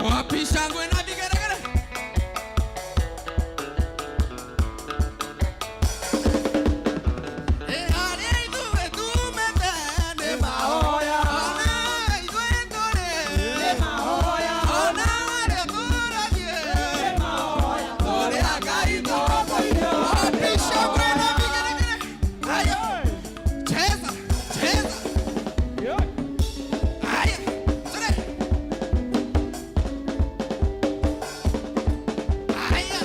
Wapi shangwe na vigelegele? Eh, harĩa ithuĩ tumĩte nĩ mahoya. Ona ithuĩ tũrĩ. Ona harĩa tũrathiĩ. Tũrĩ a Ngai tũkũirio. Wapi shangwe na vigelegele? Haya. Cheza, cheza. Haya, twende. Haya.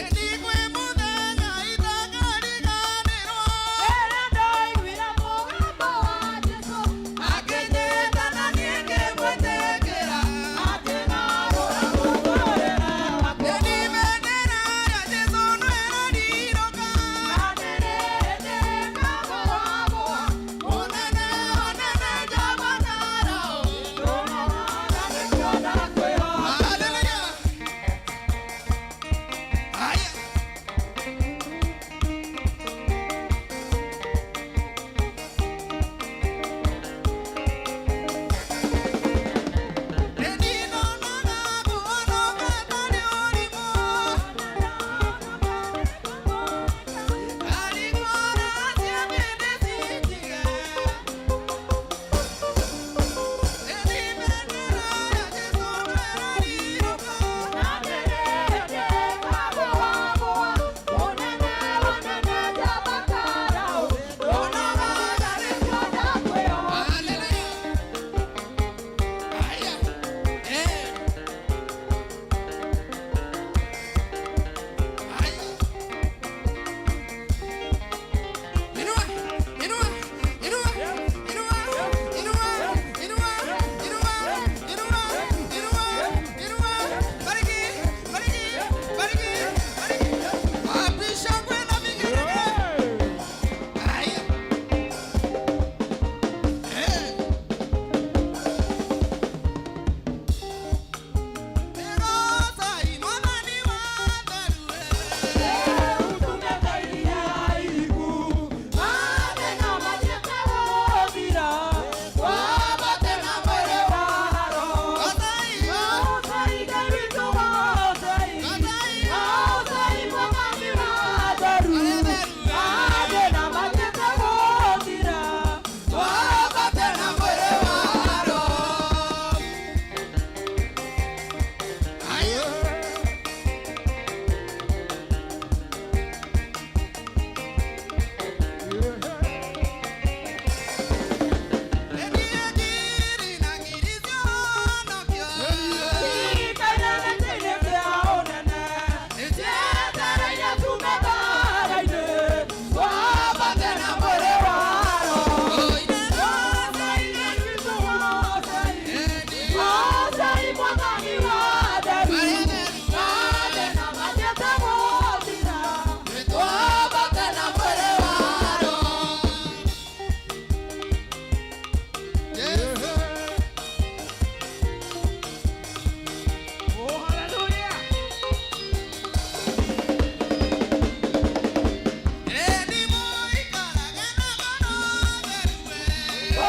Ĩndigwe mũthenya itakariganĩrwo. Akĩnjĩta na niĩ ngĩmwĩtĩkĩra. Ĩni bendera ya Jesũ no ĩrarirũka. Mũnene wanene Jehova Farao. Hallelujah. Haya. Nĩndinonaga kũhonoka tarĩ ũrimũ. Ngarigũra ciambĩte cinjige. Ĩni bendera ya Jesũ no ĩrarirũka. Hallelujah. Haya. Eh. Haya. Inua, inua, inua, inua, inua, inua, inua, inua, inua, inua. Bariki, bariki, bariki, bariki. Wapi shangwe na vigelegele? Haya. Eh. Egoza imwana ni watharue. Wabate na mwĩrĩ Gataiyo, gataiyo, wabate na mwĩrĩ wa Roho. Haya. Enie ngiri na ngiri cionokio. Wabate na mwĩrĩ wa Roho. Enie Wabate na mwĩrĩ wa Roho. Yes. Oh, hallelujah. Eni mũikarage na ngoro theru.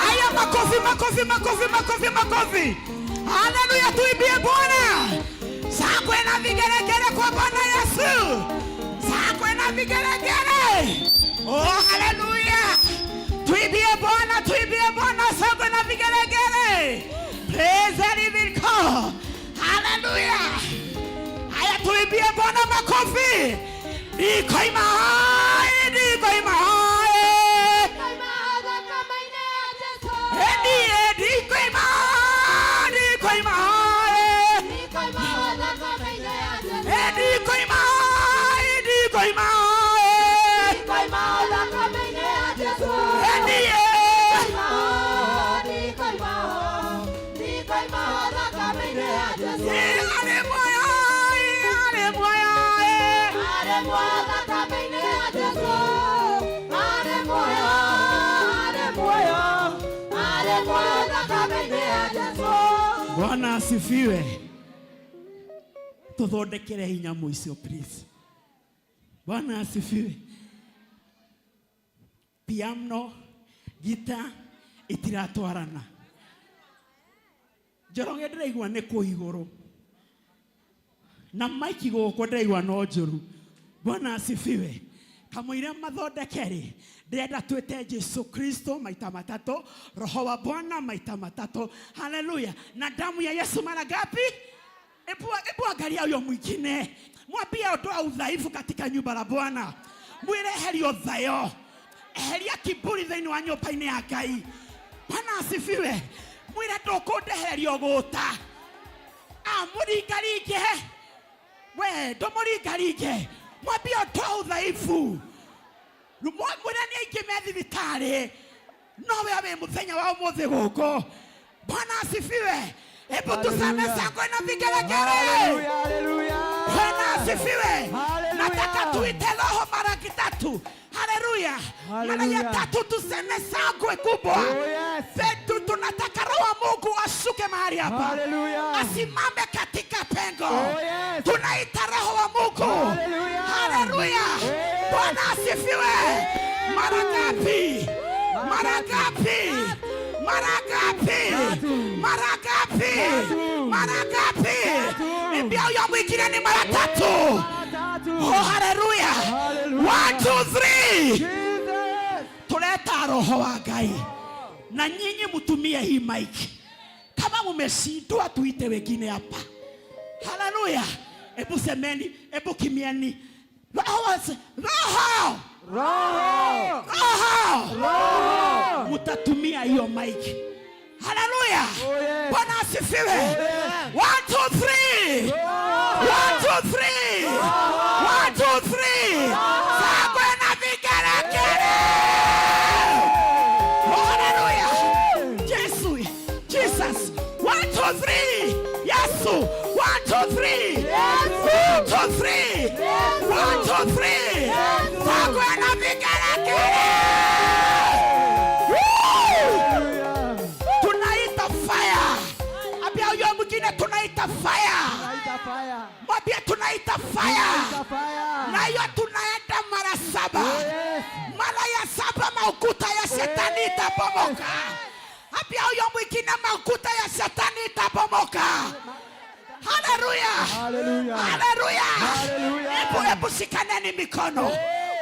Haya, makofi, makofi, makofi, makofi, makofi! Haleluya, tuimbie Bwana shangwe na vigelegele kwa Bwana Yesu, shangwe na vigelegele. Oh, haleluya! Tuimbie Bwana, tuimbie Bwana shangwe na vigelegele. Praise the living God. Haleluya! Haya, tuimbie Bwana makofi. Niko hai, niko hai. Ndiye niko imani, niko imani. Niko imani, niko imani. Bwana asifiwe. Tuthondekere nyamũ icio, please. Bwana asifiwe. Piano, gita itiratwarana. Njoroge ndĩraigua nĩ kũ igũrũ na maiki gũkũ ndĩraigua no njũru. Bwana asifiwe. Kamũira mathondeke-rĩ, ndĩrenda twĩte Jesu Kristo maita matatũ, Roho wa Bwana maita matatũ. Haleluya! Na damu ya Yesu mara ngapi? Ebu angalia huyo mwingine, mwambie ondoa udhaifu katika nyumba la Bwana, mwĩre eheria ũthayo, eheria kiburi thĩinĩ wa nyũmba-inĩ ya Ngai. Bwana asifiwe. Mwĩre ndũkũndehereria ũgũta, amũringaringe we, ndũmũringaringe, mwambie ondoa udhaifu. Mwĩre nĩ aingĩ me thibitarĩ nowe wĩ mũthenya wa ũmũthĩ gũkũ. Bwana asifiwe. Hebu tuseme Hallelujah. shangwe na vigelegele. Hallelujah, hallelujah. Bwana asifiwe. Hallelujah. Nataka tuite roho mara kitatu. Haleluya. Mara ya Hallelujah. tatu tuseme shangwe kubwa. Oh, yes. Petu tunataka roho wa Mungu ashuke mahali hapa. Hallelujah. Asimame katika pengo. Oh, yes. Tunaita roho wa Mungu. Hallelujah. Haleluya. Yes. Bwana asifiwe. Mara ngapi? Mara ngapi? Mara ngapi? Tatu. Mara ngapi? Tatu. Mara ngapi? Tatu. Niambia huyo mwingine ni mara tatu. Mara tatu. Oh, haleluya. Hallelujah. One, two, three. Jesus. Tuleta roho wa Ngai na nyinyi mtumie hii mic. Kama mumeshindwa tuite wengine hapa. Haleluya. Hebu semeni, hebu kimieni. Roho roho Roho. roho Roho. mutatumia hiyo mic. Haleluya. Oh, yes. Bwana asifiwe. Yes. One, two, three. One, two, three. One, two, three. Shangwe na vigelegele. Oh, hallelujah. Yesu, Jesus. One, two, three. Yesu. One, two, three. One, two, three. One, two, three. Shangwe na vigelegele. Woo! Hallelujah. Tunaita fire. Ambia huyo mwingine tunaita fire. Tunaita fire. Mwambie tunaita fire. Tunaita fire. Na hiyo tunaenda mara saba. Oh, yes. Mara ya saba maukuta ya shetani itabomoka. Ambia huyo mwingine maukuta ya shetani itabomoka. Haleluya. Hallelujah. Haleluya. Hallelujah. Hebu shikaneni mikono.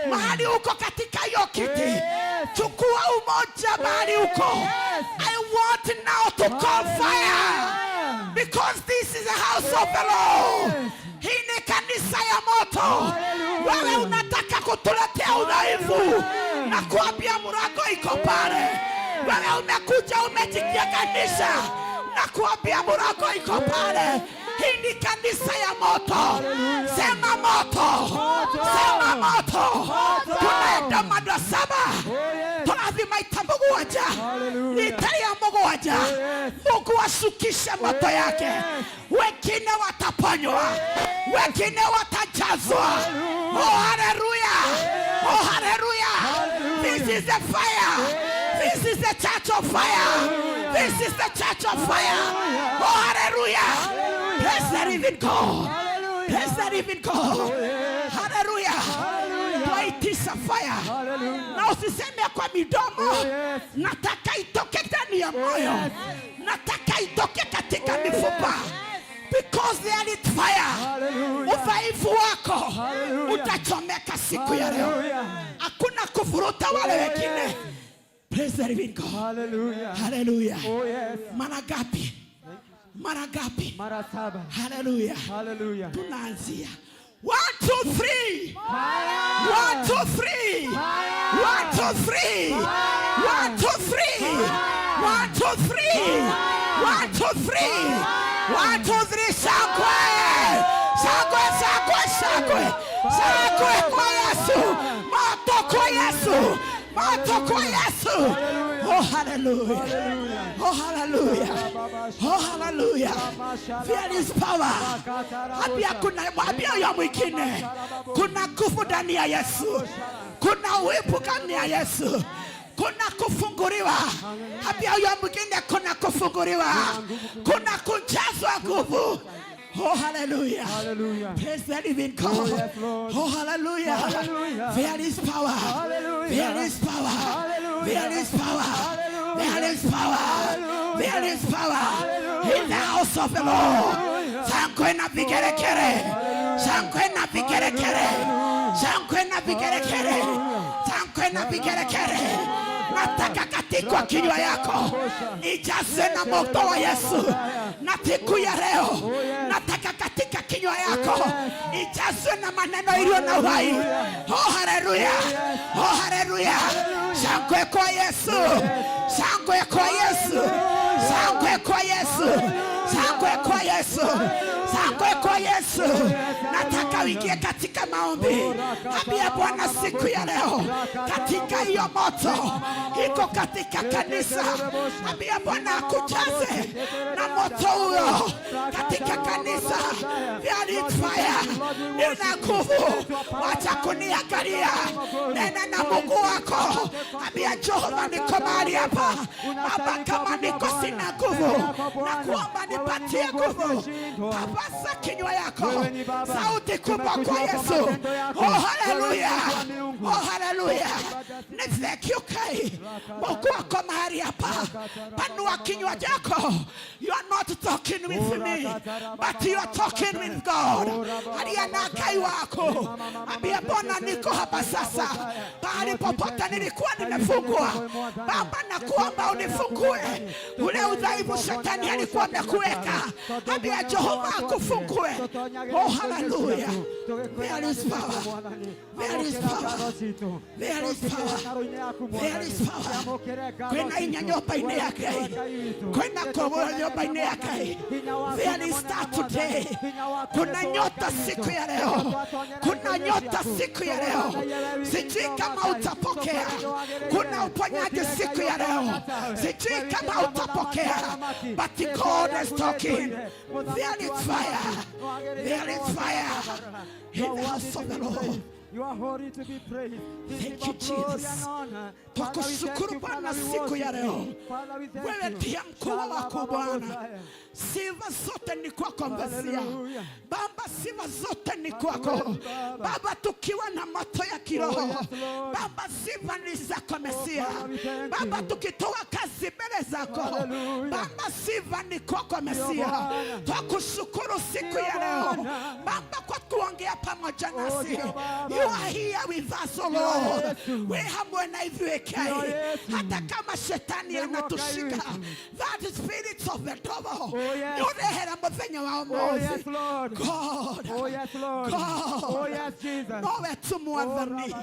Mahali uko katika hiyo kiti. Yes. Chukua umoja mahali uko. Yes. I want now to call fire. Hallelujah. Because this is the house of the Lord. Yes. Hii ni kanisa ya moto. Hallelujah. Wewe unataka kutuletea udhaifu Hallelujah. na kuambia mlango iko pale. Wewe umekuja umejikia kanisa na kuambia mlango iko pale. Hii ni kanisa ya moto. Hallelujah. Sema moto. Moto. Sema moto. Moto. Tunaenda mara saba. Oh, yes. Tũrathima ita mũgwanja. Hallelujah. Rita ya mũgwanja. Oh, yes. Mungu ashukishe moto yake. Yes. Wengine wataponywa, wengine watajazwa. Hallelujah. Oh, hallelujah. Oh, hallelujah. Hallelujah. This is the fire. This is the church of fire. Hallelujah. This is the church of fire. Hallelujah. Oh, hallelujah. Hallelujah. Praise the living God. Hallelujah. Praise the living God. Yes. Hallelujah. Hallelujah. Twaitisha fire. Hallelujah. Na usiseme kwa midomo. Oh, yes. Nataka itoke ndani ya moyo. Yes. Nataka itoke katika Oh, mifupa. Because there is fire. Hallelujah. Udhaifu wako Hallelujah. utachomeka siku ya leo. Hallelujah. Hakuna kuvuruta wale Oh, wengine. yes. Praise the living God. Hallelujah. Hallelujah. Oh, yes. Mara ngapi? Mara ngapi? Mara saba. Hallelujah. Hallelujah. Tunaanzia. One, two, three. Fire. One, two, three. Fire. One, two, three. One, two, three. One, two, three. One, two, three. One, two, three. Shangwe. Shangwe, shangwe, shangwe. Shangwe kwa Yesu. Moto kwa Yesu. Moto kwa Yesu. Oh, hallelujah. Oh, hallelujah. Oh, hallelujah. There is power. Ambia kuna mwambia huyo mwingine. Kuna nguvu ndani ya Yesu. Kuna uwepo ndani ya Yesu. Kuna kufunguliwa. Ambia huyo mwingine kuna kufunguliwa. Kuna kujazwa nguvu. Oh, hallelujah. Hallelujah. Praise the living God. Oh, yes, Lord. Oh, hallelujah. Hallelujah. There is power. Hallelujah. There is power. Hallelujah. There is power. Hallelujah. There is power. Hallelujah. There is power. Hallelujah. In the house of the Lord. Hallelujah. Shangwe na vigerekere. Shangwe na vigerekere. Hallelujah. Shangwe na vigerekere. Hallelujah. Shangwe na vigerekere. Nataka katika kinywa yako ijaze na moto wa Yesu, na siku ya leo nataka katika kinywa yako ijazwe na maneno iliyo na uhai. Oh, haleluya! Oh, haleluya! Shangwe kwa Yesu! Shangwe kwa Yesu! Shangwe kwa Yesu! Shangwe kwa Yesu! Shangwe kwa Yesu! Nataka uingie katika maombi. Ambia Bwana siku ya leo, katika hiyo moto iko katika kanisa, ambia Bwana akujaze na moto huo katika kanisa. There is fire, nina nguvu, wacha kuniangalia. Nena na Mungu wako, ambia Jehova, niko mahali hapa Baba, kama niko sina nguvu, na kuomba nipatie nguvu. Tapasa kinywa yako, sauti kubwa kwa Yesu. Oh, haleluya! Oh, haleluya! Ni thank you Kai. Mungu wako mahali hapa, panua kinywa chako. You are not talking with me, but you are talking with God. Aliye na Ngai wako, ambia Bwana, niko hapa sasa, pahali popote nilikuwa nimefungwa, Baba, nakuomba unifungue ule udhaifu shetani alikuwa amekuweka. Ambia Jehova akufungue. Oh, haleluya! There is power. There is power. There is power. There is power. Kwĩna inya nyũmba-inĩ ya Ngai. Kwĩna kũgũrũ nyũmba-inĩ ya Ngai. There is star today. Kuna nyota siku ya leo. Kuna nyota siku ya leo. Sijui kama utapokea. Kuna uponyaji siku ya leo. Sijui kama utapokea. But God is talking. There is fire. There is fire in the house of the Lord. You are holy to be praised. Thank you, Jesus. Twakushukuru Bwana siku ya leo. Wewe ndiye mkuu wa wakuu Bwana. Sifa zote ni kwako Mesia. Hallelujah. Baba, sifa zote ni kwako Baba, tukiwa na moto ya kiroho Oh, yes, Lord. Baba, sifa ni zako Mesia. Father, we thank Baba, you. tukitoa kazi mbele zako Hallelujah. Baba, sifa ni kwako Mesia. Bwana. Twakushukuru siku Ndiyo ya leo Bwana. Baba kwa kuongea pamoja nasi. ndiyo Baba. You are here with us, O Lord. Yesu. We hamwe na ithuĩ Ngai. Ndiyo Yesu. Hata kama shetani Nĩguo Ngai anatushika, witũ. that spirit of the devil Oh, yes. nĩũrehera mũthenya wa Oh, ũmũthĩ. yes, Lord. God. Oh, yes, Lord. God. Oh, yes, Jesus. Nowe tu mwathani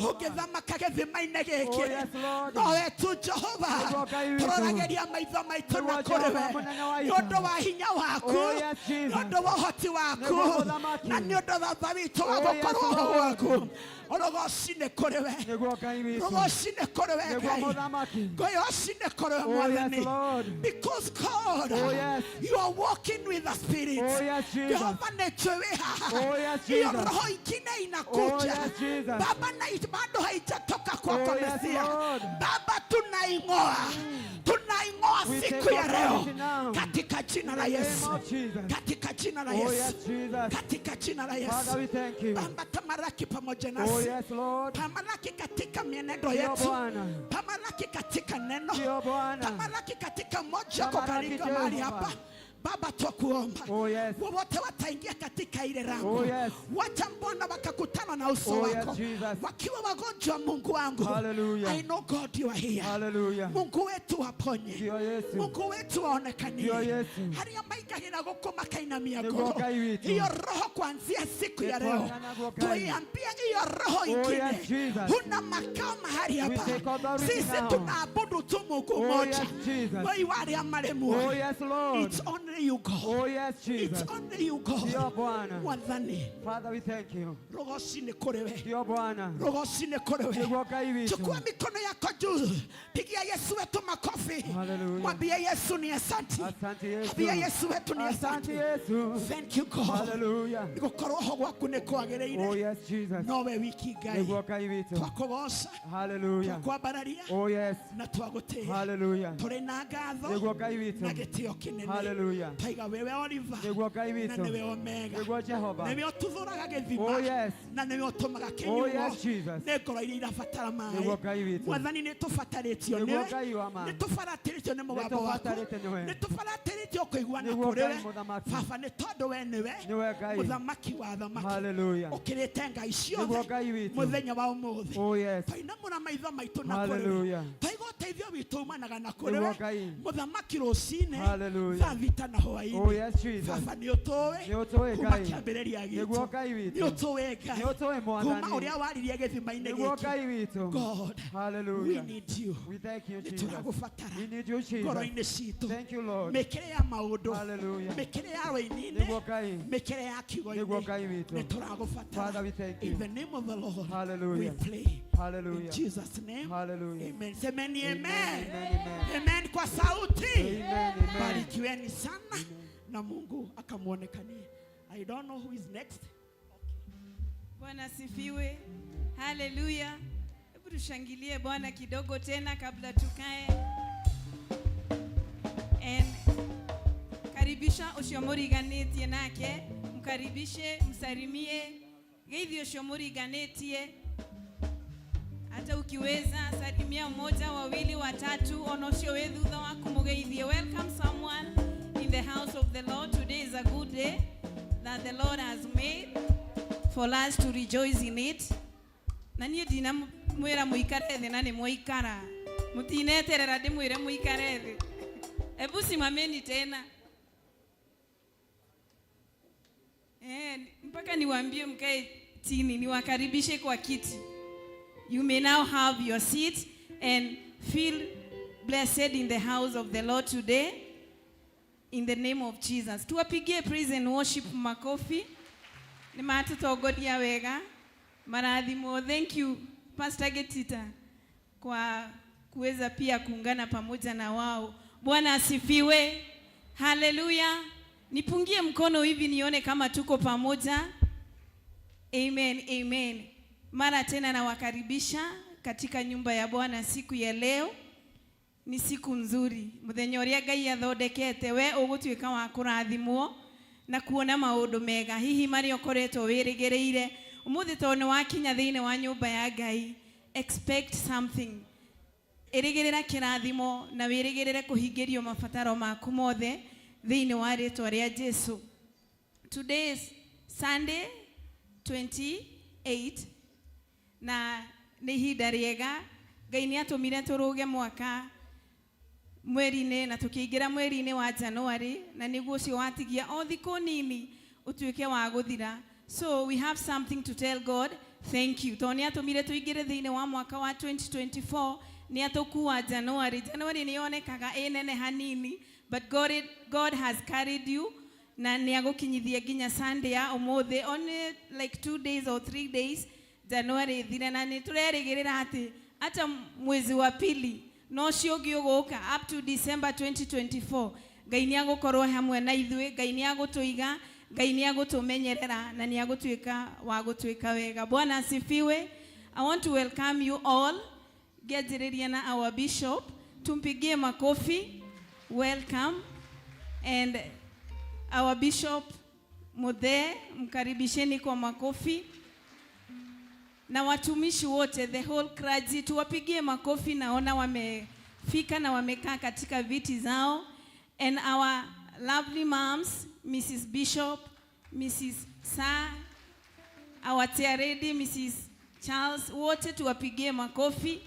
Oh, ũngĩthamaka gĩthima-inĩ gĩkĩ. Oh, yes, Lord. Nowe tu Jehova Nĩguo Ngai witũ. tũroragĩria maitho maitũ na Nĩguo kũrĩ Jehova we mũnene wa nĩ ita. ũndũ wa hinya waku, Oh, yes, Jesus. nĩ ũndũ wa ũhoti waku, Nĩguo mũthamaki. na nĩ ũndũ wa baba witũ wa Oh, yes, gũkorwo Lord. gwaku. Ũrũgoci nĩ kũrĩ we. Nĩguo Ngai witũ. Rũgoci nĩ kũrĩ we Nĩguo Ngai. mũthamaki. Ngoyoci nĩ kũrĩ we Oh, yes, Mwathani. Lord. Because God, Oh, yes. you are walking with the Spirit. Oh, yes, Jesus. Jehova nĩ njũĩ wĩ haha. Oh, yes, Hiyo Jesus. roho ingine inakuja. Oh, yes, Jesus. Baba, na bado haijatoka kwako Oh, yes, Mesia. Lord. Baba, tunaing'oa, tunaing'oa We siku take ya leo authority now. katika jina la In the name Yesu, of Jesus. katika jina la Oh, Yesu, yes, Jesus. katika jina la Father, Yesu. we thank you. Baba, tamalaki pamoja Oh, nasi, yes, Lord. tamalaki katika mienendo Ndiyo, yetu, Bwana. tamalaki katika neno, Ndiyo, Bwana. tamalaki katika mmoja kwa Tamalaki, katika mahali Jehova. hapa Baba, twakuomba Oh, yes. wowote wataingia katika ile lango, Oh, yes. wacha Bwana wakakutana na uso Oh, yes, wako Jesus. wakiwa wagonjwa. Mungu wangu, Hallelujah. I know God you are here. Hallelujah. Mungu wetu waponye, Ndiyo, Yesu. Mungu wetu waonekanie, Ndiyo, Yesu. haria maigagĩra gũkũ makainamia Nĩguo ngoro. Ngai witũ. Hiyo roho kuanzia siku ya leo Nĩtwathana guo Ngai. tuiambie hiyo roho ingine, yes, Jesus. huna makao mahali We hapa. take authority Sisi now. tunaabudu tu Mungu Oh, mmoja, yes, Jesus. Wai wale marĩ muoyo. Oh, yes, Lord. It's only only you God. Oh yes, It's Jesus. only you God. Ndio Bwana. Mwathani, Father, we thank you. rũgoci nĩ kũrĩ we. Ndio Bwana. Rũgoci nĩ kũrĩ we. Nĩguo Ngai witũ. Chukua mikono yako juu, pigia Yesu wetu makofi, Hallelujah. mwambie Yesu ni asante, Asante Yesu. mwambie Yesu wetu ni Asante asante. Yesu. Thank you God. Hallelujah. Nĩgũkorwo ho gwaku nĩ Oh kwagĩrĩire, yes, Jesus. nowe wiki Ngai. Nĩguo Ngai witũ. Twakũgoca, Hallelujah. twakwambararia Oh yes. na twagũtĩĩa. Hallelujah. Tũrĩ na ngatho Nĩguo Ngai na witũ. gĩtĩo kĩnene. Hallelujah. Twaiga wewe Oliver Nĩguo Ngai na witũ. nĩwe Omega. Nĩguo Jehova. Nĩwe ũtuthũraga Oh gĩthima yes. na nĩwe ũtũmaga Oh kĩnyuo yes, Jesus. nĩ ngoro iria irabatara Nĩguo maĩ. Ngai witũ. Mwathani nĩ tũbatarĩtio Nĩguo nĩwe, Ngai wa ma. nĩ tũbaratĩrĩtio nĩ mũgambo waku, Nĩtũbatarĩte nĩwe. nĩ tũbaratĩrĩtio kũiguana Nĩguo kũrĩ Ngai we. Mũthamaki. Baba nĩ tondũ we nĩwe Nĩwe Ngai. mũthamaki wa athamaki, Hallelujah. ũkĩrĩte ngai Nĩguo ciothe Ngai witũ. mũthenya wa ũmũthĩ. Oh yes. Twainamũra maitho maitũ na kũrĩ we, Hallelujah. twaigua ũteithio witũ umanaga na kũrĩ Nĩguo we, Ngai. mũthamaki rũcinĩ, Hallelujah. thaa thita na Oh hwaĩ-inĩ. yes, Jesus. Baba nĩ ũtũĩ Nĩ ũtũĩ kuma Ngai. kĩambĩrĩria Nĩguo gitũ, Ngai nĩ witũ. ũtũĩ Ngai Nĩ ũtũĩ kuma Mwathani. ũrĩa waririe gĩthima-inĩ Nĩguo gĩkĩ. Ngai witũ. God, we Hallelujah. need you. We thank you, Nĩ Jesus. tũragũbatara We need you, Jesus. ngoro-inĩ citũ, Thank you, Lord. mĩkĩre ya maũndũ, Hallelujah. mĩkĩre ya wĩini-inĩ, Nĩguo Ngai. mĩkĩre ya kiugo-inĩ, Nĩguo Ngai witũ. nĩ tũragũbatara. Father, we thank In you. the name of the Lord, Hallelujah. we pray. In Hallelujah. Jesus' name. Hallelujah. Amen. Semeni amen. Amen, amen. Amen kwa sauti. Amen, amen. Barikiweni sana na Mungu akamuonekanie. I don't know who is next. Bwana asifiwe. Haleluya. Hebu tushangilie Bwana kidogo tena kabla tukae. And karibisha ucio muriganĩtie nake, mkaribishe, msalimie. Geithi ucio muriganĩtie. Hata ukiweza salimia mmoja, wawili, watatu, ona ucio wĩ thutha waku mũgeithie. Welcome someone in the house of the Lord. Today is a good day that the Lord has made for us to rejoice in it. Na niĩ ndinamwĩra mũikare thĩ na nĩ mwaikara, mũtineterera ndĩmwĩre mũikare thĩ. Hebu simameni tena. Mpaka niwaambie mkae chini, niwakaribishe kwa kiti. You may now have your seat and feel blessed in the house of the Lord today in the name of Jesus. Tuwapigie praise and worship makofi. Nĩ matũtongoria wega, marathimo. Thank you Pastor Getita kwa kuweza pia kuungana pamoja na wao. Bwana asifiwe. Haleluya. Nipungie mkono hivi nione kama tuko pamoja. Amen, amen. Mara tena nawakaribisha katika nyumba ya Bwana siku ya leo. Ni siku nzuri, muthenya uria Ngai athondekete, we ugutuika wa kurathimwo na kuona maundu mega hihi maria ukoretwo wirigireire. Umuthi tondu ni wakinya thiini wa nyumba ya Ngai, expect something. Irigirira kirathimo na wirigirire kuhingirio mabataro maku mothe thiini wa ritwa ria Jesu. Today is Sunday 28 na nĩ ihinda rĩega. Ngai nĩ atũmire tũrũge mwaka mweri-inĩ na tũkĩingĩra mweri-inĩ wa January, na nĩguo ũcio watigia o thikũ nini ũtuĩke wa gũthira. So we have something to tell God thank you, tondũ nĩ atũmire tũingĩre thĩinĩ wa mwaka wa 2024. Nĩ atũkua January. January nĩ yonekaga ĩ nene hanini, but God has carried you na nĩ agũkinyithia nginya Sunday ya ũmũthĩ, only like 2 days or 3 days January ĩthire, na nĩ tũrerĩgĩrĩra atĩ hata mwezi wa pili no ũcio ũngĩ ũgũka up to December 2024, Ngai nĩ agũkorwo hamwe na ithuĩ, Ngai nĩ agũtũiga, Ngai nĩ agũtũmenyerera na nĩ agũtuĩka wa gũtuĩka wega. Bwana asifiwe. I want to welcome you all. Ngĩanjĩrĩria na our bishop, tumpigie makofi. Welcome. And our bishop Muthe, mkaribisheni kwa makofi, na watumishi wote, the whole clergy, tuwapigie makofi. Naona wamefika na wamekaa katika viti zao. And our lovely moms, Mrs. Bishop, Mrs. Sa, our chair lady, Mrs. Charles, wote tuwapigie makofi.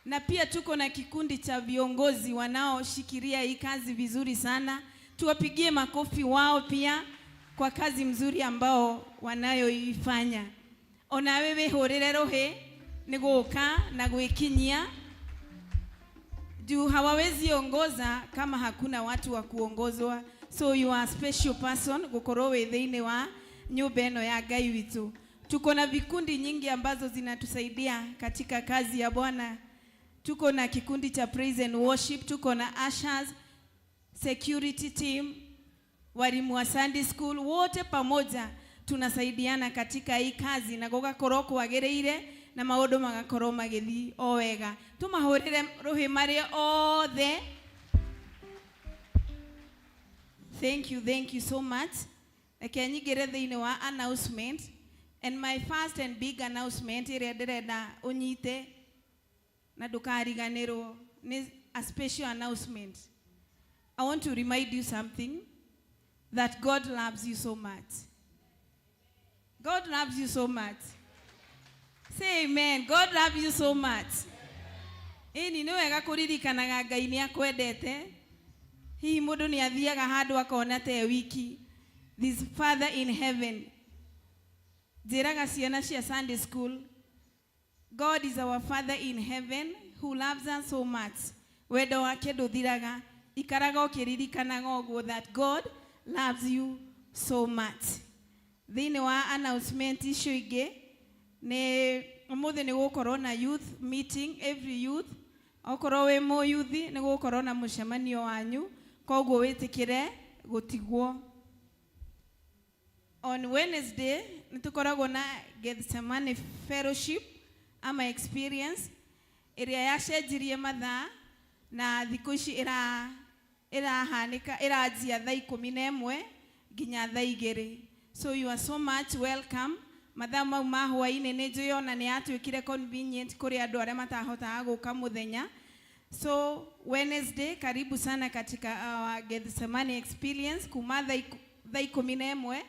Na pia tuko na kikundi cha viongozi wanaoshikilia hii kazi vizuri sana. Tuwapigie makofi wao pia kwa kazi mzuri ambao wanayoifanya. Ona wewe hũrĩre rũhĩ nĩ gũka na gwĩkinyia. Juu hawawezi ongoza kama hakuna watu wa kuongozwa. So you are a special person gukorwo wĩ thĩinĩ wa nyũmba ĩno ya Ngai witũ. Tuko na vikundi nyingi ambazo zinatusaidia katika kazi ya Bwana. Tuko na kikundi cha praise and worship, tuko na ushers, security team, walimu wa Sunday school, wote pamoja tunasaidiana katika hii kazi na gugakorwo kwagĩrĩire na maũndũ magakorwo magĩthiĩ o wega. Tũmahũrĩre rũhĩ marĩ othe. Thank you, thank you so much. Reke nyingĩre thĩinĩ wa announcement, and my first and big announcement ĩrĩa ndĩrenda ũnyite na ndũkariganĩrwo nĩ a special announcement. I want to remind you something, that God loves you so much. God loves you so much. Say amen. God loves you so much. Ĩni nĩ wega kũririkanaga Ngai nĩ akwendete. Hihi mũndũ nĩ athiaga handũ akona te wiki. This Father in heaven. Njĩraga ciana cia Sunday school, God is our Father in heaven who loves us so much. Wendo wake ndũthiraga. Ikaraga ũkĩririkanaga ũguo that God loves you so much. Thĩinĩ wa announcement icio ingĩ nĩ ũmũthĩ nĩ gũkorwo na youth meeting, every youth. Okorwo wĩ mũyuthi nĩ gũkorwo na mũcemanio wanyu, koguo wĩtĩkĩre gũtigwo. On Wednesday nĩ tũkoragwo na Gethsemane Fellowship ama experience ĩrĩa yacenjirie mathaa na thikũ ici ĩrahanĩka ĩranjia thaa 11 nginya thaa 2. So you are so much welcome. Mathaa mau ma hwaĩ-inĩ nĩ njũĩ ona nĩ yatuĩkire convenient kũrĩ andũ arĩa matahotaga gũka mũthenya. So Wednesday, karibu sana katika our Gethsemane experience kuma thaa 11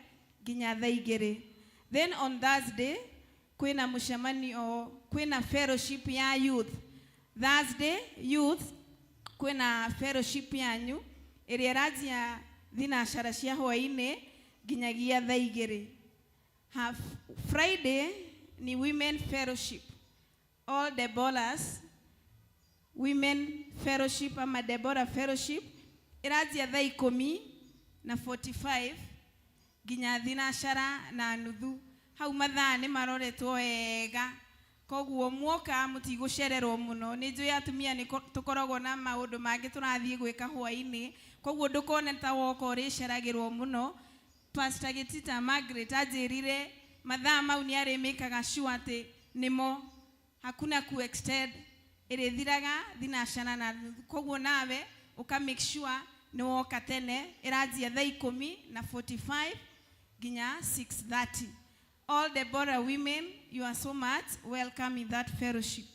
nginya thaa 2. Then on Thursday kwĩna mũcemanio, kwĩna fellowship ya youth. Thursday youth kwĩna fellowship yanyu ĩrĩa ĩranjia thinacara cia hwaĩ-inĩ nginyagia thaa 2. Friday ni women fellowship. All Deborahs women fellowship ama Deborah fellowship ĩranjia thaa 10 na 45 nginya thinacara na nuthu. Hau mathaa nĩ maroretwo wega, koguo muoka mũtigũcererwo mũno. Nĩ njũĩ atumia nĩ tũkoragwo na maũndũ mangĩ tũrathiĩ gwĩka hwaĩ-inĩ, koguo ndũkone ta woka ũrĩceragĩrwo mũno. Pastor Gĩtita Margaret anjĩrire mathaa mau nĩ arĩmĩkaga sure atĩ nĩmo, hakuna ku extend, ĩrĩthiraga thinacara na nuthu. Koguo nawe ũka make sure nĩ woka tene. Ĩranjia thaa 10 na 45 nginya 6:30. All Deborah women, you are so much welcome in that fellowship.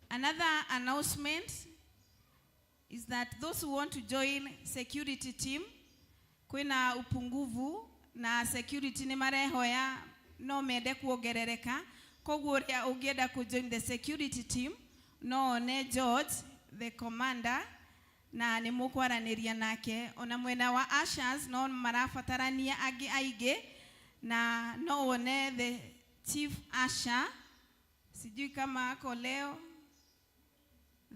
Another announcement is that those who want to join security team, kwĩna upungufu na security nĩ marehoya no mende kuongerereka, koguo ũrĩa ũngĩenda ku join the security team no one George the commander na nĩ mũkwaranĩria nake. Ona mwena wa ushers no marabatarania angĩ aingĩ, na no wone the chief usher, sijui kama ako leo,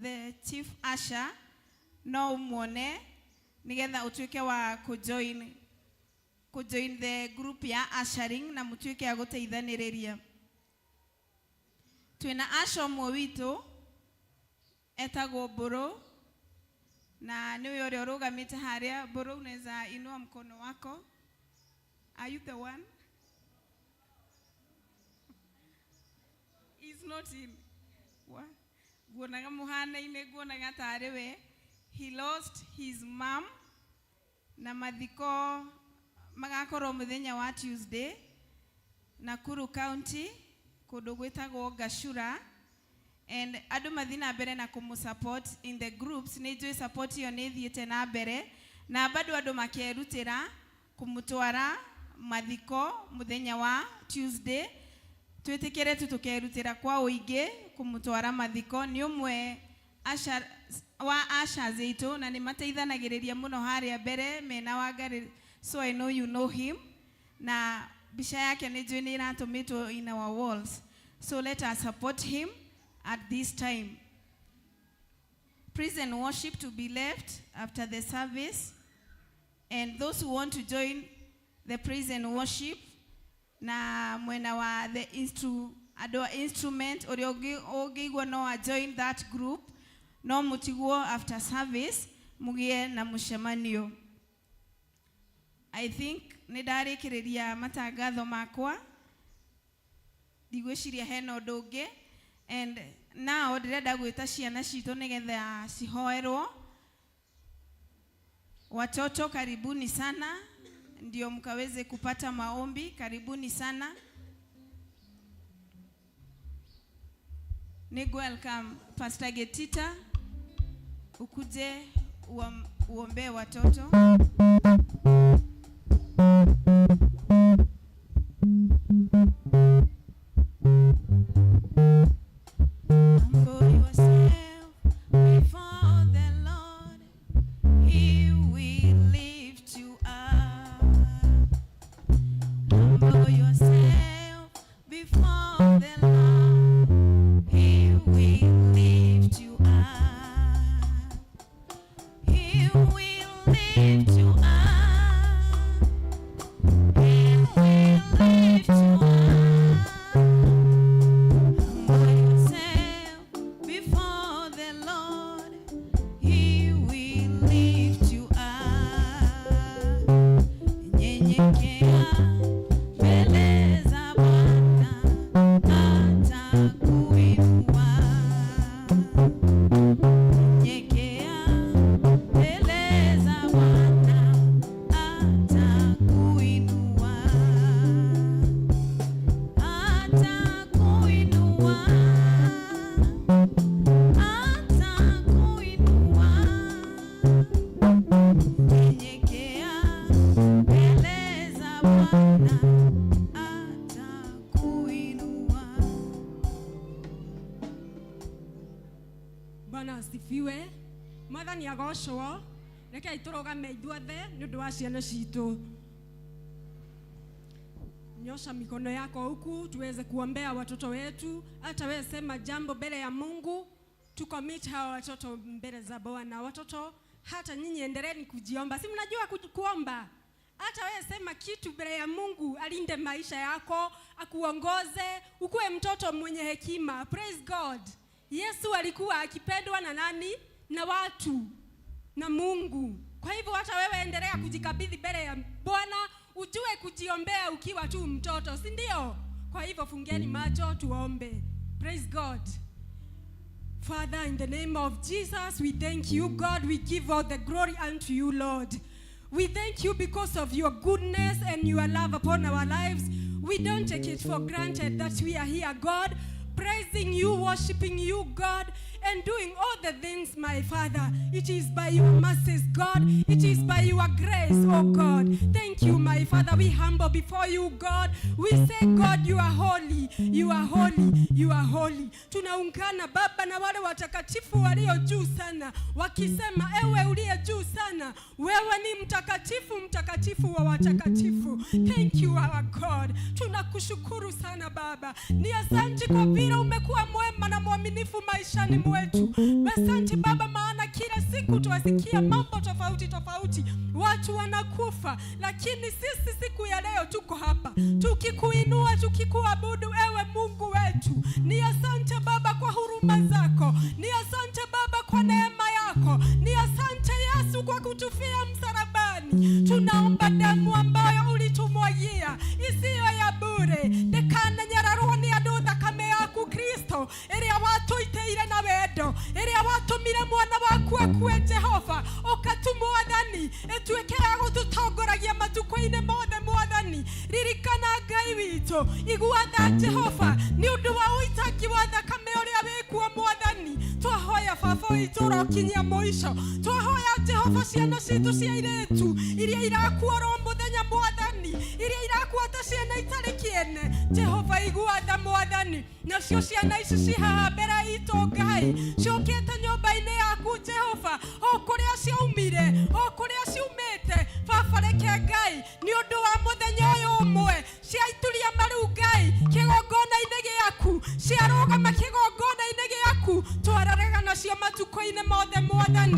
the chief usher no umuone nigetha utuike wa kujoin the group ya ushering na mutuike a guteithanĩrĩria. Twĩna usher ũmwe witũ etagwo Mbũrũ na nĩwe ũrĩa ũrũgamĩte harĩa. Mbũrũ, unaweza inua mkono wako. Are you the one? He's not in. What? Nguonaga mũhanaine, nguonaga tarĩ we. He lost his mom na mathiko magakorwo mũthenya wa Tuesday, Nakuru County, kũndũ gwĩtagwo Gashura, and andũ mathiĩ na mbere na kũmũ support in the groups. Nĩ njũĩ support ĩyo nĩ ĩthiĩte na mbere na bado andũ makerutĩra kũmũtwara mathiko mũthenya wa Tuesday. Twĩtĩkĩre tu tũkerutĩra kwa ũingĩ kũmũtwara mathiko. Nĩ ũmwe wa ushers aitũ na nĩ mateithanagĩrĩria mũno harĩa mbere mena Wangari, so I know you know him, na mbica yake nĩ njũĩ nĩ ĩratũmĩtwo in our walls, so let us support him at this time. Praise and worship to be left after the service. And those who want to join the praise and worship na mwena wa the andũ a instrument ũrĩa ũngĩigua no a join that group no mũtigwo after service mũgĩe na mũcemanio. I think nĩ ndarĩkĩrĩria matangatho makwa, ndigwĩciria hena ũndũ ũngĩ. And now ndĩrenda gwĩta ciana citũ nĩgetha cihoerwo. Watoto, karibuni sana ndio mkaweze kupata maombi. Karibuni sana. Ni welcome Pastor Getita, ukuje uombee watoto. Humble yourself before the Lord, He will lift you up. Humble yourself before the Lord, He will lift you up. He will lift you up. He will lift you up. Humble yourself before the Lord, He will lift you up. Nyenyekea mbele za Bwana, atakuinua. Nyenyekea mbele za Bwana, atakuinua. Atakuinua. Atakuinua. Nyenyekea mbele za Bwana, atakuinua. Bwana asifiwe. Mwathani agocwo. Rekei tũrũgame ithuothe nĩ ũndũ wa ciana citũ. Nyosha mikono yako huku tuweze kuombea watoto wetu. Hata wewe sema jambo mbele ya Mungu, tucommit hawa watoto mbele za Bwana. Watoto, hata nyinyi endeleeni kujiomba, si mnajua kuomba? Hata wewe sema kitu mbele ya Mungu, alinde maisha yako, akuongoze, ukuwe mtoto mwenye hekima. Praise God. Yesu alikuwa akipendwa na nani? Na watu na Mungu. Kwa hivyo hata wewe endelea kujikabidhi mbele ya Bwana, ujue kujiombea ukiwa tu mtoto, si ndio? Kwa hivyo fungeni macho tuombe. Praise God. Father, in the name of Jesus, we thank you, God. We give all the glory unto you, Lord. We thank you because of your goodness and your love upon our lives. We don't take it for granted that we are here, God, praising you, worshiping you, God, and doing all the things, my Father. It is by your mercies, God. It is by your grace, oh God. Thank you, my Father. We humble before you, God. We say, God, you are holy, you are holy, you are holy. Tunaungana Baba na wale watakatifu walio juu sana, wakisema, ewe uliye juu sana, wewe ni mtakatifu, mtakatifu wa watakatifu. Thank you, our God. Tunakushukuru sana Baba. Ni asante kwa vile umekuwa mwema na mwaminifu maishani mwetu. Asante Baba, maana kila siku twasikia mambo tofauti tofauti, watu wanakufa, lakini sisi siku ya leo tuko hapa tukikuinua, tukikuabudu ewe Mungu wetu. Ni asante Baba kwa huruma zako, ni asante Baba kwa neema yako, ni asante Yesu kwa kutufia msalabani. Tunaomba damu ambayo ulitumwagia isiyo ya bure, ndikananyararwo nĩ andũ, thakame yaku Kristo ĩrĩa watũitĩire na wendo, ĩrĩa watũmire mwana waku akue, Jehova, ũkatu Mwathani ĩtuĩke ya gũtũtongoragia matukũ-inĩ mothe. Mwathani, ririkana Ngai witũ, igua tha Jehova nĩ ũndũ wa ũitangi wa thakame ũrĩa wĩkuo. Mwathani, twahoya baba witũ ũrokinyia mũico. Twahoya Jehova ciana citũ cia airĩtu iria irakua oro mũthenya, Mwathani, iria irakua ta ciana itarĩ kĩene. Jehova, igua tha Mwathani. Nacio ciana ici ci haha mbere itũ, Ngai, ciũkĩte nyũmba-inĩ yaku Jehova, o kũrĩa ciaumire, o kũrĩa ciumĩte. Baba, reke Ngai nĩ ũndũ wa mũthenya ũyũ ũmwe ciaituria maru Ngai kĩgongona-inĩ gĩaku, ciarũgama kĩgongona-inĩ gĩaku, twararaga nacio matukũ-inĩ mothe.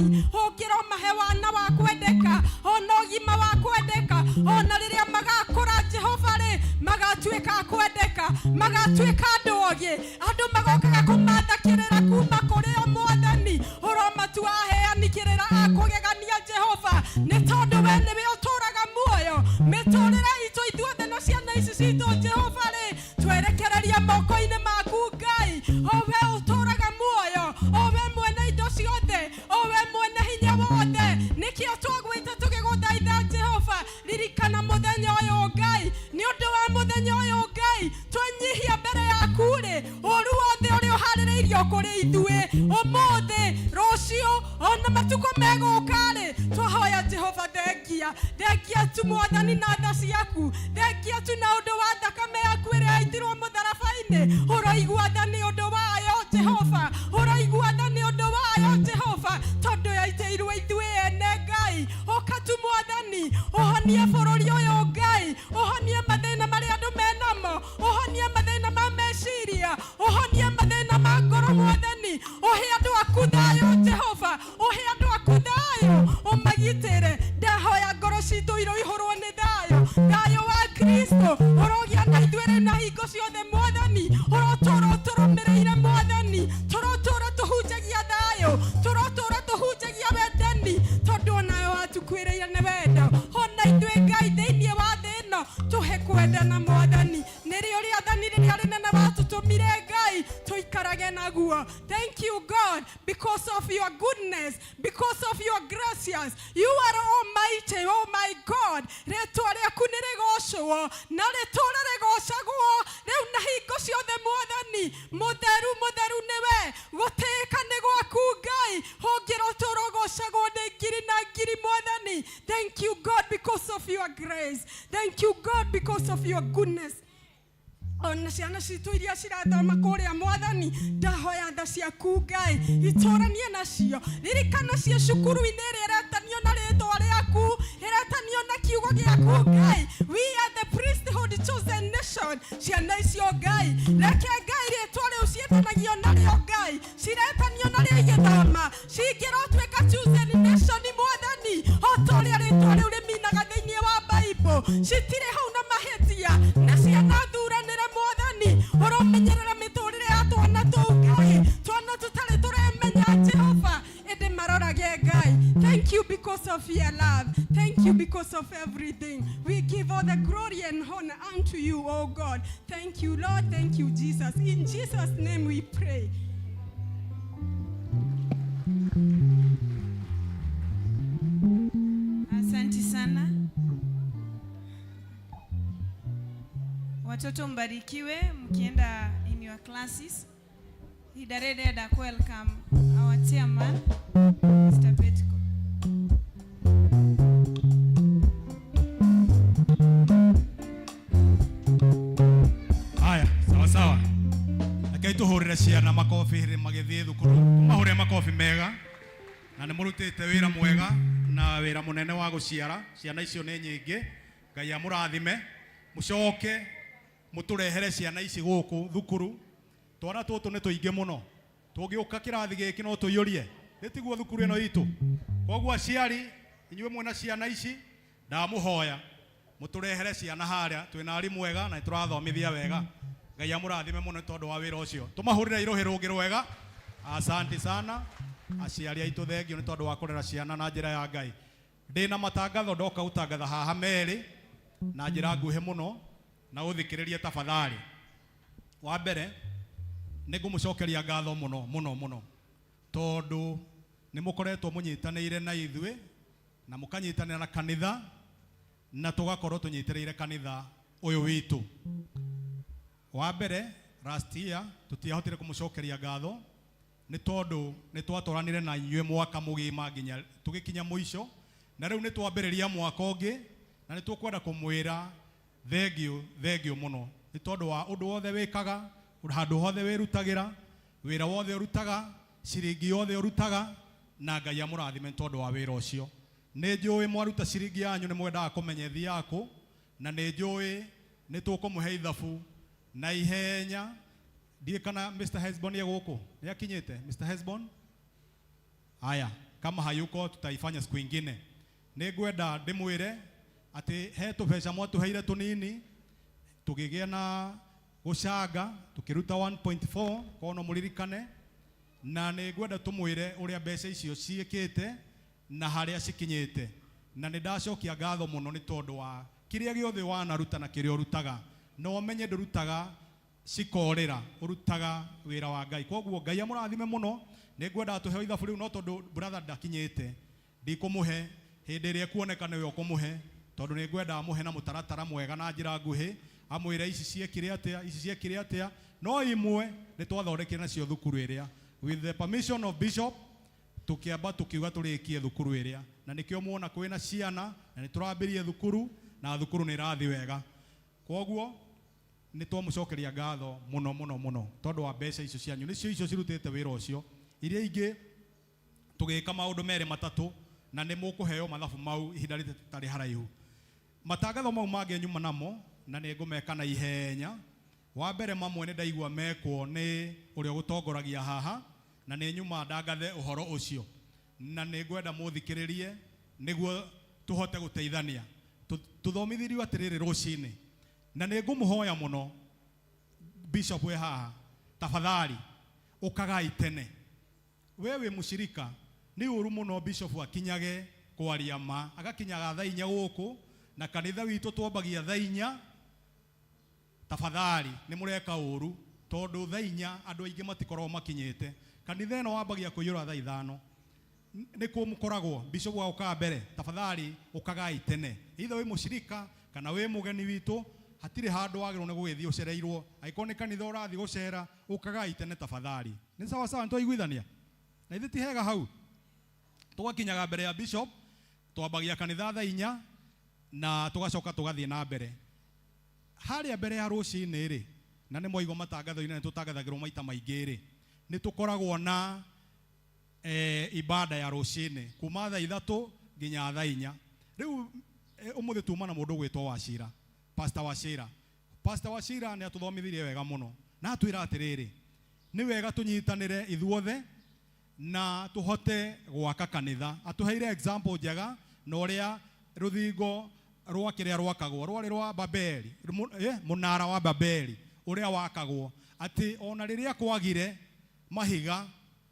Mwathani ũngĩromahe wana wa kwendeka ona ũgima wa kwendeka ona rĩrĩa magakũra Jehova rĩ magatuĩka a kwendeka magatuĩka andũ ogĩ andũ magokaga kũmatha kĩrĩra kuma kũrĩ o Mwathani ũromatua aheani kĩrĩra a kũgegania Jehova nĩ tondũ we nĩwe ũtũraga muoyo mĩtũrĩre itũ ithuothe na ciana ici citũ Jehova rĩ twerekereria moko-inĩ maku Ngai o we ũtũraga muoyo o we mwene indo ciothe o we mwene hinya wothe nĩkĩo twagwĩta tũgĩgũthaitha Jehova ririkana mũthenya ũyũ Ngai nĩ ũndũ wa mũthenya ũyũ Ngai twenyihia mbere yaku rĩ ũru wothe ũrĩa ũharĩrĩirio kũrĩ ithuĩ ũmũthĩ rũciũ ona matukũ megũka rĩ twahoya Jehova thengia thengia tu Mwathani na tha ciaku thengia tu na ũndũ wa thakame yaku ĩrĩa yaitirwo mũtharaba-inĩ ũroigua tha nĩ ũndũ wayo Jehova ũroigua tha nĩ ũndũ wayo Jehova tondũ yaitĩirwo ithuĩ ene Ngai ũka tu Mwathani ũhonie bũrũri ũyũ Ngai ũhonie mathĩna marĩa andũ menamo ũhonie mathĩna ma meciria ũhonie mathĩna ma ngoro Mwathani ũhe andũ aku thayũ Jehova ũhe andũ aku thayũ ũmagitĩre ndahoya ngoro citũ iroihũrwo nĩ thayũ thayũ wa Kristo ũrogĩa na ithuĩ rĩu na hingo ciothe Mwathani ũrotũra ũtũrũmĩrĩire Mwathani tũrotũra tũhunjagia thayũ tũrotũra tũhunjagia wendani tondũ onawe watukuĩrĩire nĩ wendo ona ithuĩ Ngai thĩinĩ wa thĩ ĩno tũhe kwendana Mwathani nĩrĩo rĩathani rĩrĩa rĩnene watũtũmire Ngai tũikarage naguo. Thank you God because of your goodness, because of your gracious. You are almighty, oh my God. Rĩtwa rĩaku nĩ rĩgocwo na rĩtũre rĩgocagwo rĩu na hingo ciothe Mwathani mũtheru mũtheru nĩwe gũtĩĩka nĩ gwaku Ngai ũngĩrotũra ũgocagwo nĩ ngiri na ngiri Mwathani. Thank you God because of your grace. Thank you God because of your goodness. Ona ciana citũ iria cirathoma kũrĩa Mwathani ndahoya tha ciaku Ngai itũranie nacio ririkana cio cukuru-inĩ ĩrĩa ĩretanio na rĩtwa rĩaku ĩretanio na kiugo gĩaku Ngai. We are the priesthood chosen nation. Ciana icio Ngai reke Ngai rĩtwa rĩu ciĩtanagio narĩo Ngai ciretanio narĩo igĩthoma cingĩrotuĩka chosen nation Mwathani o ta ũrĩa rĩtwa rĩu rĩminaga thĩinĩ wa Bible citirĩ hau na mahĩtia na ciana thuranĩre Mwathani ũromenyerera mĩtũrĩre ya twana tũu Ngai twana tũtarĩ tũremenya Jehova ĩndĩ marorage Ngai. Thank you because of your love. Thank you because of everything. We give all the glory and honor unto you, oh God. Thank you, Lord. Thank you, Jesus. In Jesus' name we pray. Asante sana. Watoto mbarikiwe mkienda in your classes. Ihinda welcome our chairman, Mr. Petko. Haya, sawa sawa. Rekei tũhũrĩre ciana makobi hĩrĩ magĩthiĩ thukuru. Tũmahũrĩre makobi mega. Na nĩ mũrutĩte wĩra mwega na wĩra mũnene wa gũciara. Ciana icio nĩ nyingĩ. Ngai amũrathime. Mũcoke mũtũrehere ciana ici gũkũ thukuru. Twana tũtũ nĩ tũingĩ mũno. Tũngĩũka kĩrathi gĩkĩ no tũiyũrie. Nĩ tiguo thukuru ĩno itũ. Koguo aciari inyuĩ mwĩna ciana ici ndamũhoya mũtũrehere ciana harĩa twĩna arimũ ega na nĩtũrathomithia wega. Ngai amũrathime mũno nĩ tondũ wa wĩra ũcio. Tũmahũrĩre irũhĩ rũngĩ rwega. Asante sana aciari aitũ, thengio nĩ tondũ wa kũrera ciana na njĩra ya Ngai. Ndĩna matangatho ndoka gũtangatha haha merĩ na njĩra nguhĩ mũno na ũthikĩrĩrie tafadhali. Wa mbere nĩ ngũmũcokeria ngatho mũno mũno mũno tondũ nĩ mũkoretwo mũnyitanĩire na ithuĩ na mũkanyitanĩra na kanitha na tũgakorwo tũnyitĩrĩire kanitha ũyũ witũ. Wa mbere last year tũtiahotire kũmũcokeria ngatho nĩ tondũ nĩ twatwaranire na inyuĩ mwaka mũgima nginya tũgĩkinya mũico, na rĩu nĩ twambĩrĩria mwaka ũngĩ na nĩ tũkwenda kũmwĩra thengio thengio mũno nĩ tondũ wa ũndũ wothe wĩkaga, handũ hothe wĩrutagĩra, wĩra wothe ũrutaga, ciringi yothe ũrutaga, na Ngai amũrathime nĩ tondũ wa wĩra ũcio. Nĩ njũĩ mwaruta ciringi yanyu nĩ mwendaga kũmenya ĩthiaga kũ, na nĩ njũĩ nĩ tũkũmũhe ithabu na ihenya. Ndiĩ kana Mr. Hesbon ye gũkũ nĩ akinyĩte. Mr. Hesbon, haya, Kama hayuko tutaifanya siku ingine. Nĩ ngwenda ndĩmwĩre atĩ he tũbeca mwatũheire tũnini tũkĩgĩa na gũcanga tũkĩruta 1.4 kono mũririkane, na nĩ ngwenda tũmwĩre ũrĩa mbeca icio ciĩkĩte na harĩa cikinyĩte, na nĩ ndacokia ngatho mũno nĩ tondũ wa kĩrĩa gĩothe wanaruta na kĩrĩa ũrutaga, na ũmenye ndũrutaga cikorĩra, ũrutaga wĩra wa Ngai. Koguo Ngai amũrathime mũno. Nĩ ngwenda tũheo ithabu rĩu, no tondũ brother ndakinyĩte ndikũmũhe hĩndĩ ĩrĩa ekuoneka nĩwe ũkũmũhe, tondũ nĩ ngwenda amũhe na mũtaratara mwega na njĩra nguhĩ, amwĩre ici ciekire atĩa, ici ciekire atĩa. No imwe nĩ twathondekire nacio thukuru ĩrĩa with the permission of bishop, tukiamba tukiuga tũrĩkie thukuru ĩrĩa, na nĩkĩo muona kwĩna ciana na nĩ tũrambĩrie thukuru na thukuru nĩ ĩrathiĩ wega. Koguo nĩ twamũcokeria ngatho mũno mũno mũno tondũ wa mbeca icio cianyu, nĩcio icio cirutĩte wĩra ũcio. Iria ingĩ tũgĩka maũndũ merĩ matatũ, na nĩ mũkũheo mathabu mau ihinda rĩtarĩ haraihu. Matangatho mau mangĩ nyuma namo na nĩ ngũmeka na ihenya. Wa mbere mamwe nĩ ndaigua mekwo nĩ ũrĩa ũgũtongoragia haha, na nĩ nyuma ndangathe ũhoro ũcio, na nĩ ngwenda mũthikĩrĩrie nĩguo tũhote gũteithania. Tũthomithirio atĩrĩrĩ rũcinĩ, na nĩ ngũmũhoya mũno bishop wĩ haha, tafadhali ũkagai tene. We wĩ mũcirika, nĩ ũru mũno bishop akinyage kwaria ma agakinyaga thaa inya gũkũ, na kanitha witũ twambagia thaa inya. Tafadhali nĩ mũreka ũru, tondũ thaa inya andũ aingĩ matikoragwo makinyĩte. Kanitha ĩno wambagia kũiyũra thaa ithano. Nĩ kũ mũkoragwo bishop wa ũkaga mbere, tafadhali ũkagai tene. Either wĩ mũcirika kana wĩ mũgeni witũ, hatirĩ handũ wagĩrĩirwo nĩ gũgĩthiĩ ũcereirwo. Angĩkorwo nĩ kanitha ũrathiĩ gũcera, ũkagai tene tafadhali. Nĩ sawa sawa, nĩtwaiguithania? Na ithuĩ ti hega hau. Tũgakinyaga mbere ya bishop, twambagia kanitha thaa inya na tũgacoka tũgathiĩ na mbere. Harĩa mbere ya rũcinĩ rĩ, na nĩ mwaigua matangatho-inĩ nĩ tũtangathagĩrwo maita maingĩ rĩ, nĩ tũkoragwo na ibada ya rũcinĩ kuma thaa ithatũ nginya thaa inya. Rĩu ũmũthĩ tuma na mũndũ ũgwĩtwo Wachira, Pastor Wachira. Pastor Wachira nĩ atũthomithirie wega mũno na atwĩra atĩrĩrĩ, nĩ wega tũnyitanĩre ithuothe na tũhote gwaka kanitha. Atũheire example njega na ũrĩa rũthingo rwa kĩrĩa rwakagwo rwarĩ rwa Babeli, mũnara wa Babeli ũrĩa wakagwo, atĩ ona rĩrĩa kwagire mahiga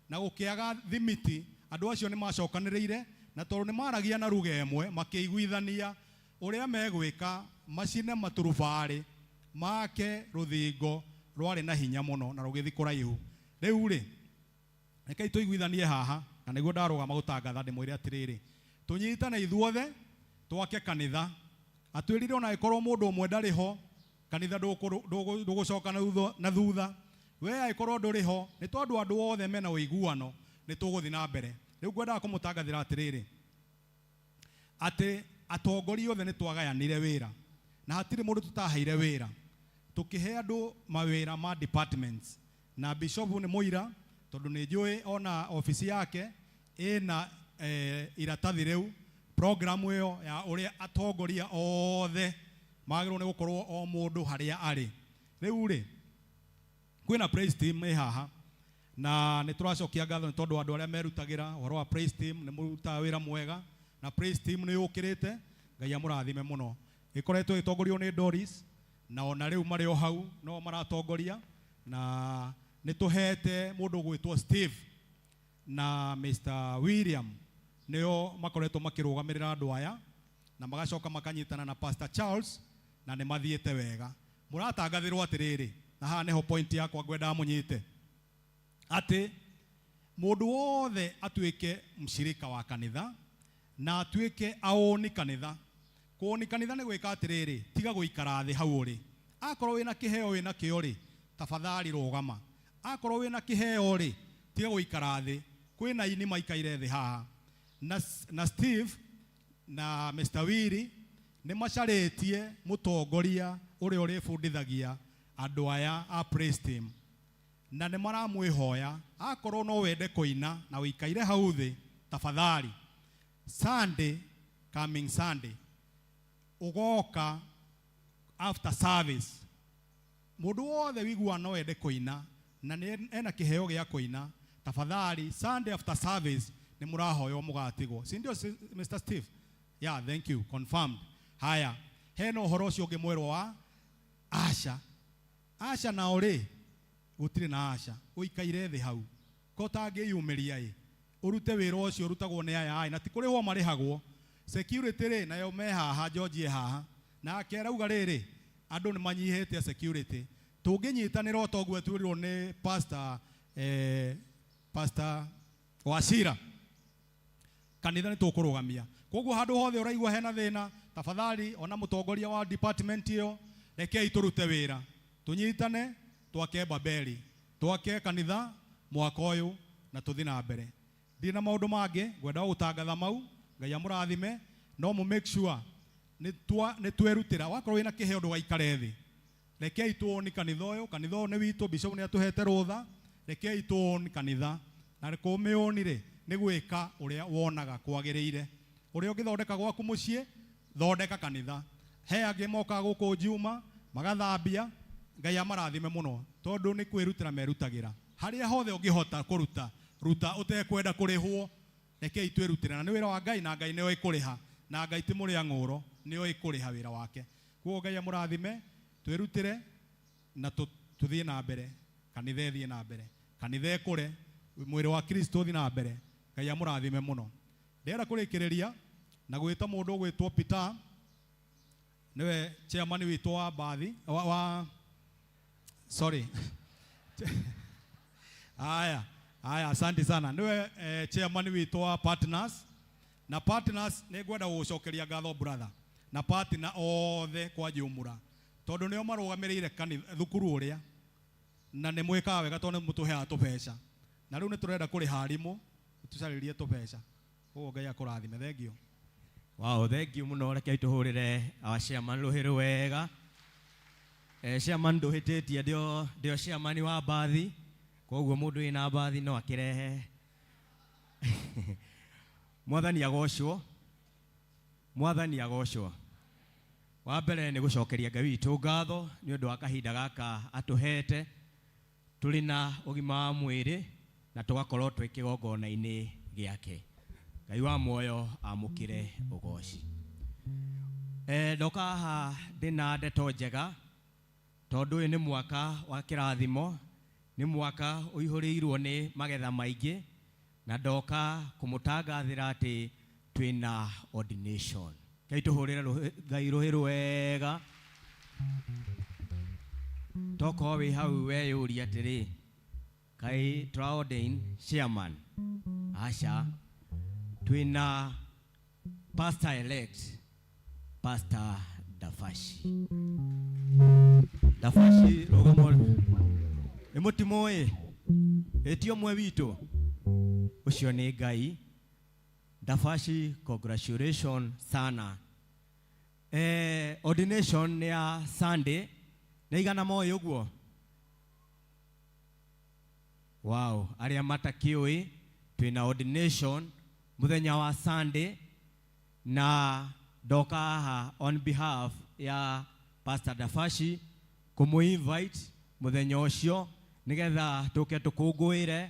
na gũkĩaga thimiti, andũ acio nĩ macokanĩrĩire, na tondũ nĩ maragia na ruga ĩmwe makĩiguithania ũrĩa megwĩka macine maturubarĩ make rũthingo rwarĩ na hinya mũno na rũgĩthiĩ kũraihu. Rĩu rĩ, rekei tũiguithanie haha, na nĩguo ndarũgama gũtangatha ndĩmwĩre atĩrĩrĩ, tũnyitane ithuothe twake kanitha. Atwĩrire ona angĩkorwo mũndũ ũmwe ndarĩ ho, kanitha ndũgũcoka na thutha. We angĩkorwo ndũrĩ ho, nĩ tondũ andũ othe mena ũiguano, nĩ tũgũthiĩ na mbere. Rĩu ngwendaga kũmũtangathĩra atĩrĩrĩ, atĩ atongoria othe nĩ twagayanire wĩra, na hatirĩ mũndũ tũtaheire wĩra. Tũkĩhe andũ mawĩra ma departments, na bishop nĩ mũira, tondũ nĩ njũĩ ona ofici yake ĩna iratathi rĩu, program ĩyo ya ũrĩa atongoria othe magĩrĩirwo nĩ gũkorwo o mũndũ harĩa arĩ. Rĩu rĩ, kwĩna praise team ĩ haha, na nĩ tũracokia ngatho nĩ tondũ andũ arĩa merutagĩra ũhoro wa praise team nĩ mũrutaga wĩra mwega, na praise team nĩ yũkĩrĩte. Ngai amũrathime mũno. Ĩkoretwo ĩgĩtongorio nĩ Doris, na ona rĩu marĩ o hau no maratongoria, na nĩ tũhete mũndũ ũgwĩtwo Steve na Mr William, nĩo makoretwo makĩrũgamĩrĩra andũ aya, na magacoka makanyitana na Pastor Charles, na nĩ mathiĩte wega. Mũratangathĩrwo atĩrĩrĩ, na haha nĩho point yakwa ngwendaga mũnyite, atĩ mũndũ wothe atuĩke mshirika wa kanitha na atuĩke aũni kanitha. Kũũni kanitha nĩ gwĩka atĩrĩrĩ, tiga gũikara thĩ hau ũrĩ. Akorwo wĩna kĩheo wĩna kĩo rĩ, tafadhali rũgama. Akorwo wĩna kĩheo rĩ, tiga gũikara thĩ. Kwĩna aini maikaire thĩ haha, na Steve na Mr Willy nĩ macarĩtie mũtongoria ũrĩa ũrĩbundithagia andũ aya a praise team, na nĩ maramwĩhoya akorwo no wende kũina na ũikaire hau thĩ, tafadhali Sunday, coming Sunday, ũgoka after service. Mũndũ wothe wiguaga no ende kũina na nĩ ena kĩheo gĩa kũina, tafadhali Sunday after service Nĩ mũrahoywo mũgatigwo, si ndio, Mr. Steve? Yeah, thank you, confirmed. Haya, hena ũhoro ũcio ũngĩ mwerũ wa asha. Asha nao rĩ, gũtirĩ na asha, ũikaire thĩ hau ko tangĩyumĩria ĩ ũrute wĩra ũcio ũrutagwo nĩ aya ĩ, na ti kũrĩhwo marĩhagwo. Security rĩ, nayo me haha, George e haha nake arauga rĩrĩ, andũ nĩ manyihĩte security. Tũngĩnyitanĩra o toguo twĩrirwo nĩ pastor, pastor Wachira, kanitha nĩ tũkũrũgamia. Koguo handũ hothe ũraigua hena thĩna, tafadhali ona mũtongoria wa department ĩyo, rekei tũrute wĩra, tũnyitane, twake Babeli, twake kanitha mwaka ũyũ na tũthiĩ na mbere. Ndirĩ na maũndũ mangĩ, ngwenda gũtangatha mau. Ngai amũrathime, no mũ make sure nĩ twerutĩra. Wakorwo wĩna kĩheo, ndũgaikare thĩ. Rekei tuoni kanitha ũyũ, kanitha ũyũ nĩ witũ. Bishop nĩ atũhete rũtha, rekei tuoni kanitha, na kũmĩũni rĩ, nĩ gwĩka ũrĩa wonaga kwagĩrĩire. Ũrĩa ũngĩthondeka gwaku mũciĩ, thondeka kanitha. He angĩ mokaga gũkũ Juma magathambia. Ngai amarathime mũno, tondũ nĩ kwĩrutĩra merutagĩra. Harĩa hothe ũngĩhota kũruta, ruta ũtekwenda kũrĩhwo. Rekei twĩrutĩre, na nĩ wĩra wa Ngai, na Ngai nĩoĩ kũrĩha, na Ngai ti mũrĩa ng'ũro, nĩoĩ kũrĩha wĩra wake. Koguo Ngai amũrathime, twĩrutĩre na tũthiĩ na mbere, kanitha ĩthiĩ na mbere, kanitha ĩkũre, mwĩrĩ wa Kristo ũthiĩ na mbere. Ngai amũrathime mũno. Ndĩrenda kũrĩkĩrĩria na gwĩta mũndũ ũgwĩtwo Peter, nĩwe chairman witũ wa bathi wa sorry, haya haya, asante sana. Niwe chairman witũ wa partners, na partners nĩ ngwenda gũgũcokeria ngatho, brother, na partner othe kwa jumla, tondũ nĩo marũgamĩrĩire kanitha thukuru ũrĩa, na nĩ mwĩkaga wega, tondũ nĩ mũtũheaga tũbeca, na rĩu nĩ tũrenda kũrĩha arimũ, tũcarĩrie tũbeca. Koguo Ngai akũrathime, thank you. Wow, thank you muno. Reke tũhũrĩre our chairman rũhĩ rwega. Chairman, ndũhĩtĩtie, ndio chairman wa mbathi, koguo mũndũ wĩna mbathi no akĩrehe. Mwathani agocwo, Mwathani agocwo. Wa mbere nĩ gũcokeria Ngai witũ ngatho nĩ ũndũ wa kahinda gaka atũhete tũrĩ na ũgima wa mwĩrĩ na tũgakorwo twĩ kĩgongona-inĩ gĩake. Ngai wa muoyo amũkĩre ũgoci. Ndoka haha ndĩna ndeto njega, tondũ ũyũ nĩ mwaka wa kĩrathimo, nĩ mwaka ũihũrĩirwo nĩ magetha maingĩ, na ndoka kũmũtangathĩra atĩ twĩna ordination. Ngai tũhũrĩre Ngai rũhĩ rwega. Tokorwo wĩ hau weyũria atĩrĩ, kaĩ tũra ordain chairman? Aca, twĩna pastor elect, Pastor Dafashi. Dafashi, rũgamo. Nĩ mũtimũĩ ĩti ũmwe witũ ũcio nĩ Ngai. Dafashi, congratulation sana. Ordination nĩ ya Sunday nĩ igana moĩ ũguo. Wow, arĩa matakĩũĩ, twĩna ordination mũthenya wa Sunday, na ndoka haha on behalf ya Pastor Dafashi kũmũ-invite mũthenya ũcio, nĩgetha tũke tũkũngũĩre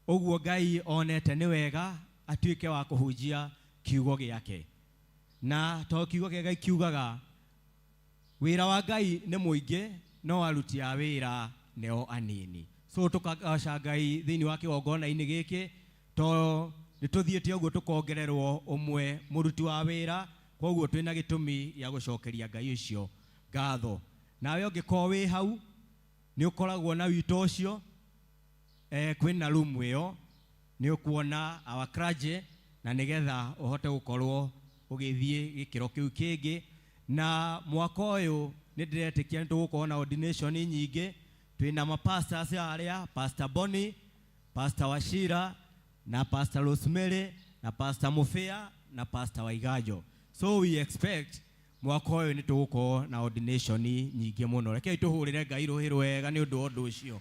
ũguo Ngai onete nĩ wega atuĩke wa kũhunjia kiugo gĩake, na to kiugo kĩa Ngai kiugaga wĩra wa Ngai nĩ mũingĩ, no aruti a wĩra nĩo anini. So tũkagaca Ngai thĩinĩ wa kĩgongona-inĩ gĩkĩ, to nĩ tũthiĩte ũguo tũkongererwo ũmwe mũruti wa wĩra. Koguo twĩna gĩtũmi gĩa gũcokeria Ngai ũcio ngatho. Nawe ũngĩkorwo wĩ hau nĩ ũkoragwo na wito ũcio, kwĩna room ĩyo nĩ ũkuona our clergy, na nĩgetha ũhote gũkorwo ũgĩthiĩ gĩkĩro kĩu kĩngĩ. Na mwaka ũyũ nĩ ndĩretĩkia nĩ tũgũkorwo na ordination nyingĩ. Twĩna mapastors arĩa Pastor Bonnie, Pastor Wachira na Pastor Rosemary na Pastor Mufia na Pastor Waiganjo. So we expect mwaka ũyũ nĩ tũgũkorwo na ordination nyingĩ mũno. Rekei tũhũrĩre Ngai rũhĩ rwega nĩ ũndũ wa ũndũ ũcio.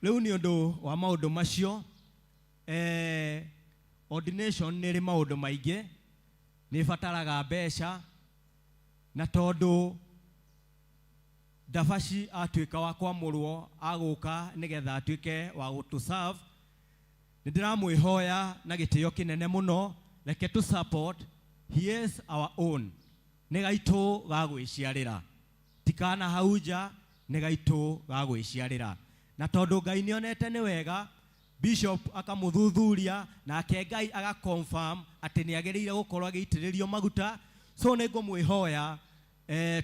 Rĩu nĩ ũndũ wa maũndũ macio, ordination nĩ ĩrĩ maũndũ maingĩ, nĩ ĩbataraga mbeca, na tondũ Dabaci atuĩka wa kwamũrwo agũka nĩgetha atuĩke wa gũtũ serve. Nĩ ndĩramwĩhoya na gĩtĩo kĩnene mũno, reke tũ support. He is our own. Nĩ gaitũ ga gwĩciarĩra, tikana hau nja, nĩ gaitũ ga gwĩciarĩra. Na tondũ Ngai nĩonete nĩ wega, bishop akamũthuthuria nake Ngai aga confirm atĩ nĩ agĩrĩire gũkorwo agĩitĩrĩrio maguta. So nĩ ngũmwĩhoya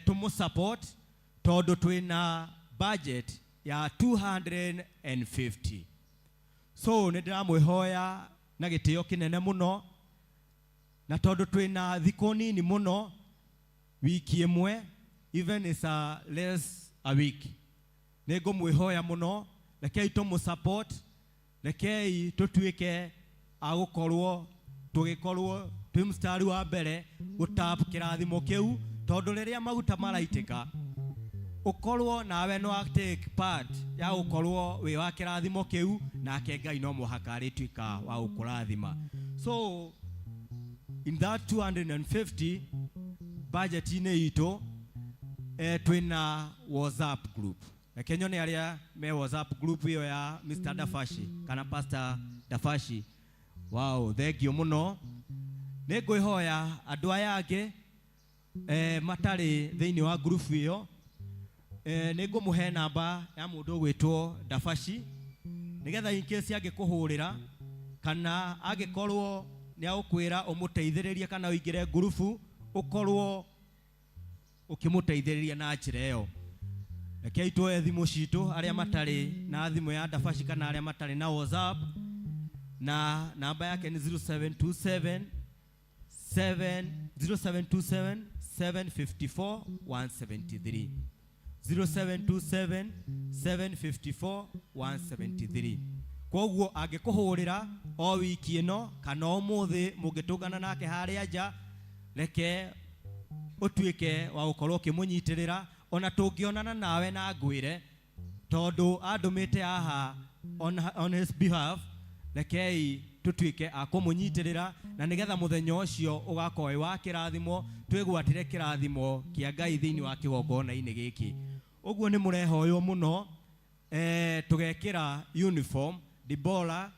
tũmũ support tondũ twĩna budget ya 250. So nĩ ndĩramwĩhoya na gĩtĩo kĩnene mũno, na tondũ twĩna thikũ nini mũno, wiki ĩmwe, even is a less a week, nĩ ngũmwĩhoya mũno, rekei tũmũ support, rekei tũtuĩke a gũkorwo tũgĩkorwo twĩ mstari wa mbere gũtap kĩrathimo kĩu, tondũ rĩrĩa maguta maraitĩka ũkorwo nawe no take part ya gũkorwo wĩ wa kĩrathimo kĩu, nake Ngai no mũhaka arĩtuĩka wa gũkũrathima. So in that 250 budget-inĩ itũ, twĩna WhatsApp group. Reke nyone arĩa me WhatsApp group ĩyo ya Mr. Dafashi kana Pastor Dafashi. Wow, thengio mũno. Nĩ ngwĩhoya andũ aya angĩ matarĩ thĩinĩ wa group ĩyo, nĩ ngũmũhe namba ya mũndũ ũgwĩtwo Dafashi, nĩgetha in case angĩkũhũrĩra kana angĩkorwo nĩ agũkwĩra ũmũteithĩrĩrie kana ũingĩre ngurubu, ũkorwo ũkĩmũteithĩrĩria na njĩra ĩyo. Rekei tuoe thimũ citũ, arĩa matarĩ na thimũ ya Dafashi kana arĩa matarĩ na WhatsApp, na namba yake ni 0727 7 0727 754 173, 0727 754 173. Koguo angĩkũhũrĩra o wiki ĩno kana ũmũthĩ mũngĩtũngana nake harĩa nja, reke ũtuĩke wa gũkorwo ũkĩmũnyitĩrĩra. Ona tũngĩonana nawe na ngwĩre, tondũ andũmĩte haha on his behalf, rekei tũtuĩke a kũmũnyitĩrĩra, na nĩgetha mũthenya ũcio ũgakorwo wĩ wa kĩrathimo, twĩgwatĩre kĩrathimo kĩa Ngai thĩinĩ wa kĩgongona-inĩ gĩkĩ. Ũguo nĩ mũrehoywo mũno, tũgekĩra uniform Dibora,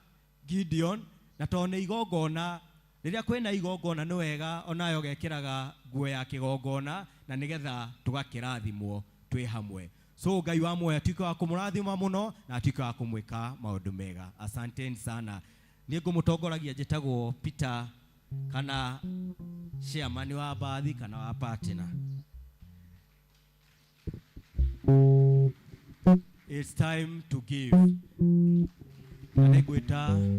Gideon, na tondũ nĩ igongona, rĩrĩa kwĩna igongona nĩ wega onayo ũgekĩraga nguo ya kĩgongona, na nĩgetha tũgakĩrathimwo twĩ hamwe. So Ngai wa muoyo atuĩke wa kũmũrathima mũno na atuĩke wa kũmwĩka maũndũ mega. Asanteni sana. Niĩ ngũmũtongoragia njĩtagwo Peter kana chairman wa bathi kana wa partner. It's time to give. Na nĩngwĩta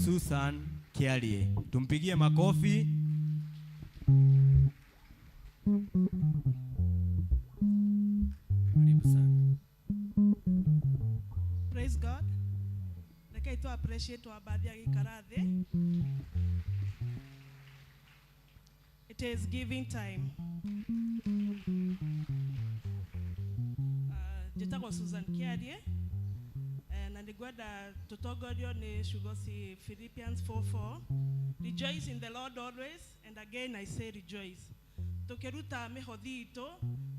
Susan Kiarie. Tumpigie makofi. Karibu sana. Praise God. Rekei tu appreciate wabathi agĩikara thĩ. It is giving time. Njĩtagwo Susan Kiarie, na nĩngwenda tũtongorio nĩ ciugo ci Philippians 4:4. Rejoice in the Lord always, and again I say rejoice. Tũkĩruta mĩhothi itũ,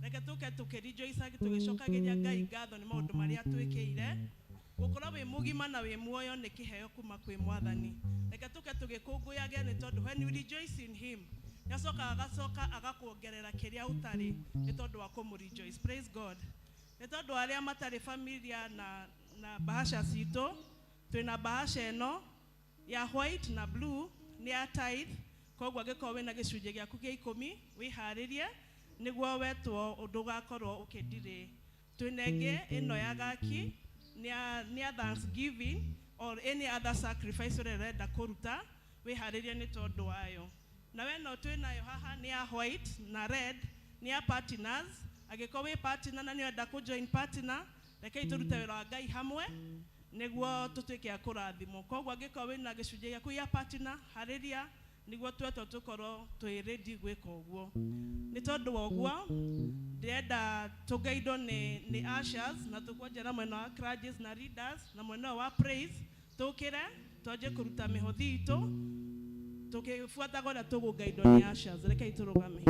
reke tũke tũkĩrejoice tũgĩcokagĩria Ngai ngatho nĩ maũndũ marĩa twĩkĩire. Gũkorwo wĩ mũgima na wĩ muoyo nĩ kĩheo kuma kwĩ Mwathani. Reke tũke tũgĩkũngũyage nĩ tondũ when you rejoice in him, nĩacokaga agacoka agakuongerera kĩrĩa ũtarĩ nĩ tondũ wa kũmũ rejoice. Praise God. Nĩ tondũ arĩa matarĩ familia na bahasha citũ, twĩna bahasha ĩno ya white na blue nĩ ya tithe. Koguo angĩkorwo wĩna gĩcunjĩ gĩaku gĩa 10 wĩharĩrie nĩguo wetwo ũndũ ũgakorwo ũkĩndirĩ. Twĩna ĩngĩ ĩno ya gaki nĩ ya thanksgiving or any other sacrifice ũrĩa ũrenda kũruta, wĩharĩrie nĩ tondũ wayo. Na we no twĩnayo haha nĩ ya white na red nĩ ya partners. Angĩkorwo wĩ partner na nĩ ũrenda kũ join partner, rekei tũrute wĩra wa Ngai hamwe nĩguo tũtuĩke a kũrathimwo. Koguo angĩkorwo wĩna gĩcunjĩ gĩaku gĩa partner, harĩria nĩguo twetwo tũkorwo twĩ ready gwĩka ũguo. Nĩ tondũ wa ũguo ndĩrenda tũgaidwo nĩ ushers, na tũkwanjia na mwena wa clergies na leaders na mwena wa praise, tũkĩre twanjie kũruta mĩhothi itũ tũkĩbuataga ũrĩa tũgũgaidwo nĩ ushers. Rekei tũrũgame.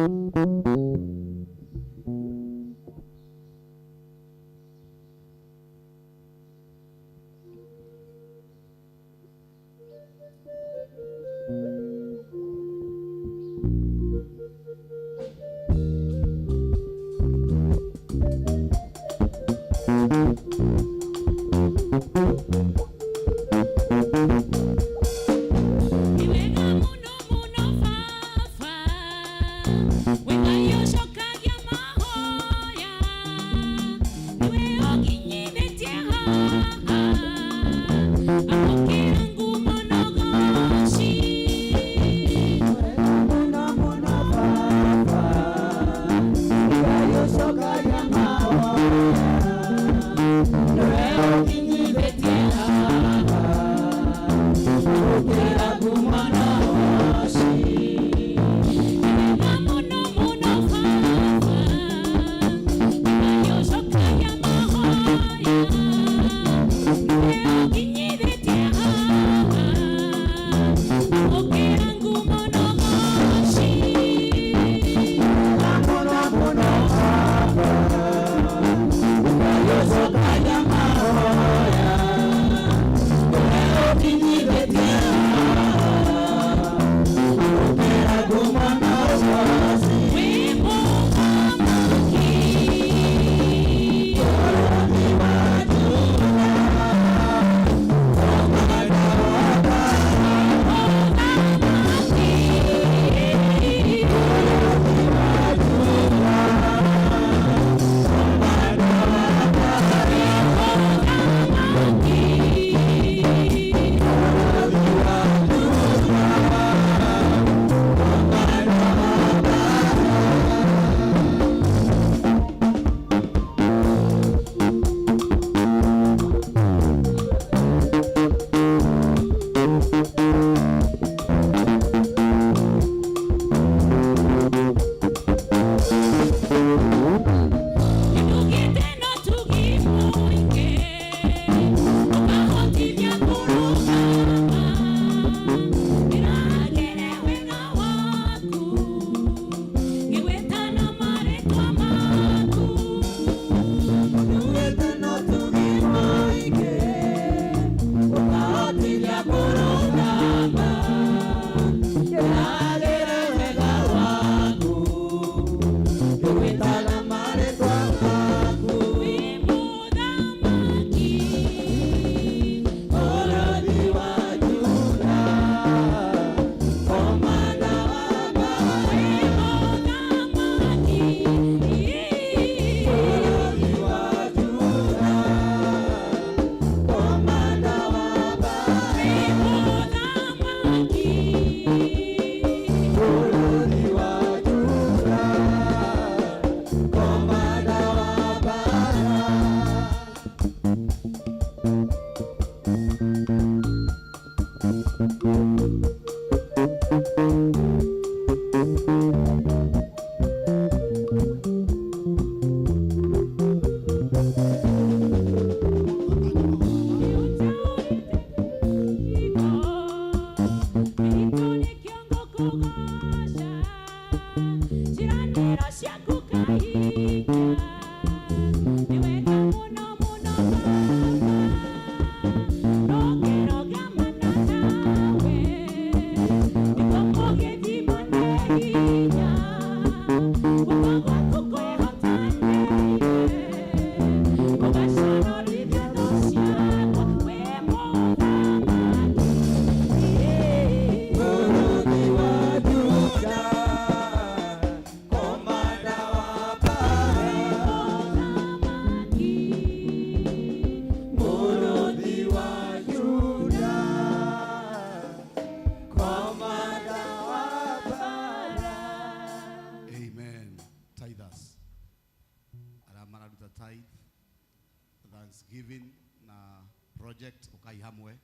Thanksgiving na project ukai hamwe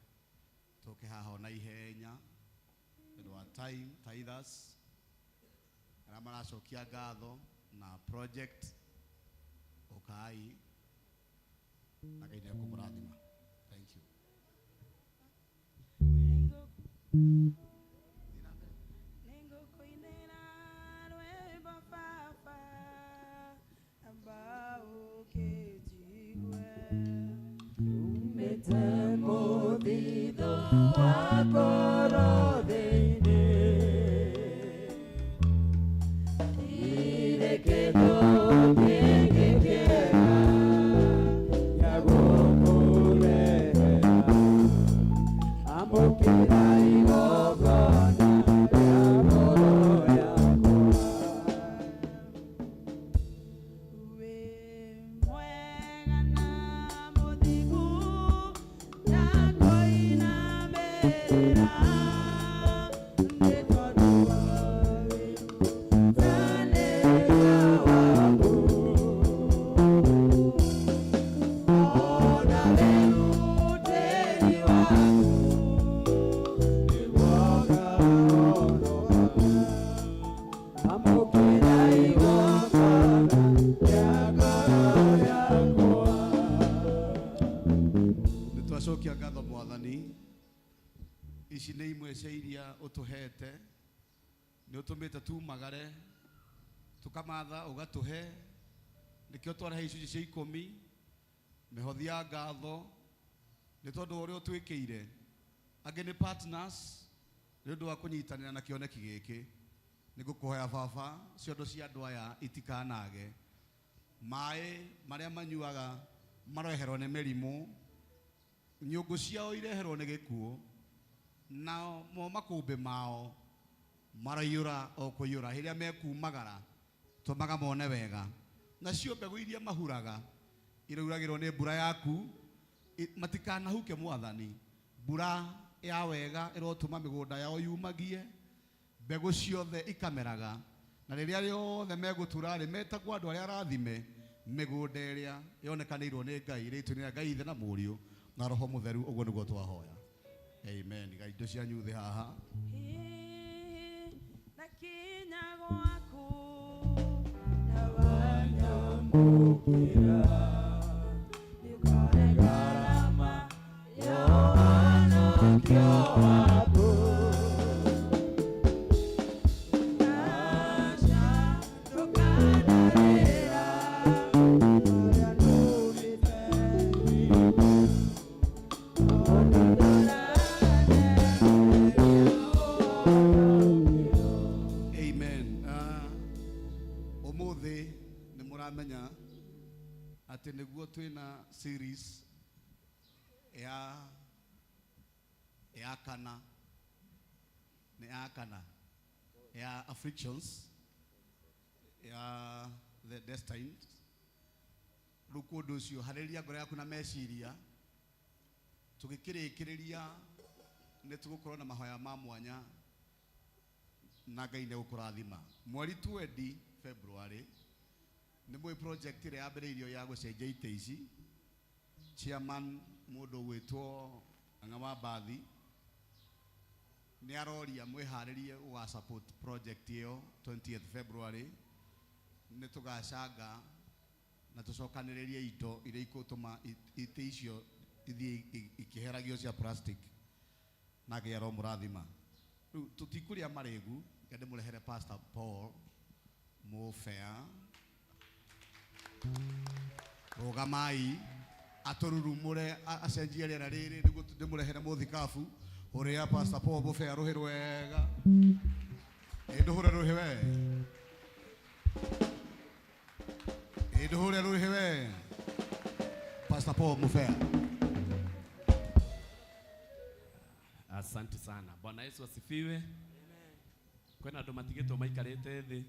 tuke haha na ihenya ndu wa time tithers aria maracokia ngatho na project ukai na Ngai nĩekũmũrathima. Thank you. Wako. Twacokia ngatho Mwathani, ici nĩ imwe cia iria ũtũhete, nĩ ũtũmĩte tumagare, tũkamatha ũgatũhe, nĩkĩo twarehe icunjĩ cia ikũmi, mĩhothi ya ngatho, nĩ tondũ wa ũrĩa ũtwĩkĩire. Angĩ nĩ partners, nĩ ũndũ wa kũnyitanĩra na kĩoneki gĩkĩ. Nĩ ngũkũhoya baba, ciondo cia andũ aya itikanage. Maĩ marĩa manyuaga maroeherwo nĩ mĩrimũ, nyũngũ ciao ireherwo nĩ gĩkuũ, nao mo makũmbĩ mao maraiyũra o kũiyũra. Hĩrĩa mekumagara tũmaga mone wega, nacio mbegũ iria mahuraga irauragĩrwo nĩ mbura yaku, matikanahuke Mwathani. Mbura ya wega ĩrotũma mĩgũnda yao yumagie, mbegũ ciothe ikameraga, na rĩrĩa rĩothe megũtura-rĩ, metagwo andũ arĩa arathime, mĩgũnda ĩrĩa yonekanĩirwo nĩ Ngai, rĩĩtwa rĩa Ngai Ithe na Mũriũ na Roho Mũtheru, ũguo nĩguo twahoya. Amen. Ngai indo cianyu thĩ haha. Nakinya gwaku na wanyamũkĩra, nĩũkore gharama ya ũhonokio waku. Aca ndũkanarĩra, ũrĩa nũmĩte Amen. Ũmũthĩ nĩ mũramenya atĩ nĩguo twĩna series ya kana, nĩ ya kana ya afflictions ya the destined. Rĩu kũndũ ũcio harĩria ngoro yaku na meciria, tũgĩkĩrĩkĩrĩria nĩ tũgũkorwo na mahoya ma mwanya na Ngai nĩ gũkũrathima. Mweri 20 February nĩ mwĩ project ĩrĩa yambĩrĩirio ya gũcenjia itĩ ici. Chairman mũndũ ũgwĩtwo Ng'ang'a wa Mbathi nĩ aroria mwĩharĩrie gũga support project ĩyo 20th February. Nĩ tũgacanga na tũcokanĩrĩrie indo iria ikũtũma itĩ icio ithiĩ ikĩheragio cia plastic, na Ngai aromũrathima. Rĩu tũtikũrĩa marĩgu, reke ndĩmũrehere Pastor Paul Mũbea. Rũgamai atũrurumũre, acenjie rĩera rĩrĩ nĩguo ndĩmũrehere mũthikabu. Ũrĩa Pastor Paul Mũbea rũhĩ rwega. Ĩ ndũhũre rũhĩ we. Ĩ ndũhũre rũhĩ we. Pastor Paul Mũbea. Asante sana. Bwana Yesu asifiwe. Kwĩna andũ matigĩtwo maikarĩte thĩ,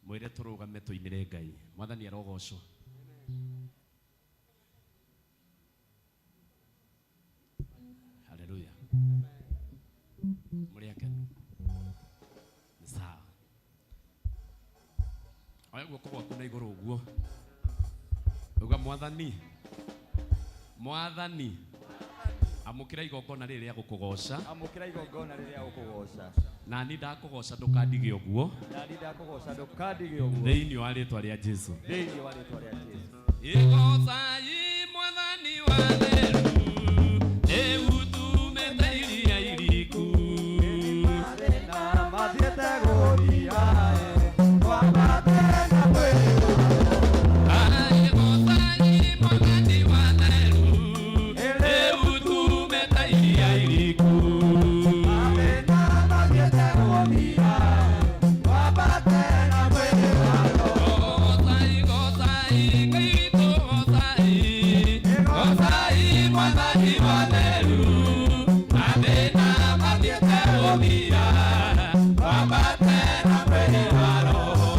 mwĩre tũrũgame tũinĩre Ngai. Mwathani arogocwo. Haleluya. Mũrĩ akenu? Nĩ sawa. Oya guoko gwaku na igũrũ ũguo. Uga Mwathani, Mwathani, amũkĩra igongona rĩrĩ rĩa gũkũgoca. Amũkĩra igongona rĩrĩ rĩa gũkũgoca. Na niĩ ndakũgoca ndũkandige ũguo. Na niĩ ndakũgoca ndũkandige ũguo. Thĩinĩ wa rĩtwa rĩa Jesũ. Thĩinĩ wa rĩtwa rĩa Jesũ. Igocai Mwathani wa theru, rĩu tumĩte iria iriku. Na mathiĩte gũthira-ĩ, twambate na mwĩrĩ. Igocai Mwathani wa theru, rĩu tumĩte iria iriku. Na mathiĩte gũthira-ĩ, twambate na mwĩrĩ. Gocai, gocai, Ngai witũ gocai. Gocai Mwathani wa theru, mathĩna mathiĩte gũthira, twambate na mwĩrĩ wa Roho.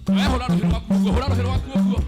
We hũra rũhĩ rwaku ũguo, hũra rũhĩ rwaku ũguo.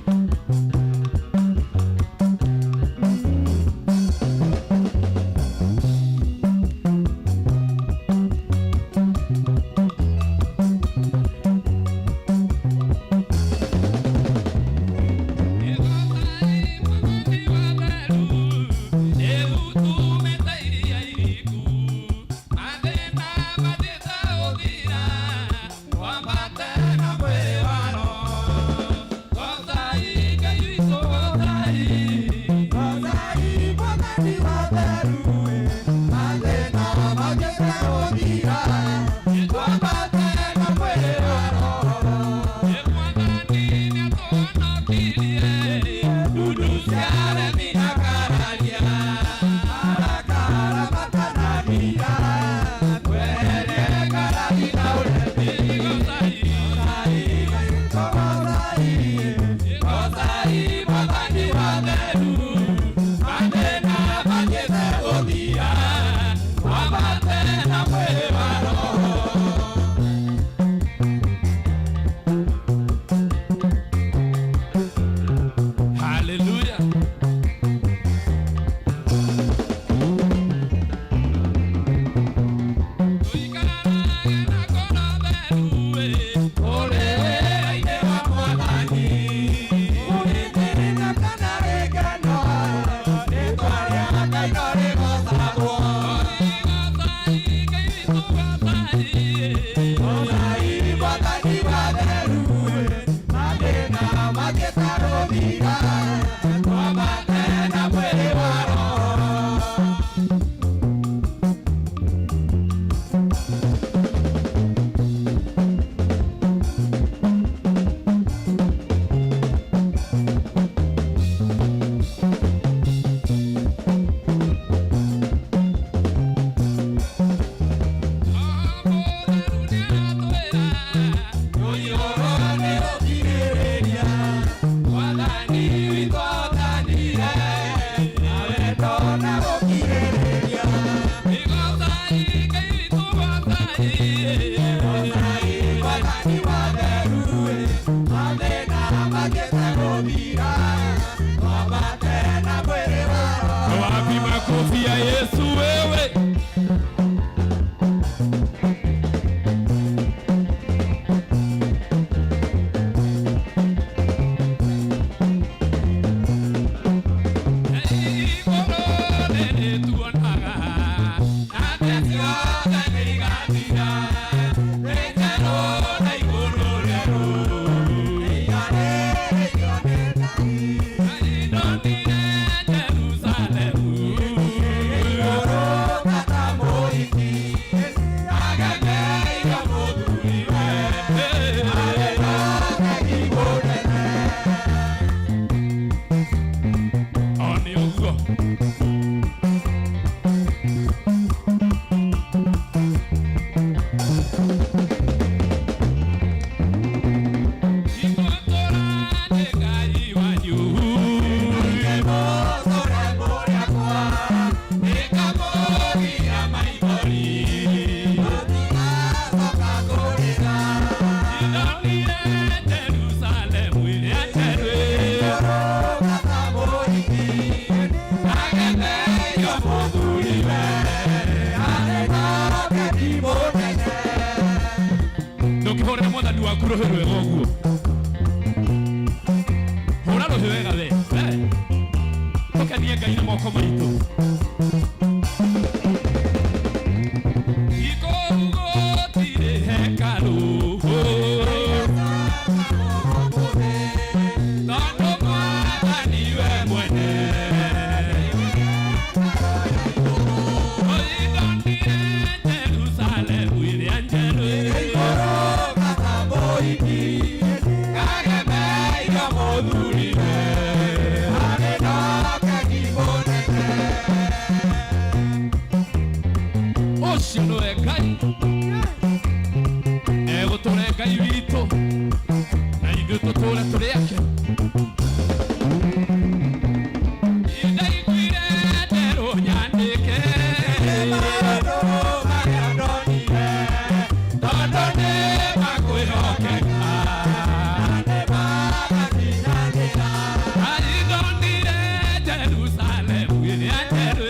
Wapi makofi ya Yesu wewe? Ndũkĩhũrĩre mwathani waku rũhĩ rwega ũguo. Hũra rũhĩ wega we. We. Tũkenie Ngai na moko maitũ. Ikũu gũtirĩ hekarũ. Tondũ mwathani we mwene. Oindonire Jerusalemu ĩrĩa njerũ. Ũcio nĩwe Ngai egũtũre Ngai witũ na ithuĩ tũtũre tũrĩ ake. Ndaiguire nderwo nyandĩke tondũ nĩ makwĩhokeka. Ndonire Jerusalemu ĩrĩa njerũ.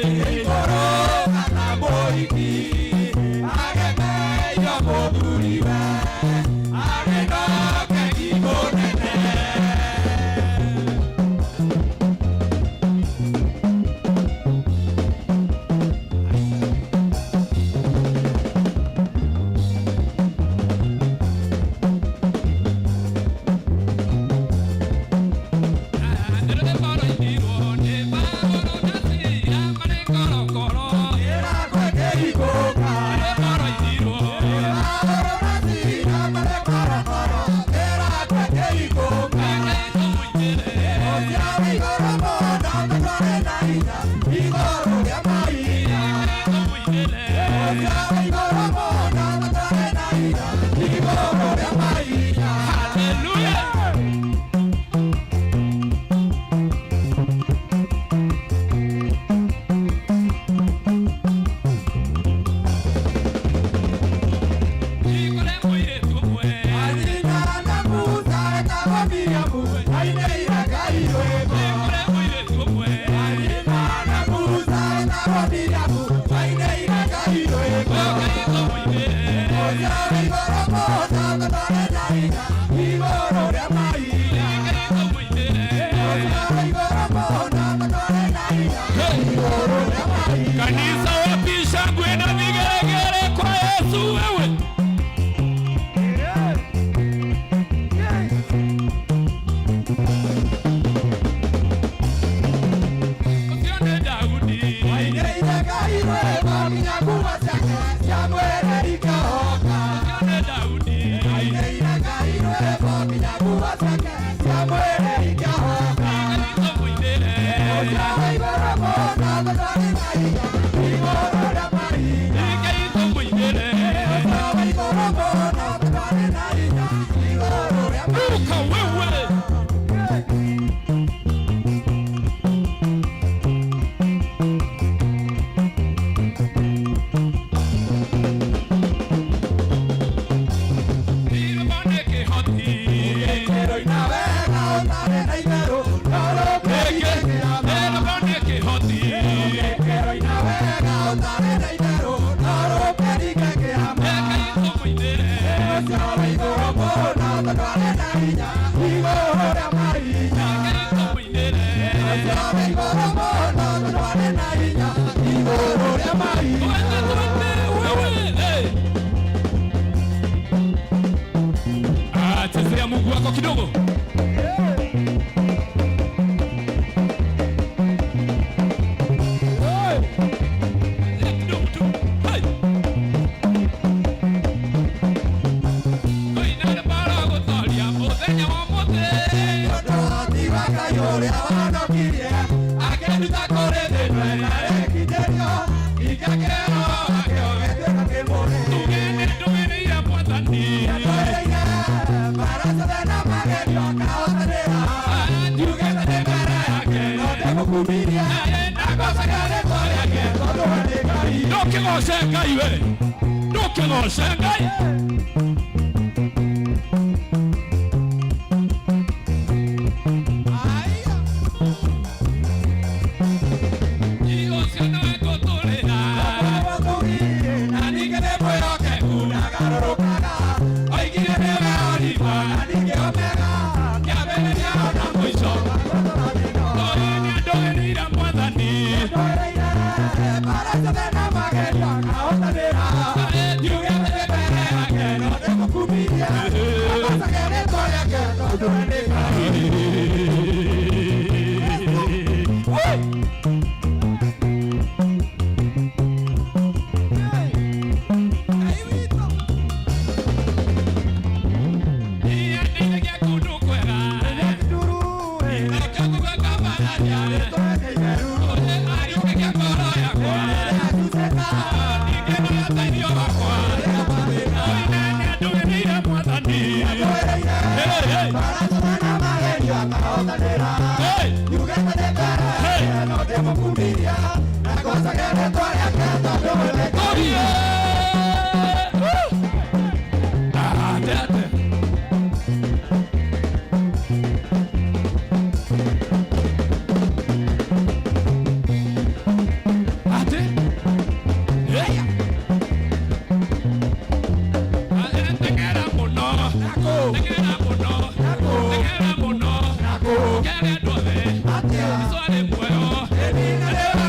Kanisa wapi shangwe na vigelegele kwa Yesu wewe? Ũcio nĩ Daudi. Wainĩire Ngai rwĩmbo nginya nguo ciake cia mwĩrĩ ikahoka. Ũcio nĩ Daudi. Wainĩire Ngai rwĩmbo nginya nguo ciake cia mwĩrĩ ikahoka. Ngai tũmũinĩre. Ũcio wĩ igũrũ mũno tondũ arĩ na hinya, igũrũ rĩa mahinya. Ngai tũmũinĩre. Ũcio wĩ igũrũ mũno tondũ arĩ na hinya, igũrũ rĩa mahinya. Ruka wewe. Irũmane kĩhoti. Ũkĩroina wega ũtarĩ na itherũ, no rũkĩrike kĩama. Irũmane kĩhoti. Ũkĩroina wega ũtarĩ na itherũ, no rũkĩrike kĩama. Ngai tũmũinĩre. Ũcio wĩ igũrũ mũno tondũ arĩ na hinya, igũrũ rĩa mahinya. Ngai tũmũinĩre. Ũcio wĩ igũrũ mũno tondũ arĩ na hinya, igũrũ rĩa mahinya. Twende twende wewe. Hey. Ah, chezea Mungu wako kidogo. Chezea kidogo tu. Hey. Koinare bara gũtoria mũthenya wa ũmũthĩ. Tondũ ũhoti wa Ngai ũrĩa wahonokirie, akĩnduta kũrĩ thĩna na ĩkinyĩrio, ingĩakĩrwo wakĩo gĩtuĩka kĩmũrĩ. Tuge nĩndũmĩrĩire Mwathani. Nĩndũĩrĩire mbaara ciothe na magerio akahotanĩra. Njugĩte ndĩ mbere yake. No ndĩmũkumirie, na ngoocaga rĩĩtwa rĩake, tondũ we nĩ Ngai. Ndũkĩgooce Ngai we. Ndũkĩgooce Ngai. Ũcio nĩwe ngũtũrĩra. Na ningĩ nĩ mwĩhokeku, ndagarũrũkaga. Oigire nĩwe Alifa. Na ningĩ Omega, Kĩambĩrĩria ona mũico. Oi nĩndũmĩrĩire Mwathani. Nĩndũĩrĩire mbaara ciothe na magerio akahotanĩra. Njugĩte ndĩ mbere yake. No ndĩmũkumirie, na ngoocaga rĩĩtwa rĩake, tondũ we nĩ Ngai. Ndeithagia kũndũ kwega. Ndakagũa ngambararia. Ariũkagia ngoro yakwa. Ningĩ nĩwe ũteithio wakwa. Oi nĩndũmĩrĩire Mwathani. Hey, hey. Hey. Hey. Ate, ate. Ate. Hey. Tengera mũno. Tengera mũno. Tengera mũno. Kere andũ othe. Jesũ arĩ muoyo.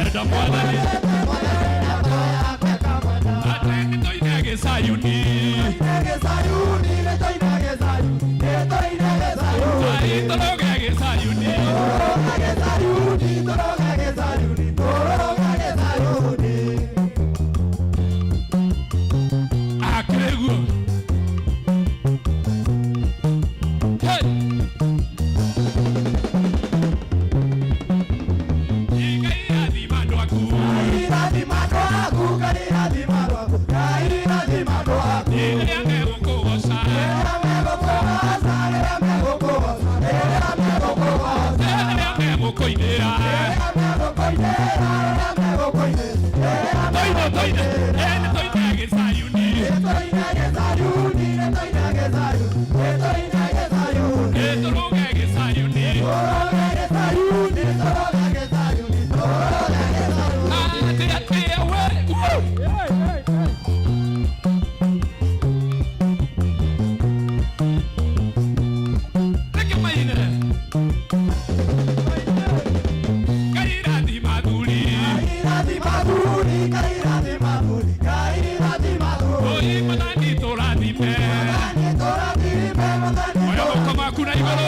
Nĩngũmwenda Mwathani. Atĩ nĩtũine gĩcayuni. Ai, tũrũge gĩcayuni. Akĩrĩ guo. Hey! Ngai rathima andũ aku. Rĩrĩa megũkũgoca. Rĩrĩa megũkũinĩra. Toine, toine, nĩ toine gĩcayuni. Nĩ tũrũge gĩcayuni. Atĩ atĩ we, woo! Reke maine. Ngai rathima athuri. Oi, Mwathani tũrathime. Oya moko maku na igũrũ.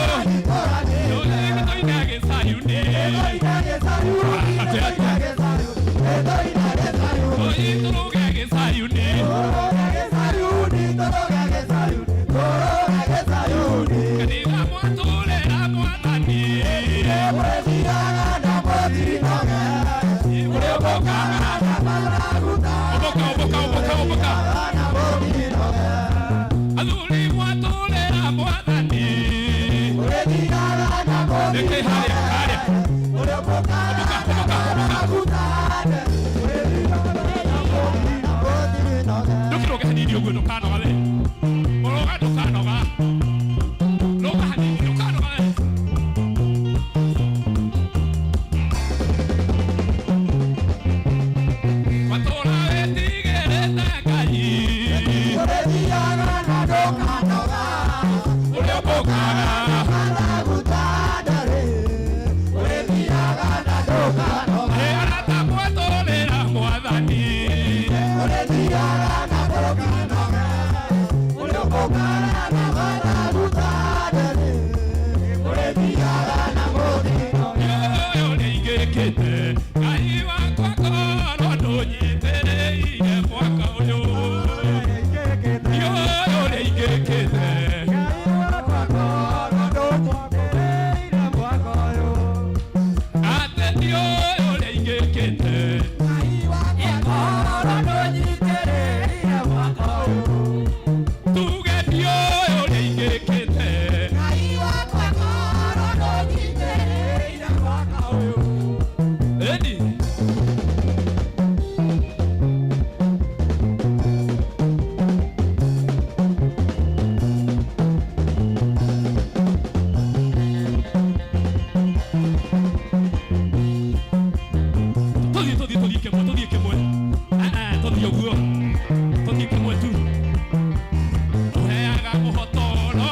Oi, nĩ toine gĩcayuni. Atĩ atĩ. Oi, tũrũge gĩcayuni. Kanitha mwatũrĩra Mwathani. Ũrĩa ũmbokaga. Ũmboka, ũmboka, ũmboka, ũmboka. Athuri mwatũrĩra Mwathani. Nĩkĩ harĩa, harĩa. Ũmboka, ũmboka, ũmboka. Ndũkĩrũge hanini ũguo ndũkanoga we. Ũrũga ndũkanoga. Rũga hanini ndũkanoga we. Watũũra wĩtigĩrĩte Ngai. Ũrĩa ũmbũkaga. Ĩ arata mwatũrĩra Mwathani. Ũyũ nĩingĩkĩte Ngai wakwa korwo ndũnyitĩrĩire mwaka ũyũ. Ũyũ nĩingĩkĩte. Atĩ ũyũ nĩingĩkĩte. Tuge ũyũ nĩingĩkĩte. Eni. Tũthiĩ tũthiĩ tũthiĩ kĩmwe tũthiĩ kĩmwe. Tũthiĩ ũguo. Tũthiĩ kĩmwe tu. Ũheaga mũhotoro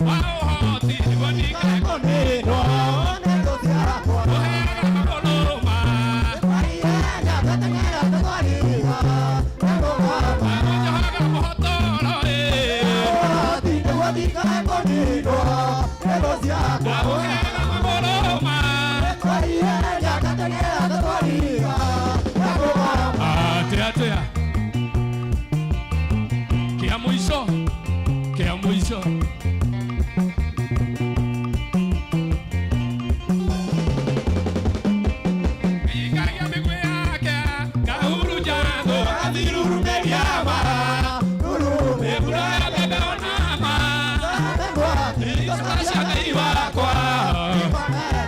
wa ũhoti nĩguo ndikae kũninwo. Ũheaga magũrũ ma Ũnjohaga mũhotoro ĩ. Ũheaga magũrũ ma Atĩa atĩa. Kĩa mũico. Kĩa mũico. Ikagia mĩguĩ yake kahurunja thũ agathirurumeria ma. Mbura ya mbembe ona ma. Icoka cia Ngai wakwa.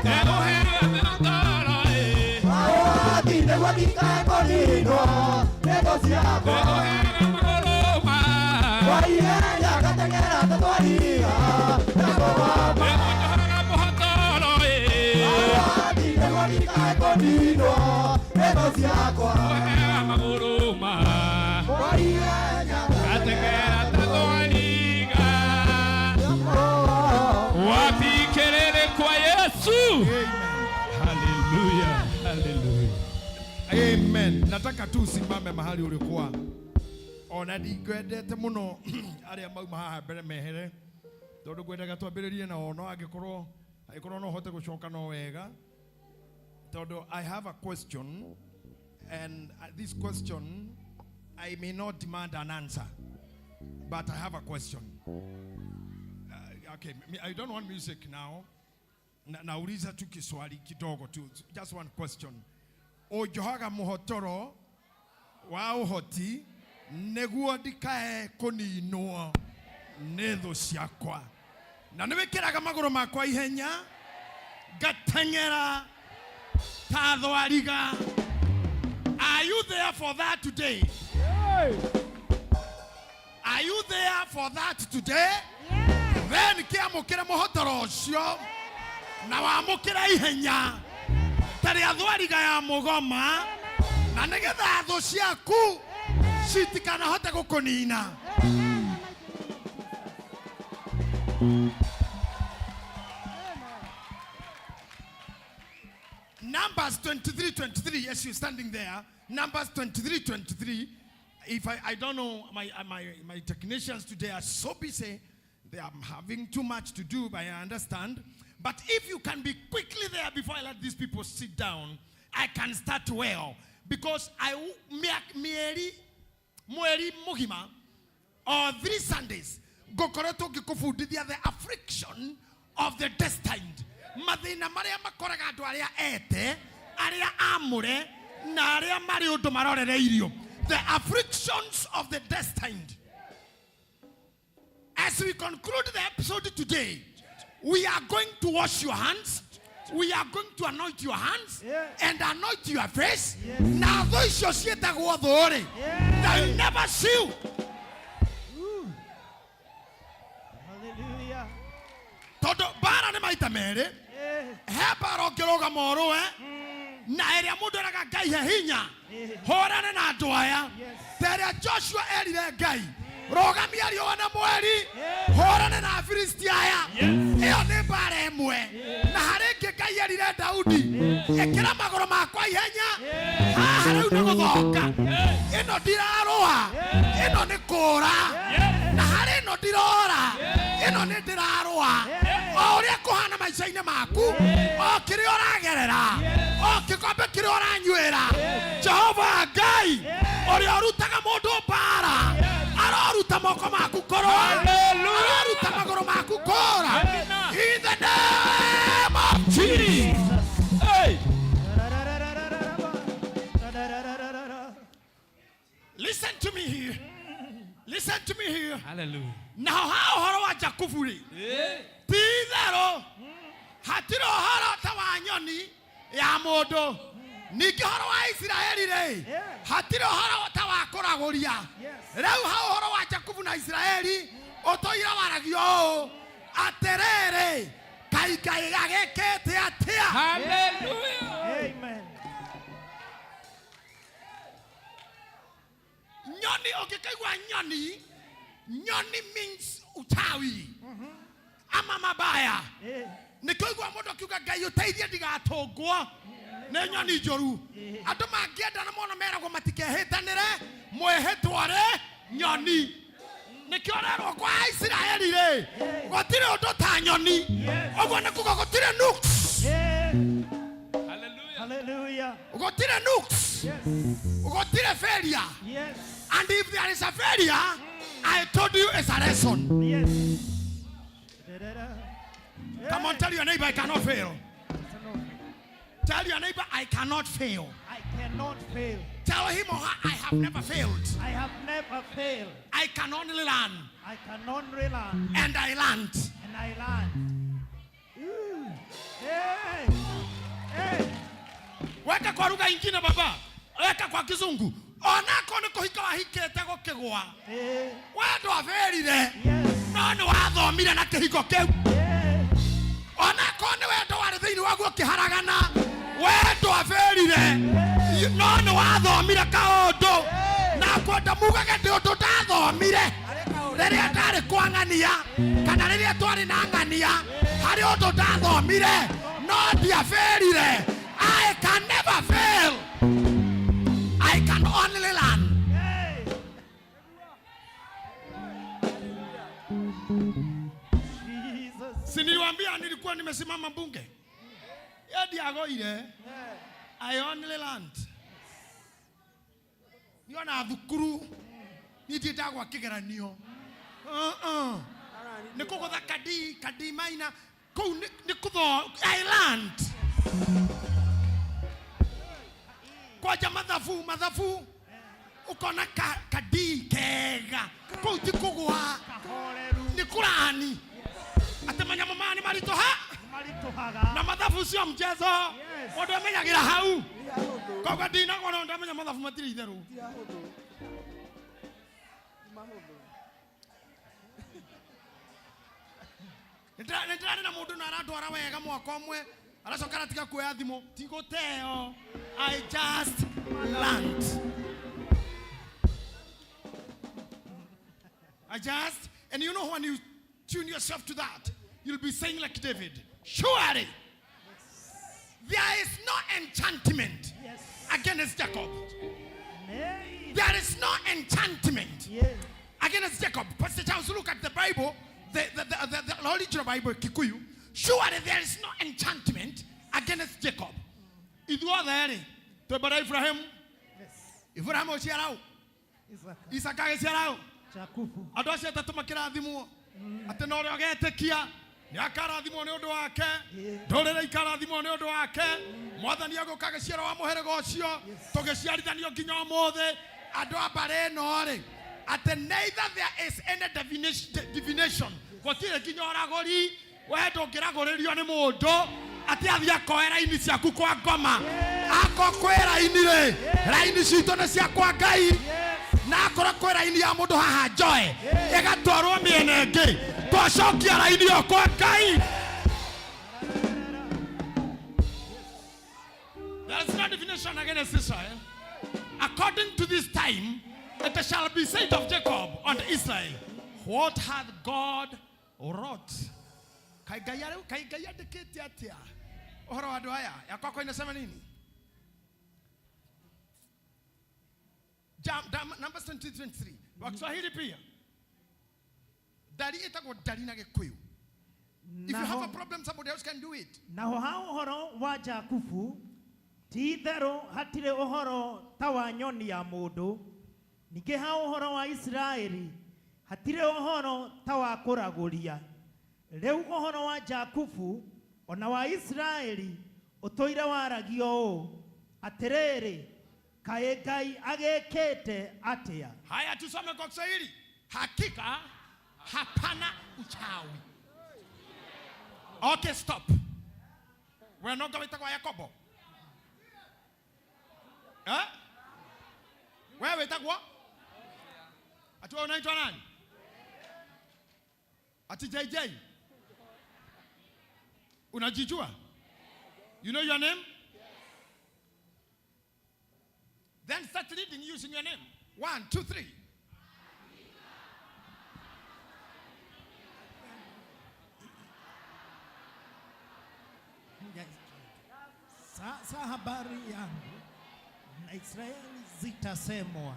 Nĩũheaga mĩhotoro ĩ. Nĩũheaga magũrũ ma. Nĩũnjohaga mũhotoro ĩ. Ũheaga magũrũ ma. Gateng'era ta thwariga. Wapi kelele kwa Yesu? Haleluya, haleluya. Amen. Nataka tu usimame mahali ulikuwa. Ona ndingwendete muno aria mauma haha mbere mehere tondu ngwendaga twambĩrĩrie nao no angĩkorwo angĩkorwo no hote gũcoka no wega tondu I have a question and this question I may not demand an answer, but I have a question. Okay, I don't want music now. Nauliza tu kiswali kidogo tu, just one question. Ũnjohaga mũhotoro wa ũhoti nĩguo ndikae kũninwo nĩ thũ ciakwa, na nĩ wĩkĩraga magũrũ makwa ihenya ngateng'era ta thwariga. Are you there for that today? Are you there for that today? Then kĩamũkĩre mũhotoro ũcio na wamũkĩra ihenya ta rĩa thwariga ya mũgoma, na nĩgetha thũ ciaku citikanahote gũkũnina. Numbers 23:23. Yes, you're standing there. Numbers 23:23. If I don't know, my technicians today are so busy. They are having too much to do, but I understand. But if you can be quickly there before I let these people sit down, I can start well. Because I mieri mweri mugima or 3 Sundays ngokoretwo ngĩkũbundithia the affliction of the destined. Mathĩna marĩa makoraga andũ arĩa ete, arĩa amũre, na arĩa marĩ ũndũ marorereirio. The afflictions of the destined. As we conclude the episode today, we are going to wash your hands. We are going to anoint your hands and anoint your face. Na thũ icio ciĩtagwo thũ rĩ, they will never see you. Hallelujah. Tondũ mbara nĩ maita merĩ. He mbara ũngĩrũgama ũrũe, na ĩrĩa mũndũ eraga Ngai he hinya, hũrane na andũ aya. Ta ĩrĩa Joshua erire Ngai, rũgamia riũa na mweri, hũrane na Afilisti aya. Ĩyo nĩ mbara ĩmwe. Na harĩ ĩngĩ Ngai erire Daudi, ĩkĩra magũrũ makwa ihenya, haha rĩu nĩ gũthonga. Ĩno ndirarũa, ĩno nĩ kũũra. Na harĩ ĩno ndirora, ĩno nĩ ndĩrarũa. O ũrĩa kũhana maica-inĩ maku, o kĩrĩa ũragerera, o gĩkombe kĩrĩa ũranyuĩra, Jehova Ngai ũrĩa ũrutaga mũndũ mbara, aroruta moko maku kũrũa, aroruta magũrũ maku kũũra. In the name of Jesus. Hey. Listen to me here. Listen to me here. Hallelujah. Naho ha ũhoro wa Jakubu rĩ, ti itherũ hatirĩ ũhoro ta wa nyoni ya mũndũ. Ningĩ ũhoro wa Isiraeli rĩ, hatirĩ ũhoro ta wa kũragũria. Rĩu ha ũhoro wa Jakubu na Isiraeli ũtũire waragio ũũ, atĩrĩrĩ, Ngai Ngai agĩkĩte atĩa? Hallelujah. Amen. Nyoni, ũngĩkaigua nyoni, nyoni means uchawi ama mabaya. Nĩkĩo mũndũ akiuga Ngai ũteithie ndigatũngwo nĩ nyoni njũru. Andũ mangĩenda na mono meragwo matikehĩtanĩre, mwĩhĩtwo rĩ nyoni. Nĩkĩo ũrerwo kwa Isiraeli rĩ, gũtirĩ ũndũ ta nyoni. Ũguo nĩ kuga gũtirĩ nuks. Hallelujah. Hallelujah. Gũtirĩ nuks. Gũtirĩ failure. Yes. And if there is a failure, I told you it's a lesson. Yes. Come on, tell your neighbor I cannot fail. Tell your neighbor I cannot fail. I cannot fail. Tell him or her I have never failed. I have never failed. I can only learn. I can only learn. And I learned. And I learned. Ooh. Hey. Hey. Weka kwa lugha ingine baba. Weka kwa kizungu. Onako nĩ kũhika wahikĩte gũkĩgwa. We ndwaferire. No nĩ wathomire na kĩhiko kĩu. Onako nĩ wendo warĩ thĩinĩ waguo ũkĩharagana. We ndwaferire. No nĩ wathomire kaũndũ. Na kwenda mugage ndĩ ũndũ ndathomire. Rĩrĩa ndarĩ kwa ng'ania kana rĩrĩa twarĩ na ng'ania, harĩ ũndũ ndathomire no ndiaferire. I can never fail. Niliwaambia nilikuwa nimesimama bunge. Ndiagoire. I only learned. Niona thukuru. Niĩ ndagwa kĩgeranio. Uh-uh. Nĩ kũgũtha kadi, kadi maina. Kũu nĩ kũtho I learned. Kwanja mathabu, mathabu. Ukona kadi kega. Kũu ti kũgwa. Nĩ kũrani. Atĩ manyamũ maya nĩ maritũha. Maritũhaga. Na mathabu sio mchezo. Mũndũ amenyagĩra hau. Koguo ndinagwa no ndamenya mathabu matirĩ itherũ. Nĩ ndĩrarĩ na mũndũ na arandwara wega mwaka ũmwe aracoka aratiga kuoya thimũ ti gũteo. I just learned. I just, and you know when you tune yourself to that, you'll be saying like David, surely there is no enchantment against Jacob. There is no enchantment against Jacob. Pastor Charles, look at the Bible, the original Bible, Kikuyu. Surely there is no enchantment against Jacob. Ithuothe rĩ, twĩ mbere ya Ibrahim. Ibrahim ũciara ũ? Isaka agĩciara ũ? Jakubu. Andũ acio atatũ makĩrathimwo atĩ na ũrĩa ũgetĩkia nĩ akarathimwo nĩ ũndũ wake, ndũrĩrĩ ikarathimwo nĩ ũndũ wake. Mwathani agũka agĩciara wa mũhĩrĩga ũcio, tũgĩciarithanio nginya ũmũthĩ. Andũ a mbarĩ ĩno rĩ, atĩ neither there is any divination, gũtirĩ nginya ũragũri. We ndũngĩragũrĩrio nĩ mũndũ atĩ athiĩ akoe raini ciaku kwa ngoma. Akorwo kwĩ raini rĩ, raini citũ nĩ cia kwa Ngai. Na akorwo kwĩ raini ya mũndũ haha njoe ĩgatwarwo mĩena ĩngĩ, twacokia raini ĩyo kwa Ngai. There is no divination against Israel. According to this time, it shall be said of Jacob and Israel, what hath God wrought? Kai Ngai arĩ, kai Ngai andĩkĩte atĩa ũhoro wa andũ aya? Yakwa kwa inasema nini? Numbers 23:23. Wa Kiswahili pia. Dari ĩtagwo dari na Gĩkũyũ. If you have a problem, somebody else can do it. Naho ha ũhoro wa Jakubu, ti itherũ hatirĩ ũhoro ta wa nyoni ya mũndũ. Ningĩ ha ũhoro wa Isiraeli, hatirĩ ũhoro ta wa kũragũria. Rĩu ũhoro wa Jakubu ona wa Isiraeli ũtũire waragio ũũ, atĩrĩrĩ, kaĩ Ngai agĩkĩte atĩa? Haya, tusome kwa Kiswahili. Hakika hapana uchawi. Okay, stop. We nonga wĩtagwo Yakobo? Eh? Wewe wĩtagwo? Ati wewe unaitwa nani? Ati JJ? Unajijua? You know your name? Then start reading using your name. 1, 2, 3. Sasa habari yangu na Israeli zitasemwa,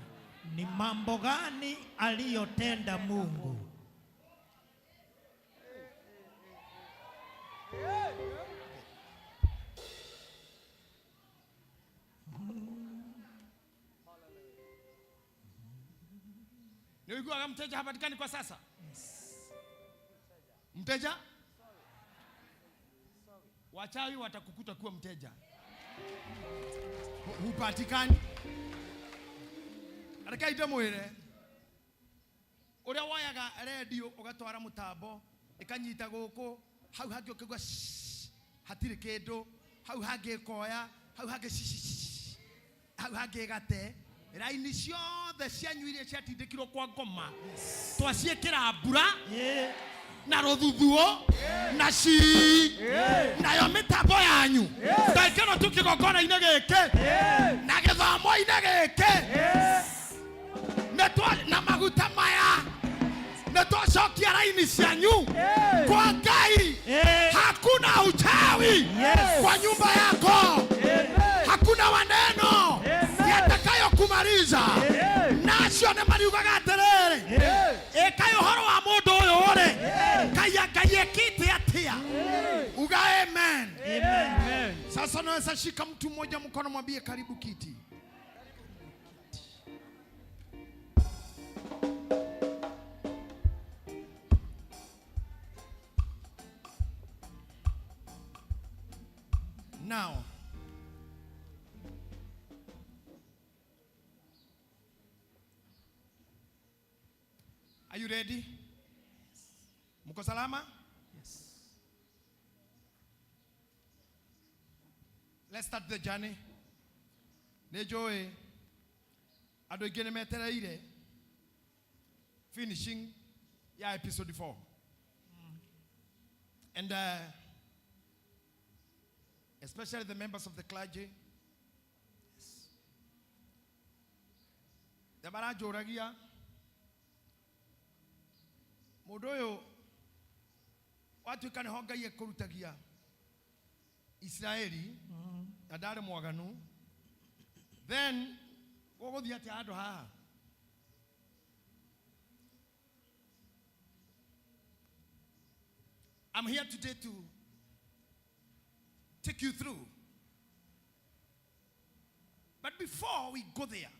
ni mambo gani aliyotenda Mungu? Nilikuwa mteja hapatikani kwa sasa. Mteja? Wachawi watakukuta kuwa mteja. Hupatikani. Reke ndĩmwĩre, ũrĩa woyaga redio ũgatwara mũtambo ĩkanyita gũkũ, hau hangĩ ũkĩigua shh, hatirĩ kĩndũ, hau hangĩ ĩkoya, hau hangĩ shi, shi, shi, shi, hau hangĩ ĩgate. Raini ciothe cianyu iria ciatindĩkirwo kwa ngoma, twaciĩkĩra mbura na rũthuthuo na ci nayo mĩtambo yanyu ndagĩka ĩno tu kĩgongona-inĩ gĩkĩ na gĩthomo-inĩ gĩkĩ na maguta maya nĩ twacokia raini cianyu kwa Ngai. Hakuna uchawi kwa nyumba yako, hakuna maneno yatakayokumaliza. Nacio nĩ mariugaga atĩrĩrĩ, ĩkai ũhoro wa mũndũ ũyũ rĩ, Ngai Ngai ekĩte atĩa? Sasa unaweza shika mtu mmoja mkono, mwambie karibu kiti. Now, are you ready? Mko salama? Yes. Let's start the journey. Nĩ njũĩ andũ aingĩ nĩ metereire finishing ya episode 4. And especially the members of the clergy. Nĩ maranjũragia mũndũ ũyũ watuĩka nĩho Ngai ekũrutagia Isiraeli na ndarĩ mwaganu, then gũgũthiĩ atĩa handũ haha? I'm here today to take you through. But before we go there,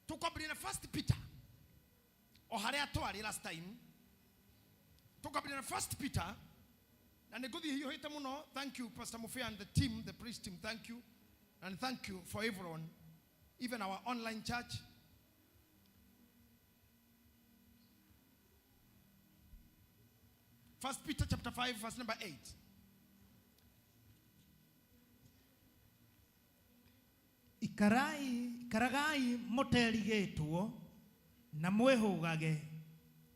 tukwambĩrĩria na First Peter o harĩa twarĩ last time. Tukwambĩrĩria na First Peter na nĩ ngũthiĩ hiũhĩte mũno. Thank you, Pastor Mufia and the team, the priest team, thank you. And thank you for everyone, even our online church. First Peter chapter 5, verse number 8. Ikarai, ikaragai mũterigĩtwo na mwĩhũgage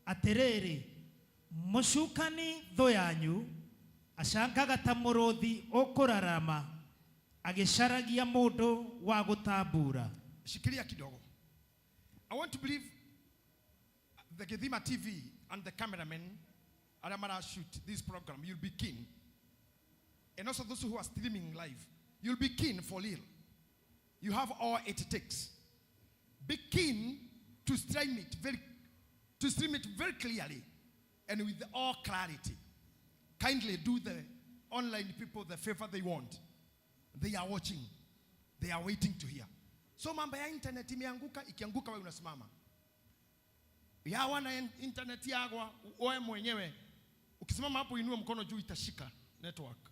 atĩrĩrĩ, mũcukani thũ yanyu acangaga ta mũrũthi ũkũrarama agĩcaragia mũndũ wa gũtambura. Shikilia kidogo. I want to believe the Githima TV and the cameramen arĩa mara shoot this program, you'll be keen. And also those who are streaming live, you'll be keen for real. You have all it takes. Be keen to stream it very, to stream it very clearly and with all clarity. Kindly do the online people the favor they want. They are watching. They are waiting to hear. So mambo ya internet imeanguka, ikianguka wewe unasimama. Ya wana internet yagwa, wewe mwenyewe ukisimama hapo inua mkono juu itashika network.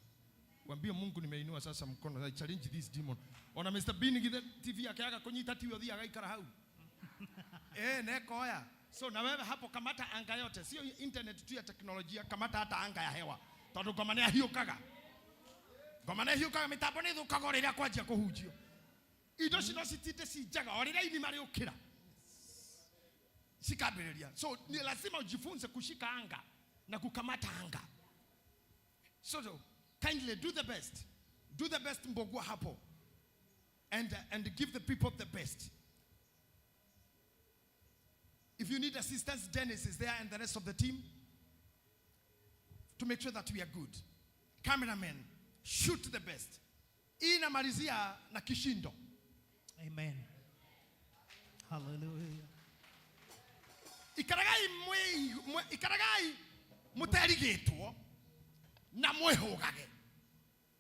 Waambie Mungu nimeinua sasa mkono. I challenge this demon. Ona Mr. Bean githe TV yake yaga kunyita TV othi agaikara hau. Nekoya. So na wewe hapo kamata anga yote, sio internet tu ya teknolojia, kamata hata anga ya hewa. Tondu ngoma nĩ ahiũkaga. Ngoma nĩ ahiũkaga, mĩtambo nĩ ĩthũkaga o rĩrĩa kwanjia kũhunjio. Indo ici no citinde ci njega o rĩrĩa ini marĩũkĩra. Cikambĩrĩria. So ni lazima ujifunze kushika anga na kukamata anga. So kindly do the best. Do the best Mbogua hapo. And give the people the best. If you need assistance, Dennis is there and the rest of the team to make sure that we are good. Cameraman, shoot the best. Inamalizia na kishindo. Amen. Hallelujah. Ikaragai ikaragai muterigitwo na mwihugage.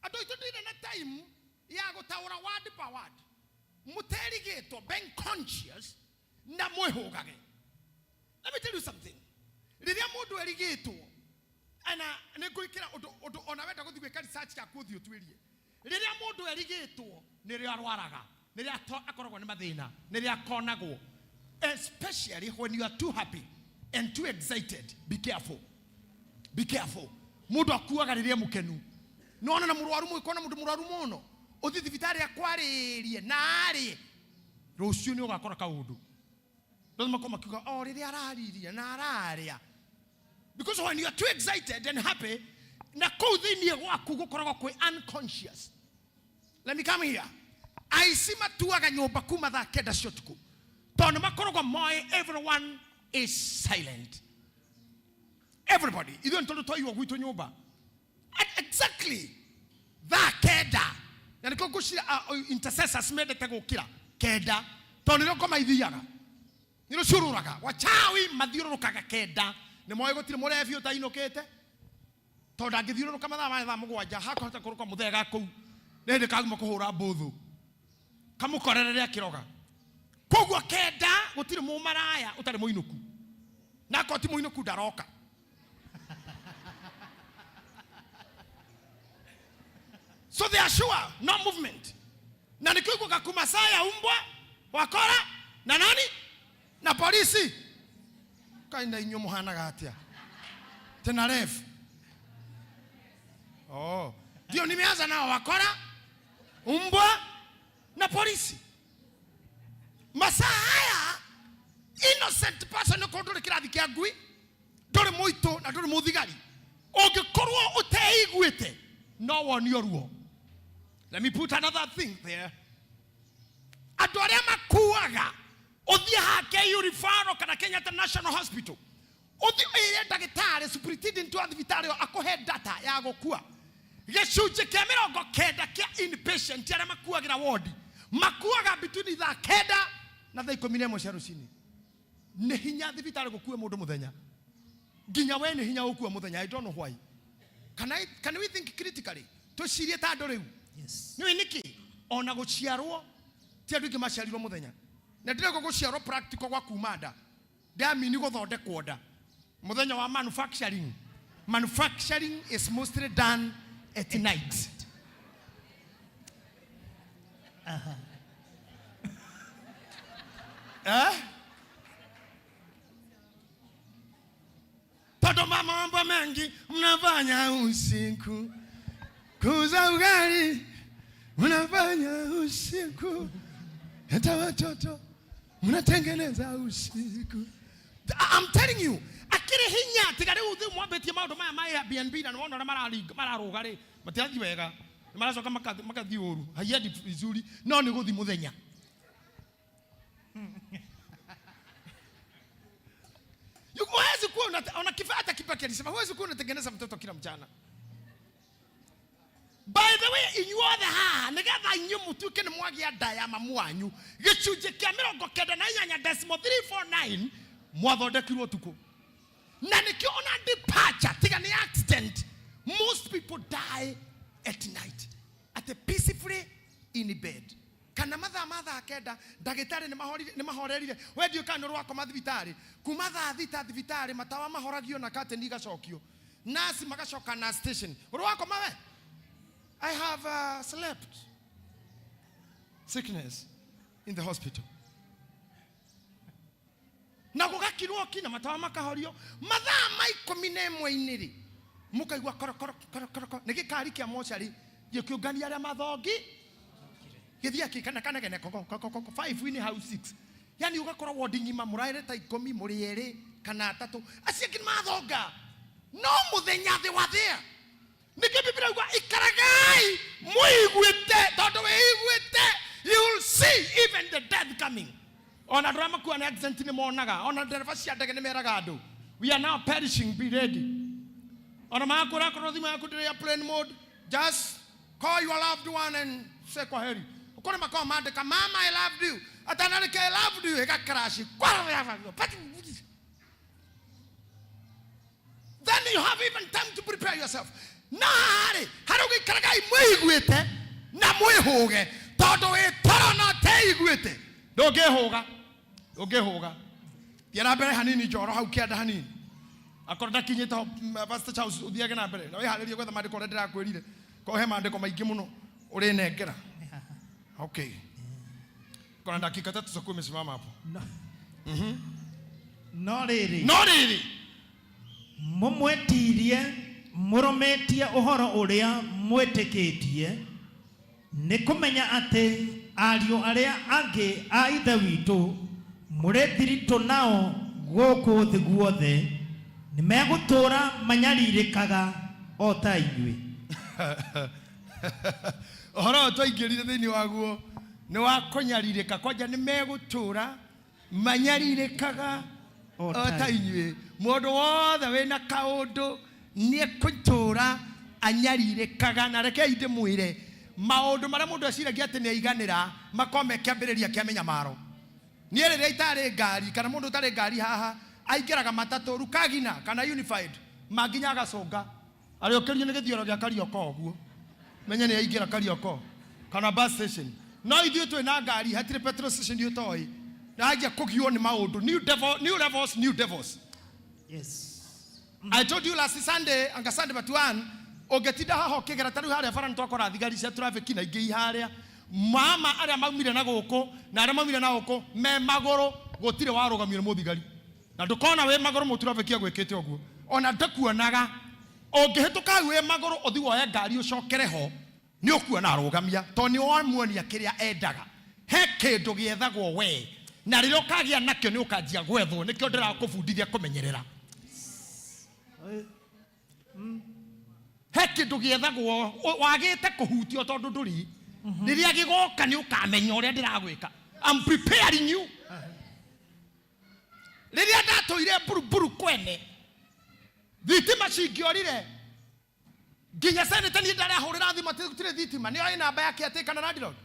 Andu aitu ndire na time ya gutaura word per word. Muterigitwo, being conscious na mwihugage. Let me tell you something. Riria mundu erigitwo ana nĩngwĩkĩra ũndũ ona wenda gũthiĩ gwĩka research yaku ũthiĩ ũtuĩrie. Rĩrĩa mũndũ erigĩtwo nĩrĩo arwaraga, nĩrĩo akoragwo nĩ mathĩna, nĩrĩo akonagwo. Especially when you are too happy and too excited, be careful. Be careful. Mũndũ akuaga rĩrĩa mũkenu. Nĩwona na mũrwaru mũgĩkorwo na mũndũ mũrwaru mũno, ũthiĩ thibitarĩ akwarĩrie na arĩe, rũciũ nĩ ũgakora kaũndũ. Ndũ makorwo makiuga, o rĩrĩa araririe na ararĩa. Because when you are too excited and happy, na kũu thĩinĩ gwaku gũkoragwo kwĩ unconscious. Let me come here. Aici matuaga nyũmba kuma thaa kenda cia ũtukũ. Tondũ makoragwo moĩ everyone is silent. Everybody. Ithuĩ nĩ tondũ twaiywo gwitũ nyũmba. Exactly. Thaa kenda. Na nĩkĩo ngũcira, intercessors mendete gũkĩra kenda. Tondũ nĩrĩo ngoma ithiaga. Nĩrĩo ciũrũraga. Wachawi mathiũrũrũkaga kenda. Nĩ moĩ gũtirĩ mũrebi ũtainũkĩte. Tondũ angĩthiũrũrũka mathaa ma thaa mũgwanja, hakũhota kũrũka mũthega kũu. Nĩ hĩndĩ kagima kũhũra mbũthũ. Kamũkorerere akĩroga. Koguo kenda gũtirĩ mũmaraya ũtarĩ mũinũku. Na akorwo ti mũinũku ndaroka. So they are sure no movement. Na nĩkĩo iguaga kuma saa ya umbwa wakora na nani na polisi. Kai na inyuĩ mũhanaga atĩa? Tena ref. Oh. Ndio nimeanza nao wakora, umbwa na polisi. Masaa haya innocent person okorwo ndũrĩ kĩrathi kĩa ngui, ndũrĩ mũitũ na ndũrĩ mũthigari, ũngĩkorwo ũteiguĩte no wonio ruo. Let me put another thing there. Andũ arĩa makuaga ũthiĩ haha KU referral kana Kenyatta National Hospital, ũthiĩ ũĩre ndagĩtarĩ superintendent wa thibitarĩ ĩyo akũhe data ya gũkua. Gĩcunjĩ kĩa 90 kĩa inpatient arĩa makuagĩra wodi makuaga between thaa 9 na thaa 11 cia rũcinĩ. Nĩ hinya thibitarĩ gũkua mũndũ mũthenya, nginya we nĩ hinya gũkua mũthenya. I don't know why. Can we think critically? Twĩcirie ta andũ rĩu. Yes. Nĩũĩ nĩkĩ? Ona gũciarwo ti andũ aingĩ maciarirwo mũthenya. Na ndĩrauga gũciarwo practical gwa kuma nda, ndamini gũthondekwo nda. Mũthenya wa manufacturing. Manufacturing is mostly done at night. Eh? Tondũ mambo mengi mnafanya usiku, kuuza ugali mnafanya usiku, hata watoto mnatengeneza usiku. I'm telling you, akĩrĩ hinya tiga rĩu thĩ mwambĩtie maũndũ maya ma Airbnb na nĩwona ũrĩa mararũga rĩ, matirathiĩ wega, nĩ maracoka makathiĩ ũru, haiendi vizuri, no nĩ gũthiĩ mũthenya. Huwezi kuwa una kifaa hata Kibaki alisema huwezi kuwa unatengeneza mtoto kila mchana. By the way, inyuothe haha nigetha inyuĩ mũtuĩke nĩ mwagĩa nda ya mamu wanyu, gĩcunjĩ kĩa mĩrongo kenda na inyanya decimal three four nine mwathondekirwo ũtukũ. Na nĩkĩo ona departure tiga nĩ accident, most people die at night at a peacefully in bed. Kana mathaa ma thaa 9 ndagĩtarĩ nĩ mahorerire. We ndiũĩ kana nĩ ũrĩ wakoma thibitarĩ. Kuma thaa 6 thibitarĩ matawa mahoragio na curtain igacokio, nurse magacoka na station. Ũrĩ wakoma we? I have slept sickness in the hospital. Na gũgakirwo ki na matawa makahorio mathaa ma ikũmi na ĩmwe inĩ rĩ, mũkaigua koro, koro, koro, koro, koro. Nĩ gĩkari kĩa mocarĩ gĩkĩũngania arĩa mathongi gĩthiĩ akĩkana kana gene koko, koko, koko, 5 inĩ hau 6. Yani ũgakorwo wodi ng'ima mũraĩre ta 10 mũrĩ erĩ kana atatũ, acio angĩ nĩ mathonga no mũthenya they were there. Nĩkĩo Biblia yuga ikaragai mwĩiguĩte, tondũ wĩiguĩte you will see even the death coming. Ona andũ arĩa makua nĩ accident nĩ monaga, ona ndereba cia ndege nĩ meraga andũ we are now perishing, be ready. Ona makũra akorwo thimũ yaku ndĩrĩ airplane mode, just call your loved one and say kwaheri. Kũrĩ makoragwo mandĩka mama I loved you, atanarĩkia I loved you ĩga crash. Then you have even time to prepare yourself. Na harĩ harĩ ũgĩikaragai mwĩiguĩte na mwĩhũge, tondũ wĩ toro na ũteiguĩte ndũngĩhũga, ndũngĩhũga. Thiĩ na mbere hanini njoro hau kĩanda hanini, akorwo ndakinyĩte ho, Pastor Charles, ũthiage na mbere na wĩharĩrie gwetha maandĩko ũrĩa ndĩrakwĩrire, korwo he maandĩko maingĩ mũno ũrĩnengera. Okay, kuna dakika 3 za kuwa umesimama hapo. No. No rĩrĩ. No rĩrĩ. Mũmwetirie mũrũmĩtie ũhoro ũrĩa mwĩtĩkĩtie, nĩ kũmenya atĩ ariũ arĩa angĩ a Ithe witũ mũrĩ thiritũ nao gũkũ thĩ guothe nĩ megũtũũra manyarirĩkaga o ta inyuĩ. Ũhoro ũyũ twaingĩrire thĩinĩ waguo nĩ wa kũnyarirĩka, kwanja nĩ megũtũũra manyarirĩkaga O o ta ta inyuĩ. Mũndũ wothe wĩna kaũndũ nĩ ekũtũũra anyarirĩkaga. Na rekei ndĩmwĩre, maũndũ marĩa mũndũ eciragia atĩ nĩ aiganĩra makorwo me kĩambĩrĩria kĩa mĩnyamaro. Niĩ rĩrĩa itarĩ ngari, kana mũndũ ũtarĩ ngari haha aingĩraga matatũ Rukagina kana Unified, manginya agacũnga arĩũkĩrio nĩ gĩthioro gĩa Karioko ũguo, menye nĩ aingĩra Karioko. Kana bus station. No ithuĩ twĩ na ngari hatirĩ petrol station ũtoĩ. Na anjia kũgio nĩ maũndũ. New devil, new levels, new devils. Yes. I told you last Sunday, anga Sunday but one, ũngĩtinda haha ũkĩgera ta rĩu harĩa bara nĩtwakora thigari cia traffic na ingĩ iharĩa mama arĩa maumire na gũkũ na arĩa maumire na gũkũ me magũrũ gũtirĩ warũgamio nĩ mũthigari na ndũkona wĩ magũrũ mũtrafiki agwĩkĩte ũguo ona ndakuonaga ũngĩhĩtũka hau wĩ magũrũ ũthi woe ngari ũcokere ho nĩ ũkuona arũgamia tondũ nĩ wamuonia kĩrĩa endaga he kĩndũ gĩethagwo we na rĩrĩa ũkagĩa nakĩo nĩ ũkanjia gwethwo nĩkĩo ndĩrakũbundithia kũmenyerera he kĩndũ gĩethagwo wagĩte kũhutio tondũ ndũrĩ rĩrĩa gĩgoka nĩ ũkamenya ũrĩa ndĩragwĩka I'm preparing you rĩrĩa ndatũire mburuburu kwene thitima cingĩorire nginya seneta niĩ ndarahũrĩra thimũ atĩ gũtirĩ thitima nĩ oĩ namba ya kĩatĩka na landlord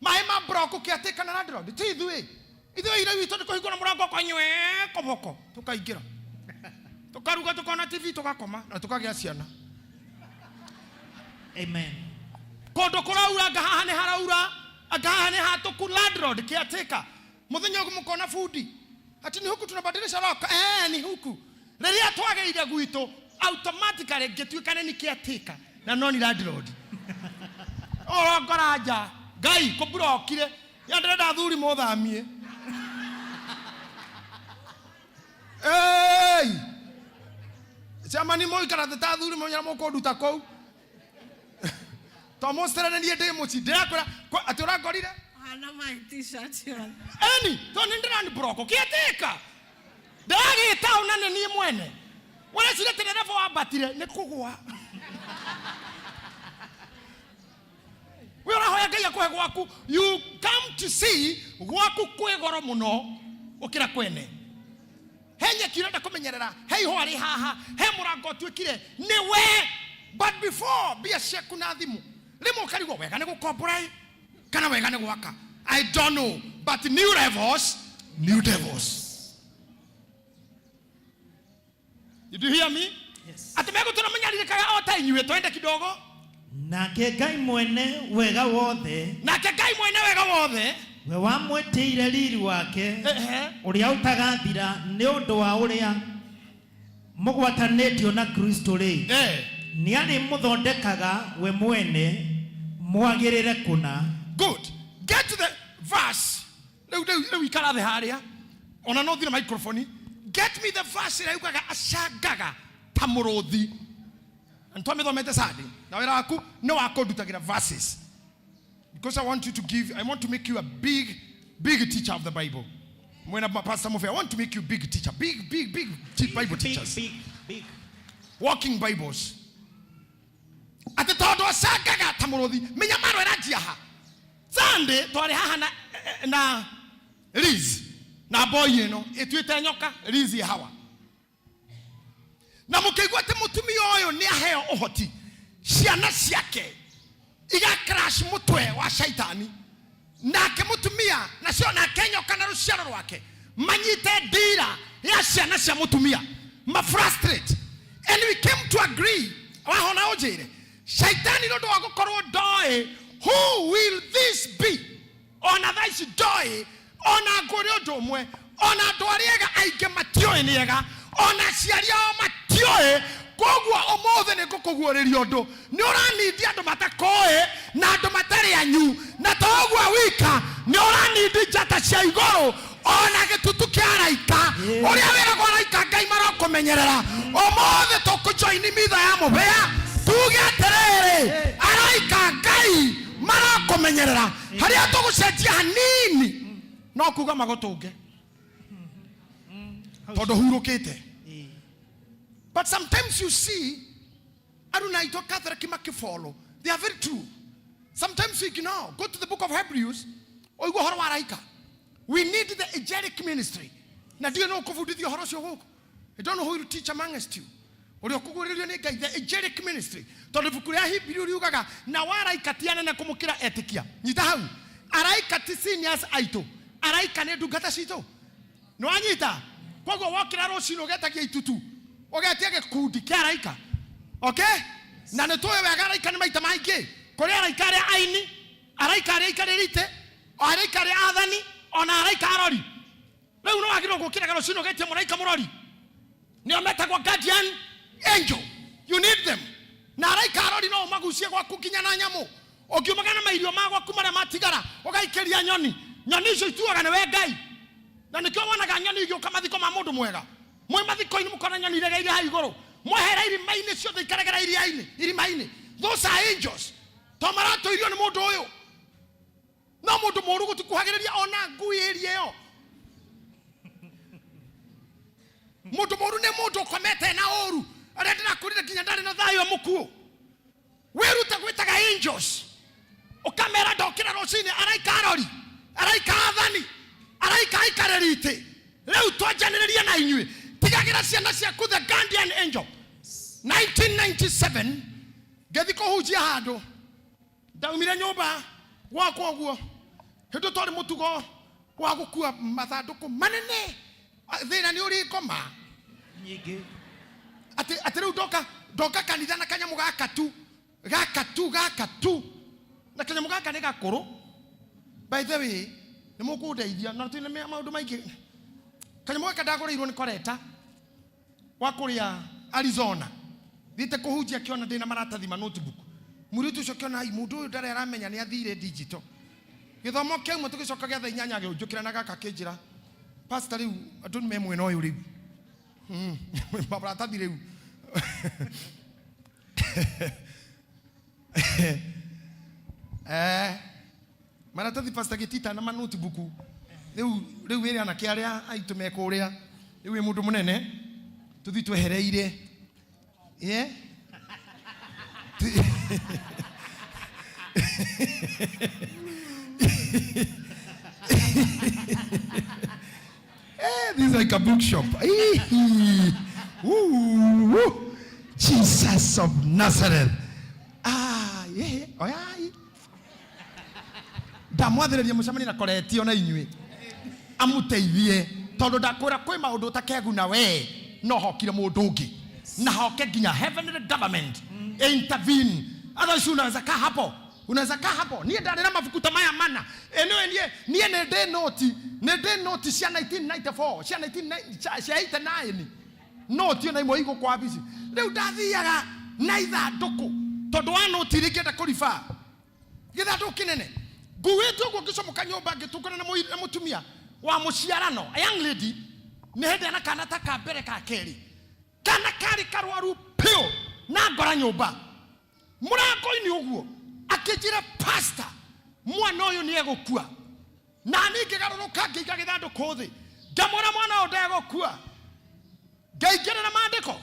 maĩ ma block kĩatĩka na landlord ti ithuĩ ithuĩ ira witũ nĩ kũhingũra mũrango kanywe koboko tũkaingĩra tũkaruga tũkona tv tũgakoma na tũkagĩa ciana Amen. kũndũ kũraura anga haha nĩ haraura anga haha nĩ hatũku landlord kĩatĩka mũthenya ũguo mũkona bundi ati ni huku tunabadilisha lock eh ni huku rĩrĩa twagĩire gwitũ automatically ngĩtuĩka nĩ ni caretaker na no ni landlord ũrongora nja ngai kũmburokire ya ndĩrenda athuri mũthamie Ei! Ciamani mũikara thĩ ta athuri mũnyara mũkũnduta kũu to mũcerere niĩ ndĩ mũci ndĩrakwĩra atĩ ũrangorire Hana my t-shirt yothe. eni to nĩ ndĩrani broko kĩatĩka ndĩragĩta ona nĩ niĩ mwene ũreciria atĩ ndereba wambatire nĩ kũgwa we ũrahoya ngai akũhe gwaku you come to see gwaku kwĩ goro mũno gũkĩra kwene he nyeki ũrenda kũmenyerera he ihũa rĩ haha he mũrango ũtuĩkire nĩ we but before mbia ciaku na thimũ rĩmwe ũkarigwo wega nĩ gũkombora ĩ kana wega nĩ gwaka i don't know but new levels new devils Did you hear me? Yes. Atĩ megũtũra manyarirĩkaga o ta inyuĩ twende kidogo Nake Ngai mwene wega wothe nake Ngai mwene wega wothe we wamwĩtĩire riri wake ũrĩa ũtagathira nĩ ũndũ wa ũrĩa mũgwatanĩtio na Kristo rĩ nĩ arĩmũthondekaga we mwene mwagĩrĩre kũna good get to the verse rĩu rĩu rĩu ikara thĩ harĩa ona no thire microphone get me the verse ĩrĩa yugaga acangaga ta mũrũthi na nĩtwamĩthomete Sunday na wĩra waku nĩ wa kũndutagĩra verses because I want you to give I want to make you a big big teacher of the Bible mwena Pastor Mufe I want to make you big teacher big big big Bible teachers big big walking Bibles atĩ tondũ acangaga ta mũrũthi mĩnyamaro ĩranjia ha Sunday twarĩ haha na, na Liz na boy ĩno ĩtuĩte nyoka Liz hawa na mũkĩigua atĩ mũtumia ũyũ nĩ aheo ũhoti ciana ciake iga crash mũtwe wa shaitani nake mũtumia nacio nake nyoka na rũciaro rwake manyite ndira ya ciana cia mũtumia ma frustrate and we came to agree wahona ũnjĩre shaitani nĩ ũndũ wa gũkorwo ndoĩ who will this be ona thaa ici ndoĩ ona ngũrĩ ũndũ ũmwe ona andũ arĩa ega aingĩ matiũĩ nĩ ega ona aciari ao matiũĩ koguo ũmũthĩ nĩ ngũkũguũrĩria ũndũ nĩ ũranindi andũ matakoĩ na andũ matarĩ anyu na to ũguo wika nĩ ũranindi njata cia igũrũ ona gĩtutu kĩa araika ũrĩa wĩragwo araika ngai marokũmenyerera ũmũthĩ tũkũjoini mitha ya mũbĩa tuge atĩrĩrĩ araika ngai marokũmenyerera harĩa tũgũcenjia hanini no kuga magũtũnge tondũ hurũkĩte but sometimes you see aruna aitũ Catholic makĩfollow they are very true sometimes we ignore go to the book of Hebrews ũigue ũhoro wa araika we need the angelic ministry na ndiũĩ nũ ũkũbundithia ũhoro ũcio gũkũ I don't know who will teach amongst you ũrĩa ũkũguũrĩrio nĩ Ngai the angelic ministry tondũ ibuku rĩa Hebrew riugaga na wa araika ti anene kũmũkĩra etĩkia nyita hau araika ti seniors aitũ araika nĩ ndungata citũ nĩ wanyita koguo wokĩra rũcinĩ ũgetagia itutu ũgetia gĩkundi kĩa araika okay na nĩ tũĩ wega araika nĩ maita maingĩ kũrĩ araika arĩa aini Araika arĩa aikarĩri itĩ, o araika arĩa athani, ona araika arori. Rĩu no wagĩrĩirwo gũkĩraga rũcinĩ ũgetie mũraika mũrori. Nĩo metagwo guardian angel. You need them. Na araika arori no ũmagucie gwaku nginya na nyamũ. Ũngiumagara na mairio ma gwaku marĩa matigara, ũgaikĩria nyoni. Nyoni icio ituaga nĩwe Ngai. Na nĩkĩo wonaga nyoni igĩũka mathiko ma mũndũ mwega. Mwĩ mathiko-inĩ mũkona nyoni iregeire hau igũrũ. Mwehera irima-inĩ ciothe ikaregera iria-inĩ, irima-inĩ. Those are angels. To maratũirio nĩ mũndũ ũyũ. No mũndũ mũũru gũtikuhagĩrĩria ona ngui ĩrie ĩyo. Mũndũ mũũru nĩ mũndũ ũkomete na ũũru. Arĩa ndĩrakũrire nginya ndarĩ na thayũ mũkuũ. Wĩrute gwĩtaga angels. Ũkamera ndokĩra rũcinĩ araika arori, araika athani, araika aikarĩri itĩ. Rĩu twanjanĩrĩrie na inyuĩ. Tigagĩra ciana ciaku the guardian angel. 1997 ngĩthiĩ kũhunjia handũ ndaumire nyũmba gwakwa ũguo hĩndĩ twarĩ mũtugo wa gũkua mathandũkũ manene thĩna nĩ ũrĩ ngoma nyingĩ atĩ atĩ rĩu ndoka ndoka kanitha na kanyamũ gaka tu gaka tu gaka tu na kanyamũ gaka nĩ gakũrũ by the way nĩ mũkũndeithia na twĩna maũndũ maingĩ kanyamũ gaka ndagũrĩirwo nĩ koreta wa kũrĩa Arizona thiĩte kũhunjia akĩona ndĩna maratathi ma notebook mũirĩtu ũcio akĩona ai mũndũ ũyũ ndarĩ aramenya nĩ athire digital gĩthomo kĩauma tũgĩcoka gĩa thaa inyanya agĩũnjũkĩra na gaka akĩnjĩra pastor rĩu andũ nĩ me mwena ũyũ rĩu maratathi rĩu eh maratathi pastor gĩtita na manotebook rĩu rĩu wĩre anake arĩa aitũ me kũrĩa rĩu wĩ mũndũ mũnene tũthiĩ twehereire yeah? Eh, this is like a bookshop. Ooh, ooh. Jesus of Nazareth. Ah, yeah. Oh, yeah. Ndamwathĩrĩria mũcemanie na koreti ona inyuĩ amũteithie tondũ ndakwĩra kwĩ maũndũ ũtakeguna we no hokire mũndũ ũngĩ na hoke nginya heavenly government intervene otherwise unaweza kaa hapo unaweza kaa hapo niĩ ndarĩ na mabuku ta maya mana anyway niĩ niĩ nĩ ndĩ noti nĩ ndĩ noti cia 1994 cia 19 cia 89 noti ona imwe igũ kwa wabici rĩu ndathiaga na ithandũkũ tondũ wa noti iria ingĩenda kũriba gĩthandũkũ kĩnene nguĩte ũguo ngĩcomoka nyũmba ngĩtũngana na mũi- na mũtumia wa mũciarano a young lady nĩ hĩndĩ ana kana ta ka mbere ka kerĩ kana karĩ karwaru piũ na ngora nyũmba mũrango-inĩ ũguo akĩnjĩra pastor mwana ũyũ nĩ egũkua na niĩ ngĩgarũrũka ngĩiga gĩthandũkũ thĩ ngamwĩra mwana ũyũ ndegũkua ngaingĩrĩra maandĩko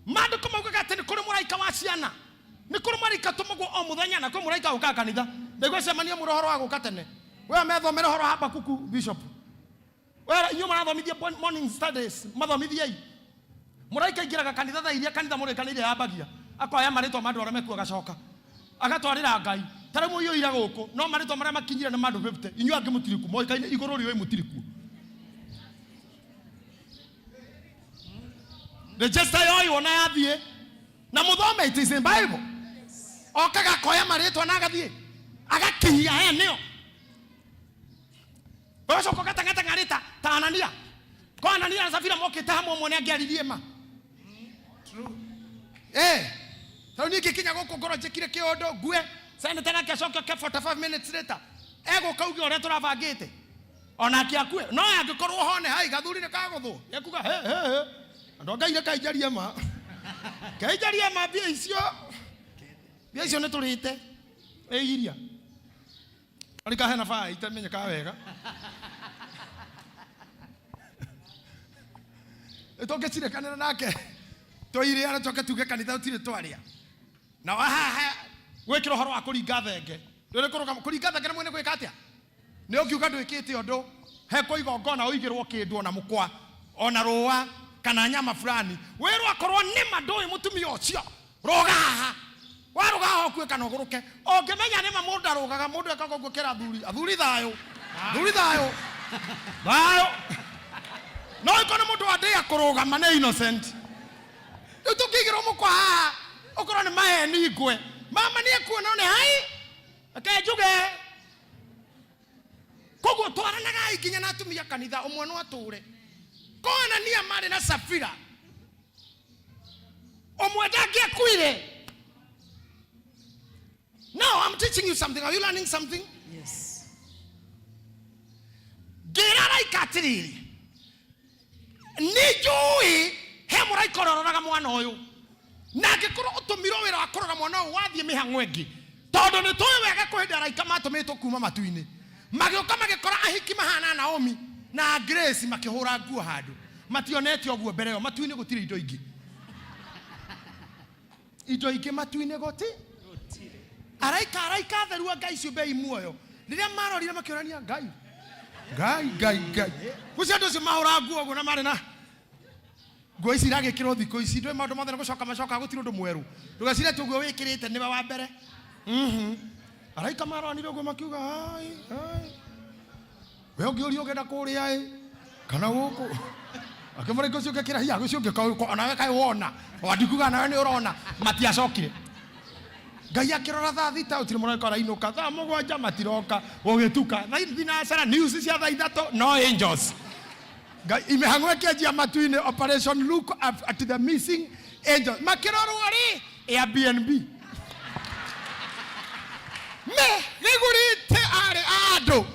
maandĩko maugaga atĩ nĩ kũrĩ mũraika wa ciana nĩ kũrĩ mũraika tũmagwo o mũthenya na kwĩ mũraika ũkaga kanitha ndaigua cemania mũno ũhoro wa gũka tene we methomere ũhoro wa Habakuku bishop we inyuĩ mũrathomithia morning studies mathomithiei mũraika aingĩraga kanitha thaa iria kanitha mũrĩkanĩire yambagia akoya marĩtwa ma andũ arĩa mekuo agacoka agatwarĩra Ngai ta rĩu mũiyũire gũkũ no marĩtwa marĩa makinyire nĩ ma andũ 50 inyuĩ angĩ mũtirĩ kuo moĩkaine igũrũ rĩũĩ mũtirĩ kuo register yoywo na yathiĩ na mũthome it is in Bible okaga akoya marĩtwa na agathiĩ agakinyia aya nĩo ũgacoka ũgatang'atang'arĩ ta ta Anania ko Anania na Safira mokĩte hamwe ũmwe nĩ angĩaririe ma eh tondũ niĩ ngĩkinya gũkũ ngorwo njĩkire kĩũndũ ngue senator nake acoke oke 45 minutes later egũka uge ũrĩa tũrabangĩte onake akue no angĩkorwo hone hai gathuri nĩ kagũthwo ekuga he he he andũ a Ngai reke njarie ma Ngai njarie ma mbia icio mbia icio nĩ tũrĩte ĩ iria arika hena baa itamenyekaga wega tũngĩcirekanĩra nake tũirĩa na tũke tuge kanitha tũtirĩ twarĩa na haha gwĩkĩra ũhoro wa kũringa thenge ndũrĩ kũrũgama kũringa thenge nĩ mwene gwĩka atĩa nĩ ũngiuga ndwĩkĩte ũndũ hekwo igongona ũigĩrwo kĩndũ ona mũkwa ona rũa kana nyama fulani wĩrwo akorwo nĩma ndũĩ mũtumia ũcio rũga haha warũga haha ũkue kana ũgũrũke ũngĩmenya nĩma mũndũ arũgaga mũndũ ekaga ũguo kĩra athuri athuri thayũ athuri thayũ thayũ no ĩkorwo nĩ mũndũ wa ndĩa kũrũgama nĩ innocent rĩu tũngĩigĩrwo mũkwa haha ũkorwo nĩ maheni ngwe mama nĩ ekuona nĩ hai reke njuge Koguo twaranagai nginya na atumia kanitha ũmwe no atũre. Ko Anania marĩ na Safira ũmwe ndangĩakuire. Now I'm teaching you something. Are you learning something? Yes. Ngĩra araika atĩrĩrĩ, nĩ njũĩ he mũraika ũroraga mwana ũyũ na angĩkorwo ũtũmirwo wĩra wa kũrora mwana ũyũ wathiĩ mĩhang'o ĩngĩ tondũ nĩ tũĩ wega kwĩ hĩndĩ araika matũmĩtwo kuma matu-inĩ magĩũka magĩkora ahiki mahana Naomi na Grace makĩhũra nguo handũ mationete ũguo mbere ĩyo matu-inĩ gũtirĩ indo ingĩ indo ingĩ matu-inĩ gũti araika araika atheru a Ngai ciũmbe i muoyo rĩrĩa marorire makĩũrania Ngai Ngai Ngai Ngai gũcio andũ acio mahũra nguo ũguo na marĩ na nguo ici iragĩkĩrwo thikũ ici ndũĩ maũndũ mothe nĩ gũcoka macoka gũtirĩ ũndũ mwerũ ndũgecire atĩ ũguo wĩkĩrĩte nĩwe wa mbere Mhm. araika maroranire ũguo makiuga hai hai we ũngĩũria ũgenda kũrĩa ĩ kana gũkũ akĩmũrĩka ũcio ũngĩkĩra hiya ũcio ũngĩ onawe kaĩ wona wandikuga nawe nĩ ũrona matiacokire Ngai akĩrora thaa thita gũtirĩ mũraika ũrainũka thaa mũgwanja matiroka gũgĩtuka thaa thinacara news cia thaa ithatũ no angels Ngai imĩhang'o ĩkĩanjia matu-inĩ operation look up at the missing angels makĩrorwo rĩ Airbnb me gĩgũrĩte arĩ a andũ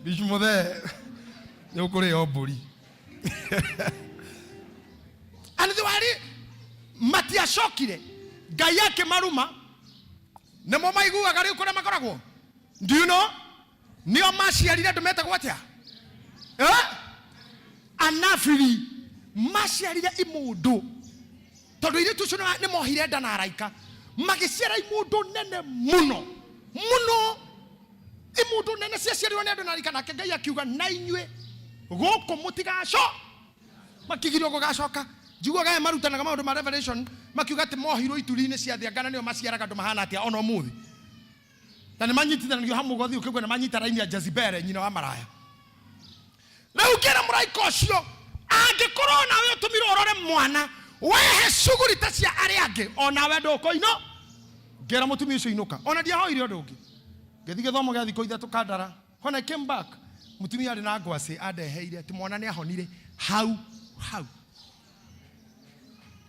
Bichu muthe nĩ ũkũrĩo mbũri and they were matiacokire Ngai akĩmaruma nĩmo maiguaga rĩu kũrĩa makoragwo do you know nĩo maciarire andũ metagwo atĩa eh? Anabiri maciarire imũndũ tondũ airĩtu acio nĩ mohire nda na araika magĩciara imũndũ nene mũno mũno imũndũ nene ciaciarirwo nĩ andũ na araika nake Ngai akiuga na inyuĩ gũkũ mũtigaco makigirio gũgacoka njiguaga aya marutanaga maũndũ ma revelation makiuga atĩ mohirwo ituri-inĩ cia thĩ angana nĩo maciaraga andũ mahana atĩa ona ũmũthĩ na nĩ manyitithanagio hamwe ũgathiĩ ũkĩigua nĩ manyita raini ya Jezebel nyina wa maraya rĩu ngĩra mũraika ũcio angĩkorwo nawe ũtũmirwo ũrore mwana wehe cuguri ta cia arĩa angĩ onawe ndũkũino ngĩra mũtumia ũcio inũka ona ndiahoire ũndũ ũngĩ ngĩthiĩ gĩthomo gĩa thikũ ithatũ kandara when I came back mũtumia arĩ na ngwacĩ andeheire atĩ mwana nĩ ahonire hau hau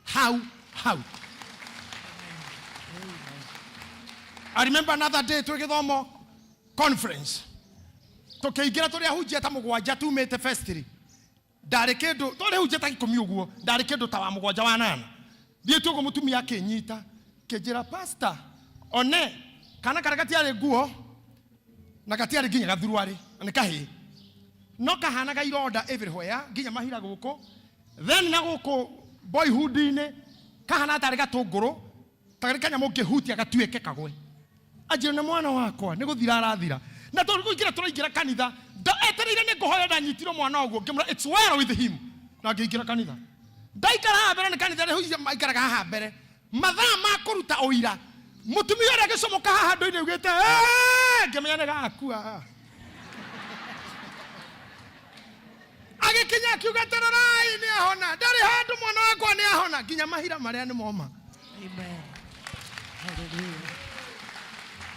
hau hau I remember another day twĩ gĩthomo conference tũkĩingĩra tũrĩ ahunjia ta mũgwanja tumĩte festiri ndarĩ kĩndũ twarĩ ahunjia ta ikũmi ũguo ndarĩ kĩndũ ta wa mũgwanja wa nana thiĩte ũguo mũtumia akĩnyita kĩnjĩra pastor one kana karĩa gatiarĩ nguo na gatiarĩ nginya gathuruarĩ na nĩ kahĩĩ no kahanaga ironda everywhere nginya mahira gũkũ then na gũkũ boyhood-inĩ kahana tarĩ gatũngũrũ tarĩ kanyamũ ũngĩhutia gatuĩke kagwe anjĩra na mwana wakwa nĩ gũthira arathira na tondũ kũingĩra tũraingĩra kanitha nda etereire nĩ ngũhoya ndanyitirwo mwana ũguo ngĩmwĩra it's well with him na ngĩingĩra kanitha ndaikara haha mbere nĩ kanitha rĩu maikaraga haha mbere mathaa ma kũruta ũira mũtumia ũrĩa agĩcomoka haha andũ-inĩ augĩte "Eh!" ngĩmenya nĩ gakua agĩkinya akiuga tarorai nĩ ahona ndarĩ handũ mwana wakwa nĩ ahona nginya mahira marĩa nĩ moma Amen. Hallelujah.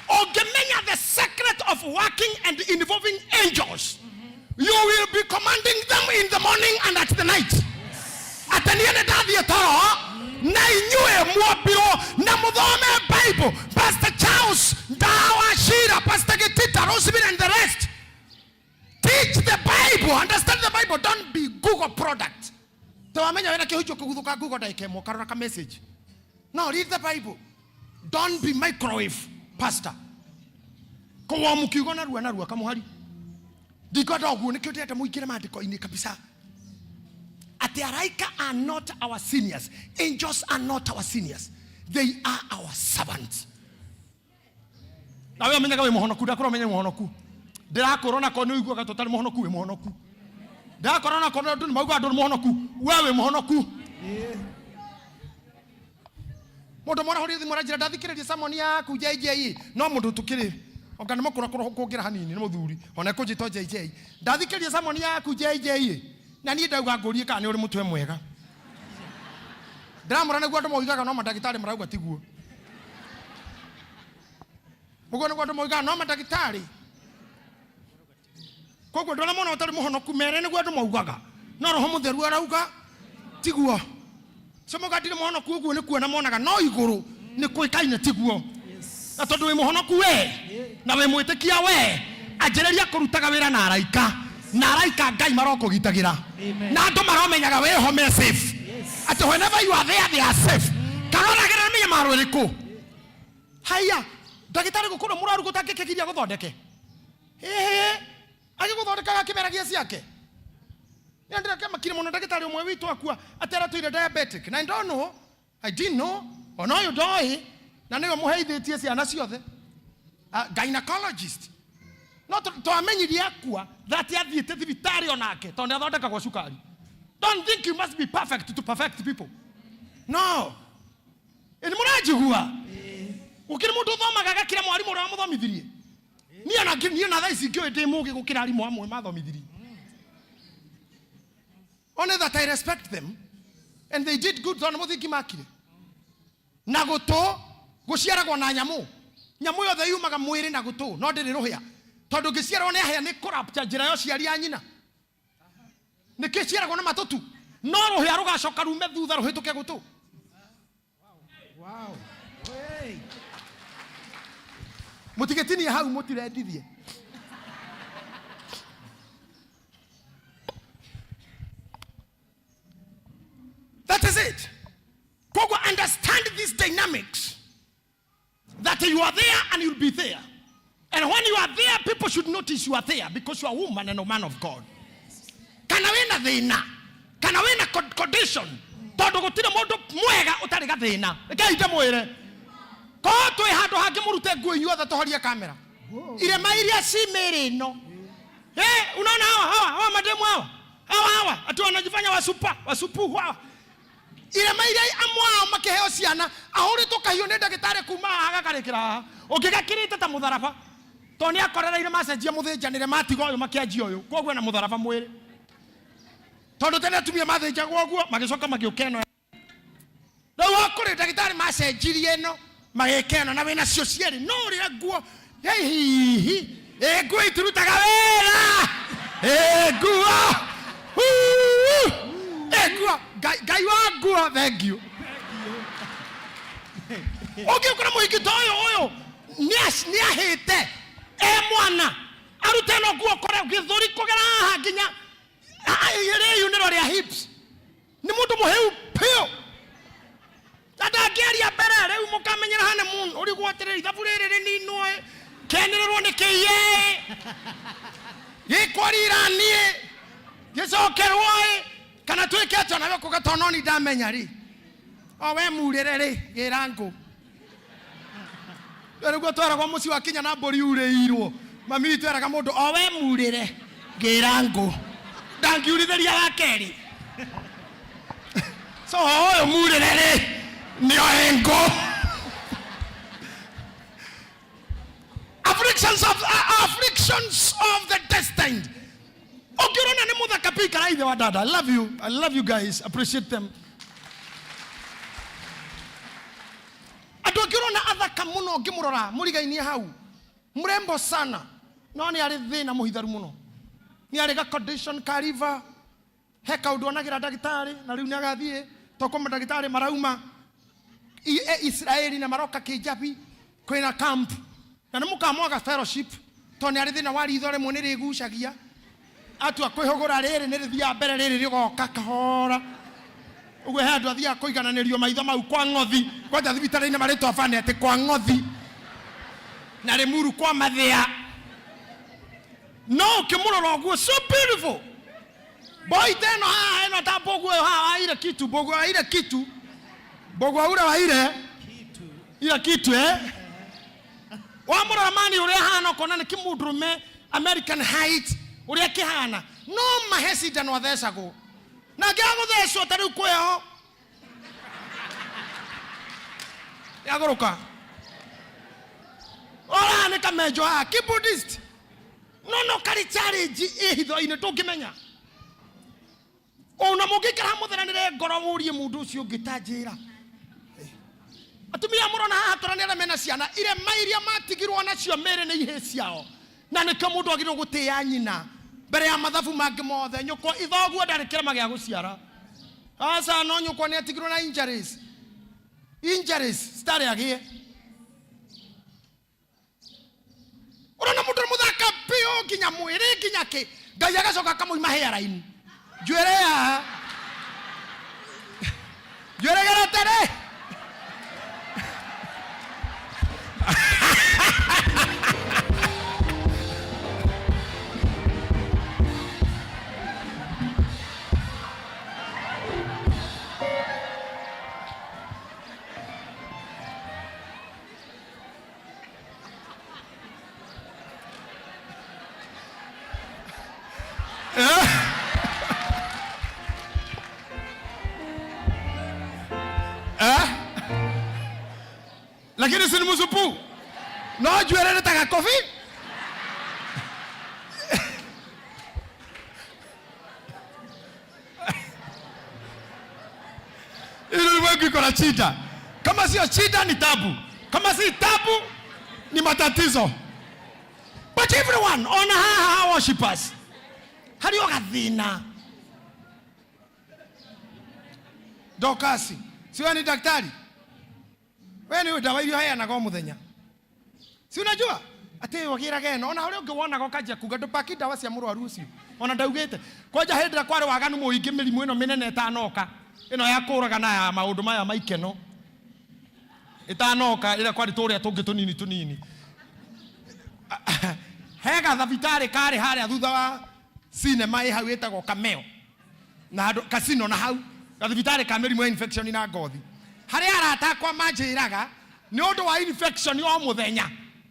ũngĩmenya the secret of working and involving angels you will be commanding them in the morning and at the night atĩ niĩ nĩ ndathiĩ toro na inyuĩ muombirwo na mũthome bible pastor charles ndawa shira pastor gitita rosemary and the rest teach the bible understand the bible don't be google product tewamenya wena kĩhunjio kũguthũka google ndagĩka ĩmwe ũkarora ka message no read the bible don't be microwave pastor kũwomu kiugo narua narua kamũhari ndikwenda ũguo nĩkĩo ndĩrenda mũingĩre maandĩko-inĩ kabisa atĩ araika are not our seniors angels are not our seniors they are our servants nawe ũmenyaga wĩ mũhonoku ndakorwo ũmenye mũhonoku ndĩrakwĩrwo nako nĩ ũiguaga tũtarĩ mũhonoku wĩ mũhonoku ndĩrakorwo nako andũ nĩ mauga andũ nĩ mũhonoku we wĩ mũhonoku mũndũ mwarahũrire thimũ aranjĩra ndathikĩrĩria sermon yaku JJ no mũndũ tũkĩrĩ Onga nĩ mũkũrũ kũngĩra hanini nĩ mũthuri ona ekũnjĩtwo JJ. Ndathikĩrĩria sermon yaku JJ ĩ, na niĩ ndauga ngũrie kana nĩ ũrĩ mũtwe mwega. Ndĩramwĩra nĩguo andũ moigaga no mandagĩtarĩ marauga tiguo. Ũguo nĩguo andũ moigaga no mandagĩtarĩ. Koguo andũ arĩa mona ũtarĩ mũhonoku mere nĩguo andũ maugaga no roho mũtheru arauga tiguo. Cio mauga ndirĩ mũhonoku ũguo nĩ kuona monaga no igũrũ nĩ kũĩkaine tiguo. Na tondũ wĩ mũhonoku we na wĩ mwĩtĩkia we anjĩrĩria kũrutaga wĩra na araika na araika Ngai marokũgitagĩra na andũ maromenyaga wĩho me safe atĩ whenever you are there they are safe. Kana ũragerera mĩnyamaro ĩrĩkũ? Haiya, ndagĩtarĩ gũkũrwo mũrwaru gũtangĩkĩgiria gũthondeke. Hĩhĩ, agĩgũthondekaga kĩmeragia ciake. Nĩ ndĩrakĩmakire mũno ndagĩtarĩ ũmwe witũ akua atĩ aratũire diabetic. Na I don't know, I didn't know, ona ũyũ ndoĩ, na nĩwe mũheithĩtie ciana ciothe. Gynecologist. No twamenyirie akua that athiĩte thibitarĩ onake tondũ nĩ athondekagwo cukari. Don't think you must be perfect to perfect people. No. Ĩ nĩ mũranjigua? Gũkĩrĩ mũndũ ũthomaga agakĩra mwarimũ ũrĩa wamũthomithirie. Niĩ ona niĩ ona thaa ici ngĩũĩ ndĩ mũgĩ gũkĩra arimũ amwe mathomithirie. Only that I respect them and they did good tondũ mũthingi makire. Na gũtũ gũciaragwo na nyamũ. Nyamũ yothe yumaga mwĩrĩ na gũtũ no ndĩrĩ rũhĩa. Tondũ ngĩciarwo nĩ ahĩa nĩ kũrapcha njĩra ya ũciari ya nyina. Nĩkĩ ciaragwo na matũ tu? No rũhĩa rũgacoka rume thutha rũhĩtũke gũtũ. Wow. Hey. Mũtigĩtinie hau mũtirendithie. That is it. Koguo understand these dynamics. That you are there and you'll be there. And when you are there, people should notice you are there because you are a woman and a man of God. Kana wĩna thĩna, kana wĩna condition, tondũ gũtirĩ mũndũ mwega ũtarĩ gathĩna. Rekei ndĩmwĩre, korwo twĩ handũ hangĩ mũrute nguo inyuothe tũhorie kamera. Irema iria ci mĩĩrĩ ĩno. Unaona hawa, hawa, hawa mademu hawa? Hawa, hawa, ati wanajifanya wasupa, wasupu hawa. Irema iria amwe ao makĩheo ciana, ahũrĩtwo kahiũ nĩ ndagĩtarĩ kuma haha gakarĩkĩra haha. Ũngĩgakĩrĩte ta mũtharaba. Tondũ nĩ akorereire macenjia mũthĩnjanĩre matiga ũyũ makĩanjia ũyũ. Koguo ena mũtharaba mwĩrĩ. Tondũ tene atumia mathĩnjagwo ũguo, magĩcoka magĩũka ĩno. Rĩu okũrĩ ndagĩtarĩ macenjirie ĩno, magĩka ĩno na wĩna cio cierĩ. No ũrĩa nguo, hihi, ĩ nguo itirutaga wĩra. Ĩ nguo. Huu. Ĩ nguo. Ngai wa nguo, thank you. Ũngĩkora mũhiki ta ũyũ, ũyũ, nĩ ahĩte e mwana. Arute ĩno nguo kũrĩa gĩthũri kũgera haha nginya, rĩyunĩro rĩa hips. Nĩ mũndũ mũhĩu biũ. Na ndangĩaria mbere, rĩu mũkamenyera hana mũndũ ũrigwo atĩrĩrĩ, ithabu rĩrĩ rĩninwo ĩ, kenĩrĩrwo nĩ kĩ ĩ? Gĩkwarira niĩ, gĩcokerwo ĩ, kana twĩke atĩa? Nawe ũkuga tondũ no niĩ ndamenya rĩ. O we murĩre rĩ, gĩra ngũ. Rĩu nĩguo tweragwo mũciĩ wa kinya na mbũri urĩirwo. Mami witũ eraga mũndũ, o we murĩre, gĩra ngũ. Ndangiurithĩria wa kerĩ. So ũyũ murĩre rĩ, nĩoe ngũ. Afflictions of the destined. Ũngĩrona nĩ mũthaka pi kana ithe wa dada. I love you. I love you guys. Appreciate them. Andũ angĩ ũrona athaka mũno ngĩmũrora mũrigainie hau. Mrembo sana. No nĩ arĩ thĩna mũhitharu mũno. Nĩ arĩ ga condition ka liver. He kaũndũ onagĩra ndagĩtarĩ na rĩu nĩ agathiĩ. Tondũ mandagĩtarĩ marauma Israeli na maroka Kĩnjabi kwĩna camp. Na nĩ mũkamwaga fellowship tondũ nĩ arĩ thĩna wa ritho rĩmwe nĩ rĩgucagia. Atua kwĩhũgũra rĩrĩ nĩ rĩthiaga mbere rĩrĩ rĩgoka kahora. Ũguo he andũ athiaga kũigananĩrio maitho mau kwa ng'othi. Kwanja thibitarĩ-inĩ marĩtwa bane atĩ kwa ng'othi. Na Rĩmuru kwa mathĩa. No ũkĩmũrora ũguo so beautiful. Boy teno haha ĩno ta mbũguo ĩyo haha waire kitu, mbũguo waire kitu. Mbũguo ura waire ira kitu, eh? Wamũrora mani ũrĩa ahana ũkona nĩ kĩmũndũrũme American height ũrĩa kĩhana. No mahe cindano athecagwo. Na angĩaga gũthecwo ta rĩu kwĩho. Yagũrũka. Ora nĩ kamenjo haha keyboardist. No no karĩ challenge ĩ hitho-inĩ tũngĩmenya. Ona mũngĩikara mũtheranĩre ngoro mũrie mũndũ ũcio ũngĩ ta njĩra. Atumia mũrona haha tũrani arĩa mena ciana irema iria matigirwo nacio mĩĩrĩ nĩ ihĩĩ ciao. Na nĩkĩo mũndũ agĩrĩirwo gũtĩĩa nyina mbere ya mathabu mangĩ mothe. Nyũkwa ithoguo ndarĩ kĩrema gĩa gũciara. Aca no nyũkwa nĩ atigirwo na injuries. Injuries citarĩ agĩe. Ũrona mũndũ nĩ mũthaka biũ nginya mwĩrĩ nginya kĩ. Ngai agacoka akamũima hairline. Njuĩrĩ haha. Njuĩrĩ geretere. Eh? Lakini si ni msupu. No njuĩrĩ nĩ ta gakobi. Ili ulimwengu iko na shida. Kama sio shida ni tabu. Kama si tabu ni matatizo. But everyone ona haha worshipers. Harĩ o gathĩna. Dokasi, si wewe ni daktari? Wewe ni dawa iria ũheanaga o mũthenya. Si unajua? Atĩ wagĩraga ĩno ona ũrĩa ũngĩ wonaga ũkanjia kuga ndũpaki ndawa cia mũrwaru ũcio. Ona ndaugĩte. Kwanja hĩndĩ ĩrĩa kwarĩ waganu mũingĩ mĩrimũ ĩno mĩnene ĩtanoka. Ĩno ya kũraga na ya maũndũ maya ma ikeno. Ĩtanoka ĩrĩa kwarĩ tũrĩa tũngĩ tũnini tũnini. He gathabitarĩ karĩ harĩa thutha wa cinema ĩ hau ĩtagwo Cameo. Na handũ casino na hau gathibitarĩ ka mĩrimũ ya infection na ngothi. Harĩa arata akwa manjĩraga nĩ ũndũ wa infection o mũthenya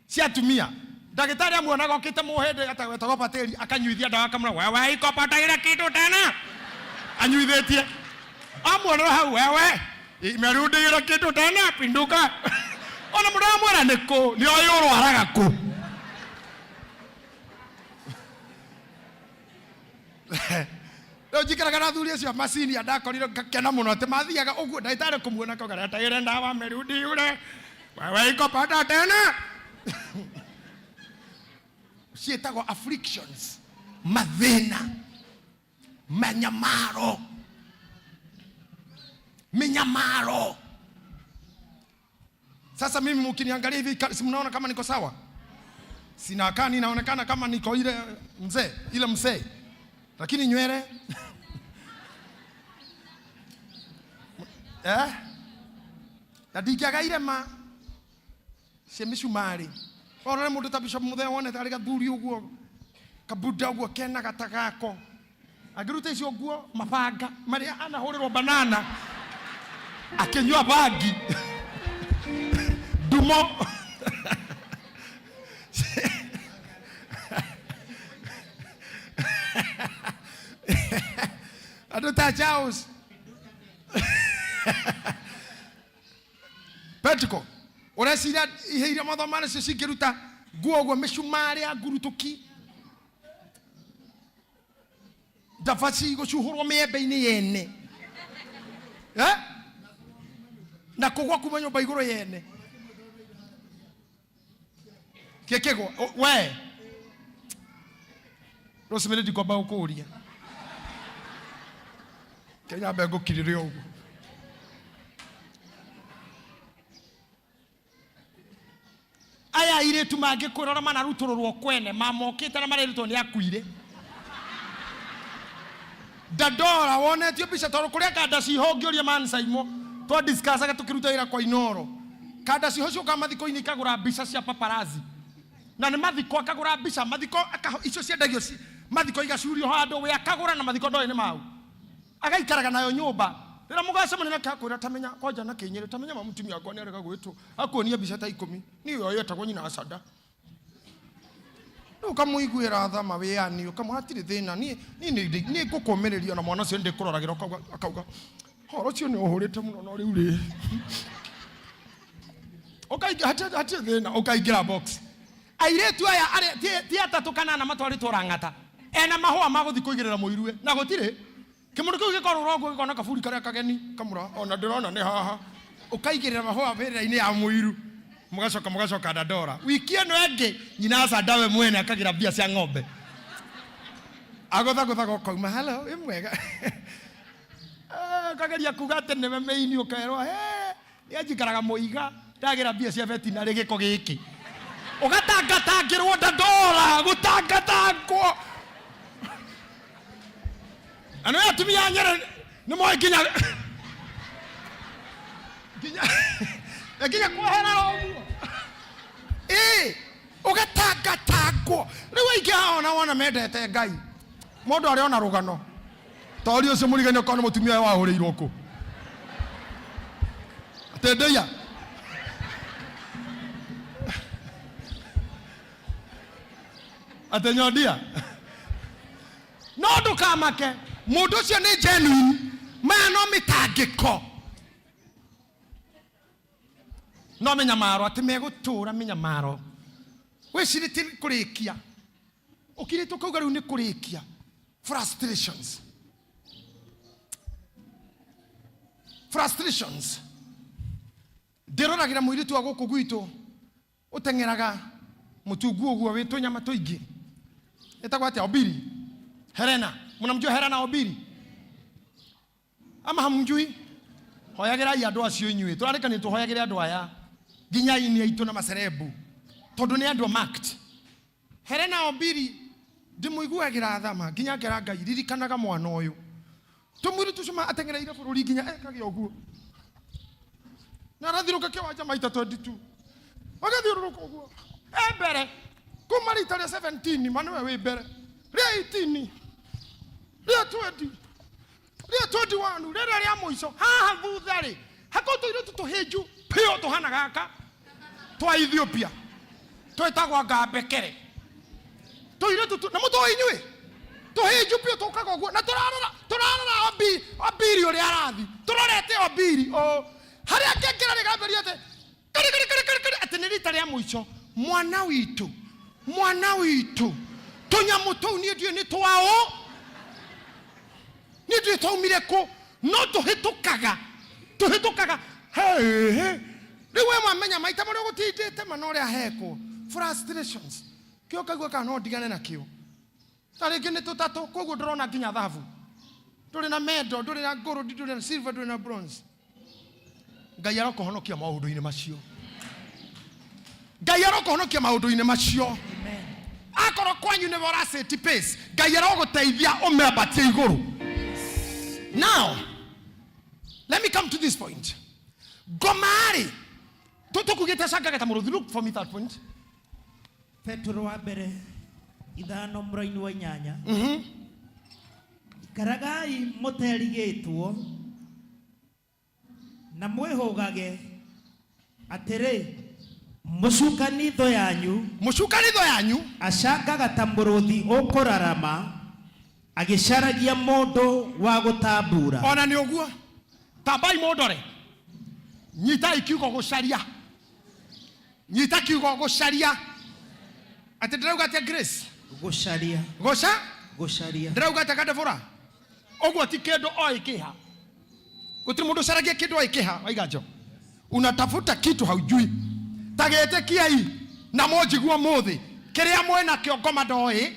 cia atumia. Ndagĩtarĩ amuonaga okĩte mũhĩndĩ wetagwo Pateli akanyuithia ndawa akamwĩra wewe iko pata ile kitu tena. Anyuithĩtie. Amuonera hau wewe imerudi ile kitu tena pinduka. Ona mũndũ amwĩra nĩ kũ nĩ oĩ ũrwaraga kũ. Rĩu njikaraga na athuri acio a macini ndakorire ngakena mũno atĩ mathiaga ũguo ndagĩtarĩ kũmuona akauga leta ile ndawa merudi yule wewe iko pata tena. Ciĩtagwo afflictions, mathĩna, manyamaro, minyamaro. Sasa mimi mkiniangalia hivi si mnaona kama niko sawa? Sinakaa ninaonekana kama niko ile mzee, ile mzee. Lakini nywele eh? Na ndingĩaga irema cia mĩcumarĩ. Orore mũndũ ta Bishop Muthee wone tarĩ gathuri ũguo kabuda ũguo kena gatagako. Angĩruta icio nguo mabanga marĩa anahũrĩrwo banana akĩnyua bangi ndumo. Andũ ta Charles Petiko ũreciria ihe iria mathoma nacio cingĩruta nguo ũguo mĩcumarĩ ya ngurutũki ndabaci gũcuhũrwo mĩembe-inĩ yene eh? Na kũgwa kuma nyũmba igũrũ yene kĩkĩgwa we Rosemary ndikwamba gũkũria Kenya mbe ngũkirĩre ũguo aya airĩtu mangĩkwĩra ũrĩa manarutũrũrwo kwene mamokĩte na marerutwo nĩ akuire Dandora wonetio mbica tondũ kũrĩa kanda ciho ũngĩũria man Saimo twa discussaga tũkĩruta wĩra kwa Inoro kanda ciho ciũkaga mathiko-inĩ ikagũra mbica cia paparazzi na nĩ mathiko akagũra mbica mathiko icio ciendagio mathiko igacurio handũ we akagũra na mathiko ndoĩ nĩ mau agaikaraga nayo nyũmba rĩrĩa mũgacemania nake akwĩra tamenya kwanja na kĩnyĩrĩ tamenya ma mũtumia wakwa nĩ arega gwĩtwo akuonia mbica ta 10 niĩ ũyũ etagwo nyina wa Sada rĩu ũkamũiguĩra tha mawĩani ũkamwĩra hatirĩ thĩna niĩ niĩ ngũkũmĩrĩria na mwana ũcio nĩndĩkũroragĩra akauga horo ũcio nĩ ũhũrĩte mũno no rĩu rĩ ũkaingĩra hatirĩ thĩna ũkaingĩra box Airĩtu aya arĩa ti atatũ kana ana matwarĩtwo Rang'ata ena mahũa ma gũthiĩ kũigĩrĩra mũirue na gũtirĩ kĩmũndũ kĩu gĩkorũra ũguo gĩkona kaburi karĩa kageni kamũra ona ndĩrona nĩ haha ũkaigĩrĩra mahũa mbĩrĩra-inĩ ya mũiru mũgacoka mũgacoka Dandora wiki ĩno ĩngĩ nyina Asanda we mwene akagĩra mbia cia ng'ombe agũthagũthaga ũkauma hello wĩ mwega ũkageria kuga atĩ nĩwe mĩini ũkerwo nĩ anjikaraga mũiga ndagĩra mbia cia vetinarĩ gĩko gĩkĩ ũgatangatangĩrwo Dandora gũtangatangwo na nĩ atumia a Nyerere nĩ moĩ nginya nginya nginya kweherera ũguo ĩĩ ũgatangatangwo rĩu aingĩ haha ona wona mendete Ngai mũndũ arĩ ona rũgano tori ũcio mũrigani okorwo nĩ mũtumia ũyũ wahũrĩirwo kũ atĩ ndĩia atĩ nyondia no ndũkamake mũndũ ũcio nĩ genuine maya no mĩtangĩko no mĩnyamaro atĩ megũtũra mĩnyamaro wĩcirĩtie kũrĩkia ũkirĩtwo ũkauga rĩu nĩ kũrĩkia frustrations frustrations ndĩroragĩra mũirĩtu wa gũkũ gwitũ ũteng'eraga mũtungu ũguo wĩ tũnyama tũingĩ ĩtagwo atĩa Obiri Helena mnamjua Helena Obiri ama hamjui hoyagĩrai andũ acio inyuĩ tũrarĩkania tũhoyagĩre andũ aya nginya aini aitũ na macerebu tondũ nĩ andũ marked Helena Obiri ndĩmũiguagĩra thama nginya ngera Ngai ririkanaga mwana ũyũ tũmwĩrĩ tũcuma ateng'ereire bũrũri nginya ekage ũguo na arathiũrũka kĩwanja maita 22 agathiũrũrũka ũguo e mbere kuma rita rĩa 17 ma nĩwe wĩ mbere rĩa 18 rĩa 20 rĩa 21 rĩrĩa rĩa mũico haha thutha rĩ hakorwo tũirĩtu tũhĩnju piũ tũhana gaka twa Ethiopia twĩtagwo ngambekere tũirĩtu tu na mũtoĩ inyuĩ tũhĩnju piũ tũkaga ũguo na tũrarora tũrarora Obiri ũrĩa arathi tũrorete Obiri o harĩa ngengere rĩgambĩria atĩ kari kari kari kari kari atĩ nĩ rita rĩa mũico mwana witũ mwana witũ tũnyamũ tũu niĩ ndiũĩ nĩ twaũ niĩ ndiũĩ twaumire kũ no tũhĩtũkaga tũhĩtũkaga hĩ rĩu we mwamenya maita marĩa ũgũtindĩte ma na ũrĩa hekwo frustrations kĩo kaigua kana no ndigane nakĩo ta rĩngĩ nĩ tũtatũ koguo ndũrona nginya thabu ndũrĩ na medal ndũrĩ na gold ndũrĩ na silver ndũrĩ na bronze Ngai arokũhonokia maũndũ-inĩ macio Ngai arokũhonokia maũndũ-inĩ macio akorwo kwanyu nĩwe ũraceti pace Ngai arogũteithia ũmĩambatie igũrũ now let me come to this point ngoma-rĩ tũkugĩte cangaga ta mũrũthi look for me that point Petero wa mbere ithano mũraini wa inyanya ikaragai mũterigĩtwo na mwĩhũgage atĩrĩ mũcukani thũ yanyu mũcukani thũ yanyu acangaga ta mũrũthi ũkũrarama agĩcaragia mũndũ wa gũtambura ona nĩ ũguo tambai mũndore nyitai kiugo gũcaria nyita kiugo gũcaria atĩ ndĩrauga atĩa Grace gũcaria gũca gũcaria ndĩrauga atĩa Kadebora ũguo ti kĩndũ oĩ kĩha gũtirĩ mũndũ ũcaragia kĩndũ oĩ kĩha waiganjo unatafuta kitu haujui ta gĩtĩkiai na mũnjiguo mũthĩ kĩrĩa mwĩnakĩo ngoma ndoĩ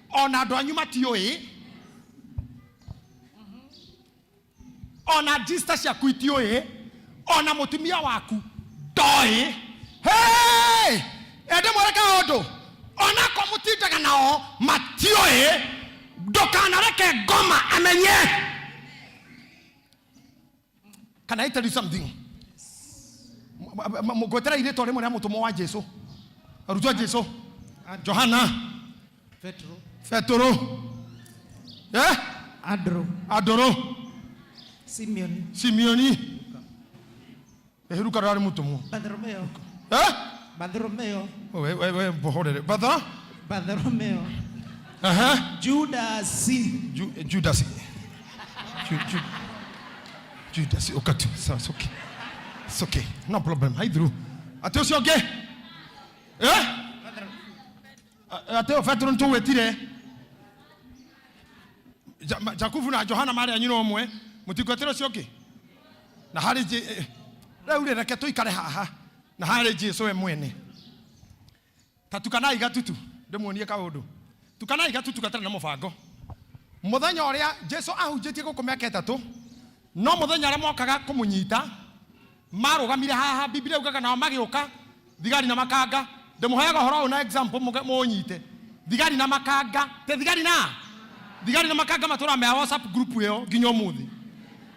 ona andũ anyu matiũĩ ona njista ciaku itiũĩ ona mũtumia waku ndoĩ Hey! ende mwĩre kaũndũ onako mũtindaga nao matiũĩ ndũkanareke ngoma amenye Can I tell you something? Ngwetera irĩtwa rĩmwe rĩa mũtũmwo wa Jesu arutwo a Jesu Johana Petro Petero eh? Andrew Andũrũ Simeon Simeoni Eheruka rarĩ mũtũmwo Bartholomeo eh? Bartholomeo we we we mbohorere Batha Bartholomeo Aha. Judas Ju, Judas Ju, Ju, Judas ukatu sawa it's okay it's okay no problem haithuru atĩ ũcio ũngĩ eh? Atĩ Petero nĩtũgwĩtire Jakubu na Johana marĩ a nyina ũmwe mũtingwetĩra ũcio ũngĩ na harĩ rĩu rĩ reke tũikare haha na harĩ Jesu we mwene. Ta tukanai gatutu ndĩmuonie kaũndũ. Tukanai gatutu gatarĩ na mũbango. Mũthenya ũrĩa Jesu ahunjĩtie gũkũ mĩaka ĩtatũ, no mũthenya ũrĩa mokaga kũmũnyita marũgamire haha. Biblia yugaga nao magĩũka thigari na makanga. Ndĩmũheaga ũhoro ũyũ na example mũũnyite. Thigari na makanga, te thigari na thigari na makanga matũraga me WhatsApp group ĩyo nginya ũmũthĩ,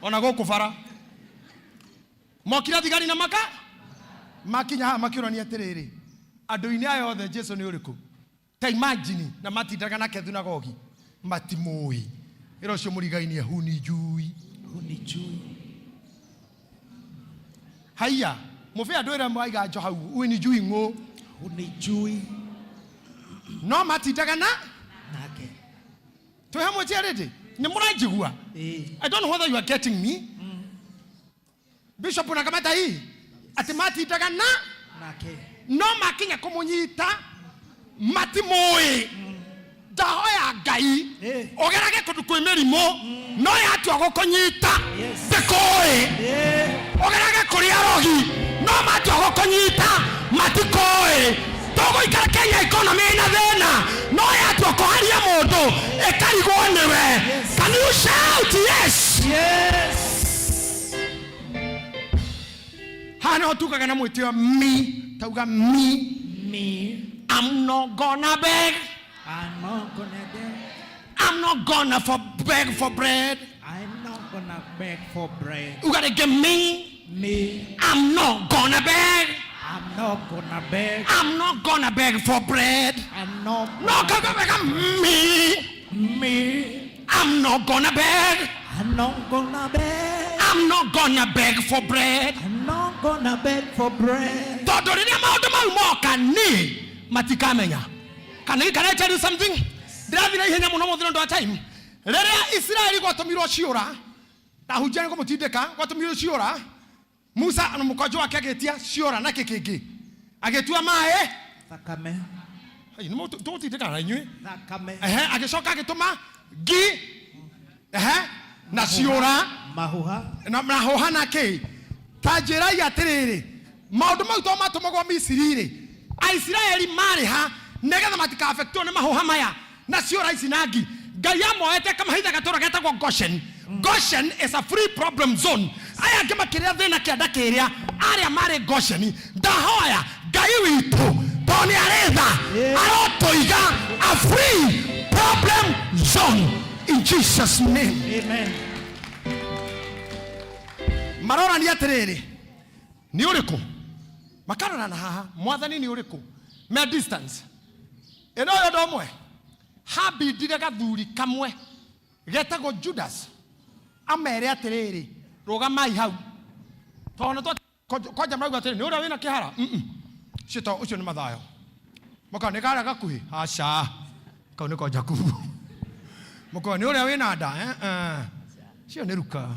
ona gũkũ bara. Mokire thigari na maka makinya haha makĩũrania atĩrĩrĩ, andũ-inĩ aya othe Jesu nĩ ũrĩkũ? Ta imagine, na matindaga nake thunagogi matimũĩ. Ĩra ũcio mũrigainie hunijui. Hunijui. Haiya, mũbĩa andũ ĩra mwaiga njo hau, hunijui ng'ũ. Hunijui. No matindaga na nake. Twĩ hamwe charity? Nĩ mũranjigua? I don't know whether you are getting me. Bishop unakamata hii atĩ matindaga na nake no makinya kũmũnyita matimũĩ. Ndahoya Ngai ũgerage kũndũ kwĩ mĩrimũ no yatua gũkũnyita ndĩkũĩ. Ũgerage kũrĩ arogi no matua gũkũnyita matikũĩ. Tũgũikara Kenya economy ĩna thĩna no yatua kũharia mũndũ ĩkarigwo nĩwe. Can you shout yes? Yes. Haha niho tugaga na mwĩtĩo me, tauga me. Me. I'm not gonna beg. I'm not gonna beg. I'm not gonna for beg for bread. I'm not gonna beg for bread. You got to give me. Me. I'm not gonna beg. I'm not gonna beg. I'm not gonna beg for bread. I'm not No, come, come, come. Me. Me. I'm not gonna beg. I'm not gonna beg. I'm not gonna beg for bread. I'm not gonna beg for bread. Tondũ rĩrĩa maũndũ mau moka nĩ matikamenya. Can I tell you something? Ndĩrathiĩ na ihenya mũno mũthĩ nĩ ũndũ wa time. Rĩrĩa Isiraeli gwatũmirwo ciũra, ndahunjia nĩ kũmũtindĩka, gwatũmirwo ciũra, Musa na mũkonjo wake agĩtia ciũra na kĩ kĩngĩ? Agĩtua maĩ. Thakame. Ai, nĩ tũgũtindĩkana na inyuĩ. Thakame. Ehe, agĩcoka agĩtũma ngi. Ehe, na ciũra. Mahuha. Na mahuha na kĩ? Ta njĩrai atĩrĩrĩ, maũndũ mau to matũmagwo Misiri rĩ, Aisiraeli marĩ ha nĩgetha matikafektwo nĩ mahuha maya na ciũra ici na ngi? Ngai amoete akamahitha gatũra getagwo Goshen. Goshen is a free problem zone. Aya angĩ makĩrĩa thĩna kĩanda kĩrĩa, arĩa marĩ Goshen, ndahoya Ngai witũ tondũ nĩ arĩ tha, arotũiga a free problem zone in Jesus name. Amen. Marorania atĩrĩrĩ, nĩ ũrĩkũ? Makarora na haha, mwathani nĩ ũrĩkũ? Me distance. Ĩno ũyũ ũndũ ũmwe, hambindire gathuri kamwe getagwo Judas amere atĩrĩrĩ, rũgamai hau. Tondũ nĩ kwanja marauga atĩrĩ, nĩ ũrĩa wĩna kĩhara? Ũcio to, ũcio nĩ Mathayo. Mũkao nĩ karĩa gakuhĩ? Aca. Kau nĩko Jakubu. Mũkao nĩ ũrĩa wĩna nda? Ũcio nĩ Luka.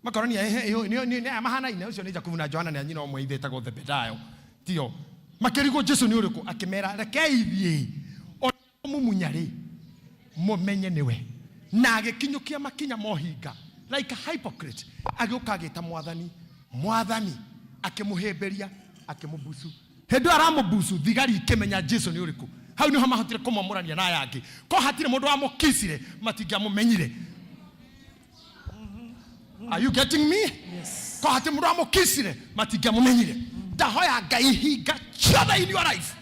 Makorania, ehe, nĩ aya mahanaine, ũcio nĩ Jakubu na Johana, nĩ a nyina ũmwe ithe etagwo Zebedayo. Tio. Makĩrigwo Jesu nĩ ũrĩkũ, akĩmera, rekei thiĩ. O mumunya rĩ, mũmenye nĩwe. Na agĩkinyũkia makinya mohinga, like a hypocrite, agĩũka agĩta mwathani, mwathani, akĩmũhĩmbĩria, akĩmũbucu. Hĩndĩ ĩyo aramũbucu, thigari ikĩmenya Jesu nĩ ũrĩkũ. Hau nĩho mahotire kũmwamũrania na aya angĩ. Ko hatirĩ mũndũ wamũkicire, matingĩamũmenyire. Are you getting me? Yes. Ko hatirĩ mũndũ wamũkicire, matingĩamũmenyire. Ndahoya Ngai hinga ciothe in your life.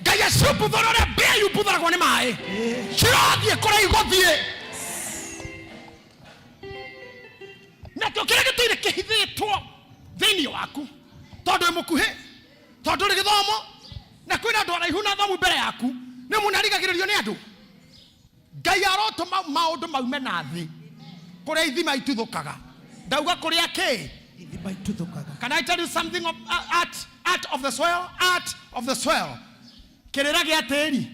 Ngai aciũmbuthũre ũrĩa mbĩa yumbuthũragwo nĩ maĩ. Cirothiĩ kũrĩa igũthiĩ. Nakĩo kĩrĩa gĩtũire kĩhithĩtwo thĩinĩ waku, tondũ wĩ mũkuhĩ, tondũ ũrĩ gĩthomo, na kwĩna andũ araihu na athomu mbere yaku, nĩ mũnarigagĩrĩrio nĩ andũ. Ngai arotũma maũndũ maume na thĩ kũrĩa ithima ituthũkaga. Ndauga kũrĩa kĩ? Ithima ituthũkaga. Can I tell you something of art of the soil? Art of the soil. Kĩrĩra gĩa tĩri.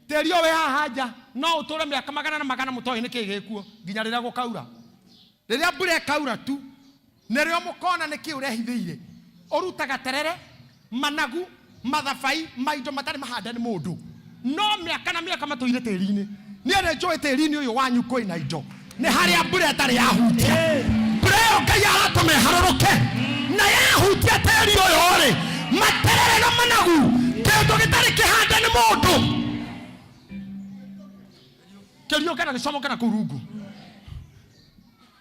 Tĩri ũyũ wĩ haha nja no ũtũre mĩaka magana na magana mũtoĩ nĩ kĩĩ gĩkuo nginya rĩrĩa gũkaura. Rĩrĩa mbura ĩkaura tu nĩrĩo mũkona nĩ kĩĩ ũrehithĩire. Ũrutaga terere, managu, Mathabai maindo matarĩ mahande nĩ mũndũ. No mĩaka na mĩaka matũire tĩri-inĩ. Niĩ nĩ njũĩ tĩri-inĩ ũyũ wanyu kwĩna indo. Nĩ harĩa mbura ĩtarĩ yahutia. Mbura ĩyo Ngai aratũma ĩharũrũke. Na yahutia tĩri ũyũ rĩ, materere na managu, kĩndũ gĩtarĩ kĩhande nĩ mũndũ. Kĩriũke na gĩcomoke na kũu rungu.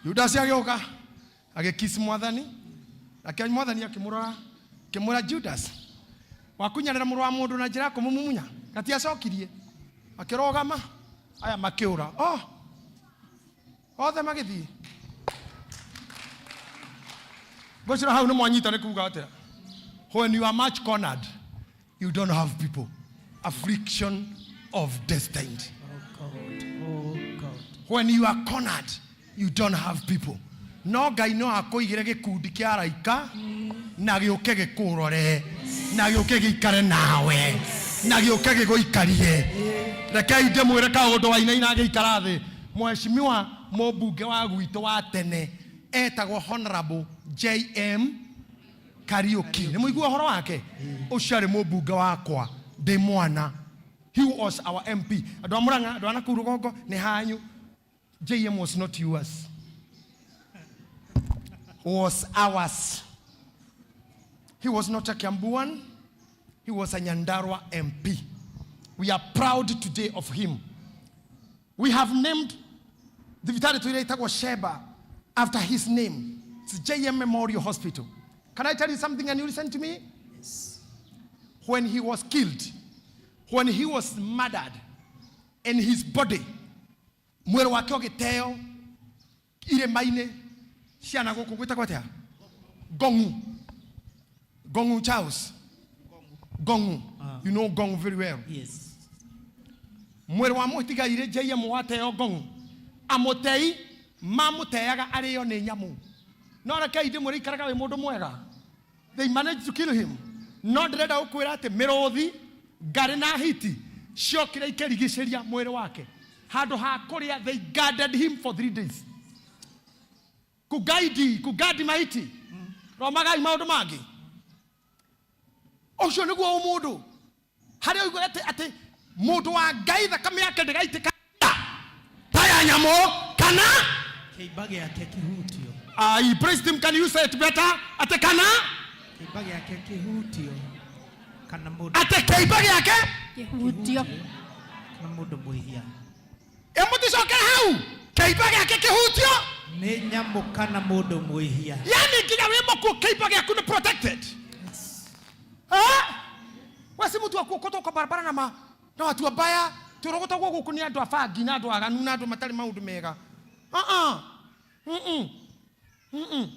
Judasi agĩũka agĩkiss mwathani, nake mwathani akĩmũrora akĩmwĩra Judas, wakunyanĩra mũrũ wa mũndũ na njĩra ya kũmũmumunya? Gatiacokirie, akĩrũgama, aya makĩũra. Oh, othe magĩthiĩ. Ngwĩciria hau nĩ mwanyita nĩ kuga atĩa. When you are much cornered, you don't have people. Affliction of destined. Oh God. When you are cornered, you don't have people. No Ngai no akũigĩre gĩkundi kĩa araika na gĩũke gĩkũrore na gĩũke gĩikare nawe na gĩũke gĩgũikarie. Rekei ndĩmwĩre kaũndũ wainaina agĩikara thĩ. Mheshimiwa mũmbunge wa gwitũ wa tene etagwo Honorable JM Kariuki. Nĩ mũigua ũhoro wake? Ũcio arĩ mũmbunge wakwa ndĩ mwana. He was our MP. Andũ a Murang'a, andũ a nakũu rũgongo nĩ hanyu. JM was not yours. Was ours. He was not a Kiambuan. He was a Nyandarua MP. We are proud today of him. We have named the thibitarĩ tũrĩa ĩtagwo Sheba after his name. It's JM Memorial Hospital. Can I tell you something and you listen to me? Yes. When he was killed, when he was murdered, and his body, mwĩrĩ wake ũgĩteo irĩma-inĩ ciana gũkũ gwĩtagwo atĩa? Gongu. Gongu Charles. Gongu. You know Gongu very well. Yes. Mwĩrĩ wa mũtigairĩ JM wateo Gongu. Amũtei mamũteaga arĩo nĩ nyamũ. No rekei ndĩmwĩre ikaraga wĩ mũndũ mwega. They managed to kill him. No ndĩrenda gũkwĩra atĩ mĩrũthi, ngarĩ na hiti ciokire ikĩrigicĩria mwĩrĩ wake. Handũ ha kũrĩa, they guarded him for 3 days. Kugaidi, kugadi maiti. Romagai maũndũ mangĩ. Ũcio nĩguo ũmũndũ. Harĩa ũiguaga atĩ mũndũ wa Ngai thakame yake ndĩgaitĩka ta ya nyamũ kana Kĩimba gĩake kĩhutio. Ai, praise him, can you say it better? Atĩ kana? Kĩimba gĩake kĩhutio. Kana mũndũ Atĩ kĩimba gĩake kĩhutio. Kana mũndũ mwĩhia. Ĩ mũticokere hau. Kĩimba gĩake kĩhutio. Nĩ nyamũ kana mũndũ mwĩhia. Yani nginya wĩ mũkuũ kĩimba gĩaku nĩ protected. Eh? We si mtu wa kuokotwa kwa barabara na ma na watu wabaya. Tũrogotagwo gũkũ nĩ andũ a bangi na andũ aganu na andũ matarĩ maũndũ mega. Uh-uh. Mm-mm. Mm-mm.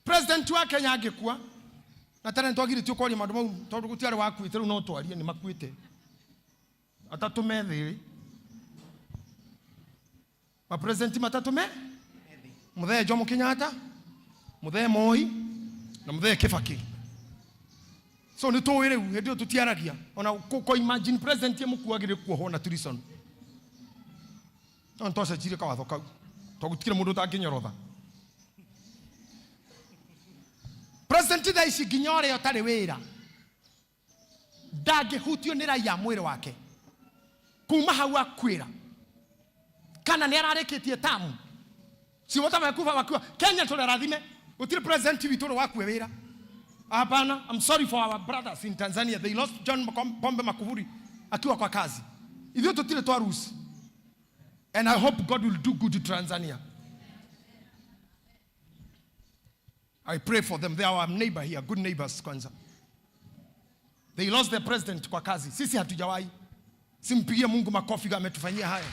President wa Kenya angĩkua na tene nĩtwagirĩtio kwaria maũndũ mau tondũ gũtiarĩ wakuĩte, rĩu no twarie, nĩ makuĩte. Atatũ me thĩ. Mapresident matatũ me Mũthee Jomo Kenyatta, Mũthee Moi na Mũthee Kibaki. So nĩ tũĩ rĩu hĩndĩ ĩyo tũtiaragia. Ona kũ imagine president ye mũkuo agĩrĩire kuohwo na treason. No nĩtwacenjirie kawatho kau tondũ gũtirĩ mũndũ ũtangĩnyorotha. President thaa ici nginya ũrĩa ũtarĩ wĩra ndangĩhutio nĩ raia mwĩrĩ wake kuma hau akuĩra kana nĩ ararĩkĩtie tamu ciwota mekuba wakiwa Kenya tũrĩ arathime gũtirĩ president witũ ũrĩ wakue wĩra. Hapana, I'm sorry for our brothers in Tanzania. They lost John Pombe Magufuli akiwa kwa kazi. Ithuĩ tũtirĩ twa rusi. And I hope God will do good to Tanzania. I pray for them. They are our neighbor here, good neighbors kwanza. They lost their president kwa kazi. Sisi hatujawahi. Simpigie Mungu makofi ametufanyia haya.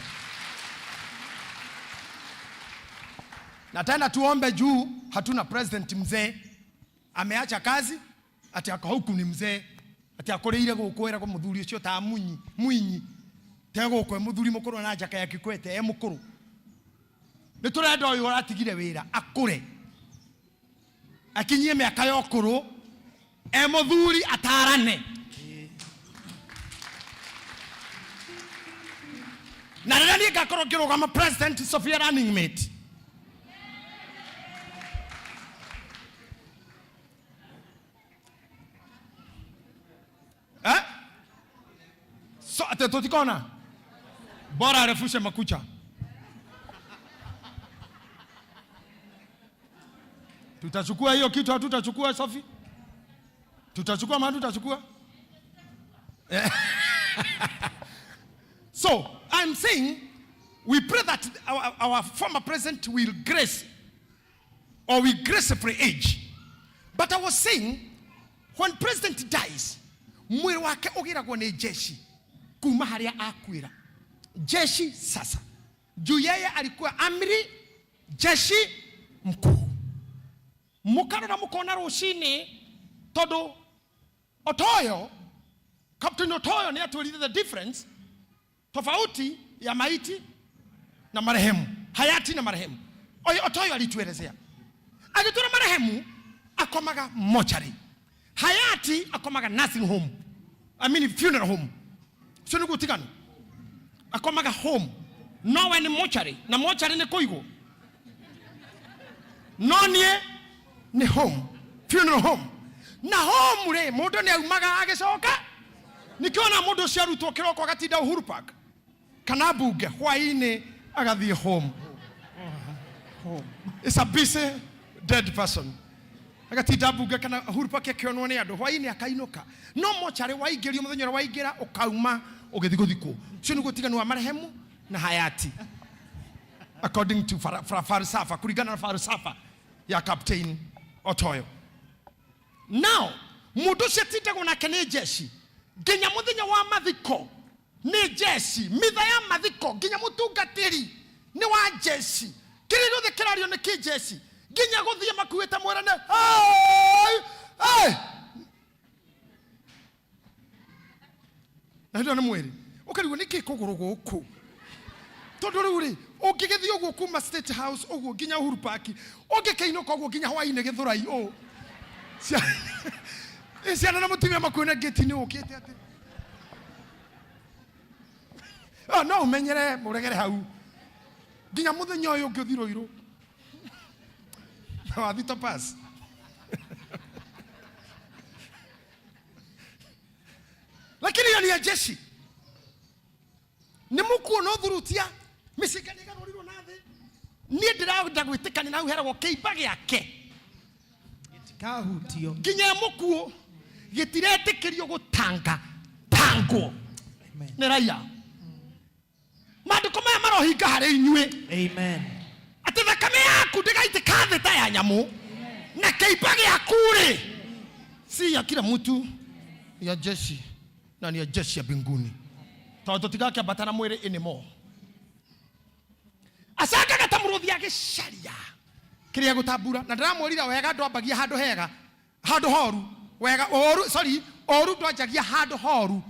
Na tena tuombe juu hatuna president mzee. Ameacha kazi ati ako huku ni mzee. Ati akoreire gũkũ eragwo mũthuri ũcio ta munyi, mwinyi. Te gũkũ e mũthuri mũkũrũ na njaka ya Kikwete e mũkũrũ. Nĩ tũrenda ũyũ ũratigire wĩra akũre. Akinyie mĩaka ya ũkũrũ e mũthuri atarane. Na rĩrĩa niĩ ngakorwo ngĩrũgama president Sophia running mate. Atĩ tũtikona bora arefushe makucha. Tutachukua hiyo kitu, hatutachukua Sophie? Tutachukua maana tutachukua. So I'm saying we pray that our former president will grace or will gracefully age. But I was saying when president dies, mwĩrĩ wake ũgĩragwo nĩ jeshi kuma harĩa akuĩra. Jeshi sasa juu yeye alikuwa amri jeshi mkuu. Mukarora mukona rũcinĩ tondũ Otoyo, Captain Otoyo nĩ atwĩrire the difference, tofauti ya maiti na marehemu, hayati na marehemu. Oyo Otoyo alituelezea agĩtwĩra marehemu akomaga mochari, hayati akomaga nursing home, I mean funeral home. Ũcio nĩguo ũtiganu, akomaga home nowe nĩ mochari, na mochari nĩ kũigwo, no niĩ nĩ home, funeral home. Na home rĩ mũndũ nĩ aumaga agĩcoka. Nĩkĩo ona mũndũ ũcio arutwo kĩroko agatinda Uhuru Park kana mbunge, hwaĩ-inĩ agathiĩ home. It's a busy dead person. Agatinda mbunge kana Uhuru Park akĩonwo nĩ andũ, hwaĩ-inĩ akainũka. No mocarĩ waingĩrio mũthenya ũrĩa waingĩra ũkauma ũgĩthiĩ gũthikwo. Ũcio nĩguo ũtiganu wa marehemu na hayati according to falsafa, kulingana na falsafa ya Captain Otoyo. Now mũndũ ũcio atindagwo nake nĩ jeshi nginya mũthenya wa mathiko nĩ jeshi, mitha ya mathiko nginya mũtungatĩri nĩ wa jeshi, kĩrĩa gĩothe kĩrario nĩ kĩ jeshi, nginya gũthiĩ makuĩte mwĩrane hey, hey. Na hĩndĩ ĩyo nĩ mwĩrĩ ũkarigwo nĩkĩ kũgũrũ gũkũ, tondũ rĩu rĩ ũngĩgĩthiĩ ũguo kuma State House ũguo nginya Uhuru Park, ũngĩkĩinũka ũguo nginya hwaĩ-inĩ Gĩthũrai ũũ, ciana na mũtumia makuona ngĩti-inĩ ũkĩte atĩ no ũmenyere mũregere hau nginya mũthenya ũyũ ũngĩ ũthiĩ Ruiru na wathiĩ Topaz. Lakini hiyo ni ya jeshi. Nĩ mũkuona ũthurutia mĩcinga nĩ ĩgarũrirwo na thĩ. Niĩ ndĩrenda gwĩtĩkania na hau heragwo kĩimba gĩake gĩtikahutio nginya mũkuũ, gĩtiretĩkĩrio gũtanga tangwo nĩ raia. Maandĩko maya marohinga harĩ inyuĩ. Amen. Atĩ thakame yaku ndĩgaitĩka thĩ ta ya nyamũ, na kĩimba gĩaku rĩ si ya kila mtu, ya jeshi na ni ya jeshi ya mbinguni, tondũ tũtigakĩambata na mwĩrĩ anymore. Acangaga ta mũrũthi agĩcaria kĩrĩa gũtambura, na ndĩramwĩrire wega ndwambagia handũ hega, handũ horu wega ũru, sorry, ũru ndwanjagia handũ horu,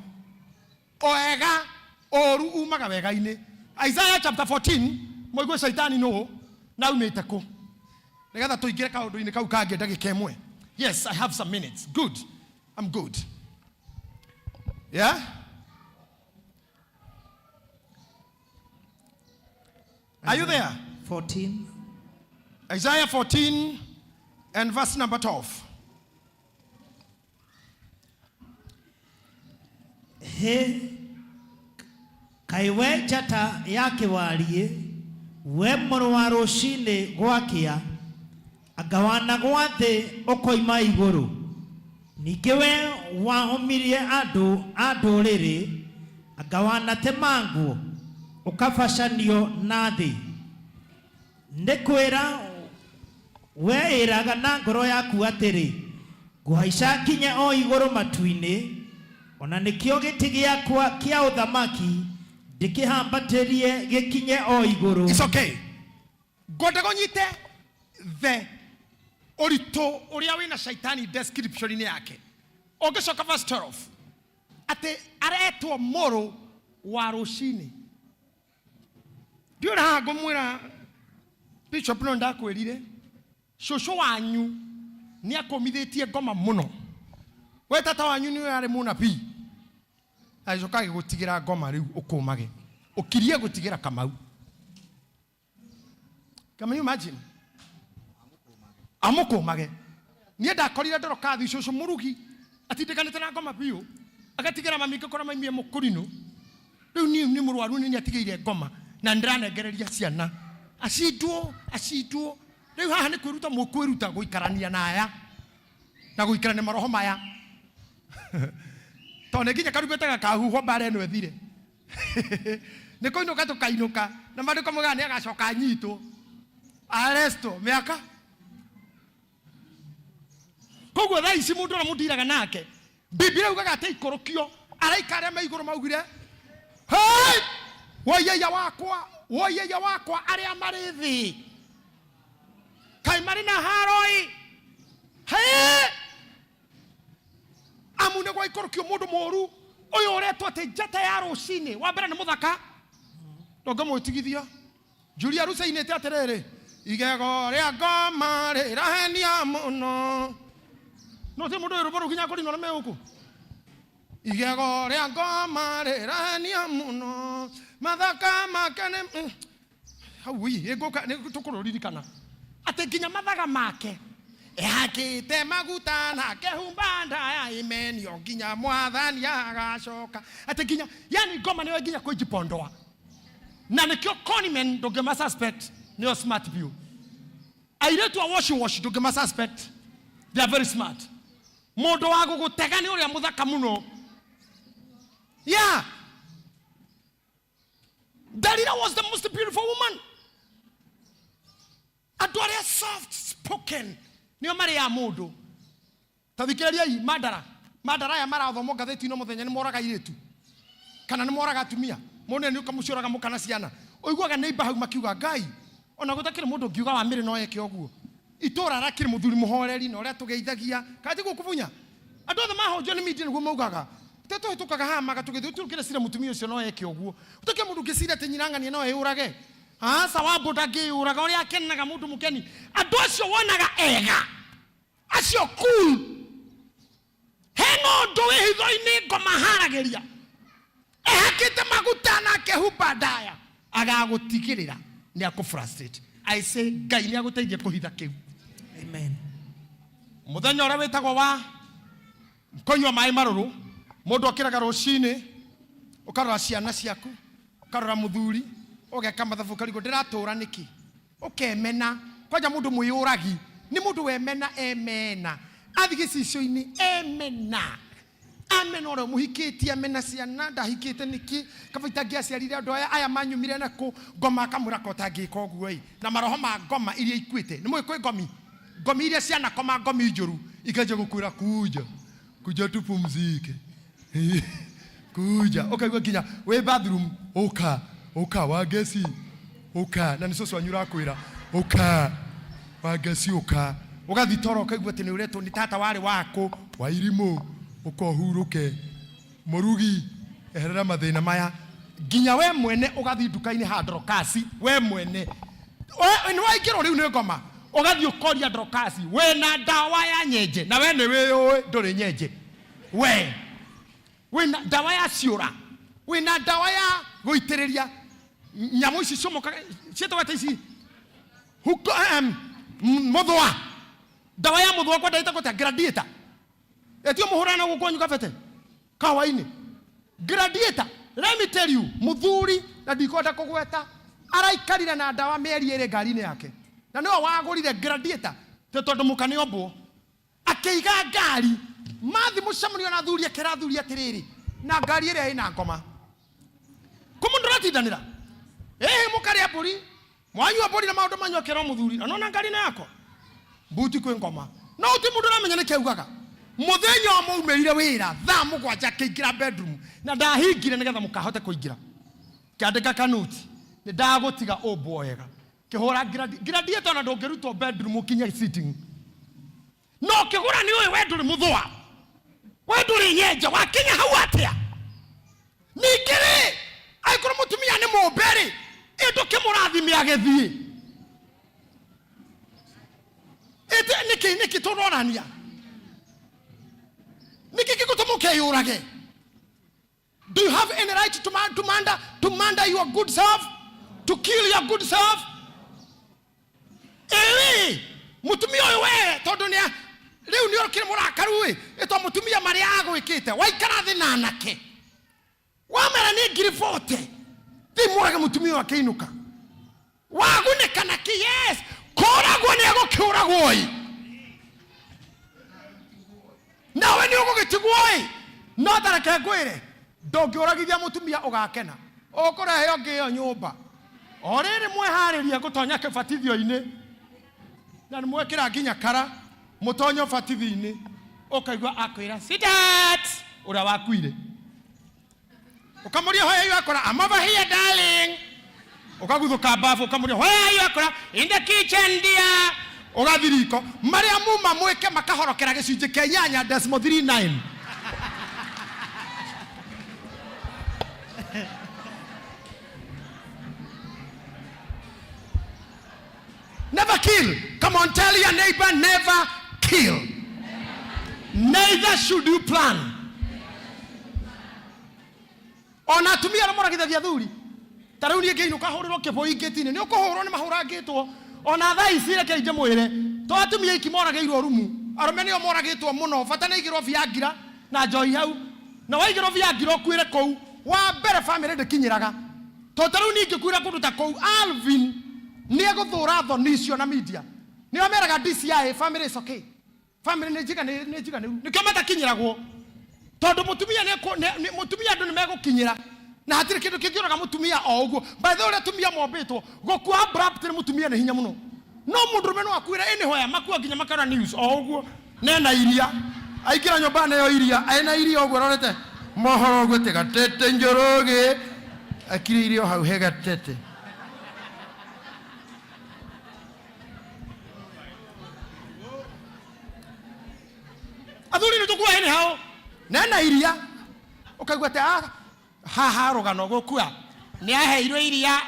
wega ũru umaga wega-inĩ. Isaiah chapter 14, mũigue caitani nũ na aumĩte kũ, nĩgetha tũingĩre kaũndũ-inĩ kau kangĩ ndagĩka ĩmwe. Yes, I have some minutes. Good. I'm good. Yeah? Are you there? 14. Isaiah 14 and verse number 12. He kaĩ we njata ya kĩwariĩ, we mũrũ wa rũcinĩ gwakĩa, anga wanagwa thĩ ũkoima igũrũ. Ningĩ we wahomirie andũ a ndũrĩrĩ, anga wanatemangwo ũkabacanio na thĩ. Nĩ kwĩra weĩraga na ngoro yaku atĩrĩ, ngũhaica nginye o igũrũ matu-inĩ, ona nĩkĩo gĩtĩ gĩakwa kĩa ũthamaki ndĩkĩhambatĩrie gĩkinye o igũrũ. It's okay. Ngwendaga ũnyite the ũritũ ũrĩa wĩna shaitani description-inĩ yake. Ũngĩcoka verse 12, atĩ aretwo mũrũ wa rũcinĩ. Ndiũĩ haha ngũmwĩra Bishop, no ndakwĩrire cũcũ wanyu nĩ akũmithĩtie ngoma mũno. We tata wanyu nĩwe arĩ mũnabii, agĩcoka agĩgũtigĩra ngoma rĩu ũkũmage, ũkirie gũtigĩra Kamau. Can you imagine? Amũkũmage. Niĩ ndakorire ndorokathi cũcũ mũrugi atindĩkanĩte na ngoma biũ, agatigĩra mami ngĩkora maimie mũkũrinũ. Rĩu niĩ nĩ mũrwaru nĩ atigĩire ngoma na nĩndĩranengereria ciana. Acindwo, acindwo. Rĩu haha nĩ kwĩruta mũkwĩruta gũikarania na aya na gũikarania maroho maya. Tondũ nĩ nginya karumbeta gakahuhwo mbara ĩno ĩthire. Nĩ kũinũka tũkainũka na maandĩko maugaga nĩ agacoka anyitwo. Arresto mĩaka. Koguo thaa ici mũndũ ũrĩa mũndiraga nake Biblia yugaga atĩ ikũrũkio araika arĩa me igũrũ maugire hey! Woiyeia wakwa, woiyeia wakwa arĩa marĩ thĩ kaĩ marĩ na haroi hey! Amu nĩ gwaikũrũkio mũndũ mũru ũyũ ũretwo atĩ njata ya rũcinĩ wa mbere nĩ mũthaka ndũngĩmwĩtigithia. Julia Rusa ainĩte atĩrĩrĩ, igego rĩa ngoma rĩrahenia mũno. No ti mũndũ wĩ rwĩmbo rũu nginya kũrinwo na mĩũkũ. Igego rĩa ngoma rĩrahenia mũno, mathaka make nĩ hau ĩ ngũka nĩ tũkũrũririkana atĩ nginya mathaga make ehakĩte maguta na akehumba ndaya imenio nginya mwathani agacoka atĩ nginya yani ngoma nĩyo nginya kwĩjipondoa na nĩkĩo conmen ndũngĩma suspect nĩo smart biũ airĩtu a wash wash ndũngĩma suspect they are very smart mũndũ wa gũgũtega nĩ ũrĩa mũthaka mũno yeah Dalila was the most beautiful woman andũ arĩa soft spoken nĩo marĩ a mũndũ Ta thikĩrĩriai, mandara, mandara aya marathomwo ngathĩti-inĩ o mũthenya nĩ moraga airĩtu kana nĩ moraga atumia. Mũnene nĩ ũka mũciĩ ũraga mũka na ciana. Ũiguaga neighbor hau makiuga Ngai, ona gũtakĩrĩ mũndũ ũngiuga wa mĩrĩ no eke ũguo. Itũra rakĩrĩ mũthuri mũhoreri na ũrĩa tũgeithagia. Kana tiguo kũbunya? Andũ othe mahũnjio nĩ media nĩguo maugaga. Tĩ tũhĩtũkaga haha maga tũgĩthiĩ gũtirĩ ũngĩreciria mũtumia ũcio no eke ũguo. Gũtakĩrĩ mũndũ ũngĩciria atĩ nyina ng'ania no eyũrage. Aca Wambũ ndangĩyũraga ũrĩa akenaga mũndũ mũkeni. Andũ acio wonaga ega. Acio cool. Hena ũndũ wĩ hitho-inĩ ngoma haragĩria. Ehakĩte maguta na akehumba ndaya. Agagũtigĩrĩra nĩ akũ frustrate. I say Ngai nĩ agũteithie kũhitha kĩu. Amen. Mũthenya ũrĩa wĩtagwo wa kũnyua maĩ marũrũ, mũndũ okĩraga rũcinĩ, ũkarora ciana ciaku, ũkarora mũthuri, ũgeka mathabu ũkarigwo ndĩratũra nĩkĩ? Ũkemena. Kwanja mũndũ mwĩyũragi nĩ mũndũ wemena emena. Athiĩ gĩcicio-inĩ emena. Amena ũrĩa ũmũhikĩtie, amena ciana, ndahikĩte nĩkĩ, kaba itangĩaciarire andũ aya, aya manyumire nakũ, ngoma akamwĩra ko ũtangĩka ũguo ĩ. Na maroho ma ngoma iria ikuĩte, nĩ mũĩ kwĩ ngomi? Ngomi iria cianakoma ngomi njũru, ikanjia gũkwĩra kuja, kuja tupumzike. Kuja. Ũkaigua nginya wĩ bathroom, ũka, ũka, Wangeci, ũka. Na nĩ cũcũ wanyu ũrakwĩra, ũka, Wangeci, ũka. Ũgathiĩ toro ũkaigua atĩ nĩ ũretwo nĩ tata warĩ wakũ, Wairimũ, ũka ũhurũke. Mũrugi, eherera mathĩna maya. Nginya we mwene ũgathiĩ nduka-inĩ ha Dorokasi, we mwene. We, nĩ waingĩrwo rĩu nĩ ngoma. Ũgathiĩ ũkoria Dorokasi, wĩna ndawa ya nyenje, na we nĩ wĩyũĩ ndũrĩ nyenje. We, wĩna ndawa ya ciũra, wĩna ndawa ya gũitĩrĩria nyamũ ici ciũmũkaga, ciĩtagwo atĩa ici? Huko, mũthũa. Ndawa ya mũthũa kwenda ĩtagwo atĩa? Gladiator. Etio mũhũrana gũkũ kwanyu kabete kawainĩ. Gladiator, let me tell you, mũthuri na ndikwenda kũgweta araikarire na ndawa mĩeri ĩrĩ ngari-inĩ yake na nĩwe wagũrire Gladiator tondũ mũka nĩ ombwo akĩiga ngari mathi mũcemanio na athuri akĩra athuri atĩrĩrĩ na ngari ĩrĩa ĩna ngoma kũmũ ndũratindanĩra ĩhĩ mũkarĩa mbũri mwanyua mbũri na maũndũ manyu akĩra mũthuri na nona ngari ĩno yakwa mbuti kwĩ ngoma no ti mũndũ ũramenya nĩkĩ augaga mũthenya ũmwe aumĩrire wĩra thaa mũgwanja akĩingĩra bedroom na ndahingire nĩgetha mũkahote kũingĩra kĩandĩka kanuti nĩ ndagũtiga ũmbwo wega kĩhũra gladiator ona ndũngĩrutwo bedroom ũkinye sitting no kĩgũra nĩ ũyũ we ndũrĩ mũthũa we ndũrĩ nyenje wakinya hau atĩa ningĩ rĩ angĩkorwo mũtumia nĩ mũmbe rĩ ĩ ndũkĩmũrathime agĩthiĩ ĩtĩ nĩkĩ nĩkĩ tũronania nĩkĩ gĩgũtũma ũkeyũrage? Do you have any right to, man, to, murder, to murder your good self? To kill your good self? Ĩĩ, mũtumia ũyũ we tondũ nĩ rĩu nĩ ũkĩrĩ mũrakaru ĩ ĩto mũtumia marĩa agwĩkĩte waikara thĩ na anake. Wamera nĩ ngiri 40 thiĩ mũrage mũtumia ũyũ akĩinũka. Wagunĩka na kĩ? Yes, kũragwo nĩ egũkĩũragwo ĩ, nawe nĩ ũgũgĩtigwo ĩ. No ta reke ngwĩre, ndũngĩũragithia mũtumia ũgakena, ũkũrehe ũngĩ ĩyo nyũmba. O rĩrĩ mweharĩria gũtonya kĩbatithio-inĩ, na nĩ mwekĩra nginya kara, mũtonye ũbatithio-inĩ, ũkaigua akwĩra sweetheart, ũrĩa wakuire. Ũkamũria where you akora, I'm over here darling. Ũkaguthũka bafu ũkamũria where you akora, in the kitchen dear. Ũgathiĩ riko, marĩa muma mwĩke makahorokera gĩcunjĩ kĩa inyanya decimal three nine. Never kill. Come on, tell your neighbor, never kill. Neither should you plan. Ona atumia arĩa moragithagia athuri, ta rĩu niĩ ngĩinũka hũrĩrwo kĩbũi ngĩti-inĩ, nĩ ũkũhũrwo nĩ mahũrangĩtwo. Ona thaa ici reke ndĩmwĩre, to atumia aiki moragĩirwo rumu, arũme nĩo moragĩtwo mũno. Bata nĩ aigĩrwo Viagra na njohi hau, na waigĩrwo Viagra ũkuĩre kũu, wa mbere bamĩrĩ ndĩkinyĩraga. Tondũ ta rĩu niĩ ingĩkuĩra kũndũ ta kũu, Alvin nĩ egũthũra thoni icio na media. Nĩo meraga DCI, family is okay. Family nĩ njiganĩru, nĩ njiganĩru. Nĩkĩo matakinyĩragwo. Tondũ mũtumia nĩ ekũ-, nĩ, nĩ, mũtumia andũ nĩ megũkinyĩra. Na hatirĩ kĩndũ kĩngĩũraga mũtumia o ũguo. By the way, ũrĩa atumia mombĩtwo, gũkua abrupt nĩ mũtumia nĩ hinya mũno. No mũndũrũme no akuĩre anywhere, makua nginya makara news o ũguo. Nena iria. Aingĩra nyũmba neo iria, ena iria ũguo arorete mohoro ũguo atĩ Gatete Njoroge akirĩire o hau he Gatete. Athuri nĩ tũkua hĩndĩ hao. Nena iria. Ũkaigua atĩ, haha rũgano gũkua. Nĩ aheirwo iria.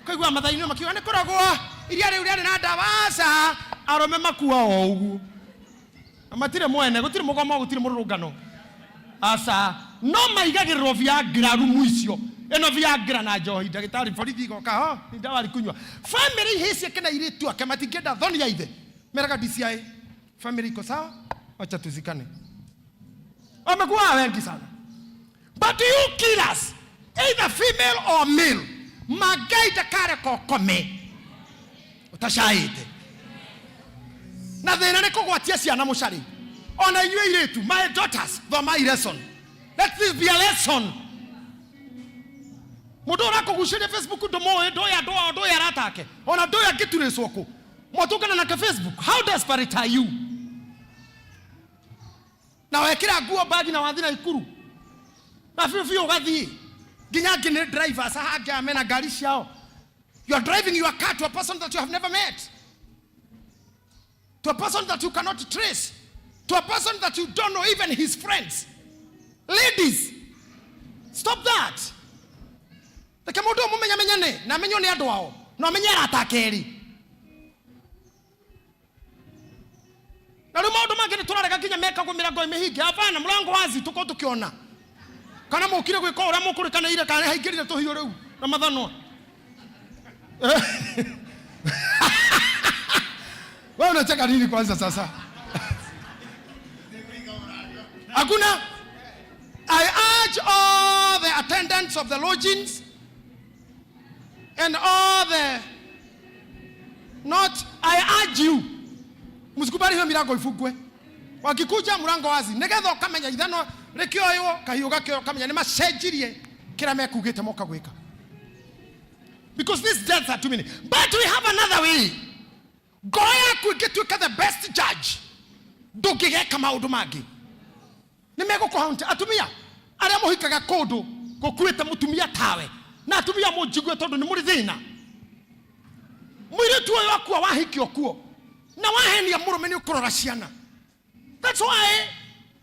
Ũkaigua mathainĩ makiuga nĩ kũrogwo. Iria rĩu rĩarĩ na ndawa, aca. Arũme makua o ũguo. Na matirĩ mwene, gũtirĩ mũgomo, gũtirĩ mũrũrũngano. Aca. No maigagĩrĩrwo Viagra rumu icio. Ĩno Viagra na njohi, ndagĩtarĩ borithi igoka, ho, ni dawa alikunywa. Family ihĩ ciake na airĩtu ake matingĩenda thoni ya ithe. Meraga DCI, family iko sawa, wacha tuzikane. Wamekuwa wengi sana. But you killers, either female or male, magai ndakareka ũkome ũtacaĩte. Na thĩna nĩ kũgwatia ciana mũcarĩ. Ona inyuĩ airĩtu, my daughters, thomai lesson. Let this be a lesson. Mũndũ ũrakũgucĩria Facebook ndũmũĩ, ndũĩ andũ ao, ndũĩ arata ake, ona ndũĩ angĩturĩcwo kũ. Mwatũngana nake Facebook, how desperate are you? Na wekĩra nguo bagi na wathi na ikuru na biũ biũ ũgathiĩ nginya angĩ nĩ drivers haha angĩ aya mena ngari ciao. You are driving your car to a person that you have never met, to a person that you cannot trace, to a person that you don't know even his friends. Ladies, stop that. Reke mũndũ ũyũ mũmenyamenyane na amenywo nĩ andũ ao na amenye arata ake erĩ. Na rĩu maũndũ mangĩ nĩ tũrarega nginya mekagwo mĩrango ĩ mĩhinge. Hapana, mũrango wazi tũkorwo tũkĩona kana mũkire gwĩka ũrĩa mũkũrĩkanĩire, kana haingĩrire tũhiũ rĩu na mathanwa. Wewe unacheka nini kwanza sasa? Hakuna. I urge all the attendants of the lodgings and all the not, I urge you, msikubali hiyo milango ifungwe. Wakikuja mlango wazi, nigetha ukamenya ithano rikioywo kahiũ gakĩoywo, ukamenya nĩ macenjirie kĩrĩa mekugĩte moka gwĩka. Because these deaths are too many. But we have another way. Ngoro yaku ĩngĩtuĩka the best judge, ndũngĩgeka maũndũ mangĩ. Nĩ megũkũhaunt. Atumia arĩa mũhikaga kũndũ gũkuĩte mũtumia tawe, na atumia mũnjigue tondũ nĩ mũrĩ thĩna. Mũirĩtu ũyũ akua wahikio kuo na wahenia mũrũme nĩ ũkũrora ciana. That's why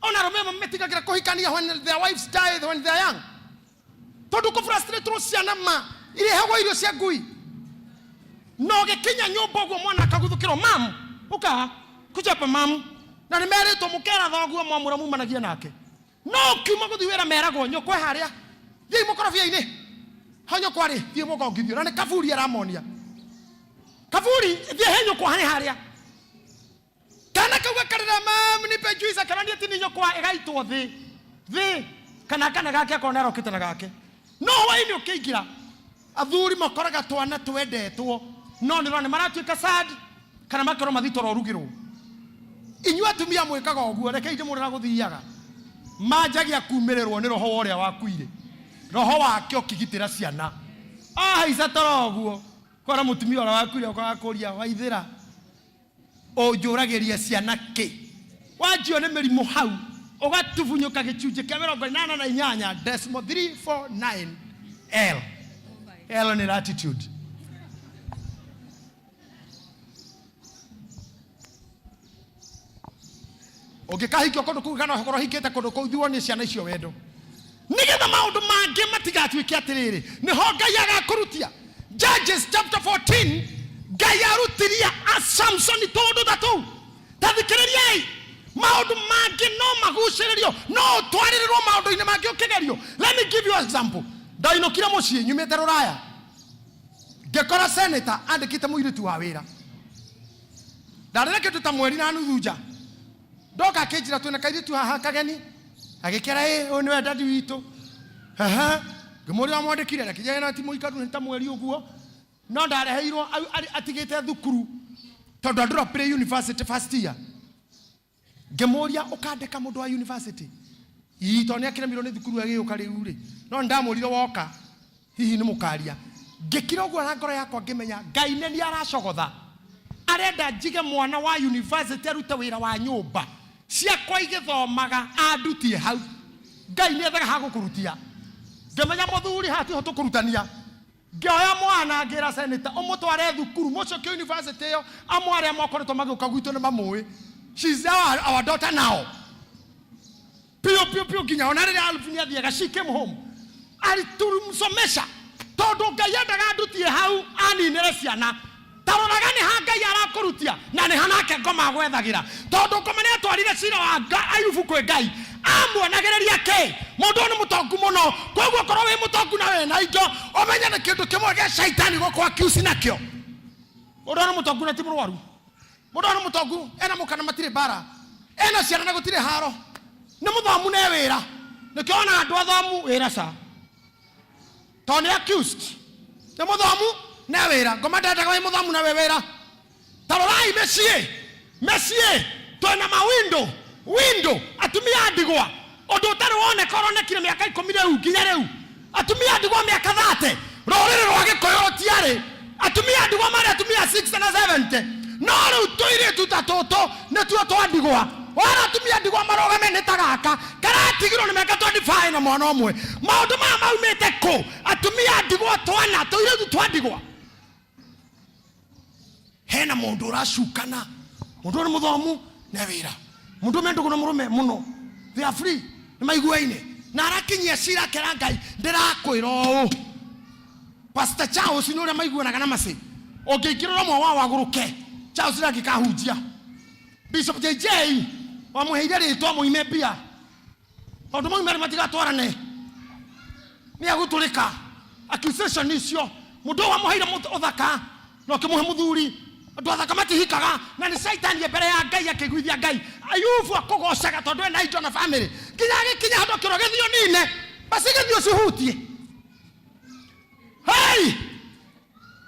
ona arũme amwe metigagĩra kũhikania when their wives die when they are young. Tondũ kũ frustrate ciana ma irehagwo irio cia ngui. Na ũgĩkinya nyũmba ũguo mwana akaguthũkĩrwo, mam, ũka kuja hapa mam. Na nĩ merĩtwo mũkera thoguo mwamũra mumanagie nake. No ũkiuma gũthiĩ wĩra meragwo nyũkwa harĩa, thiĩi mũkorobia-inĩ. Ho nyũkwa rĩ, thiĩ mũkongithio. Na nĩ kaburi aramonia. Kaburi, thiĩ he nyũkwa harĩ harĩa. Kana kau gakarĩra, mam, nipe juice, akarania ti nĩ nyũkwa ĩgaitwo thĩ. Thĩ kana kana gake akorwo nĩarokĩte na gake. No hwaĩ-inĩ ũkĩingĩra athuri makoraga twana twendetwo no nĩ ũrona maratuĩka sad kana makerwo mathiĩ toro ũrugĩrwo. Inyuĩ atumia mwĩkaga ũguo, rekei ndĩmwĩre ũrĩa gũthiaga. Manjagia kumĩrĩrwo nĩ roho wa ũrĩa wakuire, roho wake ũkĩgitĩra ciana. Ahaica toro ũguo, kora mũtumia ũrĩa wakuire ũkaga kũria waithĩra ũnjũragĩria ciana kĩ? Wanjio nĩ mĩrimũ hau ũgatubunyũka gĩcunjĩ kĩa 88 decimal 349 L. L nĩ latitude. Ũngĩkahikio kũndũ kũu kana ũkorwo ũhikĩte kũndũ kũu thiĩ wonie ciana icio wendo nĩgetha maũndũ mangĩ matigatuĩke atĩrĩrĩ nĩho Ngai agakũrutia. Judges chapter 14 Ngai arutirie a Samsoni tũũndũ ta tũu. Ta thikĩrĩriai, maũndũ mangĩ no magucĩrĩrio, no ũtwarĩrĩrwo maũndũ-inĩ mangĩ ũkĩgerio. Let me give you an example. Ndainũkire mũciĩ nyumĩte rũraya ngĩkora senator andĩkĩte mũirĩtu wa wĩra. Ndarĩ na kĩndũ ta mweri na nuthu nja. Ndoka akĩnjĩra twĩna kairĩtu haha kageni. Agĩkĩra ĩ ũyũ nĩwe dadi witũ. Aha. Ngĩmũria wamwandĩkire akĩnjĩra na ti mũikaru nĩ ta mweri ũguo. No ndareheirwo atigĩte thukuru tondũ andropire university first year. Ngĩmũria ũkandĩka mũndũ wa university? Ii tondũ nĩakĩremirwo nĩ thukuru agĩũka rĩu rĩ. No nĩndamwĩrire woka hihi nĩ mũkaria. Ngĩkira ũguo na ngoro yakwa ngĩmenya Ngai nĩ niĩ aracogotha. Arenda njige mwana wa university arute wĩra wa nyũmba. Ciakwa igĩthomaga andutie hau. Ngai nĩethaga ha gũkũrutia. Ngĩmenya mũthuri haha tiho tũkũrutania. Ngĩoya mwana ngĩra senator ũmũtware thukuru mũcokie university ĩyo amwe arĩa mokoretwo magĩũka gwitũ nĩ mamũĩ. She is our daughter now. Piũ piũ piũ nginya ona rĩrĩa Alvin athiaga she came home. Alitumsomesha tondũ Ngai endaga andutie hau aninĩre ciana. Ta roraga nĩ ha Ngai arakũrutia na nĩ ha nake ngoma agwethagĩra. Tondũ ngoma nĩ atwarire cira wa Ayubu kwĩ Ngai, amuonagĩrĩria kĩ? Mũndũ ũyũ nĩ mũtongu mũno. Koguo korwo wĩ mũtongu na wĩna indo, ũmenye nĩ kĩndũ kĩmwe gĩa caitani gũkũ accuse nakĩo. Mũndũ ũyũ nĩ mũtongu na ti mũrwaru. Mũndũ ũyũ nĩ mũtongu, ena mũka na matirĩ mbara. Ena ciana na gũtirĩ haro. Nĩ mũthomu na e wĩra. Nĩkĩo wonaga andũ athomu wĩra ca. Tondũ nĩ accused. Nĩ mũthomu na e wĩra. Ngoma ndendaga wĩ mũthomu na wĩ wĩra. Ta rorai mĩciĩ. Mĩciĩ twĩna ma window. Window. Atumia a ndigwa. Ũndũ ũtarĩ woneka ũronekire mĩaka ikũmi rĩu nginya rĩu. Atumia a ndigwa mĩaka 30. Rũrĩrĩ rwa Gĩkũyũ rũtiarĩ. Atumia a ndigwa marĩ atumia 60 na 70. No rĩu tũirĩtu ta tũtũ nĩtuo twa ndigwa. Wona atumia a ndigwa marũgame nĩ ta gaka karatigirwo nĩ mĩaka 25 na mwana ũmwe. Maũndũ maya maumĩte kũ? Atumia a ndigwa twana, tũirĩtu twa ndigwa. Hena mũndũ ũracukana, mũndũ ũyũ nĩ mũthomu na wĩra, mũndũ ũyũ me ndũgũ na mũrũme mũno, they are free, nĩ maiguaine, na arakinyia cira akera Ngai ndĩrakwĩra ũũ. Pastor Charles nĩ ũrĩa maiguanaga na Mercy, ũngĩingĩrĩra ũmwe wao agũrũke, Charles ndangĩkahunjia. Bishop JJ wamũheire rĩtwa mũime mbia, Maũndũ mau merĩ matigatwarane. Nĩ agũtũrĩka accusation icio. Mũndũ ũyũ wamũheire ũthaka na ũkĩmũhe mũthuri. Andũ athaka matihikaga na nĩ caitani e mbere ya Ngai akĩiguithia Ngai. Ayubu akũgocaga tondũ ena indo na family. Nginya agĩkinya handũ akĩrwo gĩthiĩ ũnine. Basi gĩthiĩ ũcihutie. Hey!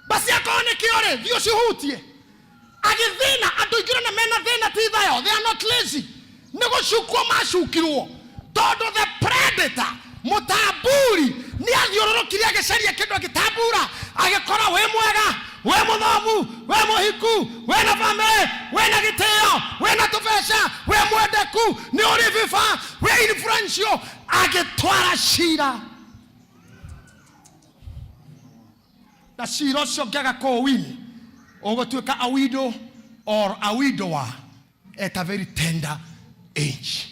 Basi akorwo nĩ kĩo rĩ, thiĩ ũcihutie. Agĩthĩna, andũ aingĩ ũrona mena thĩna ti thayo, they are not lazy. Nĩ gũcukwo macukirwo tondũ the predator, mũtamburi, nĩ athiũrũrũkire agĩcaria kĩndũ agĩtambura, agĩkora wĩ mwega, wĩ mũthomu, wĩ mũhiku, wĩna family, wĩna gĩtĩo, wĩna tũbeca, wĩ mwendeku, nĩ ũrĩ biba, wĩ influential, agĩtwara cira. Na cira ũcio ũngĩaga kũwin, ũgũtuĩka a widow or a widower at a very tender age.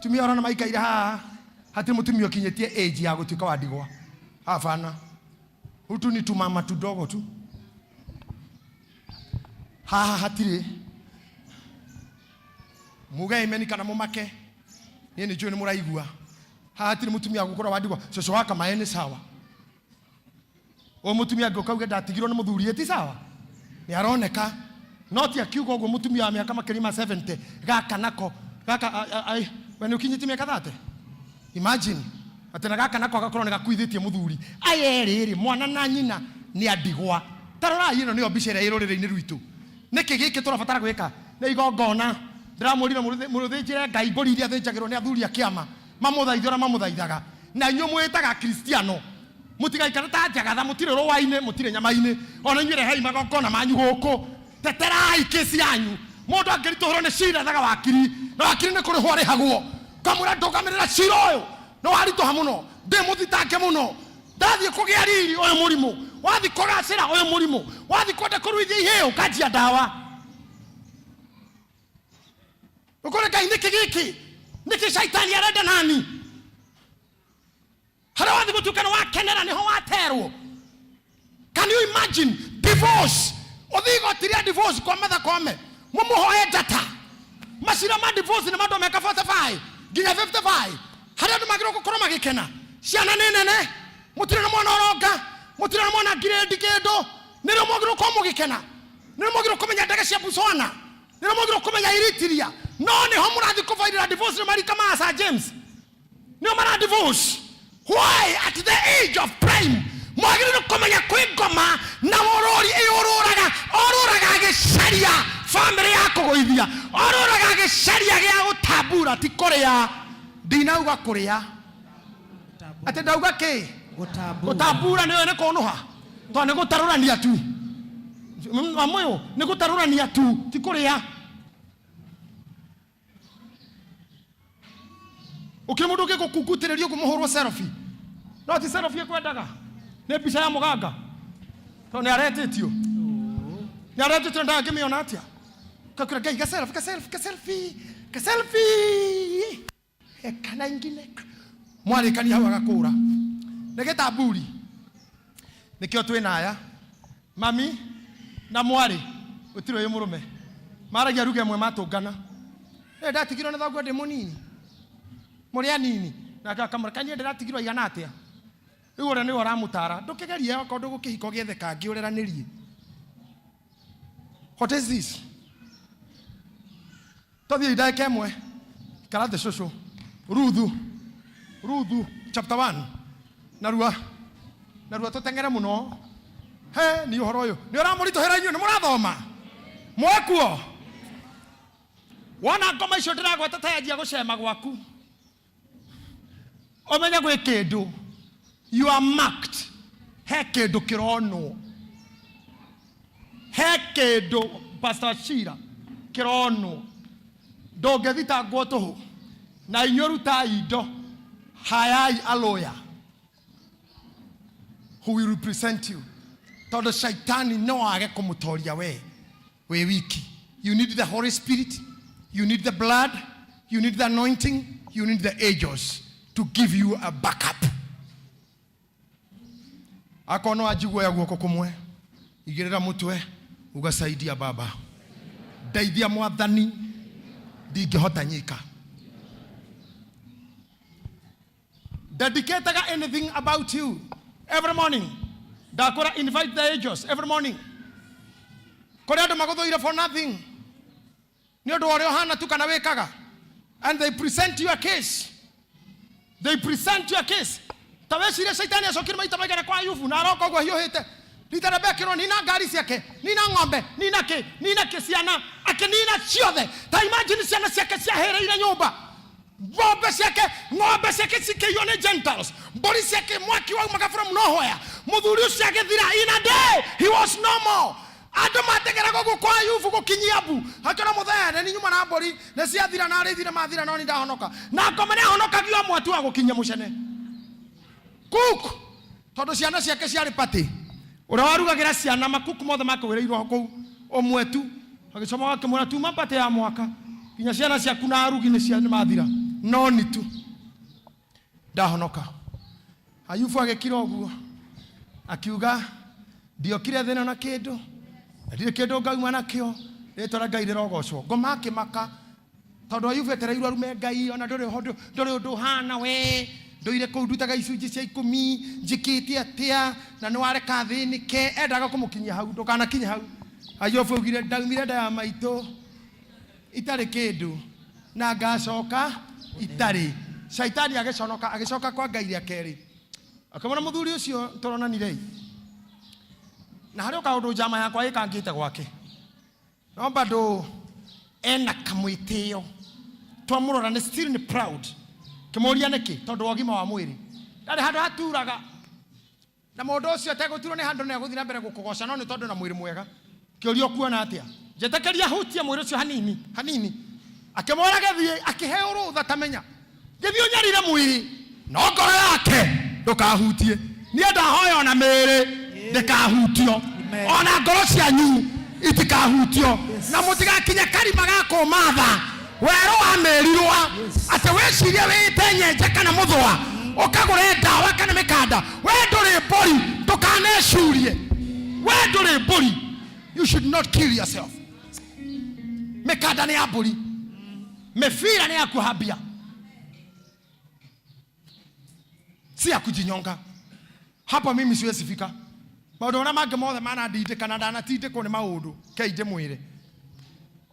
Tumia ũrona maikaire haha, hatirĩ mũtumia ũkinyĩtie age ya gũtuĩka wa ndigwa. Hapana, hutu ni tumama tudogo tu haha hatirĩ. Muge amen kana mũmake, niĩ nĩ njũĩ nĩ mũraigua. Haha hatirĩ mũtumia gũkũra wa ndigwa. Cũcũ wa kamaĩ nĩ sawa. Ũyũ mũtumia angĩũka auge ndatigirwo nĩ mũthuri ti sawa, nĩ aroneka. No ti akiuga ũguo mũtumia wa mĩaka makĩria ma 70 gaka nako gaka We nĩ ũkinyĩtie mĩaka 30? Imagine atĩ na gaka nako agakorwo nĩ gakuithĩtie mũthuri. Aya erĩ rĩ, mwana na nyina nĩ andigwa. Ta rorai ĩno nĩyo mbica ĩrĩa ĩ rũrĩrĩ-inĩ rwitũ. Nĩkĩ gĩkĩ tũrabatara gwĩka? Nĩ igongona. Ndĩramwĩrire mũthĩnjĩre Ngai mbũri iria athĩnjagĩrwo nĩ athuri a kĩama, mamũthaithe ũrĩa mamũthaithaga. Na inyuĩ mwĩĩtaga Akristiano, mũtigaikare ta njagatha, mũtirĩ rũa-inĩ, mũtirĩ nyama-inĩ. O na inyuĩ rehei magongona manyu gũkũ. Teterai kesi yanyu. Mũndũ angĩritũhĩrwo nĩ cira ethaga wakiri, na wakiri nĩ kũrĩhwo arĩhagwo. Ũkamwĩra ndũgamĩrĩra cira ũyũ, nĩ waritũha mũno, ndĩ mũthitange mũno. Ndathiĩ kũgĩa riri ũyũ mũrimũ, wathiĩ kũgacĩra ũyũ mũrimũ, wathiĩ kwenda kũruithia ihĩĩ ũkanjia ndawa. Ũkore Ngai nĩkĩ gĩkĩ? Nĩkĩ caitani arenda nani? Harĩa wathiĩ gũtuĩka nĩ wakenera nĩho waterwo. Can you imagine divorce? Ũthiĩ igoti rĩa divorce kwa Martha Koome, mũmũhoe data. Macira ma divorce nĩ mandũ meka 45 nginya 55 harĩa andũ magĩrĩirwo gũkorwo magĩkena. Ciana nĩ nene, mũtirĩ na mwana ũronga, mũtirĩ na mwana ngirĩndi kĩndũ. Nĩrĩo mwagĩrĩirwo gũkorwo mũgĩkena. Nĩrĩo mwagĩrĩirwo kũmenya ndege cia Botswana. Nĩrĩo mwagĩrĩirwo kũmenya Eritrea. No nĩho mũrathiĩ kũbairĩra divorce nĩ marika ma Sir James. Nĩo mara divorce. Why at the age of prime mwagĩrĩirwo kũmenya kwĩ ngoma na mũrũri ĩũrũraga, orũraga agĩcaria famĩlĩ ya kũgũithia, orũraga agĩcaria gĩa gũtambura, ti kũrĩa. Ndinauga kũrĩa, atĩ ndauga kĩ? Gũtambura. Nĩũĩ nĩ kũnũha, tondũ nĩ gũtarũrania tu. Amũyũ nĩ gũtarũrania tu, ti kũrĩa. Ũkĩrĩ mũndũ ũngĩgũkungutĩrĩria ũguo mũhũrwo selfie? No ti selfie ĩkwendaga, nĩ mbica ya mũganga, tondũ nĩ aretĩtio, nĩ aretĩtio, ndangĩmĩona atĩa? Kakwĩra Ngai ga selfie, ga selfie, ga selfie, ga selfie, eka na ingine. Mwarĩkania hau agakũra nĩ gĩtamburi. Nĩkĩo twĩna aya mami na mwarĩ, gũtirĩ ũyũ mũrũme, maragia ruga ĩmwe matũngana. Ĩ ndatigirwo nĩ thoguo ndĩ mũnini, mũrĩ anini, nake akamwĩra kaĩ niĩ ndĩratigirwo aigana atĩa? Rĩu ũrĩa nĩwe ũramũtara, ndũkĩgerie okorwo ndũgũkĩhika ũgĩethe kangĩ ũreranĩrie. What is this? Tũthiĩ ndagĩka ĩmwe. Ikara thĩ cũcũ. Ruthu, Ruthu chapter 1. Narua, narua tũteng'ere mũno. He, ni ũhoro ũyũ nĩ ũramũritũhĩra inyuĩ nĩ mũrathoma mwekuo. Wona ngoma icio ndĩragweta ta yanjia gũcema gwaku, ũmenye gwĩ kĩndũ you are marked. He kĩndũ kĩronwo, he kĩndũ Pastor Shira kĩronwo, ndũngĩthitangwo tũhũ. Na inyuĩ rutai indo, hayai a lawyer who will represent you, tondũ shaitani no age kũmũtoria we wĩ wiki. You need the Holy Spirit, you need the blood, you need the anointing, you need the angels to give you a backup. Akorwo no anjiguoya guoko kũmwe, igĩrĩra mũtwe, ugasaidia baba, ndeithia mwathani, ndingĩhota nyika. Dedicataga anything about you every morning. Ndakwĩra invite the angels every morning. Kũrĩ andũ magũthũire for nothing, nĩ ũndũ wa ũrĩa ũhana tu kana wĩkaga, and they present you a case, they present you a case. Ta wĩcirie caitani acokire maita maigana kwa Ayubu na aroka ũguo ahiũhĩte. Rita rĩa mbere akĩrwo nina ngari ciake, nina ng'ombe, nina kĩ, nina kĩ, ciana akĩnina ciothe. Ta imagine ciana ciake ciahĩrĩire nyũmba, ng'ombe ciake, ng'ombe ciake cikĩiywo nĩ Gentiles, mbũri ciake mwaki waumaga from nowhere. Mũthuri ũcio agĩthira in a day, he was no more. Andũ mateng'eraga ũguo kwa Ayubu gũkinyia mbu, akĩona mũthee nĩ nyuma na mbũri nĩ ciathira na arĩithi nĩ mathira, no nĩ ndahonoka. Na ngoma nĩ ahonokagio amwe tu a gũkinyia mũcene cook, tondũ ciana ciake ciarĩ party. Ũrĩa warugagĩra ciana makuku mothe makũgĩrĩirwo kũu ũmwe tu, agĩcomoka akĩmwĩra tuma party ya mwaka nginya ciana ciaku na arugi nĩ mathira, no ni tu ndahonoka. Ayubu agĩkira ũguo akiuga ndiokire thĩna na kĩndũ, na ndirĩ kĩndũ ngauma nakĩo, rĩtwa rĩa Ngai rĩrogocwo. Ngoma akĩmaka tondũ Ayubu etereirwo arume Ngai, ona ndũrĩ ho, ndũrĩ ũndũ ũhana we, ndũire kũu ndutaga icunjĩ cia ikũmi, njĩkĩte atĩa na nĩ wareka thĩnĩke. Endaga kũmũkinyia hau, ndũkanakinye hau. Ayubu augire ndaumire nda ya maitũ itarĩ kĩndũ na ngacoka Itarĩ. Shaitani agĩconoka agĩcoka kwa Ngai rĩa kerĩ. Akĩmwĩra mũthuri ũcio tũronanire ĩ. Na harĩ o kaũndũ njama yakwa ĩkangĩte gwake. No bado ena kamwĩtĩo. Twamũrora nĩ still nĩ proud. Kĩmũria nĩkĩ? Tondũ wa ũgima wa mwĩrĩ. Ndarĩ handũ haturaga. Na mũndũ ũcio ategũturwo nĩ handũ nĩ egũthiĩ na mbere gũkũgoca no nĩ tondũ na mwĩrĩ mwega. Kĩũria ũkuona atĩa? Njĩtĩkĩria hutie mwĩrĩ ũcio hanini hanini. Akĩmwĩra gĩthiĩ akĩheo rũtha tamenya. Gĩthiĩ ũnyarire mwĩrĩ no ngoro yake ndũkahutie. Niĩ ndahoya ona mĩĩrĩ ndĩkahutio ona ngoro cianyu itikahutio na mũtigakinye karima ga kũmatha werũ wa mĩrirwa atĩ wĩcirie wĩte nyenje kana mũthũa ũkagũre ndawa kana mĩkanda. We ndũrĩ mbũri, ndũkanecurie. We ndũrĩ mbũri, you should not kill yourself. Mĩkanda nĩ ya mbũri, mĩbira nĩ ya kuoha mbia, si ya kujinyonga. Hapa mimi siwezi fika. Maũndũ marĩa mangĩ mothe manandindĩka na ndanatindĩkwo nĩ maũndũ kei ndĩmwĩre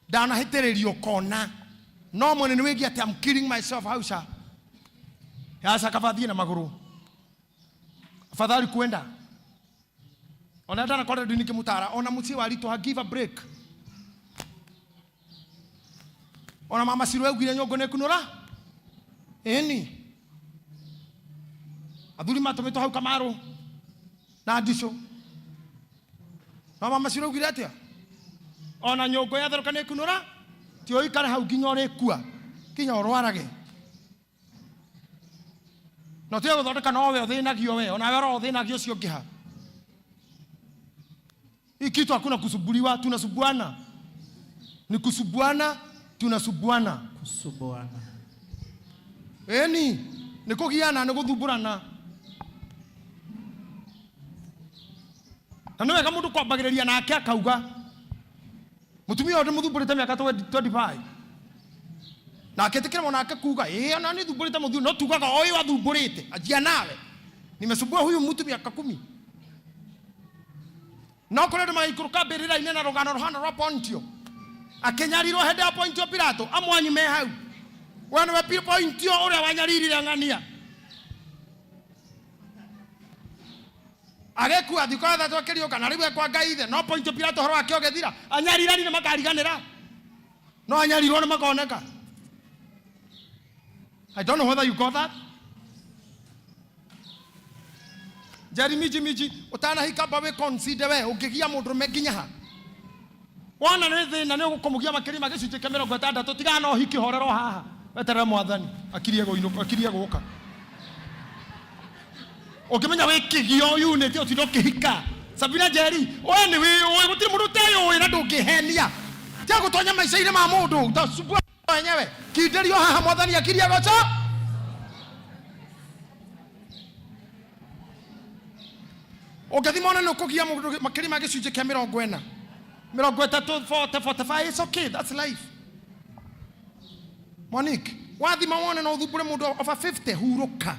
ndanahĩtĩrĩrio kona no mwene nĩ wĩgiĩ atĩ I'm killing myself hau ca yaca kaba thiĩ na magũrũ afadhali kwenda ona ndanakorwo ndini ngĩmũtara ona mũciĩ wa ritũha give a break ona mama Ciru augire nyũngũ nĩ kunũra ĩni athuri matũmĩtwo hau Kamaru na ndicũ no mama Ciru augire atĩa ona nyũngũ yatherũka nĩ kunũra ti ũikare hau nginya ũrĩkua nginya ũrwarage na ũtige gũthondeka nowe ũthĩnagio we onawe oro ũthĩnagio ũcio ũngĩ ha. Hii kitu hakuna kusubuliwa, tunasubuana. Ni kusubuana, tunasubuana. Kusubuana. Eni, ni kugiana, ni guthumbũrana. Na nĩ wega mũndũ kwambagĩrĩria nake akauga mũtumia ũyũ ndĩmũthumbũrĩte mĩaka 25 nake ĩtĩkĩra nake kuga ĩĩ ona nĩ thumbũrĩte mũthuri no tugaga ũyũ athumbũrĩte anjia nawe nimesumbua huyu mtu miaka 10 no kũrĩ andũ magaikũrũka mbĩrĩra-inĩ na rũgano rũhana rwa Pontio akĩnyarirwo hĩndĩ ya Pontio Pilato amwanyu me hau we nĩwe Pontio ũrĩa wanyaririre ng'ania agĩkua thikũ ithatũ akĩriũka na rĩu ekwa Ngai ithe no Pontio Pilato ũhoro wake ũgĩthira anyarirani nĩ makariganĩra no anyarirwo nĩ makoneka. I don't know whether you got that. Njeri miji miji ũtanahika mba wĩ consider we ũngĩgia mũndũrũme nginya ha wona nĩ thĩna nĩ ũgũkũmũgia makĩria ma gĩcunjĩ kĩa 60 tigana na ũhiki horera o haha weterere mwathani akirie gũinũka akirie gũka ũngĩmenya wĩ kĩgio unit ũtinde ũkĩhika Sabina Njeri we nĩ wĩyũĩ gũtirĩ mũndũ ũteyũĩ na ndũngĩhenia tiga gũtonya maica-inĩ ma mũndũ utasumbua wenyewe kindĩrio haha mwathani akirie goco ũngĩthima one nĩ ũkũgia mũndũ makĩria ma gĩcunjĩ kĩa 40 30 40 45 it's okay, that's life. Monique wathima wone no ũthumbũre mũndũ over 50 hurũka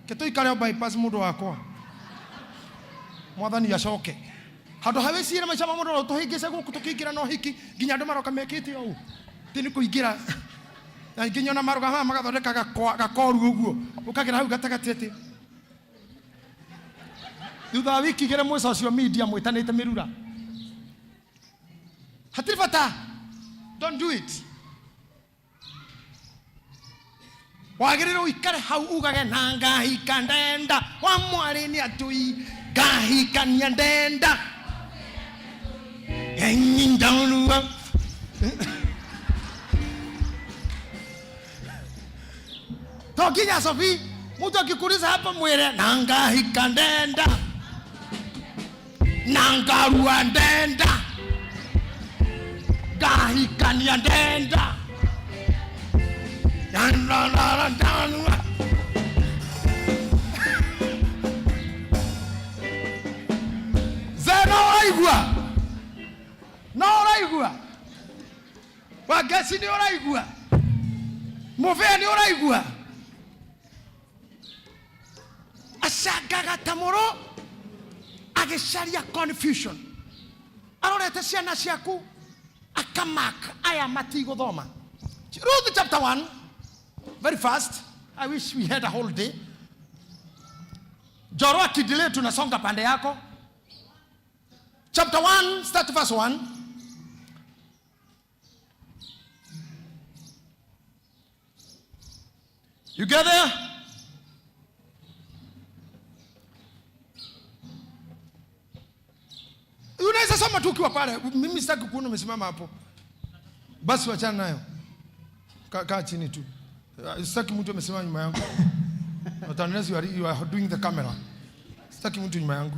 ke tũikare o bypass mũndũ wakwa mwathani acoke handũ ha wĩcire maica ma mũndũ no tũhĩngĩce gũkũ tũkĩingĩra na ũhiki nginya andũ maroka mekĩte ũũ ti nĩ kũingĩra na nginya ona marũgamaga magathondeka gakoru ũguo ũkagera hau gatagatĩ atĩ thutha wa wiki igĩrĩ mwĩ social media mwĩtanĩte mĩrura hatirĩ bata, don't do it. Wagĩrĩirwo ũikare hau ugage na ngahika ndenda wa mwarĩ nĩ atui ngahikania ndenda enyindaunua to nginya Sophie mtu akikuuliza hapa mwĩre na ngahika ndenda na ngarua ndenda ngahikania ndenda Zeno ũraigua no ũraigua Wangeci nĩ ũraigua Mũbĩa nĩ ũraigua acangaga ta mũrũ agĩcaria confusion arorete ciana ciaku akamak aya matigũthoma. Ruth chapter 1 Very fast. I wish we had a whole day. Njoro akidelay tunasonga pande yako. Chapter 1, start verse 1. You get there? Unaweza soma tu ukiwa pale. Mimi sitaki kuona umesimama hapo. Basi wachana nayo. Kaa kaa chini tu. Sitaki mtu amesimama nyuma yangu. Not unless you are doing the camera. Sitaki mtu nyuma yangu.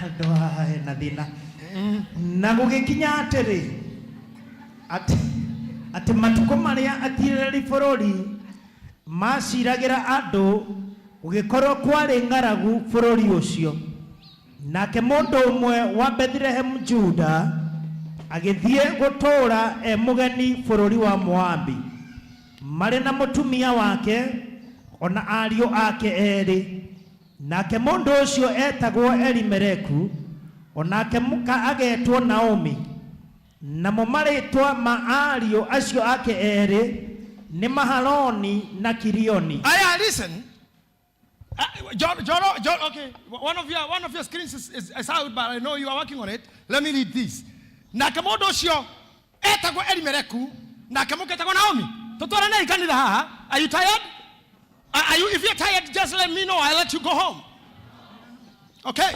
Andũ haha hena thĩna. Na gũgĩkinya atĩrĩ, atĩ matukũ marĩa atirĩrĩri bũrũri maciragĩra andũ, gũgĩkorwo kwarĩ ng'aragu bũrũri ũcio. Nake mũndũ ũmwe wa Bethilehemu Juda agĩthiĩ gũtũũra e mũgeni bũrũri wa Moabi, marĩ na mũtumia wake ona ariũ ake erĩ. Nake mũndũ ũcio etagwo Elimeleku, onake mũka agetwo Naomi. Namo marĩtwa ma ariũ acio ake erĩ nĩ Mahaloni na Kilioni. Aya, listen. John, John, John, okay. One of your screens is out, but I know you are working on it. Let me read this. Nake mũndũ ũcio etagwo Elimeleku, nake mũka etagwo Naomi. Tutwarane kanitha haha. Are you tired? Are you, if you're tired, just let me know. I'll let you go home. Okay.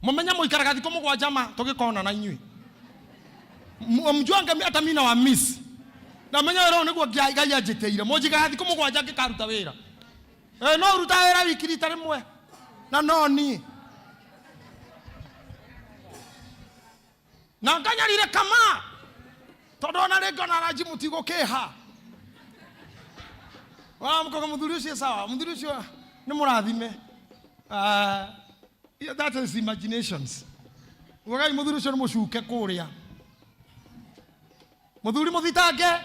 Mumenya mũikaraga thikũ mũgwanja ma tũgĩkona na inyuĩ. Mjuange hata mimi na wa miss. Na menya wĩra ũyũ nĩguo Ngai anjĩtĩire. Mũnjigaga thikũ mũgwanja ngĩkaruta wĩra. Eh, no ruta wĩra wiki rita rĩmwe. Na no niĩ. Na nganyarire kama. Tondũ ona rĩngĩ ona ranji mũtigũkĩha. Wa mũkoga mũthuri ũcio sawa, mũthuri ũcio nĩ mũrathime. Ah, yeah, that is imaginations. Ugagai mũthuri ũcio nĩ mũcuke kũrĩa. Mũthuri mũthitange.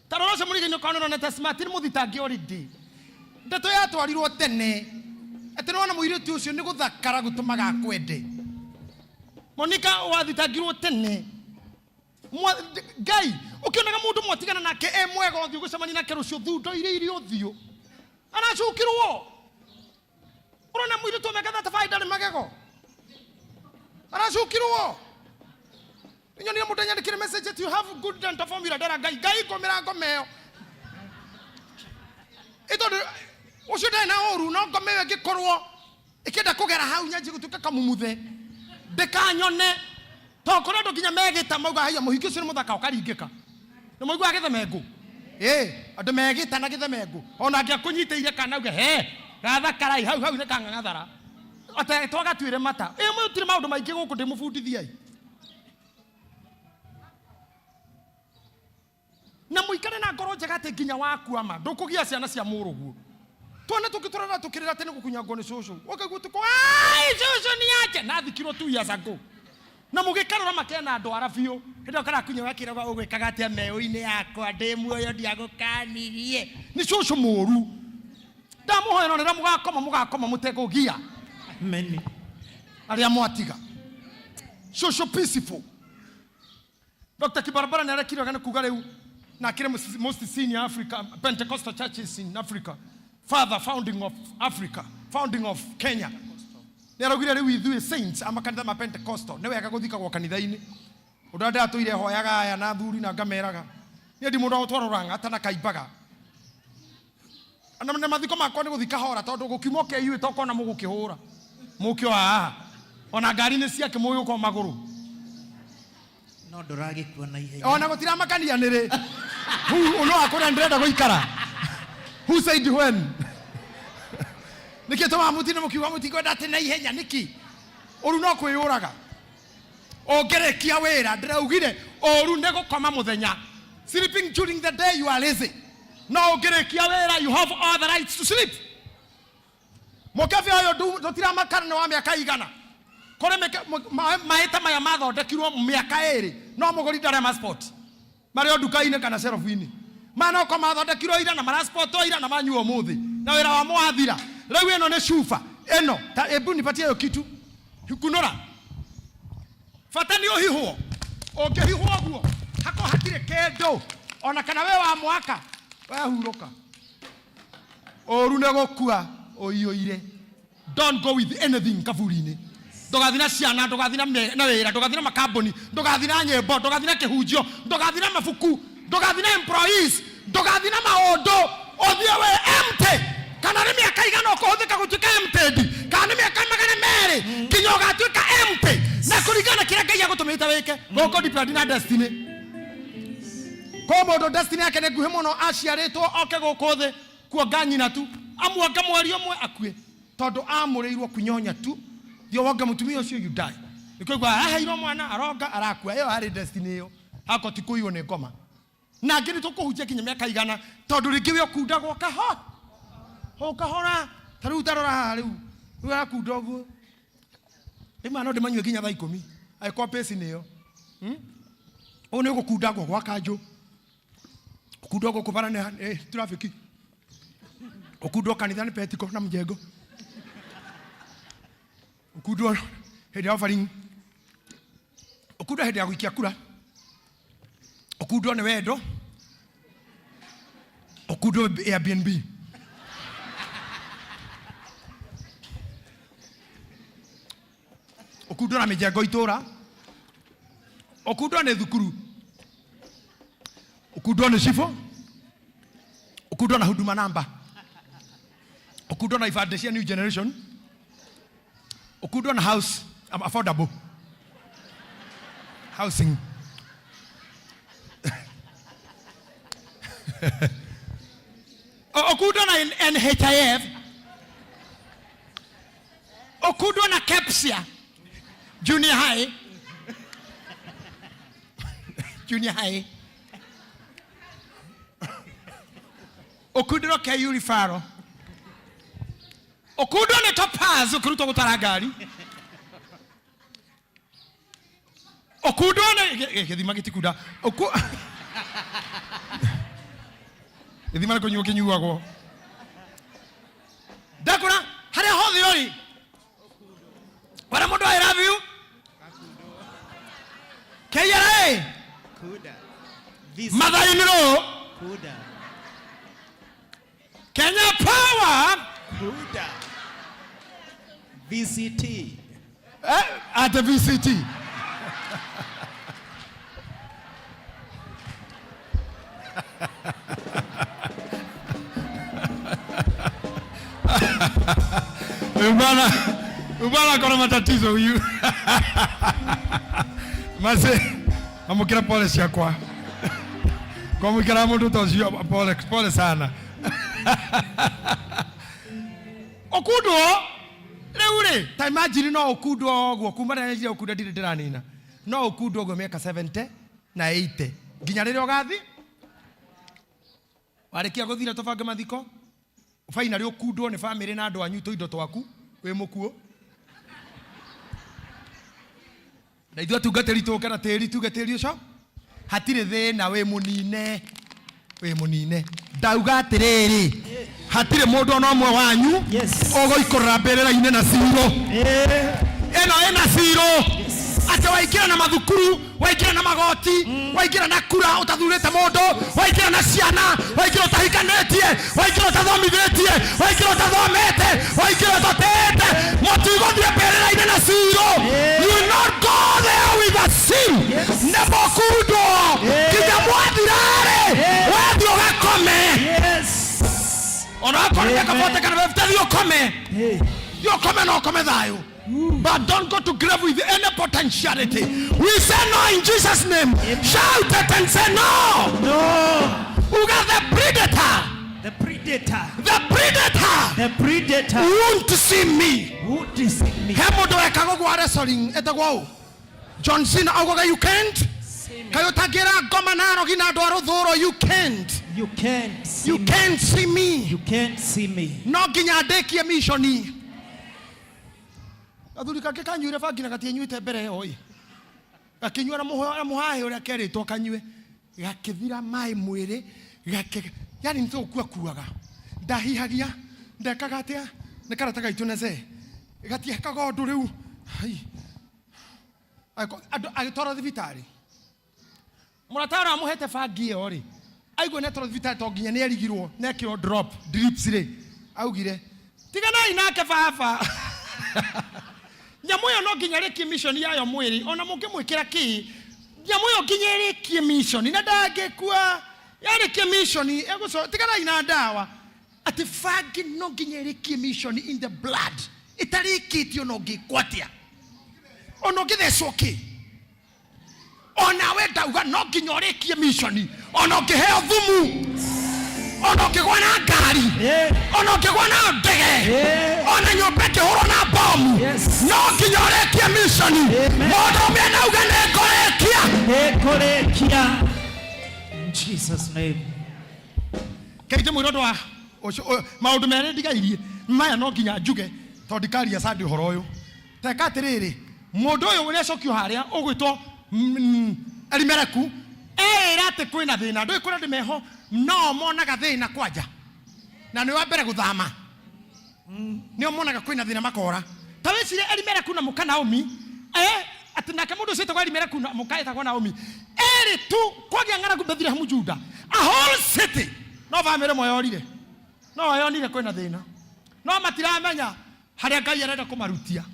Ta rora ũcio mũrigĩinĩ ũkorwo nĩũronete smart nĩ mũthitange already. Ndeto yatwarirwo tene. Atĩ nĩwona mũirĩtu ũcio nĩ gũthakara gũtũmaga akwende. Monica wathitangirwo tene. Ngai, ũkĩonaga mũndũ mwatigana nake e mwega ũthiũ gũcemania nake rũciũ thundo iria irĩ ũthiũ. Aracukirwo. Ũrona mũirĩtu wa mĩaka 35 ndarĩ magego. Aracukirwo. Nyonire mũndũ anyandĩkĩre message ati you have good dental formula ndera Ngai Ngai ngomĩra ngoma ĩyo. Ĩ tondũ ũcio ndarĩ na ũru no ngoma ĩyo ĩngĩkorwo ĩkĩenda kũgera hau nyanjie gũtuĩka kamumuthe ndĩkanyone tondũ kũrĩ andũ nginya megĩta mauga haiya mũhiki ũcio nĩ mũthaka ũkaringĩka nĩ mũiguaga gĩthemengũ ĩ andũ megĩta na gĩthemengũ ona angĩakũnyitĩire kana auge he gathakarai hau hau nĩ kang'ang'athara ate twagatuĩre mata ĩ mũtirĩ maũndũ maingĩ gũkũ ndĩmũbundithiai na mũikare na ngoro njega atĩ nginya wakuama ndũkũgia ciana cia mũrũguo twana tũngĩ tũrara tũkĩrĩra atĩ nĩ gũkunyangwo nĩ cũcũ ũkaigua ũtukũ ai cũcũ nĩ anje na thikirwo 2 years ago na mũgĩkarũra makena ndwara biũ hĩndĩ ĩyo karakunya gakĩragwo ũgwĩkaga atĩa meũ-inĩ yakwa ndĩ muoyo ndiagũkanirie nĩ cũcũ mũru ndamũhoya no rĩrĩa mũgakoma mũgakoma mũtegũgia. Amen. Arĩa mwatiga cũcũ peaceful. Dr. Kibarabara nĩ arekire wega nĩ kuga rĩu na akĩrĩ most senior Africa Pentecostal churches in Africa, father founding of Africa, founding of Kenya. Nĩ araugire rĩu ithuĩ saints ama kanitha ma Pentecostal nĩ wega gũthikagwo kanitha-inĩ. Ũndũ ũrĩa ndĩratũire hoyaga aya na athuri na ngameraga niĩ ndi mũndũ wa gũtwarwo rang'ata na kaimbaga na mathiko makwa nĩ gũthi kahora tondũ gũkiuma ũkeiuĩ tokona mũgũkĩhũra mũkĩo haha ona ngari-inĩ ciake mũgĩũka magũrũ. No ndũragĩkua na ihenya. Ona gũtiramakania nĩ rĩ no akũrĩa ndĩrenda gũikara. Who said when? Nĩkĩ tũmaga mũtinde mũkiuga mũtikwenda atĩ na ihenya nĩkĩ? Ũru no kwĩyũraga ũngĩrĩkia wĩra. Ndĩraugire ũru nĩ gũkoma mũthenya. Sleeping during the day, you are lazy. No ũngĩrĩkia wĩra, you have all the rights to sleep. Mũkebe ũyũ tũtiramakana nĩ wa mĩaka igana kũrĩ maĩ ta maya mathondekirwo mĩaka ĩrĩ no mũgũri ndarĩa masport marĩ o nduka-inĩ kana shelf-inĩ. Maya no ko mathondekirwo ira na maraspotwo ira na manyuo ũmũthĩ na wĩra wamo wathira. Rĩu ĩno nĩ cuba ĩno ta ebu nipatie hiyo kitu kunũra bata nĩ ũhihwo ũngĩhihwo ũguo. Hako hatirĩ kĩndũ ona kana we wa mwaka wehurũka ũru nĩ gũkua ũiyũire. Don't go with anything kaburi-inĩ. Ndũgathiĩ na ciana, ndũgathiĩ na na wĩra, ndũgathiĩ na makambuni, ndũgathiĩ na nyĩmbo, ndũgathiĩ na kĩhunjio, ndũgathiĩ na mabuku, ndũgathiĩ na employees, ndũgathiĩ na maũndũ, ũthiĩ wĩ empty. Kana nĩ mĩaka igana ũkũhũthĩka gũtuĩka empty, kana nĩ mĩaka 200 nginya ũgatuĩka empty, na kũringana na kĩrĩa Ngai agũtũmĩte wĩke. Gũkũ depend na destiny. Kwa mũndũ destiny yake nĩ nguhĩ mũno, aciarĩtwo oke gũkũ thĩ kuonga nyina tu, amuonge mweri ũmwe akue, tondũ amũrĩirwo kunyonya tu. Thiĩ wonge mũtumia ũcio, you die. Nĩkũigua araheirwo mwana aronga arakua, ĩyo yarĩ destiny ĩyo. Akorwo ti kũiywo nĩ ngoma. Na angĩ nĩ tũkũhunjia nginya mĩaka igana, tondũ rĩngĩ we ũkundagwo o kahora. Ta rĩu tarora haha rĩu, rĩu arakunda ũguo. Rĩu maya no ndĩmanyue nginya thaa ikũmi, angĩkorwo pace nĩ ĩyo. Ũũ nĩ ũgũkundagwo gwa kanjũ, ũkundwo gũkũ bara nĩ traffic, ũkundwo kanitha nĩ petiko na mjengo, ũkundwo hĩndĩ ya offering, ũkundwo hĩndĩ ya gũikia kura, ũkundwo nĩ wendo, ũkundwo Airbnb. Ũkundwo na mĩjengo itũra, ũkundwo nĩ thukuru, ũkundwo nĩ cibũ, ũkundwo na huduma namba, ũkundwo na ibandĩ cia new generation, ũkundwo na house, affordable housing. Ũkundwo na NHIF, ũkundwo na KEPSIA junior high, junior high, ũkundĩrwo KU referral, ũkundwo nĩ Topaz ũkĩrutwo gũtwara ngari, ũkundwo nĩ gĩthima gĩtikunda. Gĩthima nĩ kũnyuo kĩnyuagwo. Ndakũra harĩa hothe ũrĩ, wara mũndũ I love you, KRA, Kuda. Mathai-inĩ rũ, Kuda. Kenya Power, Kuda. VCT. At the VCT. Bwana, bwana akona matatizo huyu. Mase, amukira pole ciakwa. Kwa mwikara mundu ta ucio pole, pole sana. Okundwo riu ri, ta imagine no okundwo uguo kuma rĩrĩa nyanjirie gũkunda ndirĩ ndĩranina. No okundwo ũguo mĩaka 70 na 80 nginya rĩrĩa ũgathi. Warĩkia gũthira tũbange mathiko, finally ũkundwo nĩ family na andũ anyu tũindo twaku wĩ mũkuũ. Na ithuĩ atungatĩri tũke na tĩri tuge tĩri ũcio hatirĩ thĩna, wĩ mũnine, wĩ mũnine. Ndauga atĩrĩrĩ, hatirĩ mũndũ ona ũmwe wanyu ũgũikarĩra mbĩrĩra-inĩ na ciro. Ĩno ĩna ciro atĩ waingĩra na mathukuru, waingĩra na magoti, waingĩra na kura ũtathurĩte mũndũ, waingĩra na ciana, waingĩra ũtahikanĩtie, waingĩra ũtathomithĩtie, waingĩra ũtathomete, waingĩra ũtatĩte, mũtigũthiĩ mbĩrĩra-inĩ na ciro. You will not go there with a seal. Nĩ mũkundwo nginya mwathirarĩ, wethiĩ ũgakome. Ona okorwo nĩ mĩaka 40 kana 50, thiĩ ũkome. Thiĩ ũkome na ũkome thayũ. But don't go to grave with any potentiality. We say no in Jesus' name. Shout it and say no. No. Uga the predator. The predator. The predator. The predator. Won't see me. Won't see me. He mundu wekaga ũguo wrestling etagwo ũ? John Cena augaga you can't. Kaĩ ũtangĩra ngoma na arogi na andũ a rũthũro, you can't. You can't see You me. can't see me. You can't see me. No nginya ndĩkie mission. Gathuri kangĩ kanyuire bangi na gatianyuĩte mbere ĩyo ĩ. Gakĩnyua na mũhahĩ ũrĩa kerĩtwo kanyue. Gakĩthira maĩ mwĩrĩ, gakĩ, yani nĩ tũgũkua kuaga. Ndahihagia, ndekaga atĩa, nĩ karata gaitũ na zee. Gatiekaga ũndũ rĩu. Hai. Agĩtwarwo thibitarĩ. Mũrata ũrĩa wamũhete bangi ĩyo rĩ, aigua nĩ atwarwo thibitarĩ to nginya nĩ erigirwo na ekĩrwo drop drips rĩ, augire tiganai nake baba. Nyamũ ĩyo no nginya ĩrĩkie mission yayo mwĩrĩ, ona mũngĩmwĩkĩra kĩ, nyamũ ĩyo nginya ĩrĩkie mission na ndangĩkua. Yarĩkia mission ĩgũco, tiganai na ndawa. Atĩ bangi no nginya ĩrĩkie mission in the blood, ĩtarĩkĩtio ona ũngĩkwo atĩa, ona ũngĩthecwo kĩ, onawe ndauga no nginya ũrĩkie mission, ona ũngĩheo thumu, ona ũngĩgwa na ngari, ona ũngĩgwa na ndege, ona nyũmba ĩngĩhũrwo na bomu, no nginya ũrĩkie mission. Mũndũ ũmwe anauga nĩ ngũrĩkia, nĩngũrĩkia. In Jesus name. Kaite mwĩra ũndũ wa maũndũ merĩ ndigairie maya no nginya njuge tondũ ndikaria Sunday ũhoro ũyũ. Teka atĩrĩrĩ, mũndũ ũyũ ũrĩa acokio harĩa ũgwĩtwo Elimeleku eĩra atĩ kwĩna thĩna. Ndũĩ kũrĩa andũ meho no monaga thĩna kwanja, na nĩ wa mbere gũthama, nĩo monaga kwĩna thĩna makora. Ta wĩcirie Elimeleku na mũka Naomi, atĩ nake mũndũ ũcio wĩtagwo Elimeleku na mũka etagwo Naomi, erĩ tu kwagĩa ng'aragu Bethlehem Juda, a whole city, no bamĩrĩ ĩmwe yorire, no yonire kwĩna thĩna, no matiramenya harĩa Ngai arenda kũmarutia,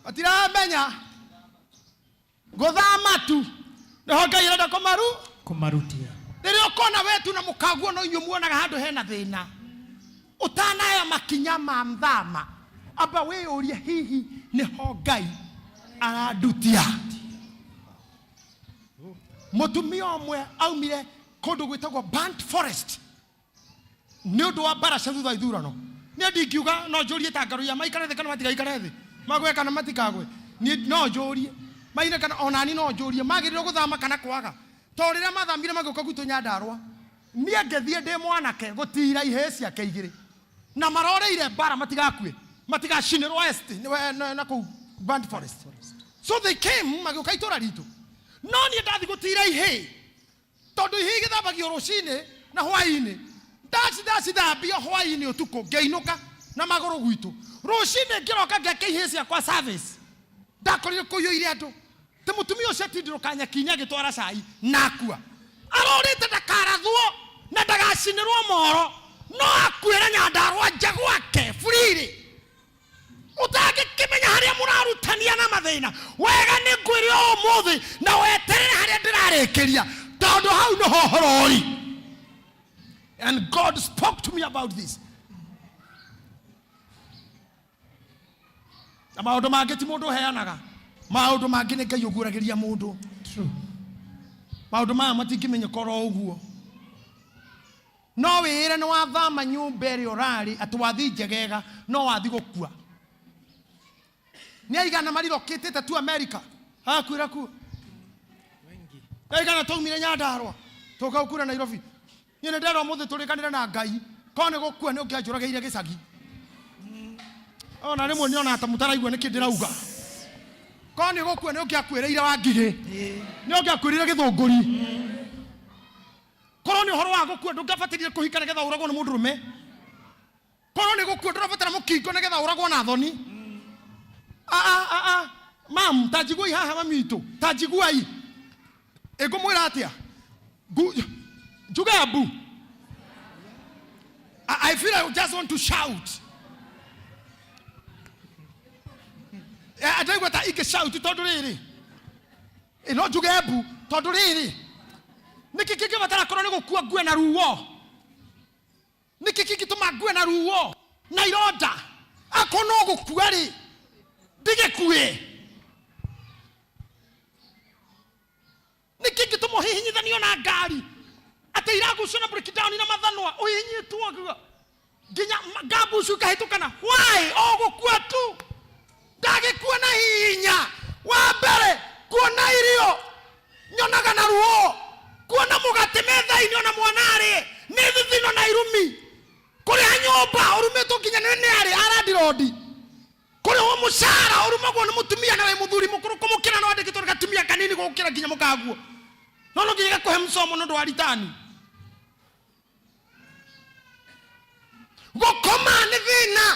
matiramenya gũthama tu nĩho Ngai arenda kũmarutia. Rĩrĩa ũkona we tu na mũkaguo no inyuĩ muonaga handũ hena thĩna, ũtanaya makinya ma thama, amba wĩyũrie hihi nĩho Ngai arandutia. Mũtumia ũmwe aumire kũndũ gwĩtagwo Burnt Forest nĩ ũndũ wa mbara cia thutha wa ithurano. Niĩ ndingiuga, no njũrie ta ngaruiya maikare thĩ kana matigaikare thĩ, magwe kana matikagwe. Niĩ no njũrie maine kana onani no njũrie magĩrĩirwo gũthama kana kwaga, tondũ rĩrĩa mathamire magĩũka gwitũ Nyandarũa, niĩ ngĩthiĩ ndĩ mwanake gũtira ihĩĩ ciake igĩrĩ, na maroreire mbara matigakue, matigacinĩrwo West na kũu Burnt Forest. So they came magĩũka itũra ritũ, no niĩ ndathi gũtira ihĩĩ, tondũ ihĩĩ igĩthambagio rũcinĩ na hwaĩ-inĩ, ndacithambia hwaĩ-inĩ ũtukũ ngĩinũka na magũrũ gwitũ. Rũcinĩ ngĩroka ngeke ihĩĩ ciakwa service, ndakorire kũiyũire andũ. Ti mũtumia ũcio atindirũka nyeki-inĩ agĩtwara cai na akua, arorĩte ndakarathwo na ndagacinĩrwo moro, no akuĩre Nyandarũa nja gwake buriri. Ũtangĩkĩmenya harĩa mũrarutania na mathĩna wega, nĩ ngwĩre ũmũthĩ na weterere harĩa ndĩrarĩkĩria, tondũ hau nĩho ũhoro ũrĩ. And God spoke to me about this. Na maũndũ mangĩ ti mũndũ ũheanaga, maũndũ mangĩ nĩ Ngai ũguũragĩria mũndũ. Maũndũ maya matingĩmenyeka oro ũguo. No wĩĩre nĩ wathama nyũmba ĩrĩa ũrarĩ atĩ wathi njegega, no wathi gũkua. Nĩ aigana marirokĩtĩte tu America, agakuĩra kuo. Nĩ aigana twaumire Nyandarũa tũka gũkuĩra Nairobi. Niĩ nĩ nderwo ũmũthĩ tũrĩkanĩre na Ngai, korwo nĩ gũkua nĩ ũngĩanjũragĩire gĩcagi. Ona rĩmwe nĩonaga ta mũtaraigua nĩkĩ ndĩrauga. Korwo nĩ gũkua nĩ ũngĩakuĩrĩire Wangigĩ, nĩ ũngĩakuĩrĩire Gĩthũngũri. Korwo nĩ ũhoro wa gũkua ndũngĩabatarire kũhika nĩgetha ũragwo nĩ mũndũrũme. Korwo nĩ gũkua ndũrabatara mũkingo nĩgetha ũragwo na thoni. Mam, ta njiguai haha mami witũ, ta njiguai. Ĩngũmwĩra atĩa? Njuge mbu. I feel I just want to shout. Ndaigua ta ingĩ shout tondũ rĩrĩ. No njuge mbu tondũ rĩrĩ. Nĩkĩ kĩngĩbatara korwo nĩ gũkua ngue na ruo? Nĩkĩ kĩngĩtũma ngue na ruo na ironda? Akorwo no gũkua rĩ, ndigĩkue. Nĩkĩ kĩngĩtũma ũhihinyithanio na ngari atĩ iragucio na breakdown na mathanwa, ũhihinyĩtwo ũguo nginya ngambucu ikahĩtũkana? Why? O gũkua tu. Ndagĩkua na hinya. Wa mbere kuona irio nyonaga na ruo, kuona mũgate metha-inĩ ona mwana arĩe nĩ thithino na irumi, kũrĩha nyũmba ũrumĩtwo nginya nĩ arĩ arandirondi, kũrĩhwo mũcara ũrumagwo nĩ mũtumia na wĩ mũthuri mũkũrũ kũmũkĩra no andĩkĩtwo nĩ gatumia kanini gũkĩra nginya mũkaguo, no no nginya gakũhe mcomo nĩ ũndũ wa ritani. Gũkoma nĩ thĩna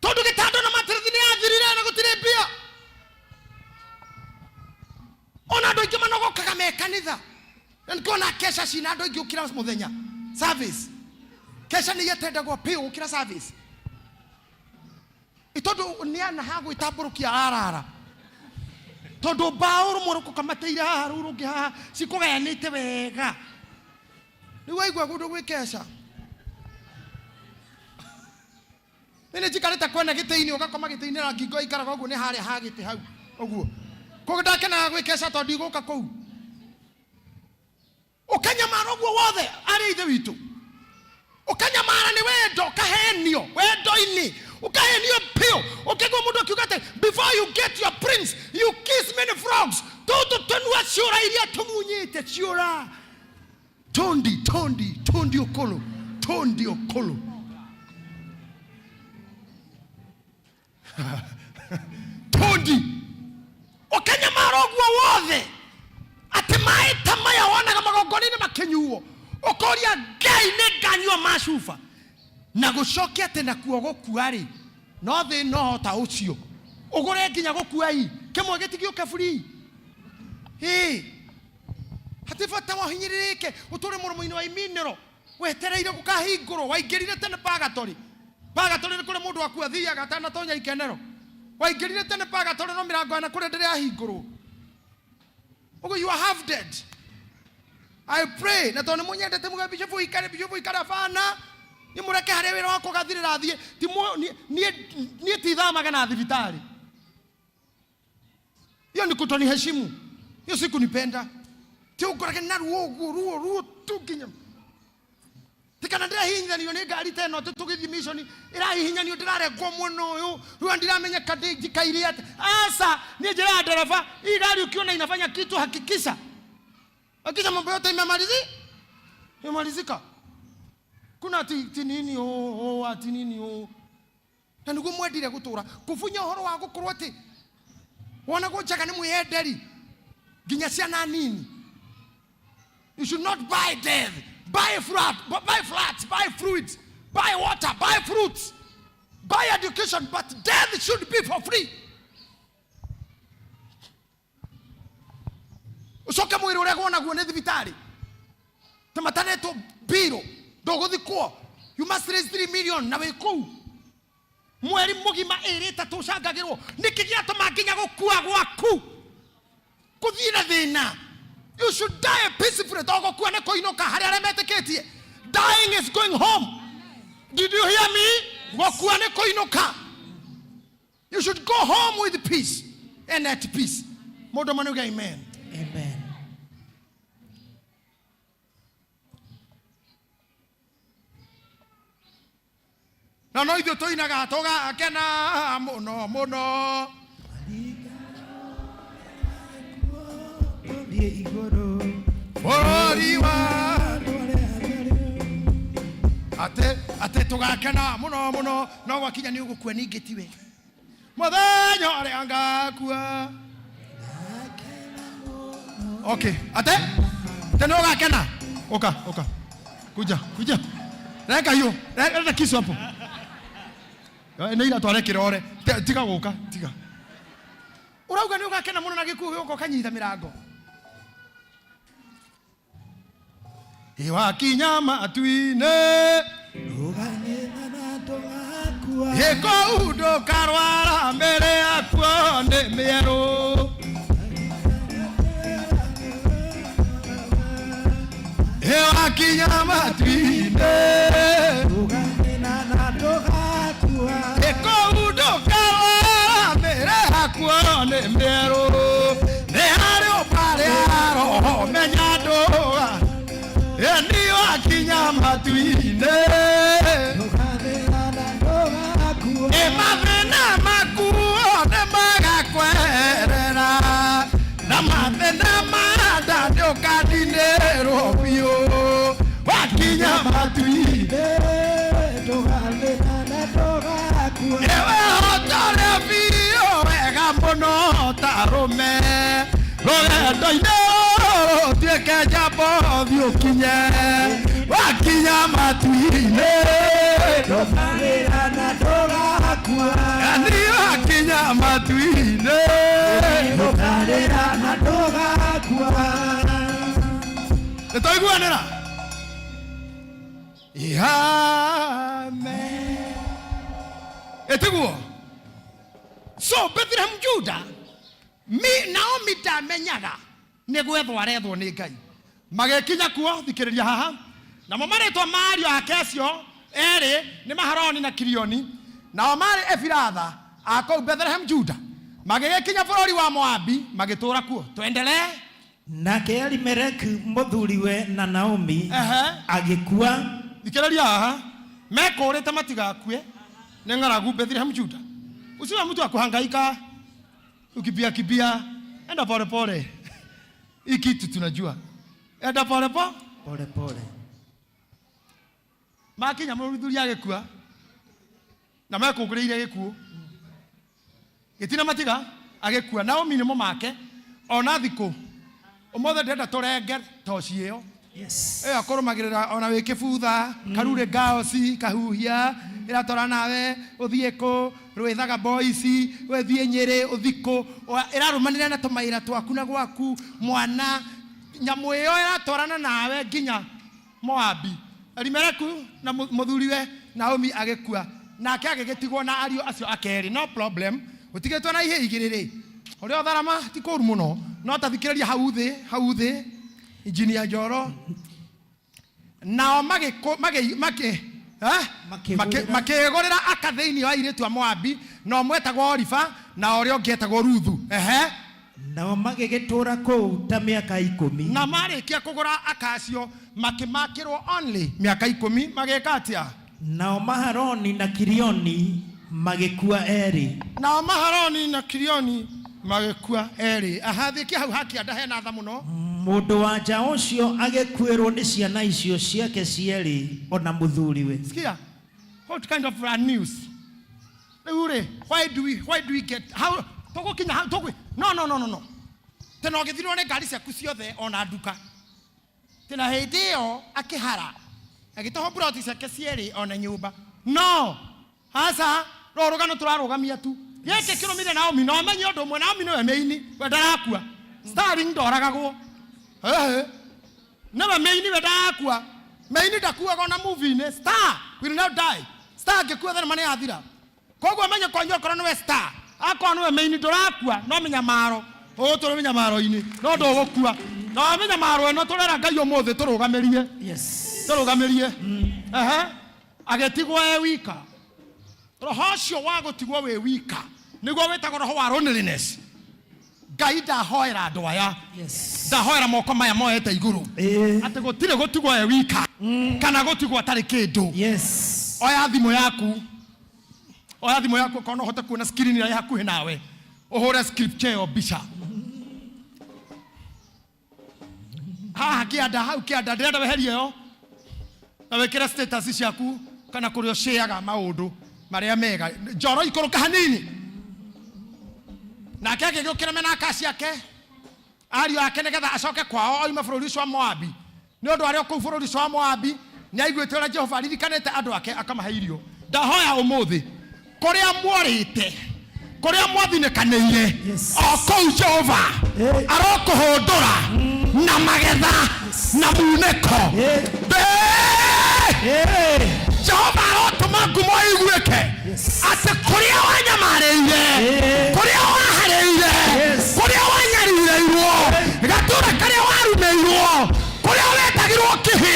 tondũ gĩtanda na matĩrĩthi nĩ yathirire na gũtirĩ mbia. Ona andũ aingĩ manogokaga me Kanitha na nĩkĩona kesha cina andũ aingĩ gũkĩra mũthenya service. Kesha nĩ yetendagwo piũ gũkĩra service, tondu nĩ ana ha gwĩtambũrũkia arara, tondu mbaũ rũmwe rũkũkamateire haha rũu rũngĩ haha cikũgayanĩte wega. Rĩu waigua kũndũ gwĩ kesha, nĩ njikarĩte kwene gĩtĩ-inĩ, ũgakoma gĩtĩ-inĩ na ngingo ĩikaraga ũguo, nĩ harĩa ha gĩtĩ hau ũguo. Koguo ndakenaga gwĩ kesha tondũ ndigũka kũu ũkanyamara ũguo wothe. Arĩ ithe witũ, ũkanyamara nĩ wendo, ũkahenio wendo-inĩ, ũkahenio piũ, ũkaigua mũndũ akiuga atĩ before you get your prince you kiss many frogs. Tũtũ tũnua ciũra iria tũmunyĩte ciũra tondi tondi tondi ũkũlũ tondi ũkũlũ tondi, ũkanyamara ũguo wothe atĩ maĩ ta maya wonaga magongona-inĩ makĩnyuo, ũkoria Ngai nĩ nganyua ma cuba na gũcokia atĩ nakuo gũkua rĩ, no thĩna ta ũcio ũgũre nginya gũkua i kĩmwe gĩtigĩũke free. Ĩ hatirĩ bata wahinyĩrĩrĩke ũtũre mũromo-inĩ wa iminĩro wetereire gũkahingũrwo. Waingĩrire tene purgatory. Purgatory nĩ kũrĩa mũndũ akua athiaga atanatonya ikenero. Waingĩrire tene purgatory, no mĩrango yana kũrĩa ndĩrĩ yahingũrwo, ũguo you are half dead. I pray na tondũ nĩ mũnyendete muga bishop ikare, bishop ikare, abana nĩ mũreke harĩa wĩra wakwa ũgathirĩra thiĩ. Ti niĩ tithamaga na thibitarĩ. Hiyo ni kutoniheshimu, hiyo si kunipenda. Ti ũngorage na ruo ũguo, ruo ruo tu nginya tikana ndĩrahihinyanio nĩ ngari ta ĩno tũgĩthiĩ mission, ĩrahihinyanio, ndĩrarengwo mwena ũyũ, rĩu ndiramenya ndĩ njikaire atĩa. Asa niĩ njĩra ya ndereba, hii gari ukiona inafanya kitu, hakikisha hakikisha mambo yote imemalizika. Kuna ati ti nini oh, oh, ati nini oh. Na nĩguo mwendire gũtũra kũbunya ũhoro wa gũkorwo atĩ wonagwo njaga nĩ mwĩyenderi nginya ciana nini. You should not buy death. Buy fruit, buy flats, buy fruits, buy water, buy fruits, buy education, but death should be for free. Ucoke mwĩrĩ ũrĩa naguo nĩ thibitarĩ ta matanetwo mbirũ ndũgũthikwo. You must raise 3 million na wĩ kũu mweri mũgima ĩrĩ ĩtatũ ũcangagĩrwo. Nĩkĩ gĩatũma nginya gũkua gwaku kũthiĩ na thĩna? You should die peacefully. To gũkua nĩ kũinũka harĩa arĩa metĩkĩtie. Dying is going home. Did you hear me? Gũkua nĩ kũinũka. You should go home with peace and at peace. Mũndũ manuga amen. Amen. Na no ithuĩ tũinaga tũgakena mũno mũno. Thiĩ igũrũ. Bũrũri wa atĩ atĩ tũgakena mũno mũno, no gwakinya nĩ ũgũkua ningĩ tiwe mũthenya ũrĩa ngakua. Okay, ate ate nĩ ũgakena. Ũka ũka, kuja kuja, reka hiyo, reka kisu hapo. Nĩ ira tware kĩrore. Tiga gũka, tiga ũrauga nĩ ũgakena mũno na gĩkuũ gĩũka ũkanyita mĩrango. Iwakinya matu-inĩ gĩkũu ndũkarwara, mbere yakuo nĩ mĩerũ. Iwakinya matu-inĩ gĩkũu ndũkarwara, mbere yakuo nĩ mĩerũ. Nĩ harĩ ũbarĩ ya roho menya ndũga ni wakinya matu-inĩ. Ĩ mathĩna maku othe magakwerera, na mathĩna ma nda nĩũkandinĩrwo biũ wakinya matu-inĩ. Ĩwe hotore biũ wega mũno ta rũme rũgendo-inĩ rũrũ ũtuĩke njamba ũthiĩ ũkinye wakinya matu-inĩ. Ni wakinya matu-inĩ. Twaiguanĩra? Amen. Ĩtiguo. So Bethlehem Juda, mi Naomi ndamenyaga nĩ gwethwo arethwo nĩ Ngai. Magĩkinya kuo, thikĩrĩria haha. Namo marĩtwa ma ariũ ake acio erĩ nĩ Maharoni na Kilioni, nao maarĩ Efiratha a kũu Bethlehem Juda. Magĩgĩkinya bũrũri wa Moabi, magĩtũũra kuo. Twendelee. Nake Elimeleki mũthuriwe na Naomi agĩkua. Thikĩrĩria haha, mekũũrĩte matigakue nĩ ng'aragu Bethlehem Juda. Usiwe mtu wa kuhangaika ukimbia kimbia, enda pole pole. Hii kitu tunajua, enda pole pole pole pole. Makinya mũthuri agĩkua na mekũngũrĩire gĩkuũ gĩtina matiga agĩkua. Naomi nĩmo make ona thikũ ũmũthĩ ndĩrenda tũrenge toci ĩyo ĩyo akũrũmagĩrĩra ona wĩ kĩbutha karure ngaoci kahuhia ĩratwara nawe ũthiĩ kũ rwĩthaga boici ũthiĩ Nyĩrĩ ũthiĩ kũ ĩrarũmanĩrĩra na tũmawĩra twaku na gwaku mwana nyamũ ĩyo ĩratwarana nawe nginya Moabi. Elimeleku na mũthuriwe Naomi agĩkua, nake agĩgĩtigwo na ariũ acio ake erĩ. No problem, ũtigĩtwo na ihĩĩ igĩrĩ rĩ, ũrĩa ũtharama ti kũru mũno, no ta thikĩrĩria hau thĩ, hau thĩ, Engineer Njoro. Nao magĩkũ, magĩ, makĩ, eh? Makĩgũrĩra. Makĩgũrĩra aka thĩinĩ wa airĩtu a Moabi, na ũmwe etagwo Orifa, na ũrĩa ũngĩ etagwo Ruthu. Ehe. Nao magĩgĩtũũra kũu ta mĩaka ikũmi. Na marĩkia kũgũra aka acio, makĩmakĩrwo only mĩaka ikũmi, magĩka atĩa? Nao Maharoni na Kilioni magĩkua erĩ. Nao Maharoni na Kilioni magĩkua erĩ. Aha, thiĩkia hau ha kĩanda hena tha mũno. Mũndũ wa nja ũcio agĩkuĩrwo nĩ ciana icio ciake cierĩ o na mũthuriwe. Sikia, what kind of a news? Rĩu rĩ, why do we, why do we get, how, tũgũkinya hau, tũgũ, no, no, no, no, no. Tena ũgĩthirwo nĩ ngari ciaku ciothe ona nduka. Tena hĩndĩ ĩyo akĩhara, agĩtahwo mburoti ciake cierĩ ona nyũmba. No, aca, rũrũ rũgano tũrarũgamia tu. Gĩkĩ kĩrũmire Naomi, na ũmenye ũndũ ũmwe, Naomi nĩwe mĩini, we ndarakua. Starling ndoragagwo. Ehe. Nĩwe mĩini, we ndarakua. Mĩini ndakuaga ona movie-inĩ. Star will not die. Star angĩkua thenema nĩ yathira. Koguo menye kwanyu okorwo nĩwe star, akorwo nĩwe mĩini ndũrakua, no mĩnyamaro. Ũgũtũra mĩnyamaro-inĩ, no ndũgũkua. Na mĩnyamaro ĩno tũrera Ngai ũmũthĩ tũrũgamĩrie. Tũrũgamĩrie. Ehe. Agĩtigwo e wika. Roho ũcio wa gũtigwo wĩ wika nĩguo wĩtagwo roho wa loneliness. Ngai ndahoera andũ aya. Ndahoera moko maya moete igũrũ. Atĩ gũtirĩ gũtigwo e wika kana gũtigwo atarĩ kĩndũ. Oya thimũ yaku. Oya thimũ yaku okorwo no ũhote kuona screen ĩrĩa ĩ hakuhĩ nawe. Ũhũre scripture ĩyo mbica. Haha kĩanda, hau kĩanda, ndĩrenda weherie ĩyo na wĩkĩre status ciaku kana kũrĩa ũcĩaga maũndũ marĩa mega. Njoro ikũrũka hanini. Nake agĩgĩũkĩra mena aka ciake ariũ ake nĩgetha acoke kwao oime bũrũri ũcio wa Moabi. Nĩ ũndũ arĩ o kũu bũrũri ũcio wa Moabi nĩ aiguĩte ũrĩa Jehova aririkanĩte andũ ake akamahe irio. Ndahoya ũmũthĩ kũrĩa mworĩte, kũrĩa mwathinĩkanĩire, o kũu Jehova arokũhũndũra na magetha na munĩko. Jehova arotũma ngumo ĩiguĩke atĩ kũrĩa wanyamarĩire, kũrĩa waharĩire, kũrĩa wanyarirĩirwo, gatũra karĩa warumĩirwo, kũrĩa wetagirwo kĩhĩ.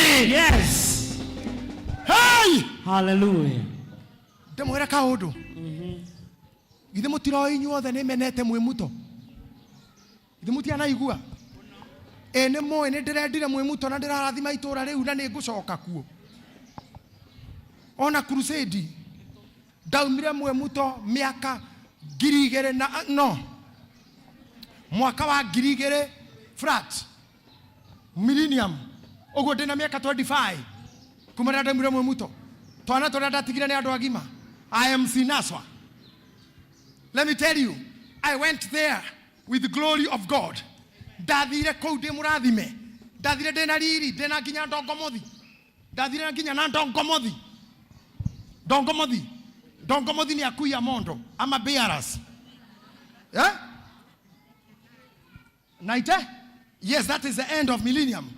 Hey! Hallelujah. Ndĩmwĩre kaũndũ. Githĩ mũtiroĩ inyuothe nĩ menete mwĩ muto? Githĩ mũtianaigua? Ĩ nĩ mũĩ nĩ ndĩrendire mwĩ muto na ndĩrarathima itũra rĩu na nĩ ngũcoka kuo. Ona crusade ndaumire mwĩ muto mĩaka ngiri igĩrĩ na no mwaka wa ngiri igĩrĩ flat millennium ũguo ndĩna mĩaka 25 kuma rĩrĩa ndaumire mwĩ muto. Twana tũrĩa ndatigire nĩ andũ agima. I am Sinaswa. Let me tell you, I went there with the glory of God. Ndathire kũu ndĩ mũrathime. Ndathire ndĩna riri, ndĩna nginya ndongomothi. Ndathire nginya na ndongomothi. Ndongomothi. Ndongomothi nĩ akui a mondo, ama bearers. Eh? Naite? Yes, that is the end of millennium.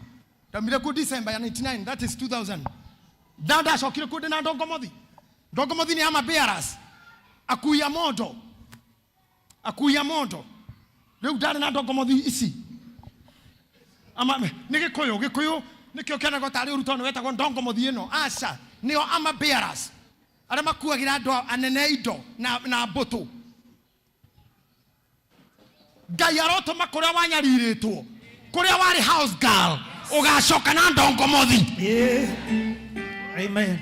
Ndaumire kuo December ya 99, that is 2000. Na ndacokire kuo ndĩ na ndongomothi. Ndongomothi nĩ ama bearers. Akui a mondo. Akui a mondo. Rĩu ndarĩ na ndongomothi ici. Ama nĩ Gĩkũyũ, Gĩkũyũ nĩkĩo kĩonagwo tarĩ ũru tondũ nĩ wetagwo ndongomothi ĩno. Aca, nĩo ama bearers. Arĩa makuagĩra andũ anene indo na mbũtũ. Ngai arotũma kũrĩa wanyarirĩtwo, kũrĩa warĩ house girl, ũgacoka na ndongomothi. Amen.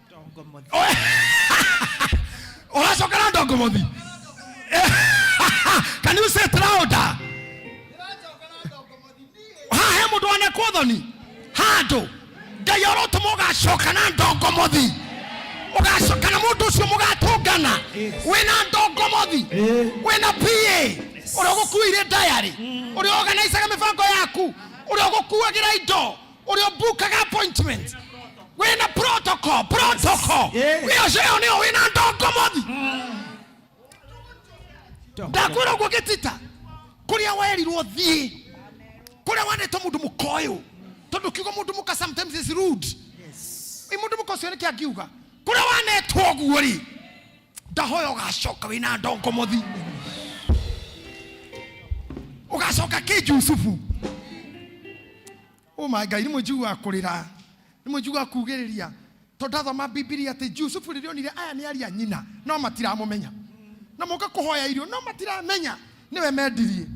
Ndongomothi. Ũracoka na ndongomothi. Can you say it louder? Haha he mũndũ wanekwo thoni handũ Ngai arotũma ũgacoka na ndongomothi, ũgacoka na mũndũ ũcio mũgatũngana wĩna ndongomothi, wĩna PA ũrĩa ũgũkuĩire diary, ũrĩa organizaga mĩbango yaku, ũrĩa ũgũkuagĩra indo, ũrĩa ũbukaga appointment, wĩna protocol, protocol. Ĩyo ĩyo nĩyo wĩna ndongomothi. Ndakwĩra ũguo gĩtita, kũrĩa werirwo thiĩ, kũrĩa wanĩtwo mũndũ mũkoyũ, tondũ kiugo mũndũ mũka sometimes is rude. Ĩ mũndũ mũka ũcio nĩkĩ angiuga? Kũrĩa wanetwo ũguo rĩ, ndahoya ũgacoka wĩna ndongomothi, ũgacoka kĩ Jusufu. Oh my Ngai, rĩmwe njiguaga kũrĩra, rĩmwe njiguaga kugĩrĩria, tondũ ndathoma Bibilia atĩ Jusufu rĩrĩa onire aya nĩ aria nyina no matiramũmenya, na moka kũhoya irio no matiramenya nĩwe mendirie.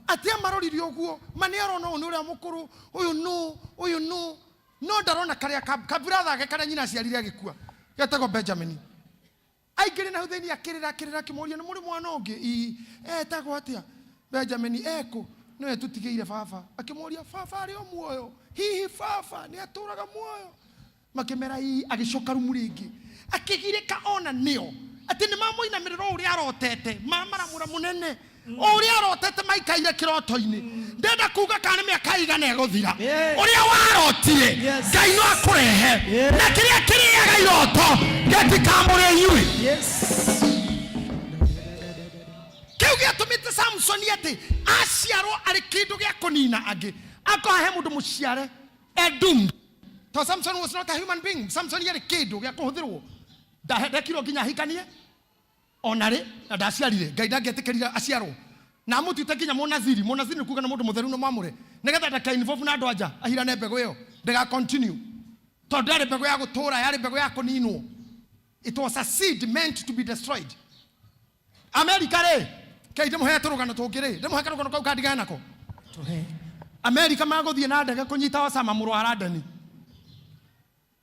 Atĩ amarorire ũguo, ma nĩ arona ũyũ nĩ ũrĩa mũkũrũ, ũyũ nũ, ũyũ nũ, no ndarona karĩa kaburatha gake karĩa nyina aciarire agĩkua, getagwo Benjamin. Aingĩrire na hau thĩinĩ akĩrĩra, akĩrĩra, akĩmũria, nĩ mũrĩ mwana ũngĩ? Ii, etagwo atĩa? Benjamin. Ekũ? Nĩwe tũtigĩire baba. Akĩmũria, baba arĩ o muoyo? Hihi baba nĩ atũraga muoyo? Makĩmera ii. Agĩcoka rumu rĩngĩ, akĩgirĩka ona nĩo atĩ nĩ mamũinamĩrĩra o ũrĩa arotete, mamaramũra mũnene o ũrĩa arotete maikaire kĩroto-inĩ. Ndenda kuga kana nĩ mĩaka igana ĩgũthira, ũrĩa warotire Ngai no akũrehe, na kĩrĩa kĩrĩaga iroto gĩtikamũrĩa inyuĩ. Kĩu gĩatũmĩte Samsoni atĩ aciarwo arĩ kĩndũ gĩa kũnina angĩ, akorwo he mũndũ mũciare edum. To Samson was not a human being. Samson yarĩ kĩndũ gĩa kũhũthĩrwo. Ndekirwo nginya ahikanie ona rĩ, na ndaciarire. Ngai ndangĩetĩkĩrire aciarwo na amũtuĩte nginya mũnaziri. Mũnaziri nĩ kuga nĩ mũndũ mũtheru na mwamũre, nĩgetha ndaka involve na andũ anja, ahirane mbegũ ĩyo ndĩga continue, tondũ ndĩarĩ mbegũ ya gũtũra, yarĩ mbegũ ya kũninwo. It was a seed meant to be destroyed. America rĩ, kei ndĩmũhe tũrũgano tũngĩ rĩ, ndĩmũhe karũgano kau kandigane nako. America magũthiĩ na ndege kũnyita Osama mũrũ wa Laden,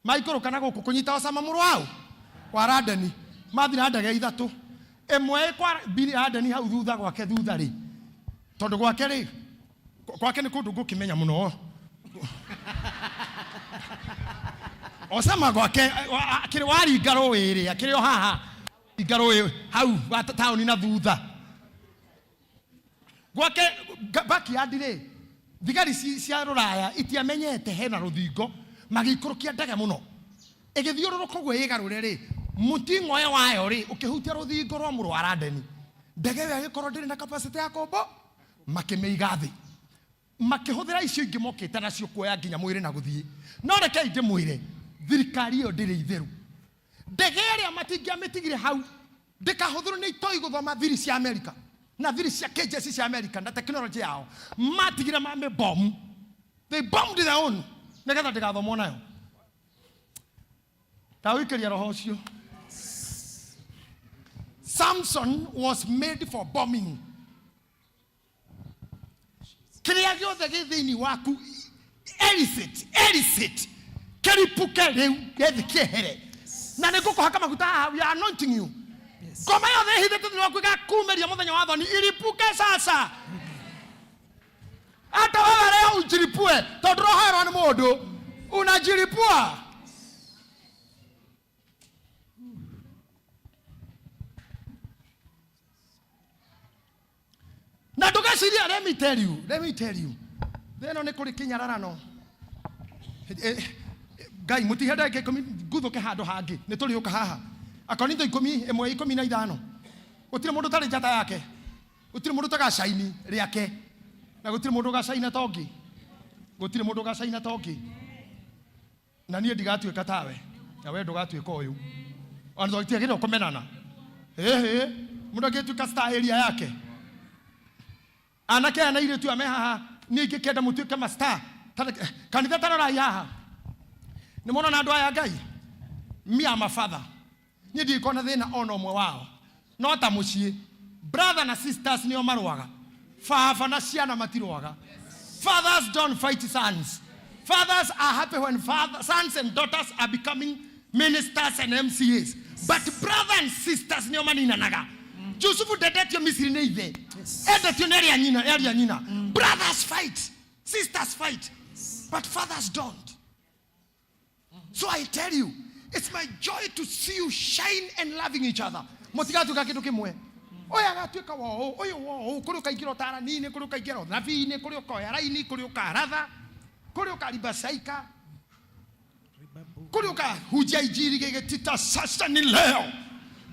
maikũrũka na gũkũ kũnyita Osama mũrũ wao wa Laden, mathiĩ na ndege ithatũ, ĩmwe ĩ kwa Bin Laden hau thutha gwake thutha rĩ, tondũ gwake rĩ, gwake nĩ kũndũ ngũkĩmenya mũno. Osama gwake akĩrĩ waringa rũĩ rĩ, akĩrĩ o haha ringa rũĩ hau wa taũni na thutha gwake backyard rĩ, thigari cia rũraya itiamenyete hena rũthingo, magĩikũrũkia ndege mũno ĩgĩthiũrũrũka ũguo ĩgarũre rĩ, mũting'oe wayo rĩ ũkĩhutia rũthingo rwa mũrũ wa Laden. Ndege ĩyo ĩgĩkorwo ndĩrĩ na capacity ya kũmbũ, makĩmĩiga thĩ, makĩhũthĩra icio ingĩ mokĩte nacio kuoya nginya mwĩrĩ na gũthiĩ. No rekei ndĩmwĩre, thirikari ĩyo ndĩrĩ itherũ. Ndege ĩrĩa matingĩamĩtigire hau ndĩkahũthĩrwo nĩ itoi gũthoma thiri cia Amerika na thiri cia KJC cia Amerika na tekinoronjĩ yao, matigire mamĩbomu. They bombed their own nĩgetha ndĩgathomwo nayo. Ndagũikĩria roho ũcio. Samson was made for bombing. Kĩrĩa gĩothe gĩ thĩinĩ waku, elicit, elicit, kĩripũke rĩu, gĩthi kĩehere. Na nĩ ngũkũhaka maguta haha, we are anointing you. Ngoma yothe ĩhithĩte thĩinĩ waku ĩgakumĩria mũthenya wa thoni, iripuke sasa. Hata wewe leo ujiripue, tondũ roho nĩ mũndũ, unajiripua. Na ndũgecirie, let me tell you, let me tell you, thĩ ĩno nĩ kũrĩ kĩnyararano. Ngai mũtihe ndagĩka ikũmi nguthũke handũ hangĩ, nĩ tũrĩũka haha. Akorintho ikũmi ĩmwe ikũmi na ithano, gũtirĩ mũndũ ũtarĩ njata yake, gũtirĩ mũndũ ũtagacaini rĩake, na gũtirĩ mũndũ ũgacaina ta ũngĩ. Gũtirĩ mũndũ ũgacaina ta ũngĩ. Na niĩ ndigatuĩka tawe, na we ndũgatuĩka ũyũ. Ona tũtiagĩrĩirwo kũmenana. Ĩhĩ, mũndũ angĩtuĩka star area yake. Anake aya na airĩtu aya me haha, niĩ ingĩkenda mũtuĩke ma star. Kanitha ta rorai haha. Nĩ mũrona andũ aya a Ngai? Me am a father. Niĩ ndigĩkorwo na thĩna ona ũmwe wao. No ta mũciĩ, brother na sisters nĩo marũaga. Baba na ciana matirũaga. Fathers don't fight sons. Fathers are happy when father, sons and daughters are becoming ministers and MCAs. But brother and sisters nĩo maninanaga. Jusufu ndendetio Misiri nĩ ithe. Endetio nĩ arĩa nyina, arĩa nyina. Brothers fight, sisters fight, but fathers don't. So I tell you, it's my joy to see you shine and loving each other. Mũtigatuĩka kĩndũ kĩmwe. Ũyũ agatuĩka wa ũũ, ũyũ wa ũũ, kũrĩ ũkaingĩra ũtarani-inĩ, kũrĩ ũkaingĩra ũnabii-inĩ, kũrĩ ũkoya raini, kũrĩ ũkaratha, kũrĩ ũkaribacaika, kũrĩ ũkahunjia injiri gĩgĩtita sasa ni leo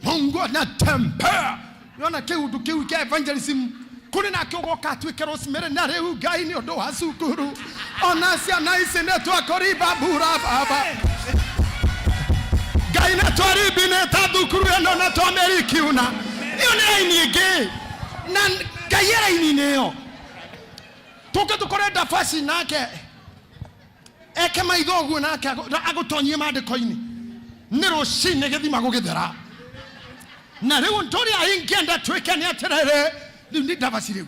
Mungu anatembea. Nĩwona kĩũndũ kĩu kĩa evangelism kũrĩ nake ũgoka atuĩke Rosemary na rĩu Ngai nĩ ũndũ wa cukuru ona ciana ici nĩ twakũrimba mbura baba Ngai nĩ twarimbinĩta thukuru ĩno na twamĩrikiuna ĩyo nĩ raini ĩngĩ na Ngai e raini-inĩ ĩyo tũke tũkore ndabaci nake eke maitho ũguo nake agũtonyie maandĩko-inĩ nĩ rũcinĩ gĩthima gũgĩthera na rĩu ũndũ ũrĩa ingĩenda twĩke nĩ atĩrĩrĩ rĩu nĩ ndabaci rĩu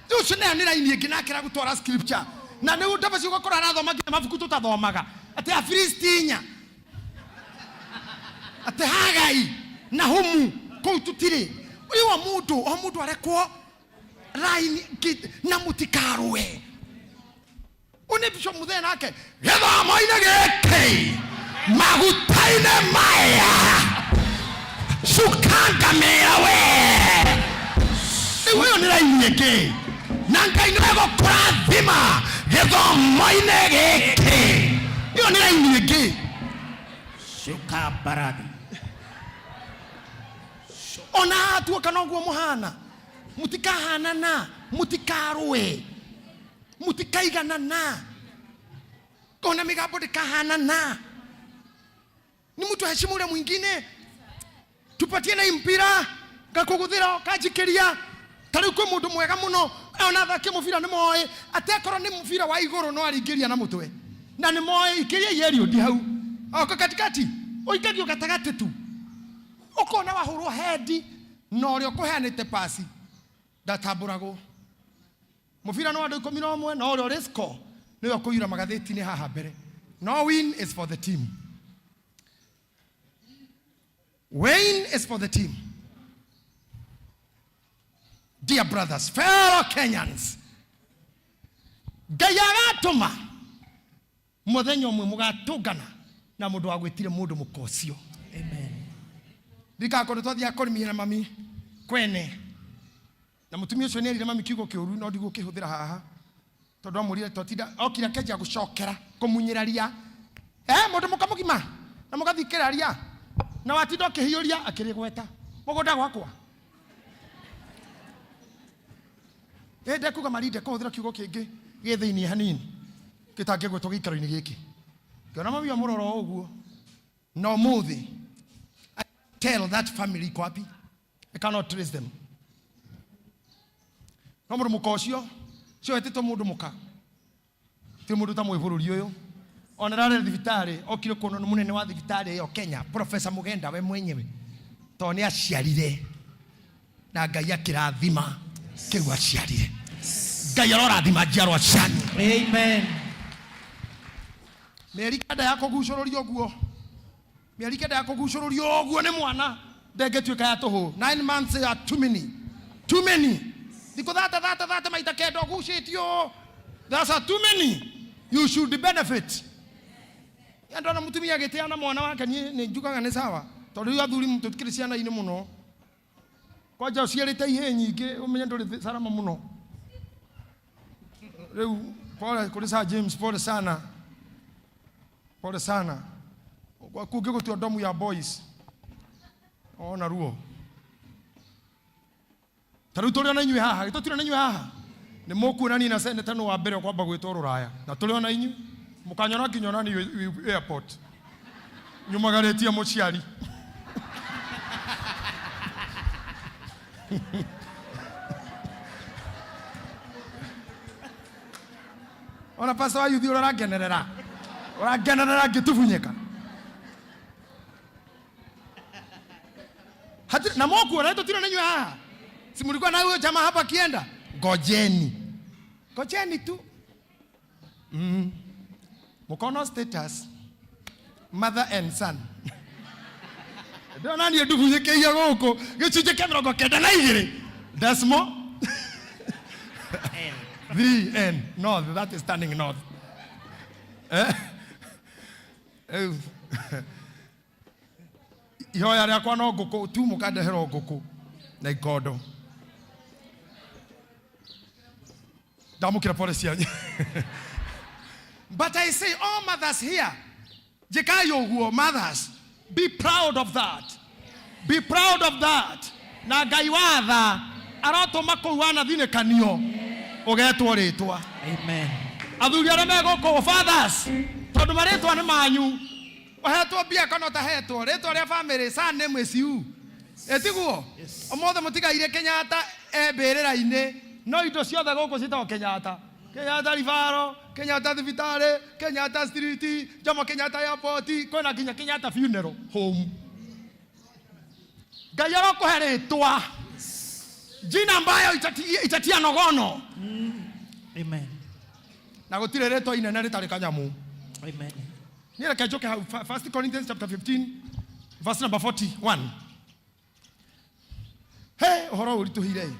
rĩu ũcio nayo nĩ raini ĩngĩ nake aragũtwara scripture na rĩu ndabaci ũgakora arathoma nginya mabuku tũtathomaga atĩ afilisti inya atĩ hagai na humu kũu tũtirĩ ũyũ wa mũndũ o mũndũ arekwo raini na mũtikarũe Ũyũ nĩ Bishop Muthee nake gĩthomo-inĩ gĩkĩ maguta-inĩ maya cuka ngamĩra we rĩu ũyũ nĩ raini ĩngĩ na Ngai nĩwe gũkũrathima gĩthomo-inĩ gĩkĩ ĩyo nĩ raini ĩngĩ Cuka mbarathi. Ona hatuoka noguo mũhana mũtikahanana mũtikarũe mutikaiganana ona migambo ndikahanana ni mtu aheshimu ule mwingine tupatie na mpira ngakuguthira kanjikiria ta riu kwi mundu mwega muno ona athaki a mubira ni moĩ atĩ akorwo nĩ mubira wa igũrũ no aringĩria na mũtwe na nĩ moĩ ikĩria Eliud hau oko katikati ũikagio gatagatĩ tu ũkona wahũrwo hendi na ũrĩa ũkũheanĩte pasi ndatambũragwo Mũbira nĩ wa andũ 11 no ũrĩa ũrĩ score nĩwe ũkũiyũra magathĩti-inĩ haha mbere. No win is for the team. Win is for the team. Dear brothers, fellow Kenyans, Ngai agatũma mũthenya ũmwe mũgatũngana na mũndũ wagwĩtire mũndũ mũka ũcio. Ndirikana kũndũ twathiaga kũrĩmia na mami kwene Na mũtumia ũcio nĩerire mami kiugo kĩũru no ndigũkĩhũthĩra haha tondũ amwĩrire twatinda okire akĩanjia gũcokera kũmunyĩra ria eh mũndũ mũka mũgima na mũgathikĩra ria na watinda ũkĩhiũria akĩrĩgweta mũgũnda gwakwa ĩ ndekuga marinde kũhũthĩra kiugo kĩngĩ gĩ thĩinĩ hanini gĩtangĩgwetwo gĩikaro-inĩ gĩkĩ ngĩona mami amũrora o ũguo na ũmũthĩ I tell that family iko wapi I cannot trace them. No mũndũ mũka ũcio ũcio wetĩtwo mũndũ mũka ti mũndũ ta mwĩ bũrũri ũyũ ona rarĩ thibitarĩ okire kuonwo nĩ mũnene wa thibitarĩ ĩyo Kenya Professor Mugenda we mwenyewe tondũ nĩ aciarire na Ngai akĩrathima kĩu aciarire Ngai arorathima njiarwa cianyu. Amen. Mĩeri kenda ya kũgucũrũria ũguo Mĩeri kenda ya kũgucũrũrio ũguo nĩ mwana ndĩngĩtuĩka ya tũhũ. 9 months are too many. Too many. Thikũ thate thate thate maita kenda ũgucĩtio. That's a too many. You should benefit. Ya ndona mũtumia agĩtĩa na mwana wake niĩ nĩ njugaga nĩ sawa. Tondũ rĩu athuri tũtikĩrĩ ciana-inĩ mũno. Kwanja ũciarĩte ihĩĩ nyingĩ ũmenye ndũrĩ salama mũno. Rĩu pole kũrĩ Sir James, pole sana. Pole sana. Gwaku ngĩgũtua ndomu ya boys. Ona ruo. Ta rĩu tũrĩ ona inyuĩ haha, gĩtũtirĩ na inyuĩ haha. Nĩ mũkuona niĩ na seneta nũ wa mbere kwamba gwĩtwo rũraya. Na tũrĩ ona inyuĩ. Mũkanyona nginya ona niĩ airport. Nyumagarĩtie mũciari. Ona pastor wa yuthi ũrĩa ũrangenerera. Ũrangenerera ngĩtubunyĩka. Hati, na mokuona tũtirĩ na inyuĩ haha. Si mlikuwa na huyo jamaa hapa akienda? Ngojeni. Ngojeni tu. Mkono status mother and son. Ndĩrona niĩ ndubunyĩkĩire gũkũ gĩcunjĩ kĩa 92 decimal 3n north, that is standing north. Eh? Rĩu, ihoya rĩakwa no ngũkũ tu mũkandeherwo ngũkũ na ikondo. Ndamũkĩra pole cianyu. But I say all mothers here, njĩkai ũguo mothers, be proud of that. Be proud of that. Na Ngai wa tha arotũma kũu wanathinĩkanio ũgetwo rĩtwa. Amen. Athuri arĩa me gũkũ fathers, tondũ marĩtwa nĩ manyu, ũhetwo mbia kana ũtahetwo, rĩtwa rĩa family surname is you. Ĩtiguo? Ũmũthĩ mũtigaire Kenyatta e mbĩrĩra-inĩ, no indo ciothe gũkũ ciĩtagwo Kenyatta. Kenyatta Ribaro, Kenyatta thibitarĩ, Kenyatta Street, Jomo Kenyatta Airport, kwĩna nginya Kenyatta Funeral Home. Ngai arokũhe rĩtwa jina ambayo itatia nogono. Amen. Na gũtirĩ rĩtwa inene rĩtarĩ kanyamũ. Amen. Niĩ reke njoke hau 1 Corinthians chapter 15 verse number 41. He ũhoro ũritũhire.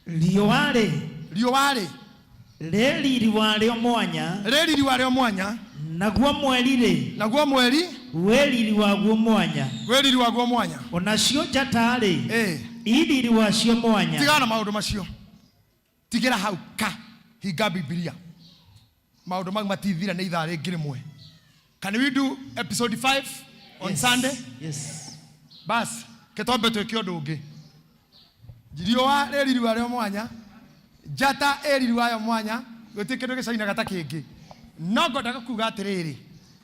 Riũa-rĩ, Riũa-rĩ, rĩ riri warĩo mwanya, rĩ riri warĩo mwanya, naguo mweri-rĩ, naguo mweri wĩ riri waguo mwanya, wĩ riri waguo mwanya, onacio njata-rĩ, Eh. i riri wacio mwanya. Tigana na maũndũ macio, tigĩra hau ka hinga Bibilia. Maũndũ mau matithira nĩ ithaa rĩngĩ rĩmwe. Can we do episode 5 on Yes. Sunday? Yes. Bas, kĩtombe twĩke ũndũ ũngĩ. Riũa rĩ riri warĩo mwanya, njata ĩ riri wayo mwanya, gũtirĩ kĩndũ gĩcainaga ta kĩngĩ. No ngwendaga kuga atĩrĩrĩ,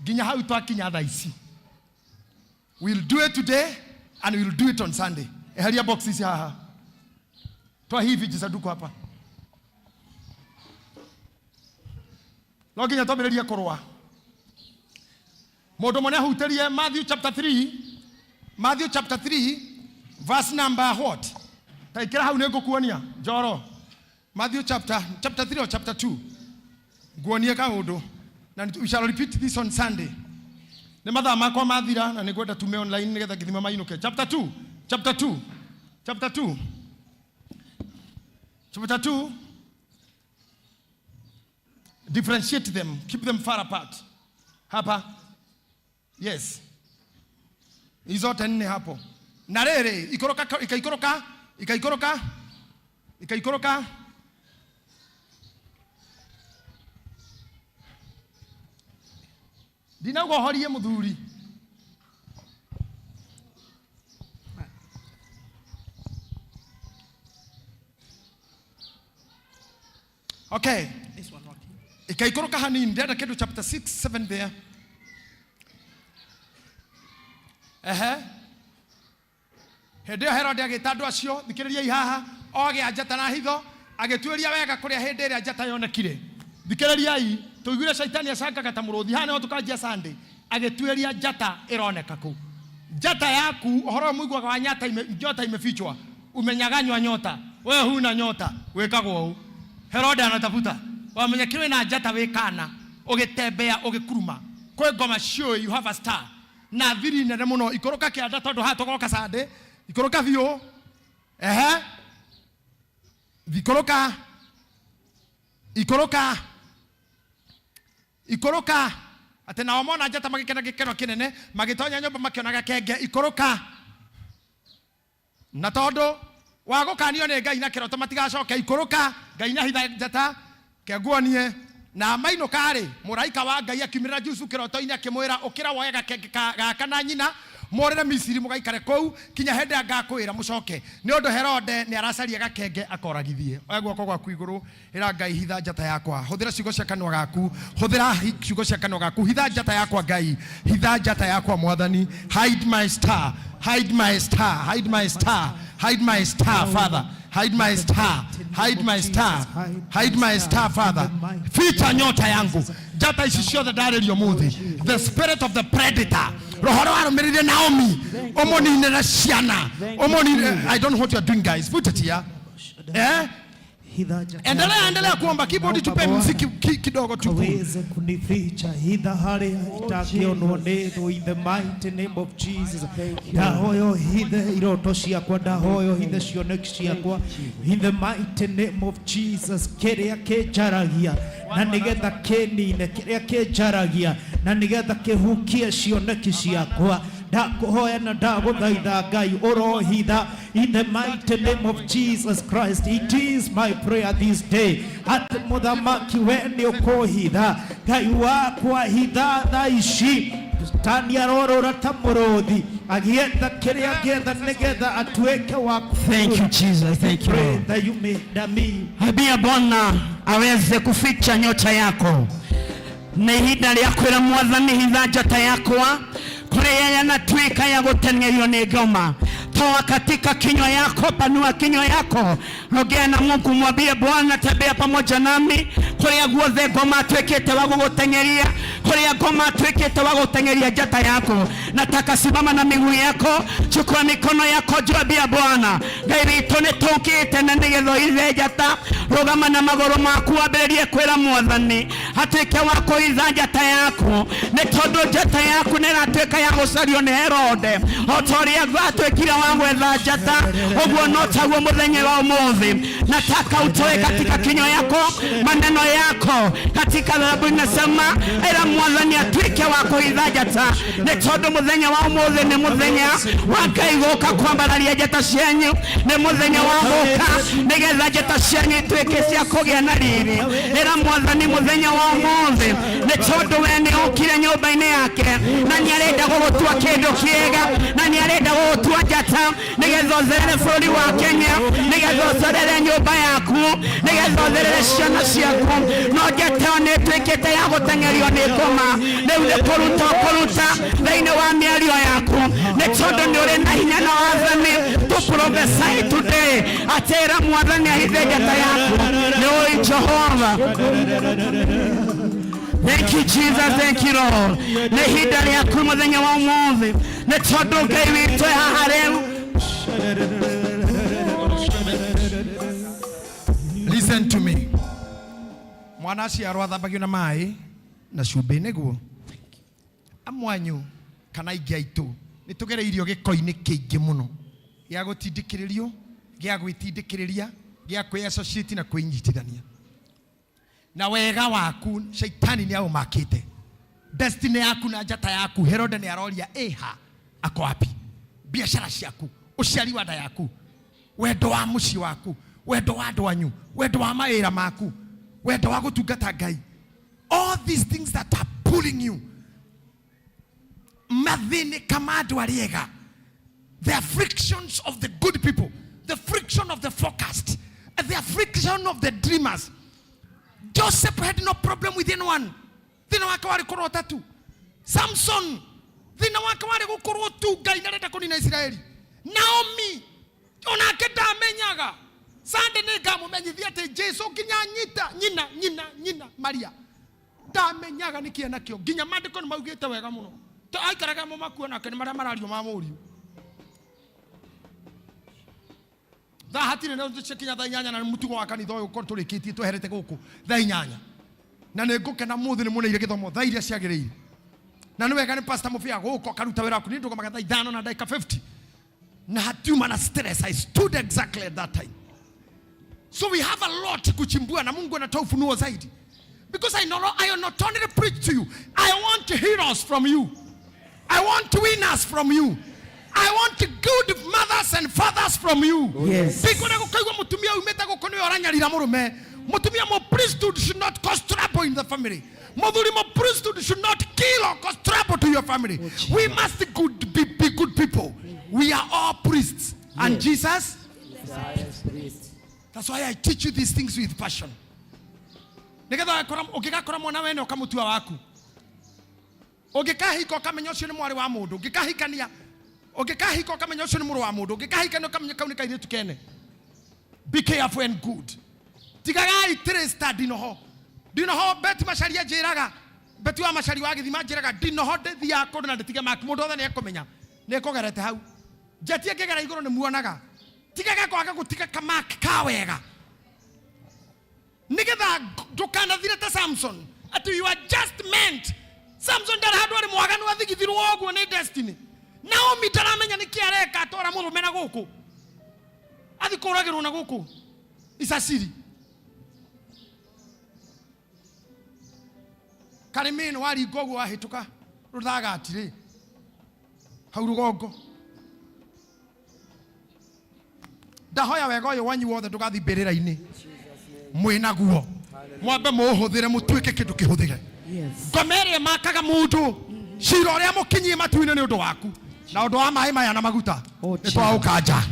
nginya hau twakinya thaa ici. We'll do it today and we'll do it on Sunday. Eheria box ici haha. Toa hivi jisanduku hapa. No nginya twambĩrĩrie kũrũa. Mũndũ ũmwe nĩahutĩrie Matthew chapter 3, Matthew chapter 3 verse number what? Ta ikĩra hau nĩngũkuonia njoro. Matthew chapter 3 or chapter 2. Nguonie kaũndũ. Na we shall repeat this on Sunday. Nĩ mathaa makwa mathira na nĩngwenda tume online nĩgetha ngĩthima mainũke. Chapter 2, chapter 2, chapter 2. Chapter 2. Differentiate them, keep them far apart. Hapa. Yes. Hizo zote nne hapo. Na rĩrĩ, ikoroka, ikaikoroka, ikaikoroka, ikaikoroka. Ndinauga ũhorie mũthuri. Okay. This one working. Ikaikoroka hanini, ndĩrenda kĩndũ chapter 6, 7 there. Ehe. Hĩndĩ ĩyo Herode agĩta andũ acio, thikĩrĩriai haha, ogĩa njata na hitho, agĩtuĩria wega kũrĩa hĩndĩ ĩrĩa njata yonekire. Thikĩrĩriai, tũiguire caitani acangaga ta mũrũthi, haha nĩho tũkanjia Sunday. Agĩtuĩria njata ĩroneka kũ. Njata yaku, ũhoro ũyũ mũiguaga wa nyata ime, njota imefichwa, umenyaganywa nyota, we huna nyota, wĩkagwo ũũ. Herode anatafuta, wamenya kĩrĩ na njata wĩ kana, ũgĩtembea ũgĩkuruma. Kwĩ ngoma ciũĩ, you have a star. Na thiri nene mũno, ikũrũka kĩanda tondũ haha tũgoka Sunday, ikũrũka biũ. Ehe. Ikũrũka. Ikũrũka. Ikũrũka. Atĩ nao mona njata magĩkena gĩkeno kĩnene, magĩtonya nyũmba makĩona gakenge, ikũrũka. Na tondũ wa gũkanio nĩ Ngai na kĩroto matigacoke, ikũrũka. Ngai na hitha njata, kenguonie. Na mainũka rĩ, mũraika wa Ngai akiumĩrĩra Jusufu kĩroto-inĩ akĩmwĩra, ũkĩra woe gakenge gaka na nyina, mũũrĩre Misiri mũgaikare kũu kinya hĩndĩ ĩrĩa ngakwĩra mũcoke, nĩ ũndũ Herode nĩaracaria gakenge akoragithie. Oya guoko gwaku igũrũ, ĩra Ngai, hitha njata yakwa. Hũthĩra ciugo cia kanua gaku, hũthĩra ciugo cia kanua gaku, hitha njata yakwa Ngai, hitha njata yakwa Mwathani. Hide my star, hide my star, hide my star, hide my star, Father. Hide my star, hide my star, hide my star, Father. Ficha nyota yangu. Njata ici ciothe ndarĩrio mũthĩ. The spirit of the predator. Roho ũrĩa warũmĩrĩire Naomi. Ũmũninĩre ciana. Ũmũninĩre. I don't know what you are doing guys. Put it here. Eh? Endelea, endelea kuomba. Keyboard tupe muziki kidogo tu. Kaweze kunificha hitha harĩa itakĩonwo nĩ thũ in the mighty name of Jesus. Ndahoyo hithe iroto ciakwa, ndahoyo hithe cioneki ciakwa in the mighty name of Jesus. Kĩrĩa kĩnjaragia na nĩgetha kĩnine, kĩrĩa kĩnjaragia na nĩgetha kĩhukie cioneki ciakwa, ndakuhoya na ndagũthaitha Ngai ũrohitha in the mighty name of Jesus Christ. It is my prayer this day atĩ mũthamaki we nĩ ũkũhitha, Ngai wakwa hitha thaa ici. Tani arorũra ta mũrũthi agĩetha kĩrĩa angĩetha nĩgetha atuĩke wa Thank you, Jesus. Thank you, Pray Lord. that you may nami Ambia Bwana aweze kuficha nyota yako. Nĩ ihinda rĩa kwĩra Mwathani hitha njata yakwa kũrĩa yanatuĩka ya gũteng'erio nĩ ngoma. Toa katika kinywa yako, panua kinywa yako, ongea na Mungu, mwambie Bwana, tembea pamoja nami kũrĩa guothe ngoma atuĩkĩte wa gũgũteng'eria, kũrĩa ngoma atuĩkĩte wa gũteng'eria njata yako. Nataka simama na miguu yako, chukua mikono yako juu, ambia Bwana Ngai witũ nĩ tũkĩte na nĩgetha ũhithe njata. Rũgama na magũrũ maku wambĩrĩrie kwĩra Mwathani atuĩke wa kũhitha njata yaku, nĩ tondũ njata yaku nĩ ĩratuĩka ya gũcario nĩ Herode. O ta ũrĩa atuĩkire wa gwetha njata, ũguo no taguo mũthenya wa ũmũthĩ. Nataka utoe katika kinywa yako maneno yako katika Zaburi inasema ĩra Mwathani atuĩke wa kũhitha njata, nĩ tondũ mũthenya wa ũmũthĩ nĩ mũthenya wa Ngai gũka kwambararia njata cianyu, nĩ mũthenya wa gũka nĩgetha njata cianyu ituĩke cia kũgĩa na riri. Ĩra Mwathani mũthenya wa ũmũthĩ, nĩ tondũ we nĩ okire nyũmba-inĩ yake na nĩ arenda gũgũtua kĩndũ kĩega, na nĩ arenda gũgũtua njata nĩgetha ũtherere bũrũri wa Kenya, nĩgetha ũtherere nyũmba yaku, nĩgetha ũtherere ciana ciaku. No njata ĩyo nĩ ĩtuĩkĩte ya gũteng'erio nĩ ngoma, rĩu nĩ kũruta ũkũruta thĩinĩ wa mĩario yaku, nĩ tondũ nĩ ũrĩ na hinya na wathani. To prophesy today, atĩra Mwathani ahithe njata yaku. Nĩ ũĩ Jehova. Thank you Jesus, thank you Lord. Nĩ ihinda rĩaku mũthenya wa ũmũthĩ, nĩ tondũ Ngai witũ e haha rĩu. Listen to me. Mwana aciarwo athambagio na maĩ na cumbĩ nĩguo. Amwanyu kana aingĩ aitũ nĩ tũgereirio gĩko-inĩ kĩingĩ mũno gĩa gũtindĩkĩrĩrio, gĩa gwĩtindĩkĩrĩria, gĩa kwĩ-associate na kwĩnyitithania. Na wega waku shaitani nĩ aũmakĩte. Destiny yaku na njata yaku Herode nĩ aroria ĩha ako wapi? Biashara ciaku, ũciari wa nda yaku, wendo wa mũciĩ waku, wendo wa andũ anyu, wendo wa mawĩra maku, wendo wa gũtungata Ngai. All these things that are pulling you, mathĩnĩka ma andũ arĩa ega, the afflictions of the good people, the friction of the focused, the affliction of the dreamers. Joseph had no problem with anyone. Thĩna wake warĩ kũrota tu. Samson, thĩna wake warĩ gũkorwo tu Ngai ndarenda kũnina Isiraeli. Naomi, onake ndamenyaga. Sunday nĩ ngamũmenyithia atĩ Jesu nginya nyita, nyina, nyina, nyina, Maria. Ndamenyaga nĩkĩ enakĩo. Nginya maandĩko nĩ maugĩte wega mũno. To aikaraga mũmakuo nake nĩ marĩa marario ma mũriũ. Thaa hatirĩ na ũndũ ciakinya thaa inyanya na mũtugo wa kanitha ũyũ ũkorwo tũrĩkĩtie tweherete gũkũ thaa inyanya. Na nĩ ngũkena mũthĩ nĩ mũneire gĩthomo thaa iria ciagĩrĩire. Na nĩ wega nĩ Pastor Mũbĩa gũka ũkaruta wĩra waku. Niĩ ndũgamaga thaa ithano na ndagĩka 50. Na hatiuma na stress. I stood exactly at that time. So we have a lot kuchimbua na Mungu anatoa ufunuo zaidi. Because I know I not only preach to you, I want heroes from you. I want winners from you. I want good mothers and fathers from you. Yes. Ndikwenda gũkaigua mũtumia umĩte gũkũ nĩwe ũranyarira mũrũme. Mutumia mu priesthood should not cause trouble in the family. Muthuri mu priesthood should not kill or cause trouble to your family. We must good, be good people. We are all priests. And Jesus? That's why I teach you these things with passion. Nigetha ũngĩgakora mwana wene ũkamũtua waku. Ũngĩkahika ũkamenya ũcio nĩ mwarĩ wa mũndũ. Ũngĩkahikania ũngĩkahika ũkamenya ũcio nĩ mũrũ wa mũndũ. Ũngĩkahikania ũkamenya kau nĩ kairĩtu kene. Be careful and good. Tigagai trista ndinoho. Ndinoho Beti Macharia njĩraga. Beti wa Macharia wa gĩthima njĩraga ndinoho ndĩthiaga kũndũ na ndĩtige maki mũndũ othe nĩekũmenya. Nĩkũgerete hau. Njeti ĩngĩgera igũrũ nĩ muonaga. Tigaga kwaga gũtiga kamaki ka wega. Nigetha ndũkanathire ta Samson. Ati you are just meant. Samson ndarĩ handũ arĩ mwaganu athigithirwo ũguo nĩ destiny. Naomi ndaramenya nĩkĩ areka atwara mũrũme na gũkũ. Athi kũragĩrwo na gũkũ. Icaciri. Karĩmĩ ĩno waringa ũguo wahĩtũka rũthagati rĩ. Hau rũgongo. Ndahoya wega ũyũ wanyu wothe ndũgathiĩ mbĩrĩra-inĩ. Mwĩnaguo. Mwambe mũũhũthĩre mũtuĩke kĩndũ kĩhũthĩre. Ngoma ĩrĩa makaga mũndũ cira ũrĩa mũkinyie matu-inĩ nĩ ũndũ waku na ũndũ wa maĩ maya na maguta nĩ twaũkanja.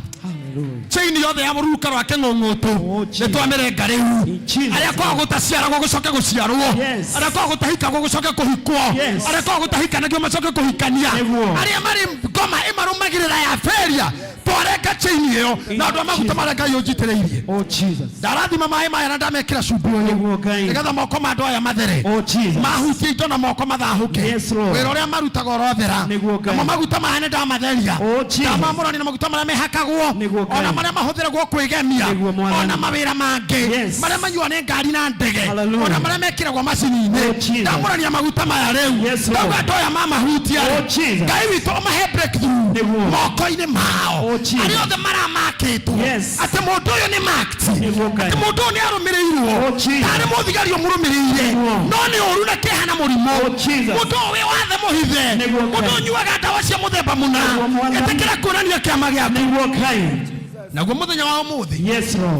Chain yothe ya mũruruka rwa kĩng'ũng'ũtũ nĩ twamĩrenga rĩu. Arĩa kwaga gũtaciaragwo gũcoke gũciarwo, arĩa kwaga gũtahikagwo gũcoke kũhikwo, arĩa kwaga gũtahikanagio macoke kũhikania, arĩa marĩ ngoma ĩmarũmagĩrĩra ya feria twarenga chain ĩyo na ũndũ wa maguta marĩa Ngai ũnjitĩrĩirie. Ndarathima maĩ maya na ndamekĩra cumbĩ ũyũ nĩgetha moko ma andũ aya mathere, mahutie indo na moko mathahũke, wĩra ũrĩa marutaga ũrothera. Namo maguta maya nĩ ndamatheria, ndamamũrania na maguta marĩa mehakagwo, ona marĩa mahũthĩragwo kwĩgemia, ona mawĩra mangĩ marĩa manyuo nĩ ngari na ndege, ona marĩa mekĩragwo macini-inĩ. Ndamũrania maguta maya rĩu, ndauga andũ aya mamahutia rĩ, Ngai witũ ũmahe breakthrough moko-inĩ mao. Arĩa othe maramakĩtwo atĩ mũndũ ũyũ nĩ marked, atĩ mũndũ ũyũ nĩ arũmĩrĩirwo, tarĩ mũthigari ũmũrũmĩrĩire, no nĩ ũru na kĩeha na mũrimũ. Mũndũ ũyũ wĩ wathe mũhithe, mũndũ ũnyuaga ndawa cia mũthemba mũna, ĩtĩkĩra kuonania kĩama gĩaku. Naguo mũthenya wa ũmũthĩ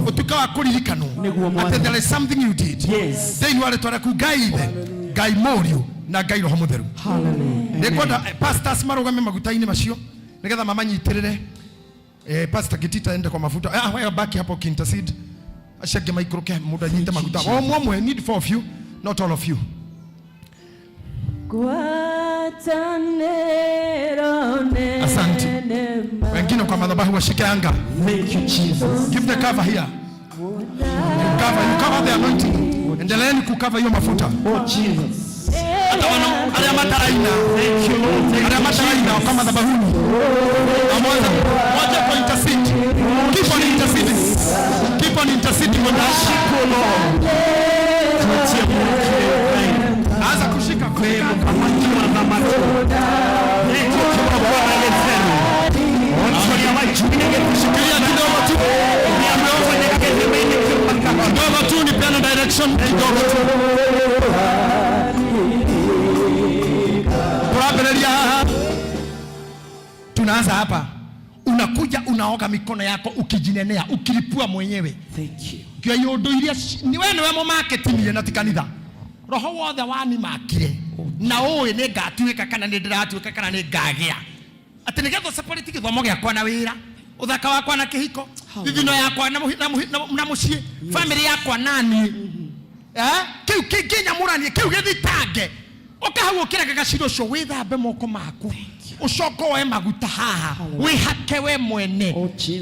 ũtuĩke wa kũririkanwo atĩ there is something you did. Thĩinĩ wa rĩtwa rĩaku Ngai Ithe, Ngai Mũriũ na Ngai Roho Mũtheru. Nĩngwenda pastors marũgame maguta-inĩ macio nĩgetha mamanyitĩrĩre. Pastor Gitita ende kwa mafuta. Wewe baki hapo ukiintercede. Acio angĩ maikũrũke mũndũ anyite maguta. O ũmwe, need four of you, not all of you. Asante. Wengine kwa madhabahu washike anga. Thank you Jesus. Give the cover here. You cover the anointing. Endeleeni kukava hiyo mafuta. Oh Jesus. Hata wana arĩa mataraina. Thank you Lord. Thank Arĩa mataraina kwa madhabahuni. Na mwanze kwa intercede. Keep on interceding. Keep on interceding on that. Anza kushika Shikilia kidogo tu. Kidogo tu nipeane direction kidogo tu. Tunaanza hapa. Tunaanza hapa. Unakuja unaoga mikono yako ukijinenea, ukilipua mwenyewe. Thank you. Kwa hiyo ndu iria ni wewe niwe mu marketing na ti kanitha. Roho wothe wanimakire na ũĩ nĩ ngatuĩka kana nĩ ndĩratuĩka kana nĩ ngagĩa. Atĩ nĩgetha separate gĩthomo gĩakwa na wĩra, ũthaka wakwa na kĩhiko, thithino yakwa na mũciĩ, family yakwa na niĩ. Kĩu kĩngĩnyamũranie, kĩu gĩthitange. Ũka hau ũkĩrega gaciro ũcio, wĩthambe moko maku. Ũcoke woe maguta haha, wĩhake we mwene.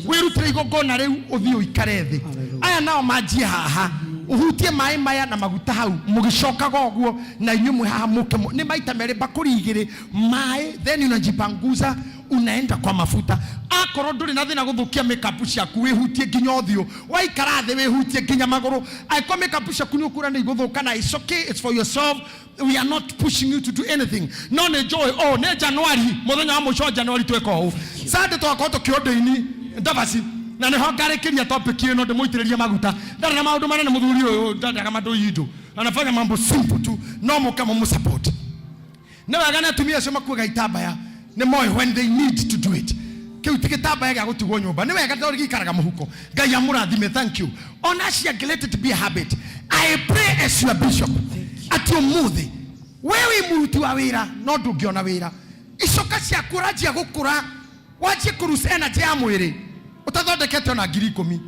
Wĩrutĩre igongona rĩu ũthiĩ ũikare thĩ. Aya nao manjie haha. Uhutie maĩ maya na maguta hau mũgĩcokaga ũguo na inyuĩ mwĩ haha mũke nĩ maita merĩ mbakũri igĩrĩ maĩ, then unajipanguza unaenda kwa mafuta. Akorwo ndũrĩ na thĩna gũthũkia makeup ciaku, wĩhutie nginya ũthiũ, waikara thĩ wĩhutie nginya magũrũ. Angĩkorwo makeup ciaku nĩ ũkuona nĩ igũthũka, na it's okay, it's for yourself. We are not pushing you to do anything. No nĩ njũĩ, oh, nĩ January, mũthenya wa mũico wa January twĩka ũũ. Sunday twakorwo tũkĩũndũ-inĩ Ndavasi, na nĩho ngarĩkĩria topic ĩno ndĩmũitĩrĩrie maguta. Ndarĩ na maũndũ manene mũthuri ũyũ, ndendaga mandũ yitũ. Anafanya mambo simple tu, no mũke mũmũsupport. Nĩ wega nĩ atumia acio makuaga itambaya, nĩ moĩ when they need to do it. Kĩu ti gĩtambaya gĩa gũtigwo nyũmba. Nĩ wega tondũ gĩikaraga mũhuko. Ngai amũrathime, thank you. Ona acio angĩ, let it be a habit. I pray as your bishop atĩ ũmũthĩ we wĩ mũruti wa wĩra no ndũngĩona wĩra. Icoka ciaku ũranjia gũkũra, wanjie kũruca energy ya mwĩrĩ ũtathondekete ona 10,000,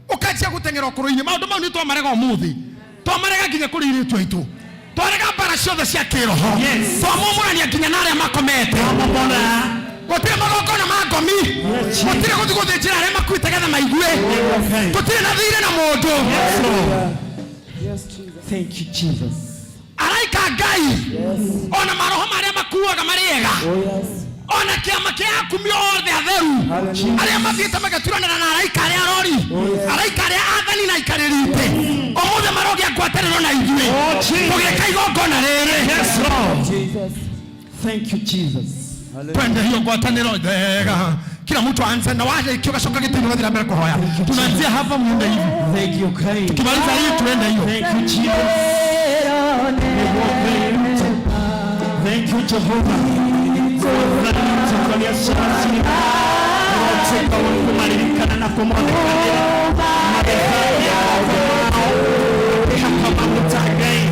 ũkanjia gũteng'era ũkũrũ-inĩ. Maũndũ mau nĩ twamarega ũmũthĩ, twamarega nginya kũrĩ airĩtu aitũ, twarega mbara ciothe cia kĩroho, twamomorania nginya na arĩa makomete. Gũtirĩ magongona ma ngomi, gũtirĩ gũthiĩ gũthĩnjĩra arĩa makuĩte getha maigue, tũtirĩ na thirĩ na mũndũ. Thank you, Jesus. Araika Ngai ona maroho marĩa makuaga marĩ ega, ona kĩama kĩa akumio othe atheru arĩa mathiĩte magaturanĩra na araika arĩa arori, araika arĩa athani na aikarĩri itĩ, ũmũthĩ marogĩa ngwatanĩro na ithuĩ tũgĩka igongona rĩrĩ. Thank you, Jesus. Twende hiyo ngwatanĩro njega. Kila mtu aanze na waje ikiwa kashoka gĩtĩ-inĩ ũgathiĩ na mbere kũhoya. Tunaanzia hapa muende hivi. Thank you, Kai. Tukimaliza hii tuende hiyo. Thank you, Jesus. Thank you, Jehovah. Mwathani ciana ũrotuĩka wa kũmaririkana na kũmonekanĩra magĩthambia moko mao makĩhaka maguta. Ngai,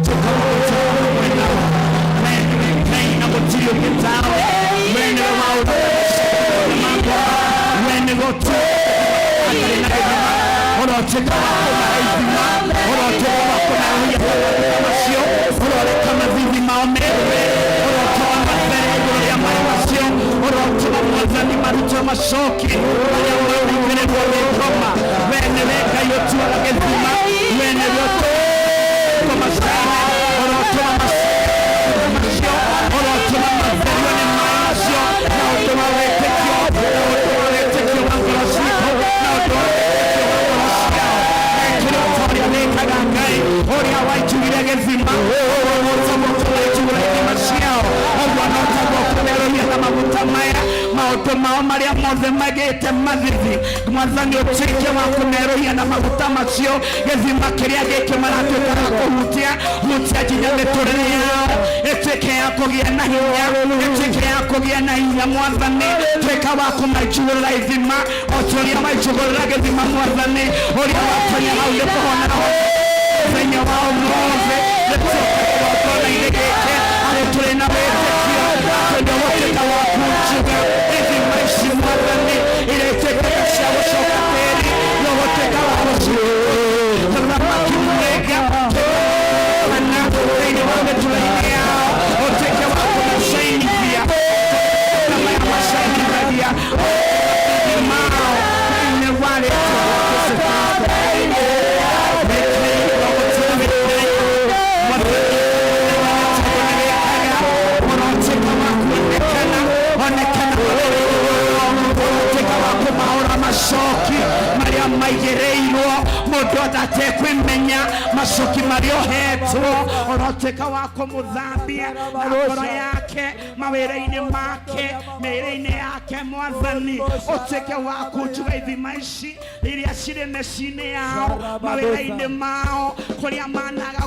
tuĩka wa gũtuĩka hamwe nao. Wee nĩwe Ngai na gũtirĩ ũngĩ tawe. Wee nĩwe maũndũ makwa, wee nĩwe ũtũũraga na gĩthima. Ũrotuĩka wa kũmahe ithima, ũrotuĩka wa kũmahuhia maguta macio, ũroreka mathithi mao merũe, ũrotũma mathere igũrũ rĩa maĩ macio, ũrotũma Mwathani marutwo macoki marĩa maigĩrĩrwo nĩ ngoma. Wee nĩwe Ngai ũtuaga gĩthima, wee nĩwe ũtũma macane, ũrotũma macio, ũrotũma matherio nĩ maĩ macio, na ũndũ wa wĩtĩkio, na ũndũ wa wĩtĩkio wa ngoro citũ, na ũndũ wa wĩtĩkio wa ngoro ciao. Mekĩre o ta ũrĩa wĩkaga Ngai, ũrĩa waitugire gĩthima, ũguo no taguo tũraitugũra ithima ciao, ũguo no taguo kũmerũhia na maguta maya maũndũ mao marĩa mothe magĩte mathithi. Mwathani, ũtuĩke wa kũmerũhia na maguta macio gĩthima kĩrĩa gĩkĩ maratuĩka wa kũhutia hutia nginya mĩtũrĩre yao ĩtuĩke ya kũgĩa na hinya, ĩtuĩke ya kũgĩa na hinya. Mwathani, tuĩka wa kũmaitugũrĩra ithima o ta ũrĩa waitugũrĩra gĩthima. Mwathani, ũrĩa watonya hau nĩ kũhona mũthenya wa ũmũthĩ, nĩtũũka kĩgongona-inĩ gĩkĩ arĩ tũrĩ na wĩtĩkio atĩ nĩũgũtuĩka wa kunjuga ithima ici. Mwathani, iria ituĩkaga cia gũcoka tĩri, nĩũgũtuĩka wa gũcithamaki mwega kana thĩinĩ wa mĩtũrĩre yao, ũtuĩke wa kũmacainithia na maya macainithagia mao thĩinĩ wa rĩtwa rĩa Jesũ Kristo. Macoki marĩa maigĩrĩirwo mũndũ atatekwĩmenya, macoki marĩa ũhetwo, ũrotuĩka wa kũmũthambia na ngoro yake, mawĩra-inĩ make, mĩĩrĩ-inĩ yake. Mwathani, ũtuĩke wa kunjuga ithima ici iria cirĩ mĩciĩ-inĩ yao, mawĩra-inĩ mao, kũrĩa managa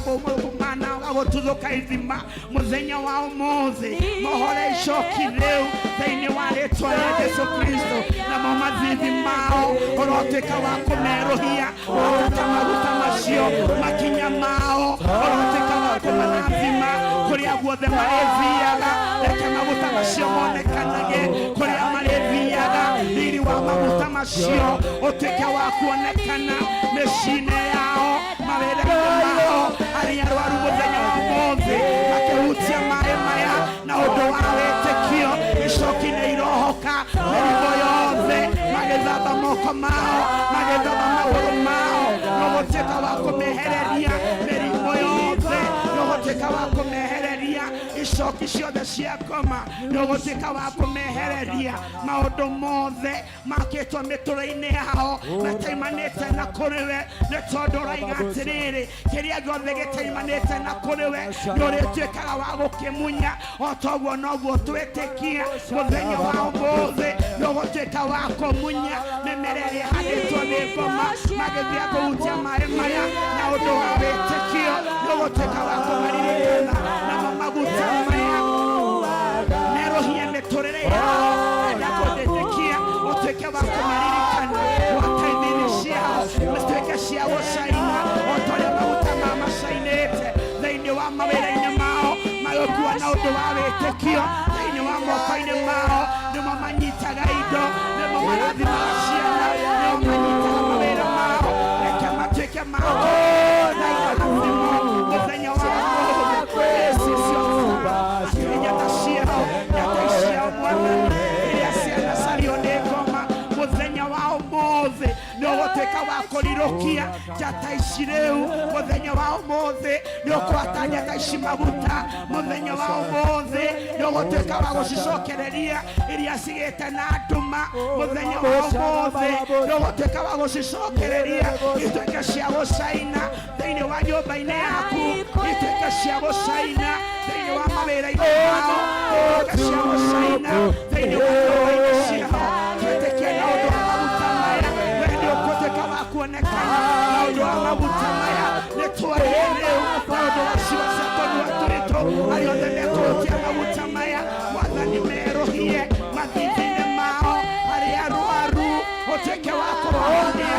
gũtuthũka ithima. Mũthenya wa ũmũthĩ mohore icoki rĩu thĩinĩ wa rĩtwa rĩa Jesũ Kristo, namo mathithi mao ũrotuĩka wa kũmerũhia maguta maguta macio makinya mao, ũrotuĩka wa kũmarathima kũrĩa guothe marĩthiaga. Reke maguta macio monekanage kũrĩa marĩthiaga, riri wa maguta macio ũtuĩke wa kuonekana mĩciĩ-inĩ yao, mawĩra-inĩ mao. Arĩa arwaru mũthenya wa ũmũthĩ makĩhutia maĩ maya na ũndũ wa wĩtĩkio, icoki nĩ irohoka mĩrimũ yothe, magĩthamba moko mao, magĩthamba magũrũ mao, nĩũgũtuĩka wa kũmehereria mĩrimũ yothe, nĩũgũtuĩka wa kũmehereria icoki ciothe cia ngoma, nĩũgũtuĩka wa kũmehereria maũndũ mothe makĩtwo mĩtũrĩre-inĩ yao mataimanĩte na kũrĩ we, nĩ tondũ ũraiga atĩrĩrĩ, kĩrĩa gĩothe gĩtaimanĩte na kũrĩ we nĩũrĩtuĩkaga wa gũkĩmunya. O toguo noguo twĩtĩkia mũthenya wa ũmũthĩ nĩũgũtuĩka wa kũmunya mĩmera ĩrĩa ĩhandĩtwo nĩ ngoma magĩthiĩ kũhutia maĩ maya na ũndũ wa wĩtĩkio, nĩũgũtuĩka wa kũmaririkana namo maguta maya merũhie mĩtũrĩre yao. Enda kũndĩtĩkia wĩtĩkio thĩinĩ wa moko-inĩ mao. Nĩmo manyitaga indo, nĩmo marathimaga ciana, nĩmo manyitaga mawĩra mao. Reke matuĩke mao na irathimo mũthenya wa ũmũthĩ. Atĩ njata ciao, njata ciao Mwathani, iria cianacario nĩ ngoma mũthenya wa ũmũthĩ nĩ ũgũtuĩka wa kũrirũkia njata ici rĩu. Mũthenya wa ũmũthĩ nĩ ũkũhata njata ici maguta. Mũthenya wa ũmũthĩ nĩ ũgũtuĩka wa gũcicokereria iria cigĩte na nduma. Mũthenya wa ũmũthĩ nĩ ũgũtuĩka wa gũcicokereria ituĩke cia gũcaina thĩinĩ wa nyũmba-inĩ yaku, ituĩke cia gũcaina thĩinĩ wa mawĩra-inĩ mao, ituĩke cia gũcaina thĩinĩ wa nyũmba-inĩ ciao. Twĩtĩkie na ũndũ wa maguta maya, we nĩ ũgũtuĩka wa kuonekana na ũndũ wa maguta maya. Nĩ twarie rĩu na ũndũ wa ciugo cia tũnua twitũ, arĩa othe mekũhutia maguta maya, Mwathani merũhie mathithi-inĩ mao, arĩa arwaru ũtuĩke wa kũmahonia,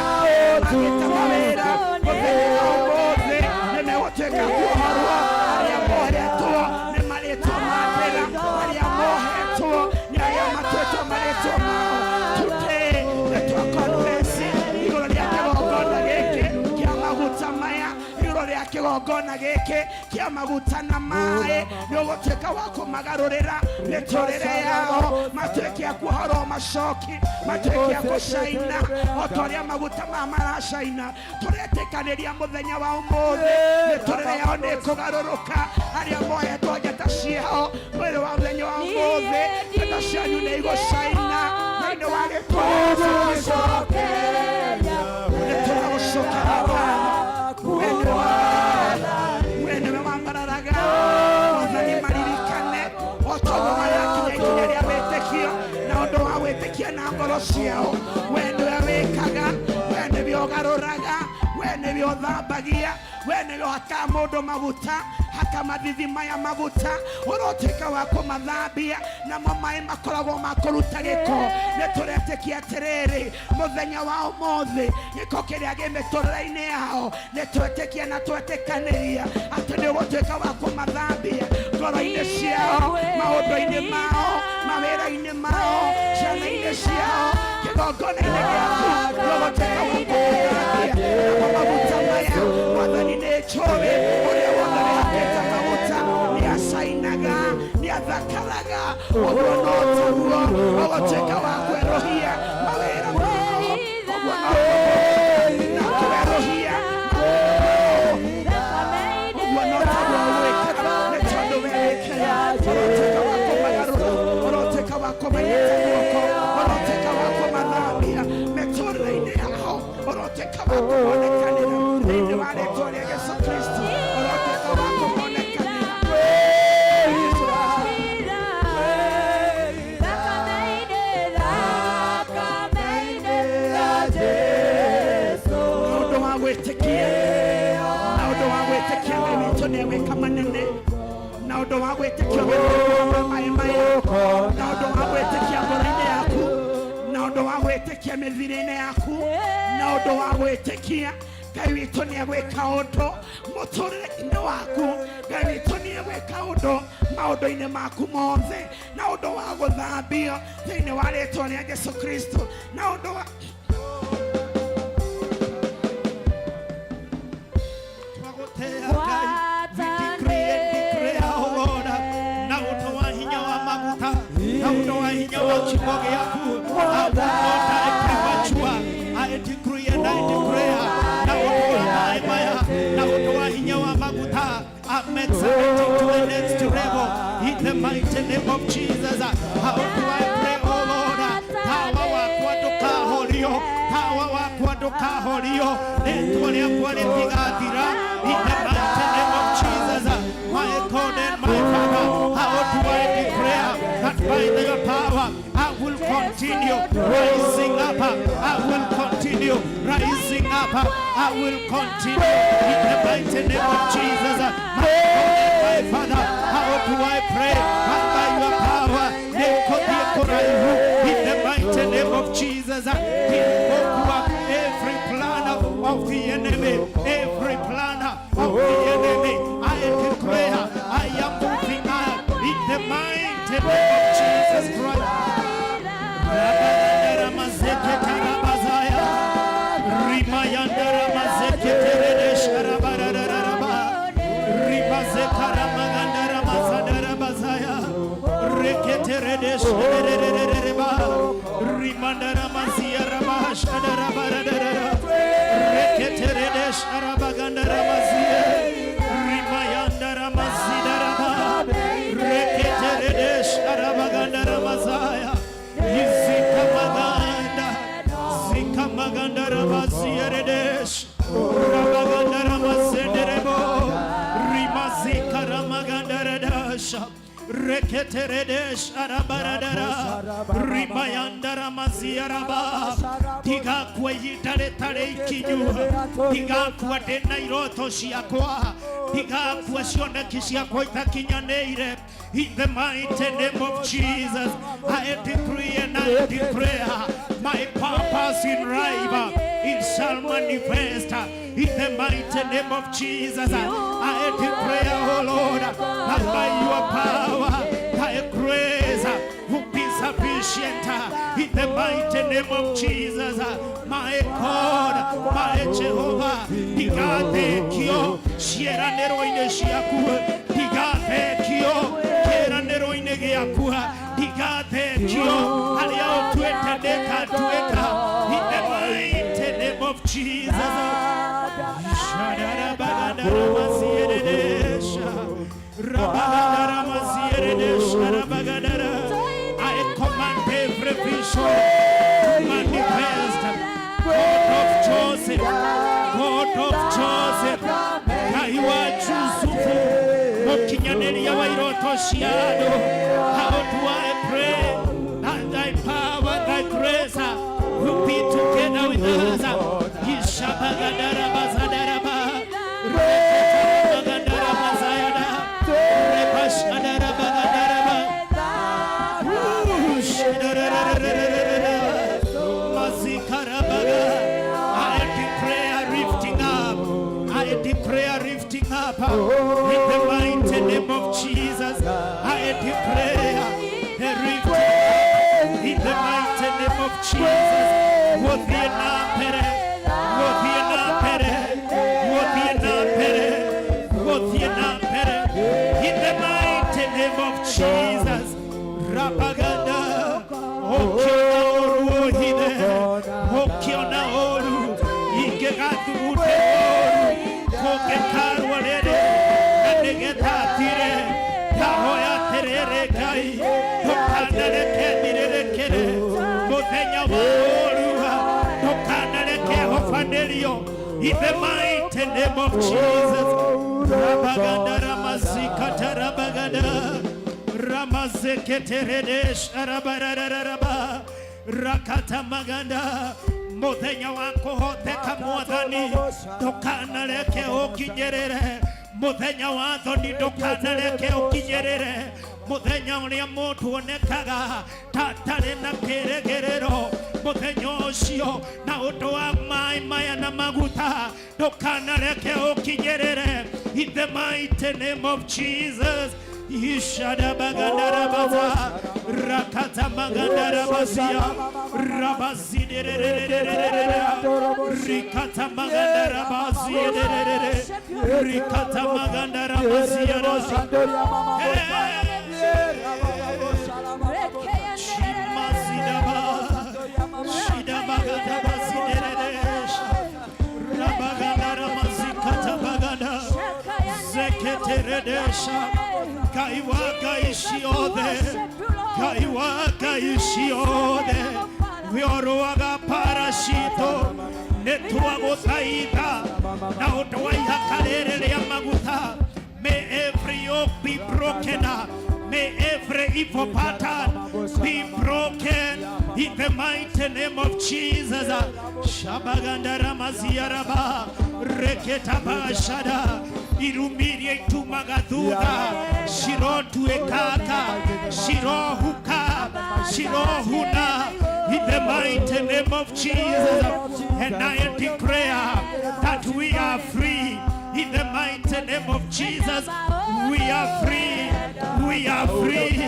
magĩte mawĩra mũthenya wa ũmũthĩ nĩ megũtuĩka kuohorwo. Arĩa mohetwo nĩ marĩtwo ma ndĩra, arĩa mohetwo nĩ arĩa matuĩtwo marĩtwo mao. Today nĩ twakonfesi igũrũ rĩa kĩgongona gĩkĩ kĩa maguta maya, igũrũ rĩa kĩgongona gĩkĩ kĩa maguta na maĩ, nĩ ũgũtuĩka wa kũmagarũrĩra mĩtũrĩre yao, matuĩke a kuohorwo macoki, matuĩke a gũcaina o ta ũrĩa maguta maya maracaina. Tũretĩkanĩria mũthenya wa ũmũthĩ mĩtũrĩre yao nĩ ĩkũgarũrũka. Arĩa mohetwo njata ciao mwĩrĩ wa mũthenya wa ũmũthĩ, njata cianyu nĩ igũcaina thĩinĩ wa rĩtwa rĩa Jesũ Kristũ. Nĩ tũragũcokeria ngatho. We nĩwe wambararaga Mwathani, maririkane o ta ũguo marakinya ikinya rĩa wĩtĩkio na ũndũ wa gwĩtĩkia na ngoro ciao. We nĩwe wĩkaga, we nĩwe ũgarũraga, we nĩwe ũthambagia, we nĩwe ũhakaga mũndũ maguta, haka mathithi maya maguta, ũrotuĩka wa kũmathambia namo maĩ makoragwo ma kũruta gĩko. Nĩ tũretĩkia atĩrĩrĩ, mũthenya wa ũmũthĩ gĩko kĩrĩa gĩ mĩtũrĩre-inĩ yao nĩ twetĩkia na twetĩkanĩria atĩ nĩ ũgũtuĩka wa kũmathambia ngoro-inĩ ciao, maũndũ-inĩ mao, mawĩra-inĩ mao, ciana-inĩ ciao, kĩgongona-inĩ gĩaku nĩ ũgũtuĩka wa kũmathambia namo maguta maya. Mwathani nĩ njũĩ ũrĩa wothe wĩhakĩte maguta nĩ acainaga, nĩ athakaraga, ũguo no taguo ũgũtuĩka wa kwerũhia mawĩra mao, ũguo no na kwerũhia ũguo no taguo ũgwĩka, nĩ tondũ we wĩkaga. Ũrotuĩka wa kũmagarũra, ũrotuĩka wa kũmanyita guoko, ũrotuĩka wa kũmathambia mĩtũrĩre-inĩ yao, ũrotuĩka wa kũmonekanĩra thĩinĩ wa rĩtwa rĩa Jesũ Kristũ, ũrotuĩka wa kũmonekanĩra. Na ũndũ wa gwĩtĩkia, na ũndũ wa gwĩtĩkia Ngai witũ nĩ egwĩka manene, na ũndũ wa gwĩtĩkia ũgĩtĩkia maĩ maya, na ũndũ wa gwĩtĩkia ngoro-inĩ yaku, na ũndũ wa gwĩtĩkia mĩthiĩre-inĩ yaku, na ũndũ wa gwĩtĩkia Ngai witũ nĩ egwĩka ũndũ mũtũrĩre-inĩ waku. Ngai witũ nĩ egwĩka ũndũ maũndũ-inĩ maku mothe, na ũndũ wa gũthambio thĩinĩ wa rĩtwa rĩa Jesũ Kristũ, na ũndũ wa We decree and declare, O Lord, na ũndũ wa hinya wa maguta, na ũndũ wa hinya wa kiugo gĩaku, I will not die premature. I decree and I declare, na ũndũ wa maĩ maya, na ũndũ wa hinya wa maguta, I'm accelerating to the next level in the mighty name of Jesus. How do I pray, O Lord? Tawa wakwa ndũkahorio, tawa wakwa ndũkahorio, rĩtwa rĩakwa rĩtigathira in the mighty name of Jesus. My God and my Father, how do I declare that by your power I will continue rising up, I will continue rising up, I will continue in the mighty name of Jesus. My God and my Father, how do I pray that by your power in the mighty name of Jesus, every plan of the enemy, every plan of the enemy, I declare I am moving up in the mighty mighty name of Jesus Christ. Reketeredesh arabaradara ribayandara maziaraba tigakwa yitare tare ikinyu tigakwa tena iroto ciakwa tigakwa cioneki ciakwa itakinyanĩire. In the mighty name of Jesus, I decree and I declare my purpose in life, it shall manifest. In the mighty name of Jesus, I declare, oh Lord, that by your power, thy grace will be sufficient. In the mighty name of Jesus, my God, my Jehovah, tigathekio ciĩranĩro-inĩ ciaku, tigathekio kĩĩranĩro-inĩ gĩaku, tigathekio harĩa ũtuĩte ndĩkatuĩka. In the mighty name of Jesus. I command every vision to manifest. God of Joseph, God of Joseph, Ngai wa Jusufu, mũkinyanĩria wa iroto cia andũ. How do I pray that thy power, thy grace will be together with us? Ishabagadarabazandaraba, reketarabagandarabazayadaraba, repashadarabagandaraba, mazikarabaga. I declare lifting up. I declare lifting up in the mighty name of Jesus. I declare the lifting up in the mighty name of Jesus. Gũthiĩ na mbere, gũthiĩ na mbere, gũthiĩ na mbere, gũthiĩ na mbere in the mighty name of Jesus. Rapaganda, ũkĩona ũru ũhithe, ũkĩona ũru ingĩgathugute ũru, kũngĩkarwo rĩrĩ na nĩgetha thire, ndahoya atĩrĩrĩ Ngai, ndũkanareke thirĩrĩkĩre mũthenya wa ũru, ndũkanareke hobanĩrio. In the mighty name of Jesus. Rabaganda ramazikata rabaganda ramazeketeredesh arabarararaba rakata maganda muthenya wa kũhoteka mwathani ndũkanareke ũkinyĩrĩre muthenya wa thoni ndũkanareke ũkinyĩrĩre muthenya ũrĩa mũndũ onekaga ta atarĩ na kĩrĩgĩrĩro muthenya ũcio na ũndũ wa maĩ maya na maguta ndũkanareke ũkinyĩrĩre. In the mighty name of Jesus. Ishadabagandarabaza rakatamagandarabazia rabazidererererere rikatamagandarabaziererere rikatamagandarabazia Shimazidaba shidabagadabazidereresha rabagandara zeketeredesha kaiwaka ishiothe kaiwaka ishiothe wioroaga parashito nĩtwagũthaitha na ũndũ wa ihaka rĩrĩ rĩa maguta. May every yoke be broken. May every evil pattern be broken in the mighty name of Jesus. Shabagandara reketabashada irumirie itumaga thutha shirotuĩkaka shirohuka shirohuna in the mighty name of Jesus. And I declare that we are free in the mighty name of Jesus. We are free. We are free.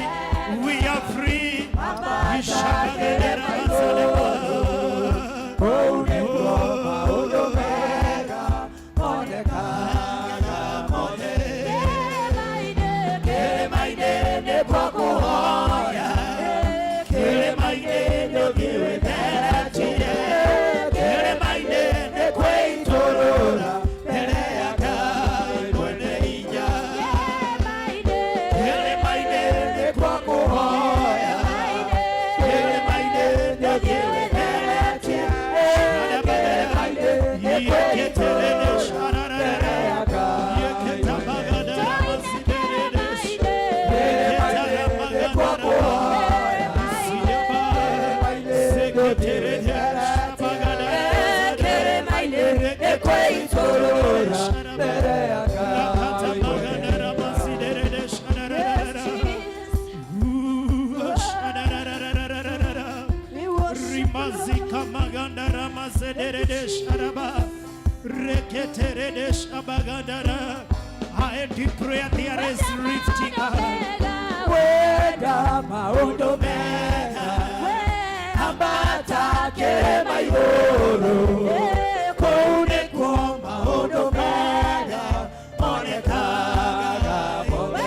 Kĩrĩma-inĩ nĩ kwĩitũrũra mbere ya Ngai. Rimazika maganda ramazederedesh araba reketeredesh abagandara. I declare there is lifting up. Wenda maũndũ mega ambata kĩrĩma igũrũ kũu nĩkuo maũndũ mega monekaga mothe.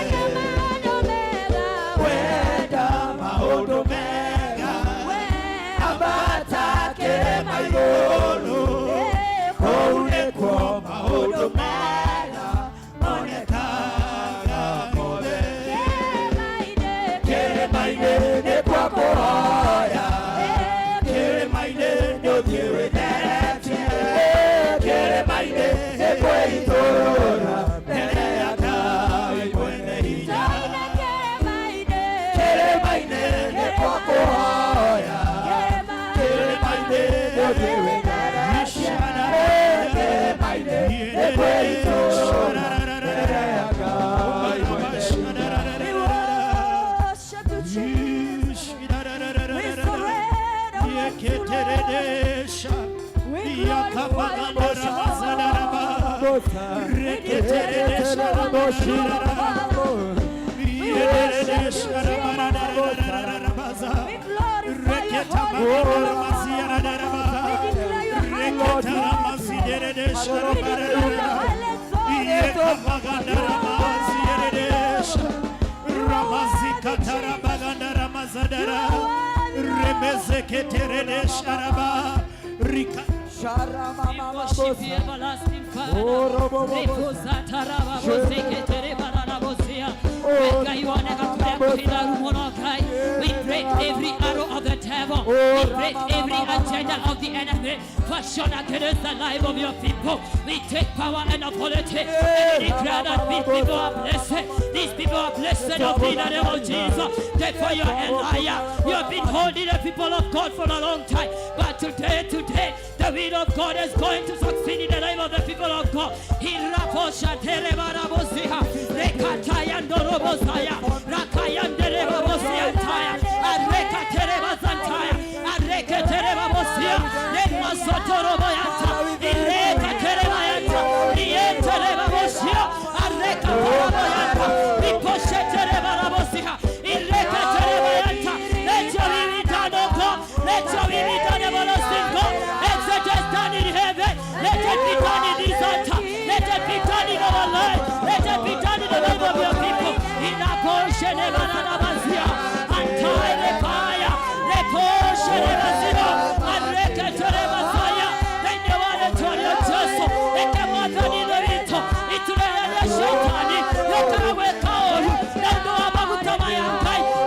Wenda maũndũ mega ambata kĩrĩma igũrũ kũu nĩkuo maũndũ mega monekaga mothe. Kĩrĩma-inĩ nĩkuo kũhoya, kĩrĩma-inĩ nĩ ũthiĩ wĩtheretie, kĩrĩma-inĩ nĩ kwĩitũrũra mbere ya Ngai mwene hinya. Kĩrĩma-inĩ nĩkuo kũhoya, kĩrĩma-inĩ nĩ ũthiĩ wĩtheretie, kĩrĩma-inĩ nĩ kwĩitũrũra mbere ya Ngai mwene hinya. Yeketeredesha yakabagandara mazadaraba reketeredesha yederedesha rabararararabaza reketabagandara maziaradaraba reketaramasideredesha rabararara yekabagandara mazieredesha ramazikatarabagandara mazadara remezeketeredesharaba rika Worship you, everlasting Father. We break every arrow of the devil. We break every agenda of the enemy fashioned against the life of your people. We take power and authority and declare that these people are blessed. These people are blessed of thee in the name of Jesus. Therefore, you are a liar. You have been holding the people of God for a long time. But today, the will of God is going to succeed in the life of the people of God. Let your will be done, O God. Let your will be done, everlasting God. As it is done in heaven, let it be done in this altar. Let it be done in our life. Let it be done in the life of your people. In the portion of Anabazia, antai repaya, reportion of Azio, and Reketerebazaya. Then you want to turn your Jesu, let the water in the rito, into the Shetani, let the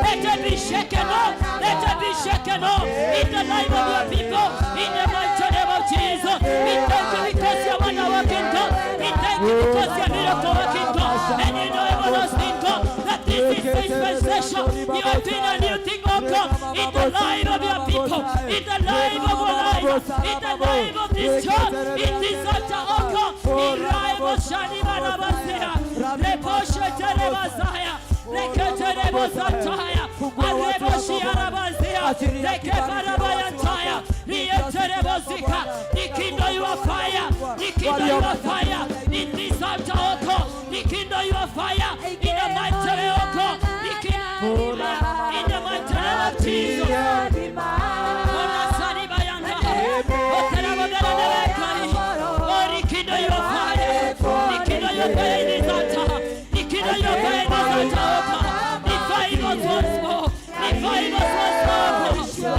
let it be shaken up, let it be shaken up in the life of your people, in the mighty name of Jesus. We thank you because you are our working God. We thank you because you are miracle working God. And you know everlasting God that this is dispensation. You are doing a new thing, oh God, in the life of your people, in the life of our life, in the life of this church, in this altar, oh God, in life of Shanimanabasea, Reposha Terebasaya, Reketerebosataya, Areboshiarabazia, Rekefarabayantaya, Rieterebozika, Rekindle your fire, rekindle your fire, in this altar, oh God, rekindle your fire, in the mighty name of God, rekindle in the mighty name of Jesus. Oh, rekindle your fire, rekindle your fire in this altar, rekindle your fire in this altar, oh God. Revive us once more, revive us once more,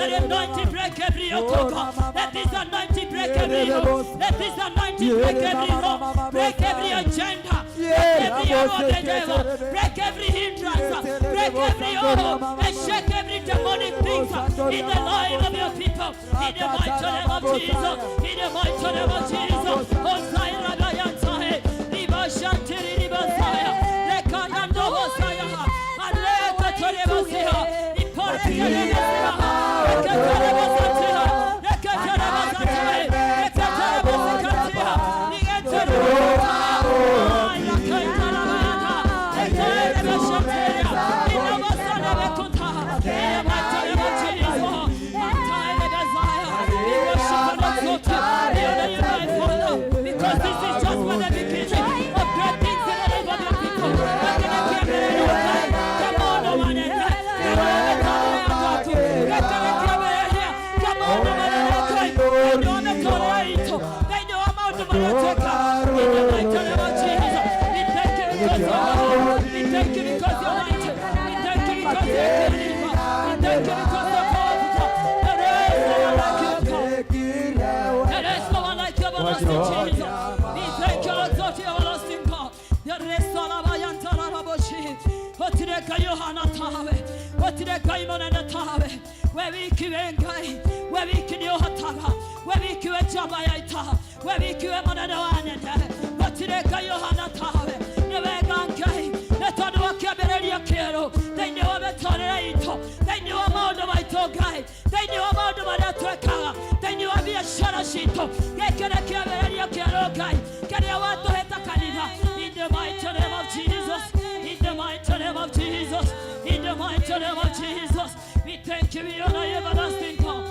Let the anointing break every yoke, oh God. Let this anointing break every yoke. Let this anointing break every yoke. Break every agenda. Break every arrow of the devil. Break every hindrance. Break every arrow. And shake every demonic thing in the life of your people. In the mighty name of Jesus. In the mighty name of Jesus. Hosaira bayantahe. Riba shantiri riba saya. Rekayando hosaya. Aleka torebasiha. Iporekerebasiha. Reketerebasatiha. Reketerebasatiha. Reketerebasatiha. Because this is just for the beginning of great things in the life of your people. We thank you because you're mighty. We thank you because you're deliverer. We thank you because you're powerful. There is no one like you, God. There is no one like you, everlasting Jesus. We thank you, Lord, God, everlasting God. There is no one like you, Otireka Yohana tawe, otireka imonene tawe, wewikiwe ngai, wewiki ohotaga, wewikiwe njamba ya ita, wewikiwe monene wa nene, otireka Yohana tawe, nĩ wega Ngai, nĩ tondũ wa kĩambĩrĩria kĩerũ thĩinĩ wa mĩtũrĩre itũ, thĩinĩ wa maũndũ maitũ Ngai, thĩinĩ wa maũndũ marĩa twĩkaga, thĩinĩ wa biacara citũ, gĩkĩ nĩ kĩambĩrĩria kĩerũ Ngai, kĩrĩa watũhĩta kanitha. In the mighty name of Jesus, in the mighty name of Jesus, in the mighty name of Jesus, we thank you, we honor you, everlasting God.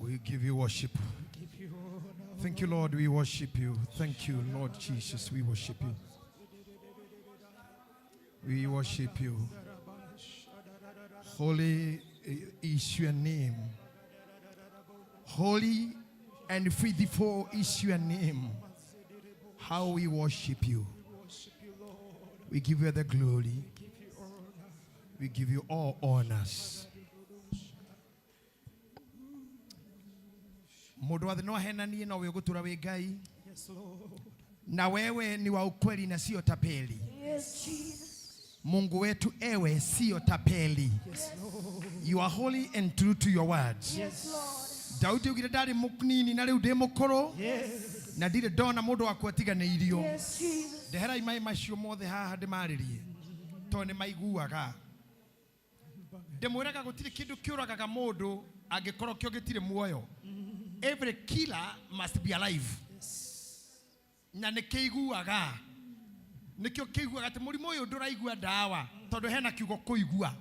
We give you worship. Thank you, Lord. We worship you. Thank you, Lord Jesus. We worship you. We worship you. Holy is your name. Holy and faithful is your name. How we worship you. We give you the glory. We give you all honors. Mundu wa thĩ no ahenanie no we ũgũtũra wĩ Ngai. Na wewe ni wa ukweli na sio tapeli. Yes, Jesus. Mungu wetu ewe sio tapeli. Yes, Lord. You are holy and true to your words. Yes, Lord. Daudi augire ndarĩ mũnini na rĩu ndĩ mũkũrũ. Yes. Na ndirĩ ndona mũndũ wakwa atiganĩirio. Yes, Jesus. Ndeherai maĩ macio mothe haha ndĩmarĩrie tondũ nĩ maiguaga. Ndĩmwĩraga gũtirĩ kĩndũ kĩũragaga mũndũ angĩkorwo kĩo gĩtirĩ muoyo. Every killer must be alive. Na nĩ kĩiguaga. Nĩkĩo kĩiguaga atĩ mũrimũ ũyũ ndũraigua ndawa tondũ hena kiugo kũigua.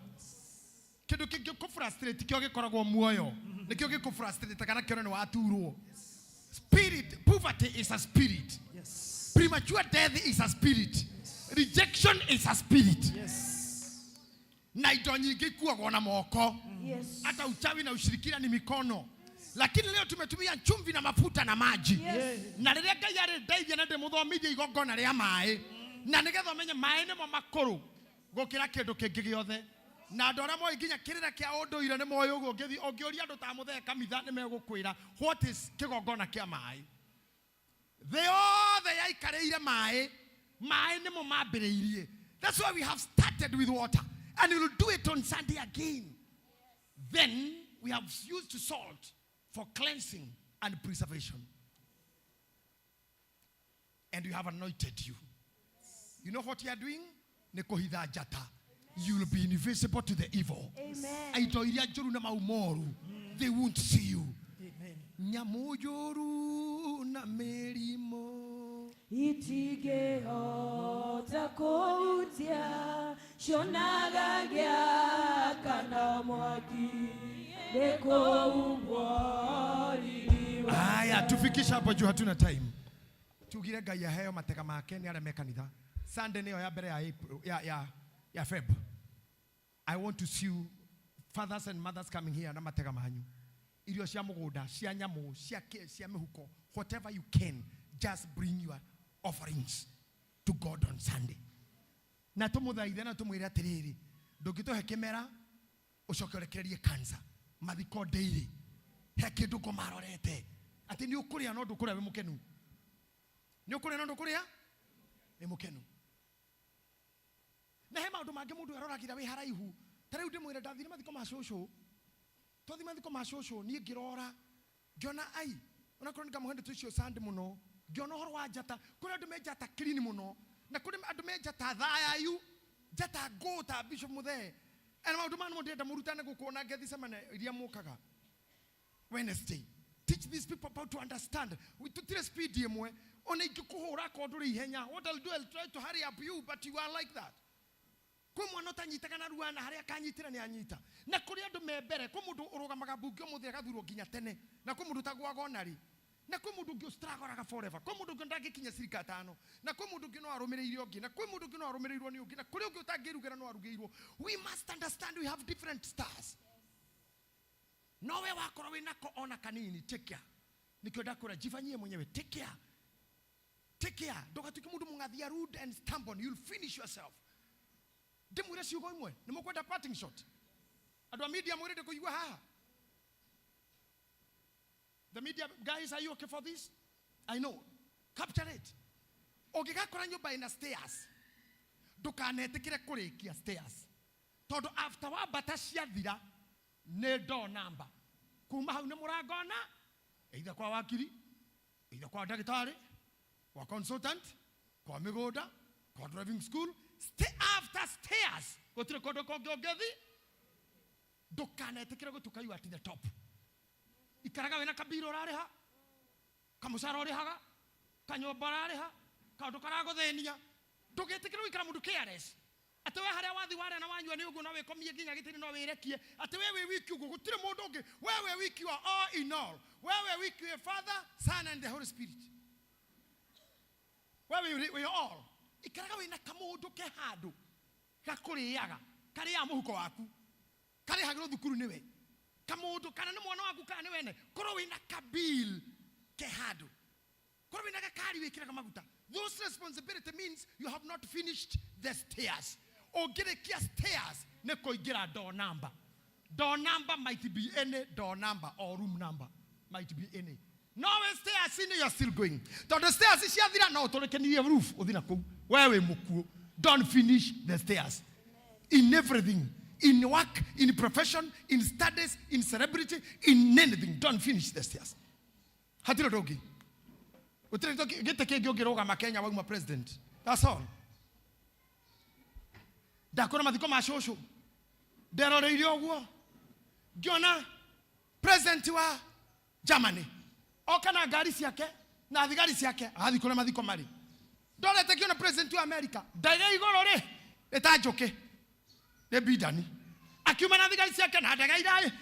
Kĩndũ kĩngĩ kũ frustrate kĩo gĩkoragwo muoyo. Nĩkĩo gĩkũ frustrate kana kĩone nĩ waturwo. Spirit, poverty is a spirit. Yes. Premature death is a spirit. Rejection is a spirit. Yes. Na indo nyingĩ ikuagwo na moko. Yes. Hata uchawi na ushirikina ni mikono. Lakini leo tumetumia chumvi na mafuta na maji. Yes. Na rĩrĩa Ngai arĩ ndeithia na ndĩmũthomithie igongona rĩa maĩ. Na nĩgetha ũmenye maĩ nĩmo makũrũ gũkĩra kĩndũ kĩngĩ gĩothe. Na andũ arĩa moĩ nginya kĩrĩra kĩa ũndũire nĩ moĩ ũguo ũngĩthiĩ ũngĩũria andũ ta mũthee kanitha nĩ megũkwĩra what is kĩgongona kĩa maĩ. Thĩ yothe yaikarĩire maĩ, maĩ nĩmo mambĩrĩirie. That's why we have started with water. And we will do it on Sunday again. Then we have used salt. For cleansing and preservation. And we have anointed you. You know what you are doing? Nĩ kũhitha njata. You will be invisible to the evil. Amen. Indo iria njũru na mau moru, they won't see you. Nyamũ njũru na mĩrimũ Itingĩhota kũhutia cionaga gĩakana mwaki nĩ kũhumbwo riri wa Haya, tufikisha hapo juu, hatuna time. Tugire Ngai aheo matega make nĩ arĩa me kanitha. Sunday nĩyo ya mbere ya April, ya Feb. I want to see you fathers and mothers coming here na matega manyu. Irio cia mũgũnda, cia nyamũ, cia kĩ, cia mĩhuko, whatever you can, just bring your offerings to God on Sunday. Na tũmũthaithe na tũmwĩre atĩrĩrĩ, ndũngĩtũhe kĩmera ũcoke ũrekererie cancer, mathiko daily, he kĩndũ ngũmarorete atĩ nĩ ũkũrĩa no ndũkũrĩa wĩ mũkenu, nĩ ũkũrĩa no ndũkũrĩa wĩ mũkenu. Na he maũndũ mangĩ mũndũ aroragĩra wĩ haraihu. Ta rĩu ndĩmwĩre, ndathire mathiko ma cũcũ, twathi mathiko ma cũcũ, niĩ ngĩrora ngĩona ai onakorwo nĩ ngamũhe ndeto icio sande mũno, ngĩona ũhoro wa njata. Kũrĩ andũ me njata clean mũno, na kũrĩ andũ me njata thayayu, njata ngũ ta Bishop Muthee. Ena maũndũ maya nĩmo ndĩrenda mũrutane gũkũ ona Gethsemane iria mũkaga Wednesday. Teach these people about to understand. We tutire speed ĩmwe. Ona ingĩkũhũra akorwo ndũrĩ ihenya, what I'll do, I'll try to hurry up you, but you are like that. Kwĩ mwana ũtanyitaga narua na harĩa akanyitĩra nĩ anyita. Na kũrĩ andũ me mbere, kwĩ mũndũ ũrũgamaga mbunge ũmũthĩ agathurwo nginya tene, na kwĩ mũndũ ũtagũaga ona rĩ, na kwĩ mũndũ ũngĩ ũstragoraga forever, kwĩ mũndũ ũngĩ ndangĩkinya cirika tano, na kwĩ mũndũ ũngĩ no arũmĩrĩire ũngĩ, na kwĩ mũndũ ũngĩ no arũmĩrĩirwo nĩ ũngĩ, na kũrĩ ũngĩ ũtangĩrugĩra no arugĩirwo. We must understand we have different stars. No we wakorwo wĩ nako ona kanini, take care. Nĩkĩo ndakwĩra jifanyie mwenyewe, take care. Take care. Ndũgatuĩke mũndũ mũng'athia, rude and stubborn, you'll finish yourself. Ndĩmwĩre ciugo imwe, nĩ mũkwenda parting shot. Andũ a media mwĩrĩte kũigua haha. The media guys, are you okay for this? I know. Capture it. Ũngĩgakora nyũmba ĩna stairs, ndũkanetĩkĩre kũrĩkia stairs. Tondũ after wambata ciathira, nĩ door number. Kuma hau nĩ mũrango ona, either kwa wakiri, either kwa ndagĩtarĩ, kwa consultant, kwa mĩgũnda, kwa driving school. Stay after stairs. Gũtirĩ kũndũ kũngĩ ũngĩthiĩ. Ndũkanetĩkĩre gũtuka you at the top. Ikaraga wĩna kabira ũrarĩha, kamũcara ũrĩhaga, kanyũmba ũrarĩha, kaũndũ karagũthĩnia. Ndũgĩtĩkĩre gũikara mũndũ careless. Atĩ we harĩa wathi warĩa na wanyua nĩ ũguo, no wĩkomie nginya gĩtĩ-inĩ, no wĩrekie. Atĩ we wĩ wiki ũguo, gũtirĩ mũndũ ũngĩ. We wĩ wiki wa all in all. We wĩ wiki wĩ Father, Son and the Holy Spirit. We wĩ all. Ikaraga wĩna kamũndũ ke handũ gakũrĩaga, karĩaga mũhuko waku, karĩhagĩrwo thukuru nĩwe. Kamũndũ kana nĩ mwana waku kana nĩ wene, korwo wĩna kabill ke handũ, korwo wĩna gakari wĩkĩraga maguta. Those responsibility means you have not finished the stairs. Ũngĩrĩkia stairs nĩ kũingĩra door number. Door number might be any door number or room number might be any. No we stairs in, you are still going. Tondũ stairs ciathira no ũtũrĩkenirie roof ũthiĩ na kũu. We wĩ mũkuũ. Don't finish the stairs. In everything, in work, in profession, in studies, in celebrity, in anything, don't finish the stairs. Hatirĩ ũndũ ũngĩ. Gũtirĩ gĩtĩ kĩngĩ ũngĩrũgama Kenya wauma president. That's all. Ndakora mathiko ma cũcũ, nderoreire ũguo, ngĩona president wa Germany oka na ngari ciake na thigari ciake agathiĩ kũrĩa mathiko marĩ. Ndorete ngĩona president wa America ndege igũrũ rĩ ĩtanjũkĩ nĩ Biden akiuma na thigari ciake na ndege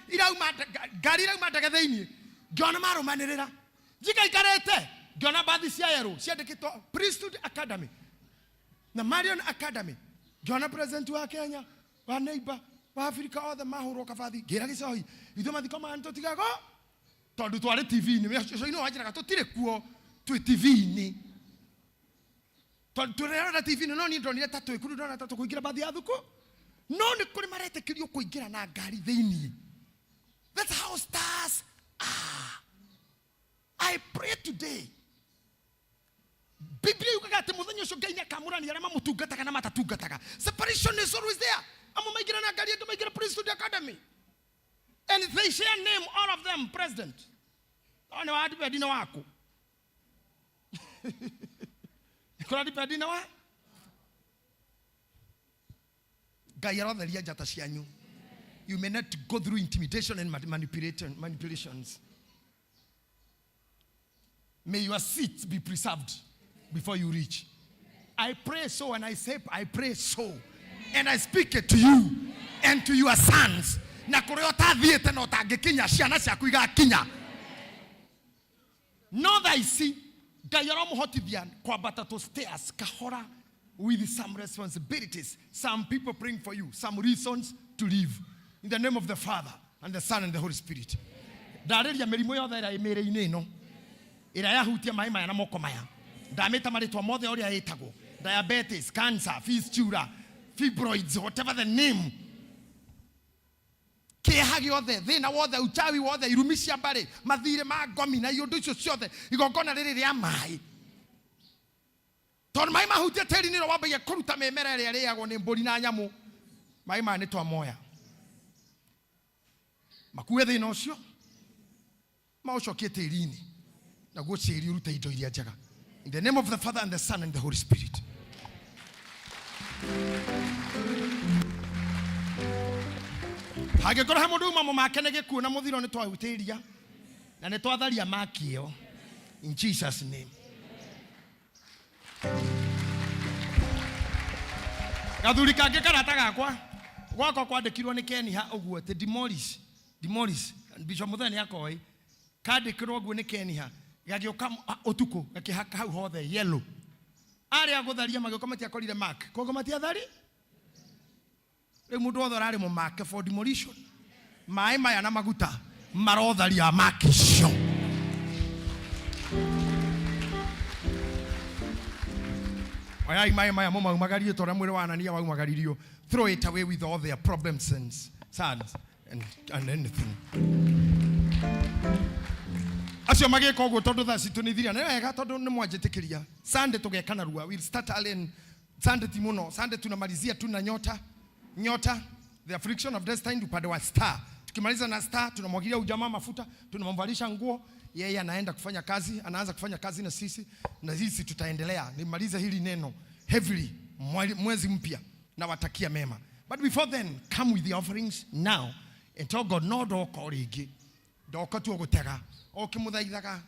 irauma ngari irauma ndege thĩinĩ, ngĩona marũmanĩrĩra. Njikaikarĩte ngĩona mbathi cia yerũ ciandĩkĩtwo Priesthood Academy na Marion Academy, ngĩona president wa Kenya wa neighbor wa Africa othe mahũrwo kabathi. Ngĩra gĩcohi ithuĩ mathiko maya nĩtũtigago tondũ twarĩ TV-inĩ. Gĩcohi no wanjĩraga tũtirĩ kuo, twĩ TV-inĩ, tondũ tũrerora TV-inĩ. No niĩ ndonire ta twĩ kũu, ndona ta tũkũingĩra mbathi ya thukũ, no nĩ kũrĩ maretĩkĩrio kũingĩra na ngari thĩinĩ. That's how stars are. I pray today. Biblia yugaga atĩ mũthenya ũcio Ngai nĩakamũrania arĩa mamũtungataga na matatungataga. Separation is always there. Amwe maingĩra na ngari, angĩ maingĩra Priesthood Academy. And they share name, all of them, president. To nĩ wa depend na waku. Kũra depend na wa Ngai arotheria njata cianyu. You may not go through intimidation and manipulations. May your seat be preserved before you reach. I pray so, and I say, I pray so. And I speak it to you and to your sons. Na kũrĩa ũtathiĩte na ũtangĩkinya, ciana ciaku igakinya. No thaa ici, Ngai aramũhotithia kwambata to stairs kahora with some responsibilities, some people praying for you, some reasons to live. In the name of the Father and the Son and the Holy Spirit. Ndarĩria mĩrimũ yothe ĩrĩa ĩ mĩĩrĩ-inĩ ĩno ĩrĩa yahutia maĩ maya na moko maya, ndamĩta marĩtwa mothe ũrĩa ĩtagwo: diabetes, cancer, fistula, fibroids, whatever the name, kĩeha gĩothe, thĩna wothe, uchawi wothe, irumi cia mbarĩ, mathirĩ ma ngomi na iũndũ icio ciothe, igongona rĩrĩ rĩa maĩ, tondũ maĩ mahutia tĩri nĩro wambagia kũruta mĩmera ĩrĩa ĩrĩagwo nĩ mbũri na nyamũ. Maĩ maya nĩ twamoya makue thĩna ũcio, maũcokie tĩri-inĩ, naguo tĩri ũrute indo iria njega. In the name of the Father and the Son and the Holy Spirit. Hangĩkorwo he mũndũ uma mũmake nĩ gĩkuũ na mũthiro, nĩ twahutĩria na nĩ twatharia maki ĩyo in Jesus name. Gathuri kangĩ karata gakwa gwakwa kwandĩkirwo nĩ Keniha ũguo atĩ demolish, demolish. Bishop Muthee nĩ akoĩ kandĩkĩrwo ũguo nĩ Keniha, gagĩũka ũtukũ gakĩhaka hau hothe yellow. Arĩa gũtharia magĩũka matiakorire mark, koguo matiathari. Rĩu mũndũ wothe ũrarĩ mũmake for demolition, maĩ maya na maguta marotharia mark icio. Oyai maĩ maya mũmaumagarie ta ũrĩa mwĩrĩ wa Anania waumagaririo. Throw it away with all their problems and sons and anything. Acio magĩka ũguo tondũ thaa citũ nĩ ithiria. Nĩ wega tondũ nĩ mwanjĩtĩkĩria. Sunday tũgeka narua. We'll start early and Sunday ti mũno. Sunday tunamalizia tu na nyota. Nyota, the affliction of destiny upande wa star. Tukimaliza na star, tunamwagilia ujamaa mafuta, tunamvalisha nguo, yeye anaenda kufanya kazi, anaanza kufanya kazi na sisi, na sisi tutaendelea. Nimalize hili neno heavily mwezi mpya, nawatakia mema. But before then, come with the offerings now and tell God, no ndoko rĩngĩ, ndoka tu gũtega, ũkĩmũthaithaga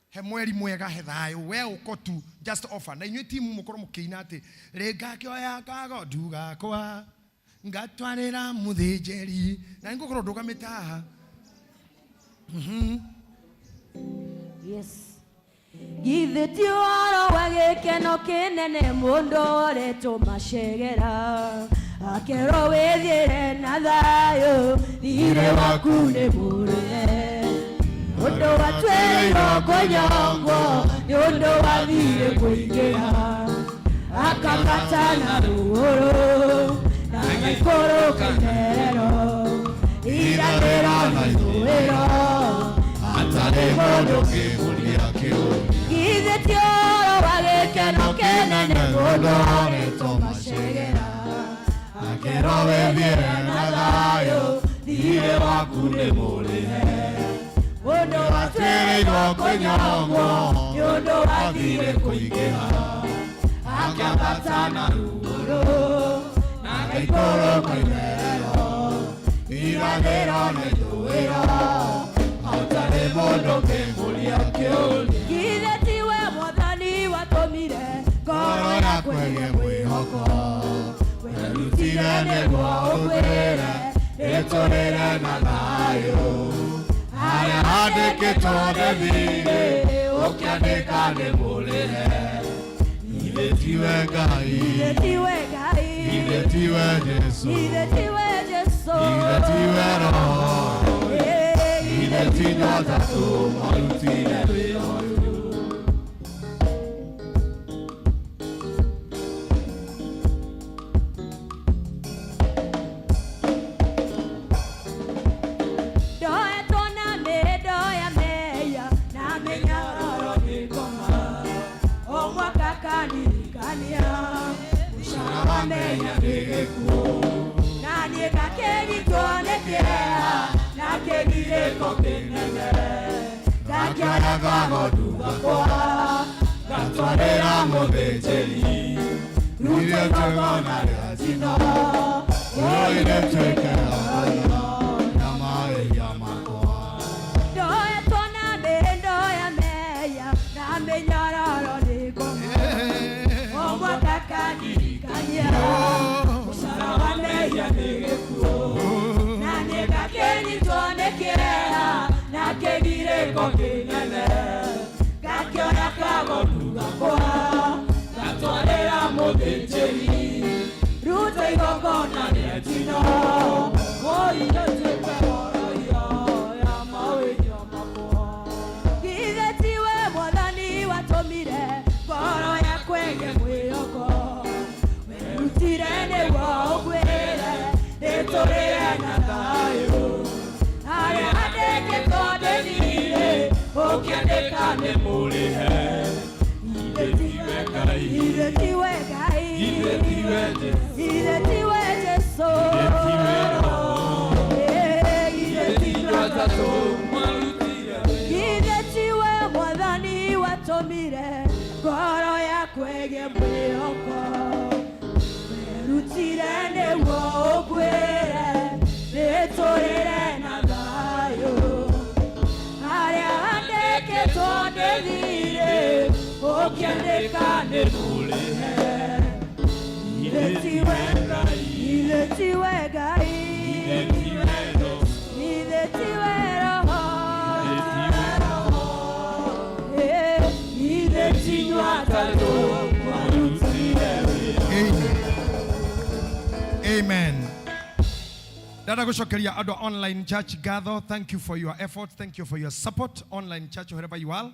he mweri mwega, he thayũ, we ũko tu just offer. Na inyuĩ timu mũkorwo mũkĩina atĩ rĩngakĩoya kagondu gakwa ngatwarĩra mũthĩnjĩri, na nĩngũkorwo ndũgamĩte haha. Yes. Githĩ ti ũhoro wa gĩkeno kĩnene mũndũ ũretwo macegera akerwo wĩthiĩre na thayũ, thirĩ waku nĩ mũrĩhe, ũndũ watuĩrĩirwo kũnyongwo nĩ ũndũ wa thirĩ kũingĩha, akambata na rũgũrũ na agaikũrũka imerero, irathĩro na ithũĩro, hatarĩ mũndũ ũngĩmũria kĩũria. Githĩ ti ũhoro wa gĩkeno kĩnene mũndũ ũretwo macegera akerwo wĩthiĩre na thayũ, thirĩ waku nĩ mũrĩhe, ũndũ watuĩrĩirwo kũnyongwo nĩ ũndũ wa thirĩ kũingĩha, akĩambata na rũgũrũ na agaikũrũka imerero, irathĩro na ithũĩro, hatarĩ mũndũ ũngĩmũria kĩũria. Githĩ tiwe Mwathani watũmire ngoro yakwa ĩgĩe mwĩhoko, werutire nĩguo ũkwĩre ĩtũrĩre na thayũ, harĩa handĩkĩtwo nĩ thirĩ ũkĩandĩka nĩ mũrĩhe. Githĩ tiwe Ngai? Githĩ tiwe Ngai? Githĩ tiwe Jesũ? Githĩ tiwe Jesũ? Githĩ tiwe Roho? Githĩ ti inyuĩ atatũ mwarutire wĩra ũyũ? Ndoetwo na mĩhĩndo ya mehia na mĩnyororo nĩ ngoma, o mwaka kandirikania mũcara wa mehia nĩ gĩkuũ, na niĩ ngakĩnyitwo nĩ kĩeha na kĩgirĩko kĩnene, ngakĩona Ngakĩoya kagondu gakwa ngatwarĩra mũthĩnjĩri ruta igongona rĩa njino ũrĩtuĩke horohio ya mawĩhia makwa. Ndoetwo na mĩhĩndo ya meya na mĩnyororo nĩ ngoma o mwaka kandirikania mũcara wa mehia nĩ gĩkuũ na niĩ ngakĩnyitwo nĩ kĩeha na kĩgirĩko kĩnene ngakĩoya kagondu gakwa ngatwarĩra mũthĩnjĩri ruta igongona rĩa njino ũrĩtuĩke horohio ya mawĩhia makwa. Githĩ tiwe Mwathani watũmire ngoro yakwa ĩgĩe mwĩhoko werutire nĩguo ũngwĩre ndĩtũrĩre na thayũ harĩa handĩkĩtwo ndĩthire ũkĩandĩka nĩ mũrĩhe. Githĩ tiwe Ngai, githĩ tiwe Ngai, githĩ tiwe Jesũ, githĩ tiwe atatũ, githĩ tiwe Mwathani watũmire ngoro yakwa ĩgĩe mwĩhoko werutire nĩguo ũngwĩre ndĩtũrĩre na thayũ harĩa handĩkĩtwo ndĩthire ũkĩandĩka nĩ mũrĩhe. Githĩ tiwe Ngai, githĩ tiwe Ngai, githĩ tiwe Roho, githĩ ti inyuĩ atatũ mwarutire wĩra. Amen. Ndenda gucokeria andũ a online church ngatho. Thank you for your effort. Thank you for your support. Online church, wherever you are,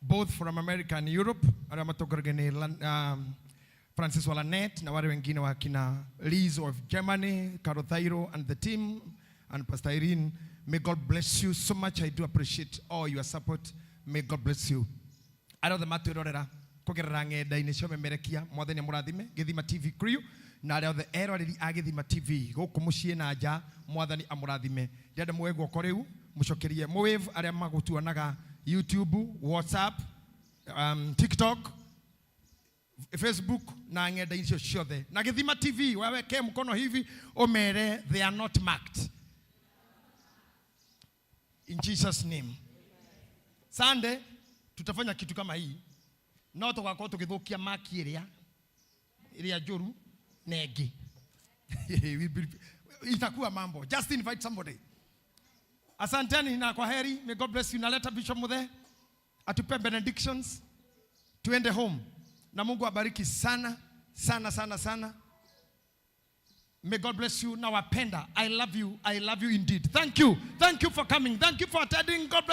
both from America and Europe, arĩa matongoragia nĩ Francis Walanet na wale wengine wakina Liz of Germany, Caro Thairo and the team, and Pastor Irene. May God bless you so much. I do appreciate all your support. May God bless you. Arĩa othe matwĩrorera kũgerera ng'enda-inĩ cia ũmemerekia, Mwathani amũrathime. Gĩthima TV crew na arĩa othe eroreri a Gĩthima TV gũkũ mũciĩ na nja, Mwathani amũrathime. Ndĩrenda muoe guoko rĩu mũcokerie mũwave arĩa magũtuonaga YouTube, WhatsApp, TikTok, Facebook na ng'enda icio ciothe na Gĩthima TV. Waweke mkono hivi umere they are not marked in Jesus name. Sunday tutafanya kitu kama hii no tugakorwo tũgĩthũkia maki ĩrĩa ĩrĩa njũru na ĩngĩ. Itakuwa mambo. Just invite somebody. Asanteni na kwa heri. May God bless you. Naleta Bishop Muthe atupe benedictions tuende home, na Mungu abariki sana sana sana sana. May God bless you. Nawapenda. I love you. I love you indeed. Thank you. Thank you for coming. Thank you for attending. God bless.